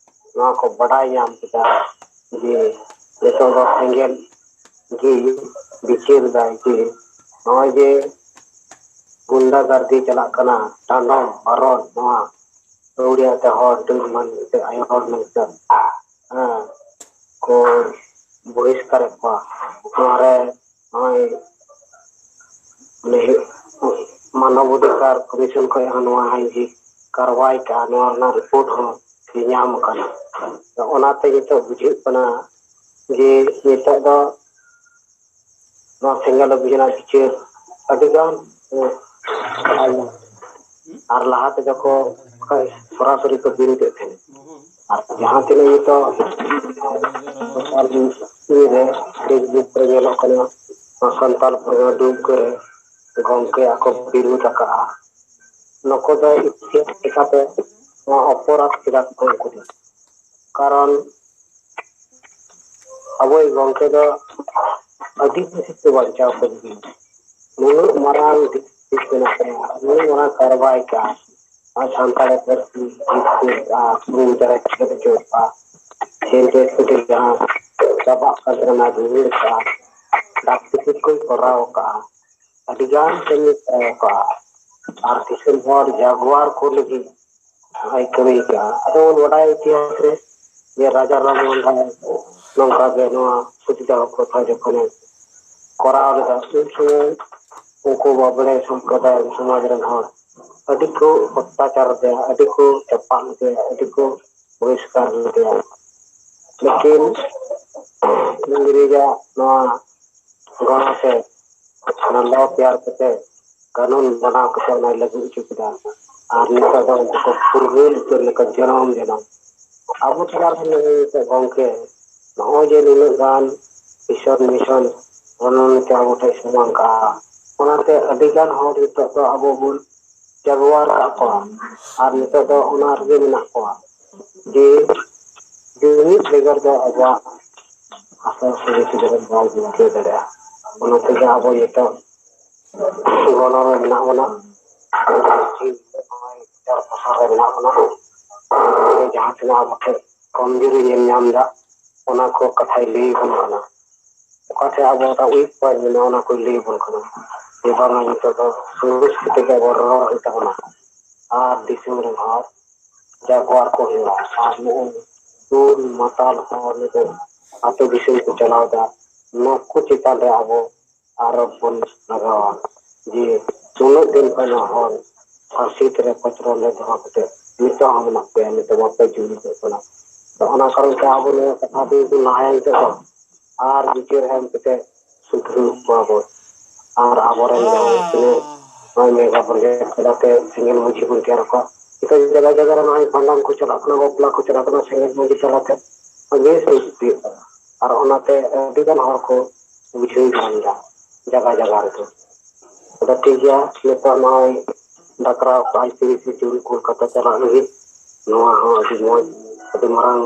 ᱱᱚᱣᱟ ᱠᱚ ᱵᱟᱰᱟᱭ ᱧᱟᱢ ᱠᱮᱫᱟ ᱡᱮ ᱱᱤᱛᱚᱜ ᱫᱚ ᱥᱮᱸᱜᱮᱞ ᱜᱮ ᱵᱤᱪᱟᱹᱨ ᱫᱟᱭ ᱡᱮ ᱱᱚᱜᱼᱚᱭ ᱡᱮ ᱜᱩᱱᱰᱟ ᱜᱟᱨᱫᱤ ᱪᱟᱞᱟᱜ ᱠᱟᱱᱟ, ᱰᱟᱸᱰᱚᱢ ᱵᱟᱨᱚᱱ, ᱱᱚᱣᱟ ᱟᱹᱣᱲᱤᱭᱟᱹ ᱛᱮ ᱦᱚᱲ ᱰᱟᱹᱱ ᱢᱟᱹᱱ ᱛᱮ ᱟᱭᱳ ᱦᱚᱲ ᱢᱮᱱᱛᱮ, ᱦᱮᱸ, ᱠᱚ ᱵᱚᱦᱤᱥᱠᱟᱨᱮᱫ ᱠᱚᱣᱟ᱾ ᱱᱚᱣᱟ ᱨᱮ ᱱᱚᱜᱼᱚᱭ ᱢᱟᱱᱮ ᱢᱟᱱᱚᱵ ᱚᱫᱷᱤᱠᱟᱨ ᱠᱚᱢᱤᱥᱚᱱ ᱠᱷᱚᱱ ᱦᱚᱸ ᱱᱚᱣᱟ ᱦᱚᱸ ᱡᱮ ᱠᱟᱨᱣᱟᱭ ᱠᱟᱜᱼᱟ, ᱱᱚᱣᱟ ᱨᱮᱱᱟᱜ ᱨᱤᱯᱳᱨᱴ ᱦᱚᱸ ᱧᱟᱢ ᱟᱠᱟᱱᱟ᱾ ᱛᱚ ᱚᱱᱟᱛᱮ ᱱᱤᱛᱚᱜ ᱵᱩᱡᱷᱟᱹᱜ ᱠᱟᱱᱟ ᱡᱮ ᱱᱤᱛᱚᱜ ᱫᱚ ᱱᱚᱣᱟ ᱥᱮᱸᱜᱮᱞ ᱚᱵᱷᱤᱡᱟᱱ ᱨᱮᱱᱟᱜ ᱵᱤᱪᱟᱹᱨ ᱟᱹᱰᱤᱜᱟᱱ ᱟᱨ ᱞᱟᱦᱟ ᱛᱮᱫᱚ ᱠᱚ ᱥᱚᱨᱟᱥᱚᱨᱤ ᱠᱚ ᱵᱤᱨᱩᱫᱷᱮᱫ ᱛᱟᱦᱮᱸᱫ᱾ ᱟᱨ ᱡᱟᱦᱟᱸ ᱛᱤᱱᱟᱹᱜ ᱱᱤᱛᱚᱜ ᱥᱳᱥᱟᱞ ᱢᱤᱰᱤᱭᱟ ᱨᱮ, ᱯᱷᱮᱥᱵᱩᱠ ᱨᱮ ᱧᱮᱞᱚᱜ ᱠᱟᱱᱟ, ᱱᱚᱣᱟ ᱥᱟᱱᱛᱟᱲ ᱯᱟᱨᱜᱟᱱᱟ ᱰᱩᱵ ᱠᱚᱨᱮ ᱜᱚᱢᱠᱮ ᱟᱠᱚ ᱵᱤᱨᱩᱫᱷ ᱟᱠᱟᱫᱼᱟ᱾ ᱱᱩᱠᱩ ᱫᱚ ᱤᱛᱤᱦᱟᱥ ᱞᱮᱠᱟᱛᱮ ᱱᱚᱣᱟ ᱚᱯᱚᱨᱟᱫᱷ ᱠᱮᱫᱟ ᱠᱚ ᱩᱱᱠᱩ ᱫᱚ᱾ ᱠᱟᱨᱚᱱ ᱟᱵᱚᱭᱤᱡ ᱜᱚᱢᱠᱮ ᱫᱚ ᱟᱹᱫᱤᱵᱟᱹᱥᱤ ᱠᱚ ᱵᱟᱧᱪᱟᱣ ᱠᱚ ᱞᱟᱹᱜᱤᱫ ᱱᱩᱱᱟᱹᱜ ᱢᱟᱨᱟᱝ ᱫᱤᱥ ᱦᱩᱫᱤᱥ ᱢᱮᱱᱟᱜ ᱛᱟᱭᱟ, ᱱᱩᱱᱟᱹᱜ ᱢᱟᱨᱟᱝ ᱠᱟᱨᱵᱟᱭ ᱠᱟᱜᱼᱟ᱾ ᱟᱨ ᱥᱟᱱᱛᱟᱲᱤ ᱯᱟᱹᱨᱥᱤ ᱡᱤᱛᱠᱟᱹᱨ ᱠᱟᱜᱼᱟ, ᱥᱩᱨ ᱫᱟᱨᱮ ᱪᱷᱮᱫ ᱦᱚᱪᱚ ᱠᱟᱜᱼᱟ, ᱥᱮ ᱡᱮ ᱥᱩᱫᱷᱩ ᱡᱟᱦᱟᱸ ᱪᱟᱵᱟᱜ ᱠᱟᱱ ᱛᱟᱵᱚᱱᱟ ᱨᱩᱣᱟᱹᱲ ᱠᱟᱜᱼᱟ, ᱰᱟᱠ ᱴᱤᱠᱤᱴ ᱠᱚᱭ ᱠᱚᱨᱟᱣ ᱠᱟᱜᱼᱟ᱾ ᱟᱹᱰᱤᱜᱟᱱ ᱠᱟᱹᱢᱤ ᱠᱚᱨᱟᱣ ᱠᱟᱜᱼᱟ᱾ ᱟᱨ ᱫᱤᱥᱚᱢ ᱦᱚᱲ ᱡᱟᱜᱩᱣᱟᱨ ᱠᱚ ᱞᱟᱹᱜᱤᱫ ᱱᱚᱜᱼᱚᱭ ᱠᱟᱹᱢᱤ ᱠᱟᱜᱼᱟ᱾ ᱟᱫᱚ ᱵᱚᱱ ᱵᱟᱰᱟᱭ ᱤᱛᱤᱦᱟᱥ ᱨᱮ ᱡᱮ ᱨᱟᱡᱟ ᱨᱟᱢ ᱢᱳᱦᱚᱱ ᱨᱟᱭ ᱱᱚᱝᱠᱟ ᱜᱮ ᱱᱚᱣᱟ ᱥᱚᱛᱤᱫᱟᱦᱚ ᱯᱨᱚᱛᱷᱟ ᱡᱚᱠᱷᱚᱱᱮ ᱠᱚᱨᱟᱣ ᱞᱮᱫᱟ, ᱩᱱ ᱥᱚᱢᱚᱭ ᱩᱱᱠᱩ ᱵᱟᱵᱽᱲᱮ ᱥᱚᱢᱯᱨᱚᱫᱟᱭ ᱥᱚᱢᱟᱡᱽ ᱨᱮᱱ ᱦᱚᱲ ᱟᱹᱰᱤ ᱠᱚ ᱚᱛᱛᱟᱪᱟᱨ ᱞᱮᱫᱮᱭᱟ, ᱟᱹᱰᱤ ᱠᱚ ᱪᱟᱯᱟᱫ ᱞᱮᱫᱮᱭᱟ, ᱟᱹᱰᱤ ᱠᱚ ᱵᱚᱦᱤᱥᱠᱟᱨ ᱞᱮᱫᱮᱭᱟ᱾ ᱞᱮᱠᱤᱱ ᱤᱝᱨᱮᱡᱟᱜ ᱱᱚᱣᱟ ᱜᱚᱲᱚ ᱛᱮ ᱱᱟᱞᱟ ᱛᱮᱭᱟᱨ ᱠᱟᱛᱮ ᱠᱟᱹᱱᱩᱱ ᱵᱮᱱᱟᱣ ᱠᱟᱛᱮ ᱚᱱᱟᱭ ᱞᱟᱹᱜᱩ ᱦᱚᱪᱚ ᱠᱮᱫᱟ᱾ ᱟᱨ ᱱᱤᱛᱚᱜ ᱫᱚ ᱩᱱᱠᱩ ᱠᱚ ᱯᱷᱩᱨᱜᱟᱹᱞ ᱩᱛᱟᱹᱨ ᱞᱮᱠᱟ ᱡᱚᱱᱚᱢ ᱡᱚᱱᱚᱢ ᱟᱵᱚ ᱛᱟᱞᱟ ᱨᱮ ᱱᱩᱭ ᱢᱤᱫᱴᱮᱡ ᱜᱚᱢᱠᱮ ᱱᱚᱜᱼᱚᱭ ᱡᱮ ᱱᱩᱱᱟᱹᱜ ᱜᱟᱱ ᱤᱥᱚᱨ ᱢᱤᱥᱚᱱ ᱚᱱᱚᱱ ᱛᱮ ᱟᱵᱚ ᱴᱷᱮᱱ ᱥᱟᱢᱟᱝ ᱠᱟᱜᱼᱟ, ᱚᱱᱟᱛᱮ ᱟᱹᱰᱤ ᱜᱟᱱ ᱦᱚᱲ ᱱᱤᱛᱚᱜ ᱫᱚ ᱟᱵᱚ ᱵᱚᱱ ᱡᱟᱜᱽᱣᱟᱨ ᱠᱟᱜ ᱠᱚᱣᱟ᱾ ᱟᱨ ᱱᱤᱛᱚᱜ ᱫᱚ ᱚᱱᱟ ᱨᱮᱜᱮ ᱢᱮᱱᱟᱜ ᱠᱚᱣᱟ ᱡᱮ ᱡᱩᱢᱤᱫ ᱵᱮᱜᱚᱨ ᱫᱚ ᱟᱵᱚᱣᱟᱜ ᱟᱥᱟ ᱥᱩᱵᱤᱫᱷᱟ ᱫᱚ ᱵᱟᱭ ᱵᱤᱰᱟᱹᱣ ᱫᱟᱲᱮᱭᱟᱜᱼᱟ᱾ ᱚᱱᱟ ᱛᱮᱜᱮ ᱟᱵᱚ ᱱᱤᱛᱚᱜ ᱜᱚᱱᱚᱝ ᱨᱮ ᱢᱮᱱᱟᱜ ᱵᱚᱱᱟ, ᱪᱟᱨ ᱯᱟᱥᱟ ᱨᱮ ᱢᱮᱱᱟᱜ ᱵᱚᱱᱟ᱾ ᱡᱟᱦᱟᱸ ᱛᱤᱱᱟᱹᱜ ᱟᱵᱚ ᱴᱷᱮᱱ ᱠᱚᱢᱡᱩᱨᱤ ᱧᱮᱞ ᱧᱟᱢ ᱮᱫᱟ, ᱚᱱᱟ ᱠᱚ ᱠᱟᱛᱷᱟᱭ ᱞᱟᱹᱭ ᱟᱵᱚᱱ ᱠᱟᱱᱟ᱾ ᱚᱠᱟ ᱴᱷᱮᱱ ᱟᱵᱚ ᱚᱱᱟ ᱩᱭᱤᱠ ᱯᱚᱭᱮᱱᱴ ᱢᱮᱱᱟᱜᱼᱟ, ᱚᱱᱟ ᱠᱚᱭ ᱞᱟᱹᱭ ᱟᱵᱚᱱ ᱠᱟᱱᱟ᱾ ᱡᱮ ᱵᱟᱝᱟ ᱱᱤᱛᱚᱜ ᱫᱚ ᱥᱚᱝᱜᱮ ᱥᱚᱝᱜᱮ ᱛᱮᱜᱮ ᱟᱵᱚ ᱨᱚᱲ ᱦᱩᱭᱩᱜ ᱛᱟᱵᱚᱱᱟ᱾ ᱟᱨ ᱫᱤᱥᱚᱢ ᱨᱮᱱ ᱦᱚᱲ ᱡᱟᱜᱽᱣᱟᱨ ᱠᱚ ᱦᱩᱭᱩᱜᱼᱟ᱾ ᱟᱨ ᱱᱩᱜᱼᱩ ᱵᱩᱞ ᱢᱟᱛᱟᱞ ᱦᱚᱲ ᱱᱤᱛᱚᱜ ᱟᱹᱛᱩ ᱫᱤᱥᱚᱢ ᱠᱚ ᱪᱟᱞᱟᱣ ᱮᱫᱟ, ᱱᱩᱠᱩ ᱪᱮᱛᱟᱱ ᱨᱮ ᱟᱵᱚ ᱟᱨᱚ ᱵᱚᱱ ᱞᱟᱜᱟᱣᱟ ᱡᱮ ᱩᱱᱟᱹᱜ ᱫᱤᱱ ᱠᱷᱚᱱ ᱦᱚᱲ ᱯᱷᱟᱹᱥᱤ ᱨᱮ ᱠᱚᱪᱞᱚᱱ ᱨᱮ ᱫᱚᱦᱚ ᱠᱟᱛᱮ ᱱᱤᱛᱚᱜ ᱦᱚᱸ ᱢᱮᱱᱟᱜ ᱯᱮᱭᱟ, ᱱᱤᱛᱚᱜ ᱵᱟᱯᱮ ᱡᱩᱢᱤᱫᱚᱜ ᱠᱟᱱᱟ᱾ ᱛᱚ ᱚᱱᱟ ᱠᱟᱨᱚᱱ ᱛᱮ ᱟᱵᱚ ᱱᱤᱭᱟᱹ ᱠᱟᱛᱷᱟ ᱫᱚ ᱵᱚᱱ ᱞᱟᱦᱟᱭᱟ ᱱᱤᱛᱚᱜ ᱫᱚ, ᱟᱨ ᱵᱤᱪᱟᱹᱨ ᱮᱢ ᱠᱟᱛᱮ ᱥᱩᱫᱷᱨᱟᱹᱣ ᱠᱚᱣᱟ ᱵᱚᱱ᱾ ᱟᱨ ᱟᱵᱚᱨᱮᱱ ᱡᱟᱦᱟᱸ ᱛᱤᱱᱟᱹᱜ ᱱᱚᱜᱼᱚᱭ ᱢᱮᱜᱟ ᱯᱨᱚᱡᱮᱠᱴ ᱛᱟᱞᱟᱛᱮ ᱥᱮᱸᱜᱮᱞ ᱢᱟᱹᱡᱷᱤ ᱵᱚᱱ ᱛᱮᱭᱟᱨ ᱠᱚᱣᱟ, ᱱᱤᱛᱚᱜ ᱡᱟᱭᱜᱟ ᱡᱟᱭᱜᱟ ᱨᱮ ᱱᱚᱜᱼᱚᱭ ᱵᱷᱟᱸᱰᱟᱱ ᱠᱚ ᱪᱟᱞᱟᱜ ᱠᱟᱱᱟ, ᱵᱟᱯᱞᱟ ᱠᱚ ᱪᱟᱞᱟᱜ ᱠᱟᱱᱟ, ᱥᱮᱸᱜᱮᱞ ᱢᱟᱹᱡᱷᱤ ᱛᱟᱞᱟᱛᱮ ᱵᱮᱥ ᱦᱩᱭᱩᱜ ᱠᱟᱱᱟ᱾ ᱟᱨ ᱚᱱᱟᱛᱮ ᱟᱹᱰᱤ ᱜᱟᱱ ᱦᱚᱲ ᱠᱚ ᱵᱩᱡᱷᱟᱹᱣ ᱧᱟᱢ ᱮᱫᱟ ᱡᱟᱭᱜᱟ ᱡᱟᱭᱜᱟ ᱨᱮᱫᱚ᱾ ᱟᱫᱚ ᱴᱷᱤᱠ ᱜᱮᱭᱟ, ᱱᱤᱛᱚᱜ ᱱᱚᱜᱼᱚᱭ ᱰᱟᱠᱨᱟ ᱟᱭ ᱛᱤᱨᱤᱥᱮ ᱡᱩᱱ ᱠᱳᱞᱠᱟᱛᱟ ᱪᱟᱞᱟᱜ ᱞᱟᱹᱜᱤᱫ, ᱱᱚᱣᱟ ᱦᱚᱸ ᱟᱹᱰᱤ ᱢᱚᱡᱽ, ᱟᱹᱰᱤ ᱢᱟᱨᱟᱝ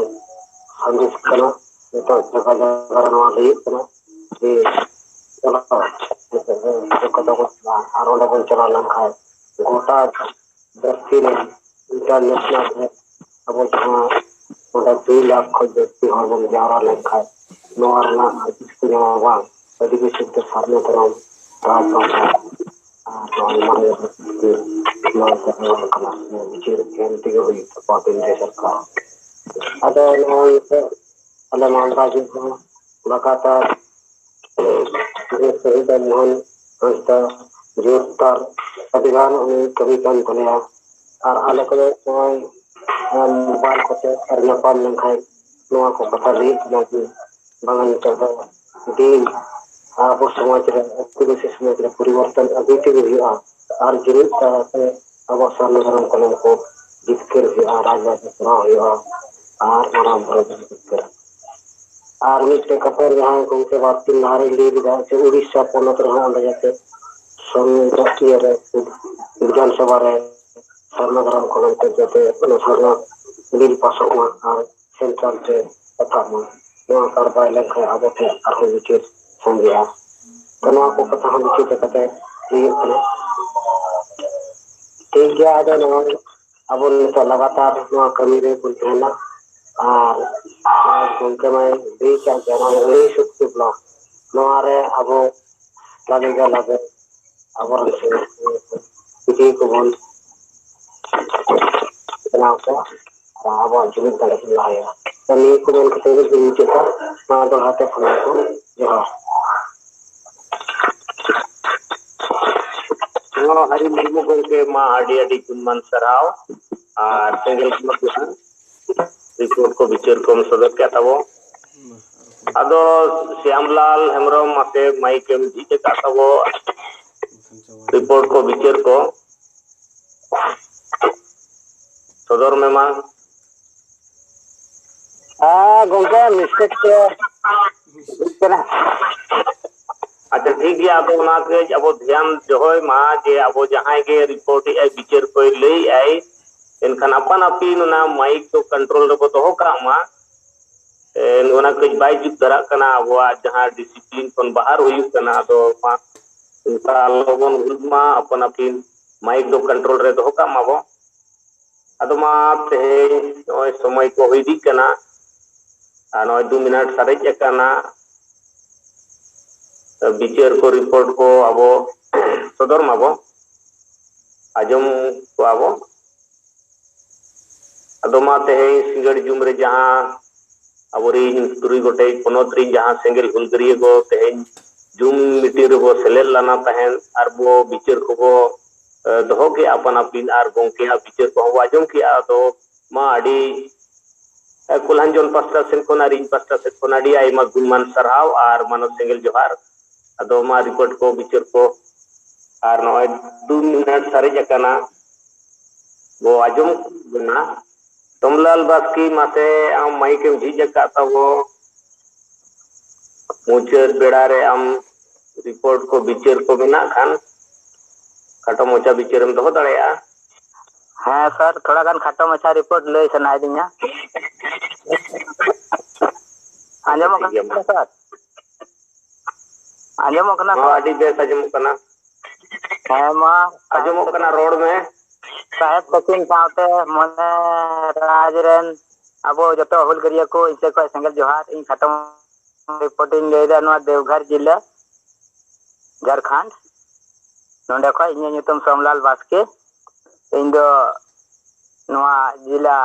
ᱥᱟᱸᱫᱮᱥ ᱠᱟᱱᱟ᱾ ᱱᱤᱛᱚᱜ ᱡᱟᱭᱜᱟ ᱡᱟᱭᱜᱟ ᱨᱮ ᱱᱚᱣᱟ ᱞᱟᱹᱭᱚᱜ ᱠᱟᱱᱟ ᱡᱮ ᱪᱟᱞᱟᱜ, ᱱᱤᱛᱚᱜ ᱫᱚ ᱠᱳᱞᱠᱟᱛᱟ ᱵᱚᱱ ᱪᱟᱞᱟᱜᱼᱟ, ᱟᱨ ᱚᱸᱰᱮ ᱵᱚᱱ ᱪᱟᱞᱟᱣ ᱞᱮᱱᱠᱷᱟᱱ ᱜᱚᱴᱟ ᱫᱷᱟᱹᱨᱛᱤ ᱨᱮ ᱤᱱᱴᱟᱨᱱᱮᱥᱱᱟᱞ ᱨᱮ ᱟᱵᱚ ᱡᱟᱦᱟᱸ ᱚᱸᱰᱮ ᱫᱩᱭ ᱞᱟᱠᱷ ᱠᱷᱚᱱ ᱡᱟᱹᱥᱛᱤ ᱦᱚᱲ ᱵᱚᱱ ᱡᱟᱣᱨᱟ ᱞᱮᱱᱠᱷᱟᱱ ᱱᱚᱣᱟ ᱨᱮᱱᱟᱜ ᱦᱩᱫᱤᱥ ᱠᱚ ᱧᱟᱢᱟ, ᱵᱟᱝ, ᱟᱹᱫᱤᱵᱟᱹᱥᱤ ᱫᱚ ᱥᱟᱨᱱᱟ ᱫᱷᱚᱨᱚᱢ ᱨᱟᱡᱽ ᱵᱷᱟᱥᱟ ᱟᱨ ᱱᱚᱣᱟ ᱢᱟᱱᱮ ᱱᱚᱣᱟ ᱠᱚ ᱦᱚᱲ ᱠᱟᱱᱟ, ᱵᱤᱪᱟᱹᱨ ᱮᱢ ᱛᱮᱜᱮ ᱦᱩᱭᱩᱜ ᱛᱟᱠᱚᱣᱟ ᱠᱮᱱᱫᱨᱚ ᱥᱚᱨᱠᱟᱨ᱾ ᱟᱫᱚ ᱱᱚᱣᱟ ᱱᱤᱛᱚᱜ ᱟᱞᱮ ᱢᱟᱞᱫᱟ ᱡᱮᱞᱟ ᱞᱟᱜᱟᱛᱟᱨ ᱥᱚᱦᱤᱫ ᱢᱳᱦᱚᱱ ᱦᱟᱸᱥᱫᱟ ᱡᱳᱨᱫᱟᱨ ᱟᱹᱰᱤᱜᱟᱱ ᱩᱱᱤ ᱠᱟᱹᱢᱤ ᱠᱟᱱ ᱛᱟᱞᱮᱭᱟ᱾ ᱟᱨ ᱟᱞᱮ ᱠᱚᱫᱚ ᱱᱚᱜᱼᱚᱭ ᱢᱳᱵᱟᱭᱤᱞ ᱠᱚᱛᱮ ᱟᱨ ᱧᱟᱯᱟᱢ ᱞᱮᱱᱠᱷᱟᱱ ᱱᱚᱣᱟ ᱠᱚ ᱠᱟᱛᱷᱟ ᱞᱟᱹᱭ ᱥᱟᱱᱟ ᱜᱮ, ᱵᱟᱝᱟ ᱱᱤᱛᱚᱜ ᱫᱚ ᱫᱤᱱ ᱟᱵᱚ ᱥᱚᱢᱟᱡᱽ ᱨᱮ, ᱟᱹᱫᱤᱵᱟᱹᱥᱤ ᱥᱚᱢᱟᱡᱽ ᱨᱮ ᱯᱚᱨᱤᱵᱚᱨᱛᱚᱱ ᱟᱹᱜᱩᱭ ᱛᱮᱜᱮ ᱦᱩᱭᱩᱜᱼᱟ᱾ ᱟᱨ ᱡᱩᱢᱤᱫ ᱛᱟᱞᱟᱛᱮ ᱟᱵᱚ ᱥᱟᱨᱱᱟ ᱫᱷᱚᱨᱚᱢ ᱠᱚᱞᱚᱢ ᱠᱚ ᱡᱤᱛᱠᱟᱹᱨ ᱦᱩᱭᱩᱜᱼᱟ, ᱨᱟᱡᱽ ᱨᱟᱡᱽ ᱠᱚᱨᱟᱣ ᱦᱩᱭᱩᱜᱼᱟ, ᱟᱨ ᱢᱟᱨᱟᱝ ᱵᱩᱨᱩ ᱵᱚᱱ ᱡᱤᱛᱠᱟᱹᱨᱟ᱾ ᱟᱨ ᱢᱤᱫᱴᱮᱡ ᱠᱟᱛᱷᱟ ᱡᱟᱦᱟᱸ ᱜᱚᱢᱠᱮ ᱵᱟᱨ ᱫᱤᱱ ᱞᱟᱦᱟᱨᱮᱧ ᱞᱟᱹᱭ ᱞᱮᱫᱟ, ᱡᱮ ᱩᱲᱤᱥᱥᱟ ᱯᱚᱱᱚᱛ ᱨᱮᱦᱚᱸ ᱚᱸᱰᱮ ᱡᱟᱛᱮ ᱥᱚᱝ-, ᱤᱭᱟᱹ ᱨᱮ, ᱵᱤᱫᱷᱟᱱ ᱥᱚᱵᱷᱟ ᱨᱮ ᱥᱟᱨᱱᱟ ᱫᱷᱚᱨᱚᱢ ᱠᱚᱞᱚᱢ ᱛᱮ ᱡᱟᱛᱮ ᱚᱱᱟ ᱥᱟᱨᱱᱟ ᱵᱤᱞ ᱯᱟᱥᱚᱜ ᱢᱟ ᱟᱨ ᱥᱮᱱᱴᱨᱟᱞ ᱨᱮ ᱯᱟᱴᱷᱟᱜ ᱢᱟ᱾ ᱱᱚᱣᱟ ᱠᱟᱨᱵᱟᱭ ᱞᱮᱱᱠᱷᱟᱱ ᱟᱵᱚ ᱴᱷᱮᱱ ᱟᱨᱦᱚᱸ ᱵᱤᱪᱟᱹᱨ ᱥᱟᱸᱜᱮᱜᱼᱟ᱾ ᱛᱚ, ᱱᱚᱣᱟ ᱠᱚ ᱠᱟᱛᱷᱟ ᱦᱚᱸ ᱵᱤᱪᱟᱹᱨ ᱠᱟᱛᱮ ᱦᱩᱭᱩᱜ ᱠᱟᱱᱟ᱾ ᱴᱷᱤᱠ ᱜᱮᱭᱟ, ᱟᱫᱚ ᱱᱚᱣᱟ ᱟᱵᱚ ᱱᱤᱛᱚᱜ ᱞᱟᱜᱟᱛᱟᱨ ᱱᱚᱣᱟ ᱠᱟᱹᱢᱤ ᱨᱮ ᱵᱚᱱ ᱛᱟᱦᱮᱱᱟ᱾ ᱟᱨ ᱜᱚᱢᱠᱮ ᱢᱟᱭ ᱞᱟᱹᱭ ᱠᱟᱜ ᱜᱮᱭᱟ, ᱱᱚᱣᱟ ᱩᱱᱤᱥ ᱥᱚᱠᱛᱤ ᱵᱞᱚᱠ, ᱱᱚᱣᱟ ᱨᱮ ᱟᱵᱚ ᱞᱟᱜᱮ ᱜᱮ ᱞᱟᱜᱮ ᱟᱵᱚᱨᱮᱱ ᱥᱮ ᱯᱤᱴᱷᱤ ᱠᱚᱵᱚᱱ ᱵᱮᱱᱟᱣ ᱠᱚᱣᱟ ᱟᱨ ᱟᱵᱚᱣᱟᱜ ᱡᱩᱢᱤᱫ ᱫᱟᱲᱮ ᱵᱚᱱ ᱞᱟᱦᱟᱭᱟ᱾ ᱛᱚ, ᱱᱤᱭᱟᱹ ᱠᱚ ᱢᱮᱱ ᱠᱟᱛᱮ ᱜᱮ ᱢᱩᱪᱟᱹᱫ ᱫᱟ᱾ ᱢᱟ ᱫᱚᱦᱲᱟ ᱛᱮ ᱥᱟᱱᱟᱢ ᱠᱚ ᱡᱚᱦᱟᱨ᱾ ᱱᱚᱣᱟ ᱦᱟᱹᱨᱤ ᱢᱩᱨᱢᱩ ᱜᱚᱢᱠᱮ ᱢᱟ ᱟᱹᱰᱤ ᱟᱹᱰᱤ ᱜᱩᱱᱢᱟᱱ ᱥᱟᱨᱦᱟᱣ᱾ ᱟᱨ ᱥᱮᱸᱜᱮᱞ ᱠᱷᱚᱱᱟᱜ ᱡᱟᱦᱟᱸ ᱨᱤᱯᱳᱨᱴ ᱠᱚ ᱵᱤᱪᱟᱹᱨ ᱠᱚᱢ ᱥᱚᱫᱚᱨ ᱠᱮᱫ ᱛᱟᱵᱚ᱾ ᱟᱫᱚ ᱥᱭᱟᱢᱞᱟᱞ ᱦᱮᱢᱵᱨᱚᱢ ᱢᱟᱥᱮ ᱢᱟᱭᱤᱠ ᱮᱢ ᱡᱷᱤᱡ ᱟᱠᱟᱫ ᱛᱟᱵᱚ, ᱨᱤᱯᱳᱨᱴ ᱠᱚ ᱵᱤᱪᱟᱹᱨ ᱠᱚ ᱥᱚᱫᱚᱨ ᱢᱮ ᱢᱟ᱾ ᱦᱮᱸ ᱜᱚᱢᱠᱮ, ᱢᱤᱥᱴᱮᱠ ᱛᱮ ᱦᱩᱭᱩᱜ ᱠᱟᱱᱟ᱾ ᱟᱪᱪᱷᱟ, ᱴᱷᱤᱠ ᱜᱮᱭᱟ᱾ ᱟᱫᱚ ᱚᱱᱟ ᱠᱟᱹᱡ ᱟᱵᱚ ᱫᱷᱮᱭᱟᱱ ᱫᱚᱦᱚᱭ ᱢᱟ ᱡᱮ ᱟᱵᱚ ᱡᱟᱦᱟᱸᱭ ᱜᱮ ᱨᱤᱯᱳᱨᱴ ᱮᱫ ᱟᱭ, ᱵᱤᱪᱟᱹᱨ ᱠᱚᱭ ᱞᱟᱹᱭ ᱮᱫ ᱟᱭ, ᱮᱱᱠᱷᱟᱱ ᱟᱯᱟᱱ ᱟᱹᱯᱤᱱ ᱚᱱᱟ ᱢᱟᱭᱤᱠ ᱫᱚ ᱠᱚᱱᱴᱨᱳᱞ ᱨᱮᱵᱚ ᱫᱚᱦᱚ ᱠᱟᱜ ᱢᱟ᱾ ᱮ, ᱚᱱᱟ ᱠᱟᱹᱡ ᱵᱟᱭ ᱡᱩᱛ ᱫᱷᱟᱨᱟᱜ ᱠᱟᱱᱟ᱾ ᱟᱵᱚᱣᱟᱜ ᱡᱟᱦᱟᱸ ᱰᱤᱥᱤᱯᱞᱤᱱ ᱠᱷᱚᱱ ᱵᱟᱦᱟᱨ ᱦᱩᱭᱩᱜ ᱠᱟᱱᱟ, ᱟᱫᱚ ᱢᱟ ᱚᱱᱠᱟ ᱟᱞᱚ ᱵᱚᱱ ᱦᱩᱭᱩᱜ ᱢᱟ, ᱟᱯᱟᱱ ᱟᱹᱯᱤᱱ ᱢᱟᱭᱤᱠ ᱫᱚ ᱠᱚᱱᱴᱨᱳᱞ ᱨᱮ ᱫᱚᱦᱚ ᱠᱟᱜ ᱢᱟᱵᱚ᱾ ᱟᱫᱚ ᱢᱟ ᱛᱮᱦᱮᱧ ᱱᱚᱜᱼᱚᱭ ᱥᱚᱢᱚᱭ ᱠᱚ ᱦᱩᱭ ᱤᱫᱤᱜ ᱠᱟᱱᱟ, ᱟᱨ ᱱᱚᱜᱼᱚᱭ ᱫᱩ ᱢᱤᱱᱤᱴ ᱥᱟᱨᱮᱡ ᱟᱠᱟᱱᱟ᱾ ᱵᱤᱪᱟᱹᱨ ᱠᱚ, ᱨᱤᱯᱳᱨᱴ ᱠᱚ ᱟᱵᱚ ᱥᱚᱫᱚᱨ ᱢᱟᱵᱚ, ᱟᱸᱡᱚᱢ ᱠᱚᱣᱟ ᱵᱚ᱾ ᱟᱫᱚ ᱢᱟ ᱛᱮᱦᱮᱧ ᱥᱤᱸᱜᱟᱹᱲ ᱡᱩᱢ ᱨᱮ ᱡᱟᱦᱟᱸ ᱟᱵᱚᱨᱤᱱ ᱛᱩᱨᱩᱭ ᱜᱚᱴᱮᱡ ᱯᱚᱱᱚᱛ ᱨᱤᱱ ᱡᱟᱦᱟᱸ ᱥᱮᱸᱜᱮᱞ ᱦᱩᱞᱜᱟᱹᱨᱤᱭᱟᱹ ᱠᱚ ᱛᱮᱦᱮᱧ ᱡᱩᱢ ᱢᱤᱴᱤᱝ ᱨᱮᱵᱚ ᱥᱮᱞᱮᱫ ᱞᱮᱱᱟ ᱛᱟᱦᱮᱸᱫ ᱟᱨ ᱵᱚ ᱵᱤᱪᱟᱹᱨ ᱠᱚᱵᱚ ᱫᱚᱦᱚ ᱠᱮᱫᱼᱟ ᱟᱯᱟᱱ ᱟᱹᱯᱤᱱ, ᱟᱨ ᱜᱚᱢᱠᱮᱭᱟᱜ ᱵᱤᱪᱟᱹᱨ ᱠᱚᱦᱚᱸ ᱵᱚ ᱟᱸᱡᱚᱢ ᱠᱮᱫᱼᱟ᱾ ᱟᱫᱚ ᱢᱟ ᱟᱹᱰᱤ ᱠᱚᱞᱦᱟᱱᱡᱚᱱ ᱯᱟᱥᱴᱟ ᱥᱮᱫ ᱠᱷᱚᱱ ᱟᱨ ᱤᱧ ᱯᱟᱥᱴᱟ ᱥᱮᱫ ᱠᱷᱚᱱ ᱟᱹᱰᱤ ᱟᱭᱢᱟ ᱜᱩᱱᱢᱟᱱ ᱥᱟᱨᱦᱟᱣ ᱟᱨ ᱢᱟᱱᱚᱛ ᱥᱮᱸᱜᱮᱞ ᱡᱚᱦᱟᱨ᱾ ᱟᱫᱚ ᱢᱟ ᱨᱤᱯᱳᱨᱴ ᱠᱚ, ᱵᱤᱪᱟᱹᱨ ᱠᱚ ᱟᱨ ᱱᱚᱜᱼᱚᱭ ᱫᱩ ᱢᱤᱱᱤᱴ ᱥᱟᱨᱮᱡ ᱟᱠᱟᱱᱟ, ᱵᱚ ᱟᱸᱡᱚᱢ ᱵᱚᱱᱟ᱾ ᱥᱳᱢᱞᱟᱞ ᱵᱟᱥᱠᱮ, ᱢᱟᱥᱮ ᱟᱢ ᱢᱟᱭᱤᱠ ᱮᱢ ᱡᱷᱤᱡ ᱟᱠᱟᱫ ᱛᱟᱵᱚ᱾ ᱢᱩᱪᱟᱹᱫ ᱵᱮᱲᱟ ᱨᱮ ᱟᱢ ᱨᱤᱯᱳᱨᱴ ᱠᱚ, ᱵᱤᱪᱟᱹᱨ ᱠᱚ ᱢᱮᱱᱟᱜ ᱠᱷᱟᱱ ᱠᱷᱟᱴᱚ ᱢᱚᱪᱟ ᱵᱤᱪᱟᱹᱨᱮᱢ ᱫᱚᱦᱚ ᱫᱟᱲᱮᱭᱟᱜᱼᱟ᱾ ᱦᱮᱸ ᱥᱟᱨ, ᱛᱷᱚᱲᱟ ᱜᱟᱱ ᱠᱷᱟᱴᱚ ᱢᱟᱪᱷᱟ ᱨᱤᱯᱳᱨᱴ ᱞᱟᱹᱭ ᱥᱟᱱᱟᱭᱮᱫᱤᱧᱟ᱾ ᱟᱸᱡᱚᱢᱚᱜ ᱴᱷᱤᱠ ᱜᱮᱭᱟ, ᱠᱟᱱᱟ ᱢᱟ᱾ ᱥᱟᱨ? ᱟᱸᱡᱚᱢᱚᱜ ᱠᱟᱱᱟ ᱦᱚᱸ, ᱥᱟᱨ? ᱟᱹᱰᱤ ᱵᱮᱥ ᱟᱸᱡᱚᱢᱚᱜ ᱠᱟᱱᱟ᱾ ᱦᱮᱸ ᱢᱟ᱾ ᱟᱸᱡᱚᱢᱚᱜ ᱠᱟᱱᱟ, ᱨᱚᱲ ᱢᱮ᱾ ᱥᱟᱦᱮᱵ ᱛᱟᱹᱠᱤᱱ ᱥᱟᱶᱛᱮ ᱢᱚᱱᱮ ᱨᱟᱡᱽ ᱨᱮᱱ ᱟᱵᱚ ᱡᱚᱛᱚ ᱦᱩᱞᱜᱟᱹᱨᱤᱭᱟᱹ ᱠᱚ ᱤᱧ ᱥᱮᱫ ᱠᱷᱚᱱ ᱥᱮᱸᱜᱮᱞ ᱡᱚᱦᱟᱨ᱾ ᱤᱧ ᱠᱷᱟᱴᱚ ᱨᱤᱯᱳᱨᱴ ᱤᱧ ᱞᱟᱹᱭᱫᱟ ᱱᱚᱣᱟ ᱫᱮᱣᱜᱷᱚᱨ ᱡᱤᱞᱟᱹ, ᱡᱷᱟᱲᱠᱷᱚᱸᱰ᱾ ᱱᱚᱰᱮ ᱠᱷᱚᱱ ᱤᱧᱟᱹᱜ ᱧᱩᱛᱩᱢ ᱥᱳᱢᱞᱟᱞ ᱵᱟᱥᱠᱮ᱾ ᱤᱧ ᱫᱚ ᱱᱚᱣᱟ ᱡᱮᱞᱟ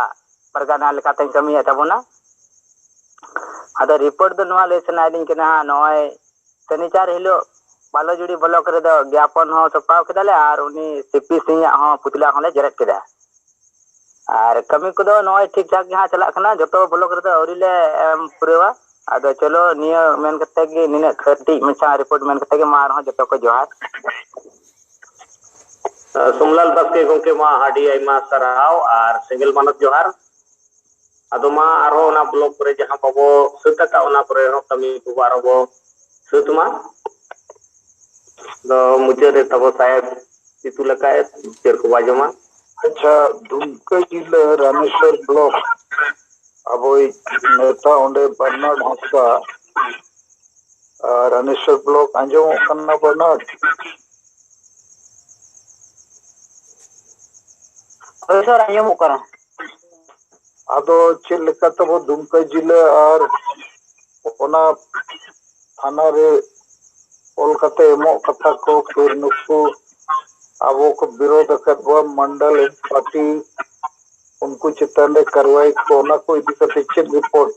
ᱯᱟᱨᱜᱟᱱᱟ ᱞᱮᱠᱟᱛᱮᱧ ᱠᱟᱹᱢᱤᱭᱮᱫ ᱛᱟᱵᱚᱱᱟ᱾ ᱟᱫᱚ ᱨᱤᱯᱳᱨᱴ ᱫᱚ ᱱᱚᱣᱟ ᱞᱟᱹᱭ ᱥᱟᱱᱟᱭᱮᱫᱤᱧ ᱠᱟᱱᱟ ᱦᱟᱸᱜ, ᱱᱚᱜᱼᱚᱭ ᱥᱚᱱᱤᱪᱟᱨ ᱦᱤᱞᱳᱜ ᱵᱟᱞᱚᱡᱩᱲᱤ ᱵᱞᱚᱠ ᱨᱮᱫᱚ ᱜᱮᱯᱚᱱ ᱦᱚᱸ ᱥᱟᱯᱲᱟᱣ ᱠᱮᱫᱟᱞᱮ ᱟᱨ ᱩᱱᱤ ᱥᱤᱯᱤ ᱥᱤᱝ ᱟᱜ ᱦᱚᱸ ᱯᱩᱛᱞᱟ ᱦᱚᱸᱞᱮ ᱡᱮᱨᱮᱫ ᱠᱮᱫᱟ᱾ ᱟᱨ ᱠᱟᱹᱢᱤ ᱠᱚᱫᱚ ᱱᱚᱜᱼᱚᱭ ᱴᱷᱤᱠ ᱴᱷᱟᱠ ᱜᱮ ᱦᱟᱸᱜ ᱪᱟᱞᱟᱜ ᱠᱟᱱᱟ, ᱡᱚᱛᱚ ᱵᱞᱚᱠ ᱨᱮᱫᱚ ᱟᱹᱣᱨᱤ ᱞᱮ ᱮᱢ ᱯᱩᱨᱟᱹᱣᱟ᱾ ᱟᱫᱚ ᱪᱚᱞᱚ, ᱱᱤᱭᱟᱹ ᱢᱮᱱ ᱠᱟᱛᱮ ᱜᱮ, ᱱᱤᱱᱟᱹᱜ ᱠᱟᱹᱴᱤᱡ ᱢᱟᱪᱷᱟ ᱨᱤᱯᱳᱨᱴ ᱢᱮᱱ ᱠᱟᱛᱮ ᱜᱮ ᱢᱟ ᱟᱨᱦᱚᱸ ᱡᱚᱛᱚ ᱠᱚ ᱡᱚᱦᱟᱨ᱾ ᱥᱳᱢᱞᱟᱞ ᱵᱟᱥᱠᱮ ᱜᱚᱢᱠᱮ, ᱢᱟ ᱟᱹᱰᱤ ᱟᱭᱢᱟ ᱥᱟᱨᱦᱟᱣ ᱟᱨ ᱥᱮᱸᱜᱮᱞ ᱢᱟᱱᱚᱛ ᱡᱚᱦᱟᱨ᱾ ᱟᱫᱚ ᱢᱟ ᱟᱨᱦᱚᱸ ᱚᱱᱟ ᱵᱞᱚᱠ ᱠᱚᱨᱮ ᱡᱟᱦᱟᱸ ᱵᱟᱵᱚ ᱥᱟᱹᱛ ᱟᱠᱟᱫ, ᱚᱱᱟ ᱠᱚᱨᱮ ᱦᱚᱸ ᱠᱟᱹᱢᱤ ᱠᱚᱵᱚ ᱟᱨᱦᱚᱸ ᱵᱚ ᱥᱟᱹᱛ ᱢᱟ᱾ ᱟᱫᱚ ᱢᱩᱪᱟᱹᱫ ᱨᱮ ᱛᱟᱵᱚ ᱥᱟᱦᱮᱵ ᱥᱤᱛᱩ ᱞᱮᱠᱟᱭ ᱵᱤᱪᱟᱹᱨ ᱠᱚᱵᱚ ᱟᱸᱡᱚᱢᱟ᱾ ᱟᱪᱪᱷᱟ, ᱫᱩᱢᱠᱟᱹ ᱡᱤᱞᱟᱹ ᱨᱟᱢᱮᱥᱣᱚᱨ ᱵᱞᱚᱠ ᱟᱵᱚᱭᱤᱡ ᱱᱮᱛᱟ ᱚᱸᱰᱮ ᱵᱟᱨᱱᱟᱰ ᱦᱟᱸᱥᱫᱟ, ᱟᱨ ᱨᱟᱢᱮᱥᱣᱚᱨ ᱵᱞᱚᱠ ᱟᱸᱡᱚᱢᱚᱜ ᱠᱟᱱᱟ ᱵᱟᱨᱱᱟᱰ? ᱦᱳᱭ ᱥᱟᱨ, ᱟᱸᱡᱚᱢᱚᱜ ᱠᱟᱱᱟ᱾ ᱟᱫᱚ ᱪᱮᱫ ᱞᱮᱠᱟ ᱛᱟᱵᱚ ᱫᱩᱢᱠᱟᱹ ᱡᱤᱞᱟᱹ ᱟᱨ ᱚᱱᱟ ᱛᱷᱟᱱᱟ ᱨᱮ ᱚᱞ ᱠᱟᱛᱮ ᱮᱢᱚᱜ ᱠᱟᱛᱷᱟ ᱠᱚ, ᱯᱷᱤᱨ ᱱᱩᱠᱩ ᱟᱵᱚ ᱠᱚ ᱵᱤᱨᱳᱫ ᱟᱠᱟᱫ ᱵᱚᱱ ᱢᱚᱱᱰᱚᱞ ᱯᱟᱨᱴᱤ, ᱩᱱᱠᱩ ᱪᱮᱛᱟᱱ ᱨᱮ ᱠᱟᱨᱣᱟᱭ ᱠᱚ, ᱚᱱᱟ ᱠᱚ ᱤᱫᱤ ᱠᱟᱛᱮ ᱪᱮᱫ ᱨᱤᱯᱳᱨᱴ?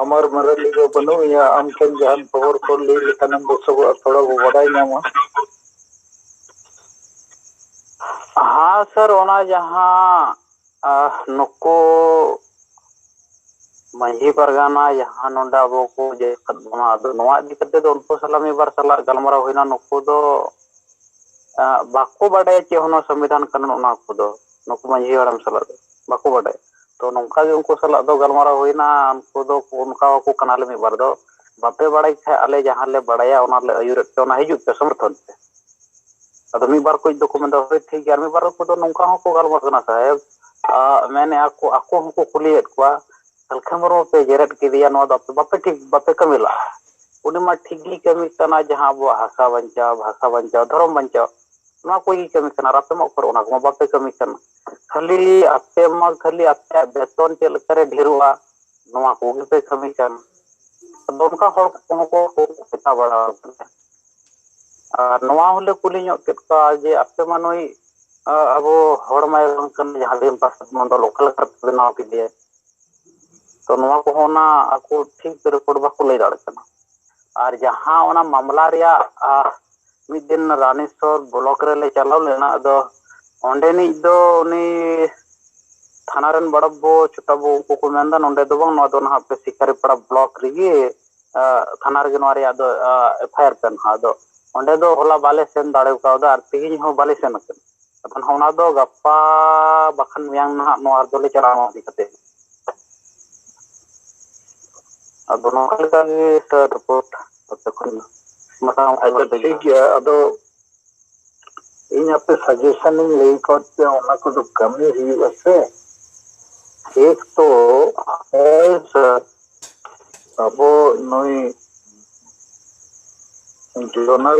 ᱟᱢᱟᱨ ᱢᱟᱨᱟᱞᱤ ᱫᱚ ᱵᱟᱹᱱᱩᱜ ᱮᱭᱟ, ᱟᱢ ᱴᱷᱮᱱ ᱡᱟᱦᱟᱱ ᱠᱷᱚᱵᱚᱨ ᱠᱚ ᱞᱟᱹᱭ ᱞᱮᱠᱷᱟᱱᱮᱢ ᱵᱮᱥᱚᱜᱚᱜᱼᱟ, ᱛᱷᱚᱲᱟ ᱵᱚ ᱵᱟᱰᱟᱭ ᱧᱟᱢᱟ᱾ ᱦᱮᱸ ᱥᱟᱨ, ᱚᱱᱟ ᱡᱟᱦᱟᱸ ᱟᱨ ᱱᱩᱠᱩ ᱢᱟᱹᱡᱷᱤ ᱯᱟᱨᱜᱟᱱᱟ ᱡᱟᱦᱟᱸ ᱱᱚᱰᱮ ᱟᱵᱚ ᱠᱚ ᱡᱮ ᱟᱠᱟᱫ ᱵᱚᱱᱟ, ᱟᱫᱚ ᱱᱚᱣᱟ ᱤᱫᱤ ᱠᱟᱛᱮ ᱫᱚ ᱩᱱᱠᱩ ᱥᱟᱞᱟᱜ ᱢᱤᱫ ᱵᱟᱨ ᱥᱟᱞᱟᱜ ᱜᱟᱞᱢᱟᱨᱟᱣ ᱦᱩᱭᱱᱟ᱾ ᱱᱩᱠᱩ ᱫᱚ ᱟᱸ, ᱵᱟᱠᱚ ᱵᱟᱰᱟᱭᱟ ᱪᱮᱫ ᱦᱚᱸ ᱱᱚᱣᱟ ᱥᱚᱝᱵᱤᱫᱷᱟᱱ ᱠᱟᱹᱱᱩᱱ, ᱚᱱᱟ ᱠᱚᱫᱚ ᱱᱩᱠᱩ ᱢᱟᱹᱡᱷᱤ ᱦᱟᱲᱟᱢ ᱥᱟᱞᱟᱜ ᱫᱚ ᱵᱟᱠᱚ ᱵᱟᱰᱟᱭᱟ᱾ ᱛᱚ ᱱᱚᱝᱠᱟ ᱜᱮ ᱩᱱᱠᱩ ᱥᱟᱞᱟᱜ ᱫᱚ ᱜᱟᱞᱢᱟᱨᱟᱣ ᱦᱩᱭᱱᱟ, ᱩᱱᱠᱩ ᱫᱚ ᱚᱱᱠᱟ ᱠᱚ ᱠᱟᱱᱟᱞᱮ ᱢᱤᱫ ᱵᱟᱨ ᱫᱚ, ᱵᱟᱯᱮ ᱵᱟᱲᱟᱭ ᱠᱷᱟᱡ ᱟᱞᱮ ᱡᱟᱦᱟᱸ ᱞᱮ ᱵᱟᱲᱟᱭᱟ ᱚᱱᱟ ᱞᱮ ᱟᱹᱭᱩᱨᱮᱫ ᱯᱮ, ᱚᱱᱟ ᱦᱤᱡᱩᱜ ᱯᱮ ᱥᱚᱢᱚᱨᱛᱷᱚᱱ ᱯᱮ᱾ ᱟᱫᱚ ᱢᱤᱫ ᱵᱟᱨ ᱠᱚ ᱫᱚᱠᱚ ᱢᱮᱱᱫᱟ ᱦᱳᱭ ᱴᱷᱤᱠ ᱜᱮᱭᱟ, ᱟᱨ ᱢᱤᱫ ᱵᱟᱨ ᱠᱚᱫᱚ ᱱᱚᱝᱠᱟ ᱦᱚᱸᱠᱚ ᱜᱟᱞᱢᱟᱨᱟᱜ ᱠᱟᱱᱟ ᱥᱟᱦᱮᱵᱽ, ᱟ, ᱢᱮᱱᱮᱫᱼᱟ ᱠᱚ, ᱟᱠᱚ ᱦᱚᱸᱠᱚ ᱠᱩᱞᱤᱭᱮᱫ ᱠᱚᱣᱟ, ᱥᱟᱞᱠᱷᱟᱱ ᱢᱩᱨᱢᱩ ᱯᱮ ᱡᱮᱨᱮᱫ ᱠᱮᱫᱮᱭᱟ, ᱱᱚᱣᱟ ᱫᱚ ᱟᱯᱮ ᱵᱟᱯᱮ ᱴᱷᱤᱠ, ᱵᱟᱯᱮ ᱠᱟᱹᱢᱤ ᱞᱟᱜᱼᱟ᱾ ᱩᱱᱤ ᱢᱟ ᱴᱷᱤᱠ ᱜᱮᱭ ᱠᱟᱹᱢᱤ ᱠᱟᱱᱟ, ᱡᱟᱦᱟᱸ ᱟᱵᱚᱣᱟᱜ ᱦᱟᱥᱟ ᱵᱟᱧᱪᱟᱣ, ᱵᱷᱟᱥᱟ ᱵᱟᱧᱪᱟᱣ, ᱫᱷᱚᱨᱚᱢ ᱵᱟᱧᱪᱟᱣ, ᱱᱚᱣᱟ ᱠᱚ ᱜᱮ ᱠᱟᱹᱢᱤ ᱠᱟᱱᱟ, ᱟᱨ ᱟᱯᱮ ᱢᱟ ᱩᱠᱩᱨ ᱚᱱᱟ ᱠᱚᱢᱟ ᱵᱟᱯᱮ ᱠᱟᱹᱢᱤ ᱠᱟᱱᱟ᱾ ᱠᱷᱟᱹᱞᱤ ᱟᱯᱮ ᱢᱟ ᱠᱷᱟᱹᱞᱤ ᱟᱯᱮᱭᱟᱜ ᱵᱮᱛᱚᱱ ᱪᱮᱫ ᱞᱮᱠᱟᱨᱮ ᱰᱷᱮᱨᱚᱜᱼᱟ, ᱱᱚᱣᱟ ᱠᱚᱜᱮ ᱯᱮ ᱠᱟᱹᱢᱤ ᱠᱟᱱ᱾ ᱟᱫᱚ ᱚᱱᱠᱟ ᱦᱚᱲ ᱠᱚᱦᱚᱸ ᱠᱚ ᱢᱮᱛᱟ ᱵᱟᱲᱟ ᱟᱠᱟᱱᱟ᱾ ᱟᱨ ᱱᱚᱣᱟ ᱦᱚᱸᱞᱮ ᱠᱩᱞᱤ ᱧᱚᱜ ᱠᱮᱫ ᱠᱚᱣᱟ ᱡᱮ ᱟᱯᱮ ᱢᱟ ᱱᱩᱭ, ᱟ, ᱟᱵᱚ ᱦᱚᱲ ᱢᱟᱭ ᱵᱟᱝ ᱠᱟᱱᱟ, ᱡᱟᱦᱟᱸ ᱵᱤᱭᱮᱢ ᱯᱟᱨᱥᱟᱫᱽ ᱢᱚᱱᱰᱚᱞ ᱚᱠᱟ ᱞᱮᱠᱟ ᱨᱮᱯᱮ ᱵᱮᱱᱟᱣ ᱠᱮᱫᱮᱭᱟ? ᱛᱚ ᱱᱚᱣᱟ ᱠᱚᱦᱚᱸ ᱚᱱᱟ ᱟᱠᱚ ᱴᱷᱤᱠ ᱨᱤᱯᱳᱨᱴ ᱵᱟᱠᱚ ᱞᱟᱹᱭ ᱫᱟᱲᱮᱭᱟᱜ ᱠᱟᱱᱟ᱾ ᱟᱨ ᱡᱟᱦᱟᱸ ᱚᱱᱟ ᱢᱟᱢᱞᱟ ᱨᱮᱭᱟᱜ, ᱟ, ᱢᱤᱫ ᱫᱤᱱ ᱨᱟᱱᱤᱥᱚᱨ ᱵᱞᱚᱠ ᱨᱮᱞᱮ ᱪᱟᱞᱟᱣ ᱞᱮᱱᱟ, ᱟᱫᱚ ᱚᱸᱰᱮᱱᱤᱡ ᱫᱚ ᱩᱱᱤ ᱛᱷᱟᱱᱟ ᱨᱮᱱ ᱵᱟᱲᱟ ᱵᱟᱹᱵᱩ, ᱪᱷᱳᱴᱟ ᱵᱟᱹᱵᱩ, ᱩᱱᱠᱩ ᱠᱚ ᱢᱮᱱᱫᱟ ᱱᱚᱸᱰᱮ ᱫᱚ ᱵᱟᱝ, ᱱᱚᱣᱟ ᱫᱚ ᱱᱟᱦᱟᱜ ᱯᱮ ᱥᱤᱠᱟᱨᱤᱯᱟᱲᱟ ᱵᱞᱚᱠ ᱨᱮᱜᱮ, ᱟ, ᱛᱷᱟᱱᱟ ᱨᱮᱜᱮ ᱱᱚᱣᱟ ᱨᱮᱭᱟᱜ ᱫᱚ, ᱟ, ᱮᱯᱷ ᱟᱭ ᱟᱨ ᱯᱮ ᱱᱟᱦᱟᱜ᱾ ᱟᱫᱚ ᱚᱸᱰᱮ ᱫᱚ ᱦᱚᱞᱟ ᱵᱟᱞᱮ ᱥᱮᱱ ᱫᱟᱲᱮ ᱠᱟᱣᱫᱟ ᱟᱨ ᱛᱮᱦᱮᱧ ᱦᱚᱸ ᱵᱟᱞᱮ ᱥᱮᱱ ᱟᱠᱟᱱᱟ᱾ ᱟᱫᱚ ᱱᱟᱦᱟᱜ ᱚᱱᱟ ᱫᱚ ᱜᱟᱯᱟ ᱵᱟᱠᱷᱟᱱ ᱢᱮᱭᱟᱝ ᱱᱟᱦᱟᱜ ᱱᱚᱣᱟ ᱫᱚᱞᱮ ᱪᱟᱞᱟᱣ ᱤᱫᱤ ᱠᱟᱛᱮ᱾ ᱟᱫᱚ ᱱᱚᱝᱠᱟ ᱞᱮᱠᱟ ᱜᱮ ᱥᱟᱨ ᱨᱤᱯᱳᱨᱴ ᱟᱯᱮ ᱠᱷᱚᱱ ᱫᱚ ᱢᱚᱴᱟᱢᱩᱴᱤ ᱟᱪᱪᱷᱟ, ᱵᱟᱹᱲᱛᱤ ᱴᱷᱤᱠ ᱜᱮᱭᱟ᱾ ᱟᱫᱚ ᱤᱧ ᱟᱯᱮ ᱥᱟᱡᱮᱥᱚᱱ ᱤᱧ ᱞᱟᱹᱭ ᱠᱚᱣᱟ ᱡᱮ ᱚᱱᱟ ᱠᱚᱫᱚ ᱠᱟᱹᱢᱤ ᱦᱩᱭᱩᱜᱼᱟ ᱥᱮ᱾ ᱮᱠ ᱛᱚ ᱦᱳᱭ ᱥᱟᱨ, ᱟᱵᱚ ᱱᱩᱭ ᱡᱚᱱᱟᱞ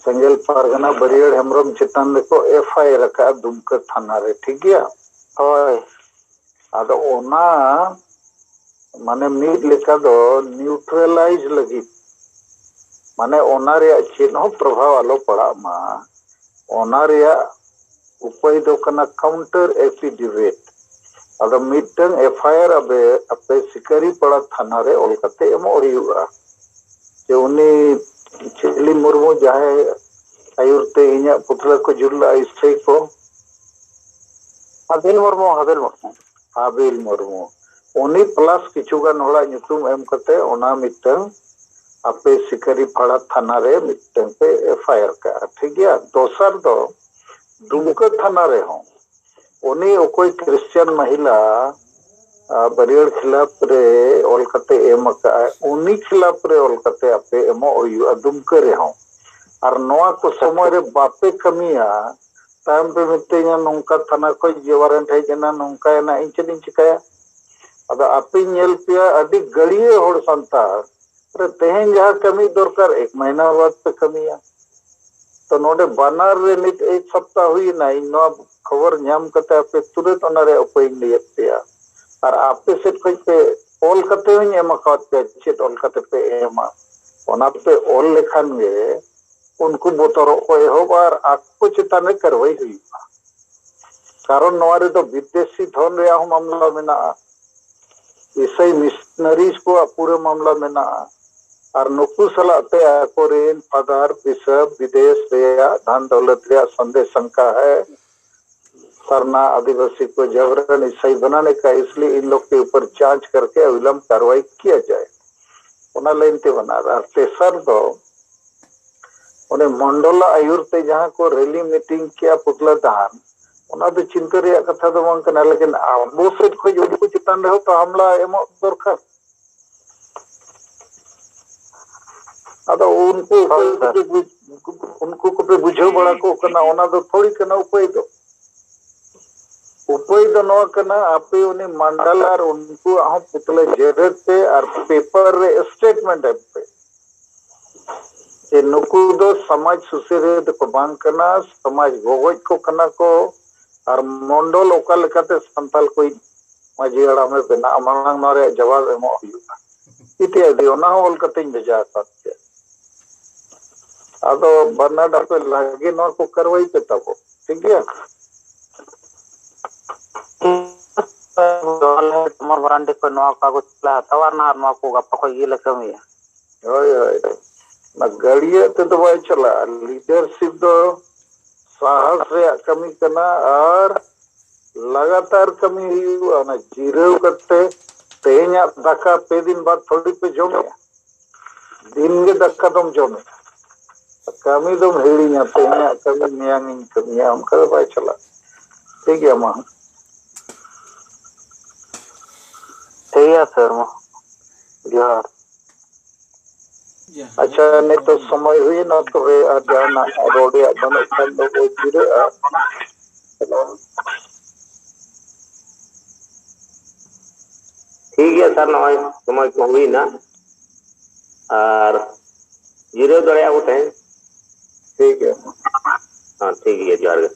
ᱥᱮᱸᱜᱮᱞ ᱯᱟᱨᱜᱟᱱᱟ ᱵᱟᱹᱨᱭᱟᱹᱲ ᱦᱮᱢᱵᱨᱚᱢ ᱪᱮᱛᱟᱱ ᱨᱮᱠᱚ ᱮᱯᱷ ᱟᱭ ᱟᱨ ᱟᱠᱟᱫᱼᱟ ᱫᱩᱢᱠᱟᱹ ᱛᱷᱟᱱᱟ ᱨᱮ, ᱴᱷᱤᱠ ᱜᱮᱭᱟ? ᱦᱳᱭ᱾ ᱟᱫᱚ ᱚᱱᱟ ᱢᱟᱱᱮ ᱢᱤᱫ ᱞᱮᱠᱟ ᱫᱚ ᱱᱤᱭᱩᱴᱨᱟᱞᱟᱭᱤᱡᱽ ᱞᱟᱹᱜᱤᱫ, ᱢᱟᱱᱮ ᱚᱱᱟ ᱨᱮᱭᱟᱜ ᱪᱮᱫ ᱦᱚᱸ ᱯᱨᱚᱵᱷᱟᱵᱽ ᱟᱞᱚ ᱯᱟᱲᱟᱜ ᱢᱟ, ᱚᱱᱟ ᱨᱮᱭᱟᱜ ᱩᱯᱟᱹᱭ ᱫᱚ ᱠᱟᱱᱟ counter affidavit᱾ ᱟᱫᱚ ᱢᱤᱫᱴᱟᱝ F I R ᱟᱯᱮ, ᱟᱯᱮ ᱥᱤᱠᱟᱨᱤᱯᱟᱲᱟ ᱛᱷᱟᱱᱟ ᱨᱮ ᱚᱞ ᱠᱟᱛᱮ ᱮᱢᱚᱜ ᱦᱩᱭᱩᱜᱼᱟ ᱡᱮ ᱩᱱᱤ ᱪᱤᱞᱤ ᱢᱩᱨᱢᱩ ᱡᱟᱦᱟᱸᱭ ᱟᱹᱭᱩᱨ ᱛᱮ ᱤᱧᱟᱹᱜ ᱯᱩᱛᱞᱟᱹ ᱠᱚ ᱡᱩᱞ ᱞᱮᱫᱼᱟ, ᱤᱥᱨᱟᱹᱭ ᱠᱚ, ᱦᱟᱵᱤᱞ ᱢᱩᱨᱢᱩ, ᱦᱟᱵᱤᱞ ᱢᱩᱨᱢᱩ᱾ ᱦᱟᱵᱤᱞ ᱢᱩᱨᱢᱩ, ᱩᱱᱤ plus ᱠᱤᱪᱷᱩ ᱜᱟᱱ ᱦᱚᱲᱟᱜ ᱧᱩᱛᱩᱢ ᱮᱢ ᱠᱟᱛᱮ ᱚᱱᱟ ᱢᱤᱫᱴᱟᱝ ᱟᱯᱮ ᱥᱤᱠᱟᱨᱤᱯᱟᱲᱟ ᱛᱷᱟᱱᱟ ᱨᱮ ᱢᱤᱫᱴᱟᱝ ᱯᱮ F I R ᱠᱟᱜᱼᱟ, ᱴᱷᱤᱠ ᱜᱮᱭᱟ? ᱫᱚᱥᱟᱨ ᱫᱚ ᱫᱩᱢᱠᱟᱹ ᱛᱷᱟᱱᱟ ᱨᱮᱦᱚᱸ ᱩᱱᱤ ᱚᱠᱚᱭ ᱠᱷᱨᱤᱥᱪᱟᱱ ᱢᱟᱦᱤᱞᱟ, ᱟ, ᱵᱟᱹᱨᱭᱟᱹᱲ ᱠᱷᱤᱞᱟᱯ ᱨᱮ ᱚᱞ ᱠᱟᱛᱮ ᱮᱢ ᱟᱠᱟᱫᱼᱟᱭ, ᱩᱱᱤ ᱠᱷᱤᱞᱟᱯ ᱨᱮ ᱚᱞ ᱠᱟᱛᱮ ᱟᱯᱮ ᱮᱢᱚᱜ ᱦᱩᱭᱩᱜᱼᱟ ᱫᱩᱢᱠᱟᱹ ᱨᱮᱦᱚᱸ᱾ ᱟᱨ ᱱᱚᱣᱟ ᱠᱚ ᱥᱚᱢᱚᱭ ᱨᱮ ᱵᱟᱯᱮ ᱠᱟᱹᱢᱤᱭᱟ, ᱛᱟᱭᱚᱢ ᱯᱮ ᱢᱤᱛᱟᱹᱧᱟ ᱱᱚᱝᱠᱟ ᱛᱷᱟᱱᱟ ᱠᱷᱚᱡ ᱡᱮ warrant ᱦᱮᱡ ᱮᱱᱟ, ᱱᱚᱝᱠᱟᱭᱮᱱᱟ, ᱤᱧ ᱪᱮᱫ ᱤᱧ ᱪᱤᱠᱟᱹᱭᱟ? ᱟᱫᱚ ᱟᱯᱮᱧ ᱧᱮᱞ ᱯᱮᱭᱟ ᱟᱹᱰᱤ ᱜᱟᱹᱲᱭᱟᱹ ᱦᱚᱲ ᱥᱟᱱᱛᱟᱲ, ᱨᱮ ᱛᱮᱦᱮᱧ ᱡᱟᱦᱟᱸ ᱠᱟᱹᱢᱤ ᱫᱚᱨᱠᱟᱨ ᱮᱠ ᱢᱟᱹᱦᱱᱟᱹ ᱵᱟᱫ ᱯᱮ ᱠᱟᱹᱢᱤᱭᱟ᱾ ᱛᱚ ᱱᱚᱰᱮ ᱵᱟᱱᱟᱨ ᱨᱮ ᱱᱤᱛ ᱮᱠ ᱥᱚᱯᱛᱟᱦ ᱦᱩᱭᱮᱱᱟ, ᱤᱧ ᱱᱚᱣᱟ ᱠᱷᱚᱵᱚᱨ ᱧᱟᱢ ᱠᱟᱛᱮ ᱟᱯᱮ ᱛᱩᱨᱟᱹᱛ ᱚᱱᱟ ᱨᱮᱭᱟᱜ ᱩᱯᱟᱹᱭᱤᱧ ᱞᱟᱹᱭᱟᱫ ᱯᱮᱭᱟ᱾ ᱟᱨ ᱟᱯᱮ ᱥᱮᱫ ᱠᱷᱚᱡ ᱯᱮ ᱚᱞ ᱠᱟᱛᱮ ᱦᱚᱸᱧ ᱮᱢ ᱟᱠᱟᱣᱟᱫ ᱯᱮᱭᱟ, ᱪᱮᱫ ᱚᱞ ᱠᱟᱛᱮ ᱯᱮ ᱮᱢᱟ, ᱚᱱᱟ ᱯᱮ ᱚᱞ ᱞᱮᱠᱷᱟᱱ ᱜᱮ ᱩᱱᱠᱩ ᱵᱚᱛᱚᱨᱚᱜ ᱠᱚ ᱮᱦᱚᱵᱟ ᱟᱨ ᱟᱠᱚ ᱪᱮᱛᱟᱱ ᱨᱮ ᱠᱟᱨᱣᱟᱭ ᱦᱩᱭᱩᱜᱼᱟ᱾ ᱠᱟᱨᱚᱱ ᱱᱚᱣᱟ ᱨᱮᱫᱚ ᱵᱤᱫᱮᱥᱤ ᱫᱷᱚᱱ ᱨᱮᱭᱟᱜ ᱦᱚᱸ ᱢᱟᱢᱞᱟ ᱢᱮᱱᱟᱜᱼᱟ, ᱤᱥᱟᱹᱭ ᱢᱤᱥᱱᱟᱨᱤᱡᱽ ᱠᱚᱣᱟᱜ ᱯᱩᱨᱟᱹ ᱢᱟᱢᱞᱟ ᱢᱮᱱᱟᱜᱼᱟ᱾ ᱟᱨ ᱱᱩᱠᱩ ᱥᱟᱞᱟᱜ ᱛᱮ ᱟᱠᱚᱨᱮᱱ ᱯᱷᱟᱫᱟᱨ, ᱵᱤᱥᱚᱯ, ᱵᱤᱫᱮᱥ ᱨᱮᱭᱟᱜ ᱫᱷᱟᱱ ᱫᱚᱞᱚᱛ ᱨᱮᱭᱟᱜ ᱥᱚᱱᱫᱮᱥ ᱥᱚᱝᱠᱟ ᱦᱮ, ᱥᱟᱨᱱᱟ ᱟᱹᱫᱤᱵᱟᱹᱥᱤ ᱠᱚ ᱡᱟᱵᱨᱟᱱ ᱤᱥᱟᱹᱭ ᱵᱟᱱᱟᱱᱮ ᱠᱟ, ᱤᱥᱞᱤᱭᱮ ᱤᱱ ᱞᱳᱜ ᱠᱮ ᱩᱯᱚᱨ ᱡᱟᱸᱪ ᱠᱟᱨᱠᱮ ᱚᱵᱤᱞᱚᱢᱵ ᱠᱟᱨᱣᱟᱭ ᱠᱤᱭᱟ ᱡᱟᱭ᱾ ᱚᱱᱟ ᱞᱟᱹᱭᱤᱱ ᱛᱮ ᱵᱟᱱᱟᱨ᱾ ᱟᱨ ᱛᱮᱥᱟᱨ ᱫᱚ ᱚᱱᱮ ᱢᱚᱱᱰᱚᱞᱟᱜ ᱟᱹᱭᱩᱨ ᱛᱮ ᱡᱟᱦᱟᱸ ᱠᱚ ᱨᱮᱞᱤ ᱢᱤᱴᱤᱝ ᱠᱮᱜᱼᱟ ᱯᱩᱛᱞᱟᱹ ᱫᱟᱱ, ᱚᱱᱟ ᱫᱚ ᱪᱤᱱᱛᱟᱹ ᱨᱮᱭᱟᱜ ᱠᱟᱛᱷᱟ ᱫᱚ ᱵᱟᱝ ᱠᱟᱱᱟ, ᱞᱮᱠᱤᱱ ᱟᱵᱚ ᱥᱮᱫ ᱠᱷᱚᱱ ᱩᱱᱠᱩ ᱪᱮᱛᱟᱱ ᱨᱮᱦᱚᱸ ᱛᱚ ᱦᱟᱢᱞᱟ ᱮᱢᱚᱜ ᱫᱚᱨᱠᱟᱨ᱾ ᱟᱫᱚ ᱩᱱᱠᱩ ᱚᱠᱚᱭ ᱦᱳᱭ, ᱥᱟᱨ᱾ ᱠᱚᱯᱮ ᱵᱩᱡ-, ᱩᱱᱠᱩ ᱠᱚᱯᱮ ᱵᱩᱡᱷᱟᱹᱣ ᱵᱟᱲᱟ ᱠᱚ ᱠᱟᱱᱟ, ᱚᱱᱟ ᱫᱚ ᱛᱷᱚᱲᱤ ᱠᱟᱱᱟ ᱩᱯᱟᱹᱭ ᱫᱚ᱾ ᱩᱯᱟᱹᱭ ᱫᱚ ᱱᱚᱣᱟ ᱠᱟᱱᱟ, ᱟᱯᱮ ᱩᱱᱤ ᱢᱟᱱᱰᱟᱞ ᱟᱨ ᱩᱱᱠᱩᱣᱟᱜ ᱦᱚᱸ ᱯᱩᱛᱞᱟᱹ ᱡᱮᱨᱮᱲ ᱯᱮ ᱟᱨ ᱯᱮᱯᱟᱨ ᱨᱮ ᱥᱴᱮᱴᱢᱮᱱᱴ ᱮᱢ ᱯᱮ᱾ ᱡᱮ ᱱᱩᱠᱩ ᱫᱚ ᱥᱚᱢᱟᱡᱽ ᱥᱩᱥᱟᱹᱨᱤᱭᱟᱹ ᱫᱚᱠᱚ ᱵᱟᱝ ᱠᱟᱱᱟ, ᱥᱚᱢᱟᱡᱽ ᱜᱚᱜᱚᱡ ᱠᱚ ᱠᱟᱱᱟ ᱠᱚ, ᱟᱨ ᱢᱚᱱᱰᱚᱞ ᱚᱠᱟ ᱞᱮᱠᱟᱛᱮ ᱥᱟᱱᱛᱟᱞ ᱠᱚᱭᱤᱡ ᱢᱟᱹᱡᱷᱤ ᱦᱟᱲᱟᱢᱮ ᱵᱮᱱᱟᱜᱼᱟ, ᱢᱟᱲᱟᱝ ᱱᱚᱣᱟ ᱨᱮᱭᱟᱜ ᱡᱚᱵᱟᱵ ᱮᱢᱚᱜ ᱦᱩᱭᱩᱜᱼᱟ ᱤᱛᱤᱭᱟᱫᱤ᱾ ᱚᱱᱟ ᱦᱚᱸ ᱚᱞ ᱠᱟᱛᱮᱧ ᱵᱷᱮᱡᱟ ᱟᱠᱟᱫ ᱯᱮᱭᱟ᱾ ᱟᱫᱚ ᱵᱟᱱᱟᱨ ᱟᱯᱮ ᱞᱟᱜᱮ ᱱᱚᱣᱟ ᱠᱚ ᱠᱟᱨᱣᱟᱭ ᱯᱮ ᱛᱟᱵᱚ᱾ ᱴᱷᱤᱠ ᱜᱮᱭᱟ᱾ ᱛᱩᱢᱟᱨ ᱵᱷᱟᱨᱟᱱᱰᱤ ᱠᱷᱚᱱ ᱱᱚᱣᱟ ᱠᱟᱜᱚᱡᱽ ᱞᱮ ᱦᱟᱛᱟᱣᱟ ᱟᱨ ᱱᱟᱦᱟᱜ ᱱᱚᱣᱟ ᱠᱚ ᱜᱟᱯᱟ ᱠᱷᱚᱱ ᱜᱮᱞᱮ ᱠᱟᱹᱢᱤᱭᱟ᱾ ᱦᱳᱭ, ᱦᱳᱭ᱾ ᱚᱱᱟ ᱜᱟᱹᱲᱭᱟᱹ ᱛᱮᱫᱚ ᱵᱟᱭ ᱪᱟᱞᱟᱜᱼᱟ᱾ ᱞᱤᱰᱟᱨᱥᱤᱯ ᱫᱚ ᱥᱟᱦᱟᱥ ᱨᱮᱭᱟᱜ ᱠᱟᱹᱢᱤ ᱠᱟᱱᱟ ᱟᱨ ᱞᱟᱜᱟᱛᱟᱨ ᱠᱟᱹᱢᱤ ᱦᱩᱭᱩᱜᱼᱟ᱾ ᱚᱱᱟ ᱡᱤᱨᱟᱹᱣ ᱠᱟᱛᱮ ᱛᱮᱦᱮᱧᱟᱜ ᱫᱟᱠᱟ ᱯᱮ ᱫᱤᱱ ᱵᱟᱫ ᱛᱷᱚᱲᱤ ᱯᱮ ᱡᱚᱢᱮᱜᱼᱟ᱾ ᱫᱤᱱ ᱜᱮ ᱫᱟᱠᱟ ᱫᱚᱢ ᱡᱚᱢᱮᱜᱼᱟ᱾ ᱠᱟᱹᱢᱤ ᱫᱚᱢ ᱦᱤᱲᱤᱧᱟ, ᱛᱮᱦᱮᱧᱟᱜ ᱠᱟᱹᱢᱤ ᱢᱮᱭᱟᱝ ᱤᱧ ᱠᱟᱹᱢᱤᱭᱟ, ᱚᱱᱠᱟ ᱫᱚ ᱵᱟᱭ ᱪᱟᱞᱟᱜᱼᱟ᱾ ᱴᱷᱤᱠ ᱜᱮᱭᱟ, ᱢᱟ᱾ ᱴᱷᱤᱠ ᱜᱮᱭᱟ ᱥᱟᱨ, ᱢᱟ ᱡᱚᱦᱟᱨ᱾ ᱡᱚᱦᱟᱨ᱾ ᱟᱪᱪᱷᱟ, ᱱᱤᱛᱚᱜ ᱥᱚᱢᱚᱭ ᱦᱩᱭᱱᱟ, ᱛᱚᱵᱮ ᱟᱨ ᱡᱟᱦᱟᱱᱟᱜ ᱨᱚᱲ ᱨᱮᱭᱟᱜ ᱵᱟᱹᱱᱩᱜ ᱠᱷᱟᱱ ᱫᱚ ᱵᱚ ᱡᱤᱨᱟᱹᱜᱼᱟ᱾ ᱴᱷᱤᱠ ᱜᱮᱭᱟ ᱥᱟᱨ, ᱱᱚᱜᱼᱚᱭ ᱥᱚᱢᱚᱭ ᱠᱚ ᱦᱩᱭᱱᱟ ᱟᱨ ᱡᱤᱨᱟᱹᱣ ᱫᱟᱲᱮᱭᱟᱜᱼᱟ ᱵᱚ ᱛᱮᱦᱮᱧ᱾ ᱴᱷᱤᱠ ᱜᱮᱭᱟ᱾ ᱦᱮᱸ, ᱴᱷᱤᱠ ᱜᱮᱭᱟ, ᱡᱚᱦᱟᱨ ᱜᱮ᱾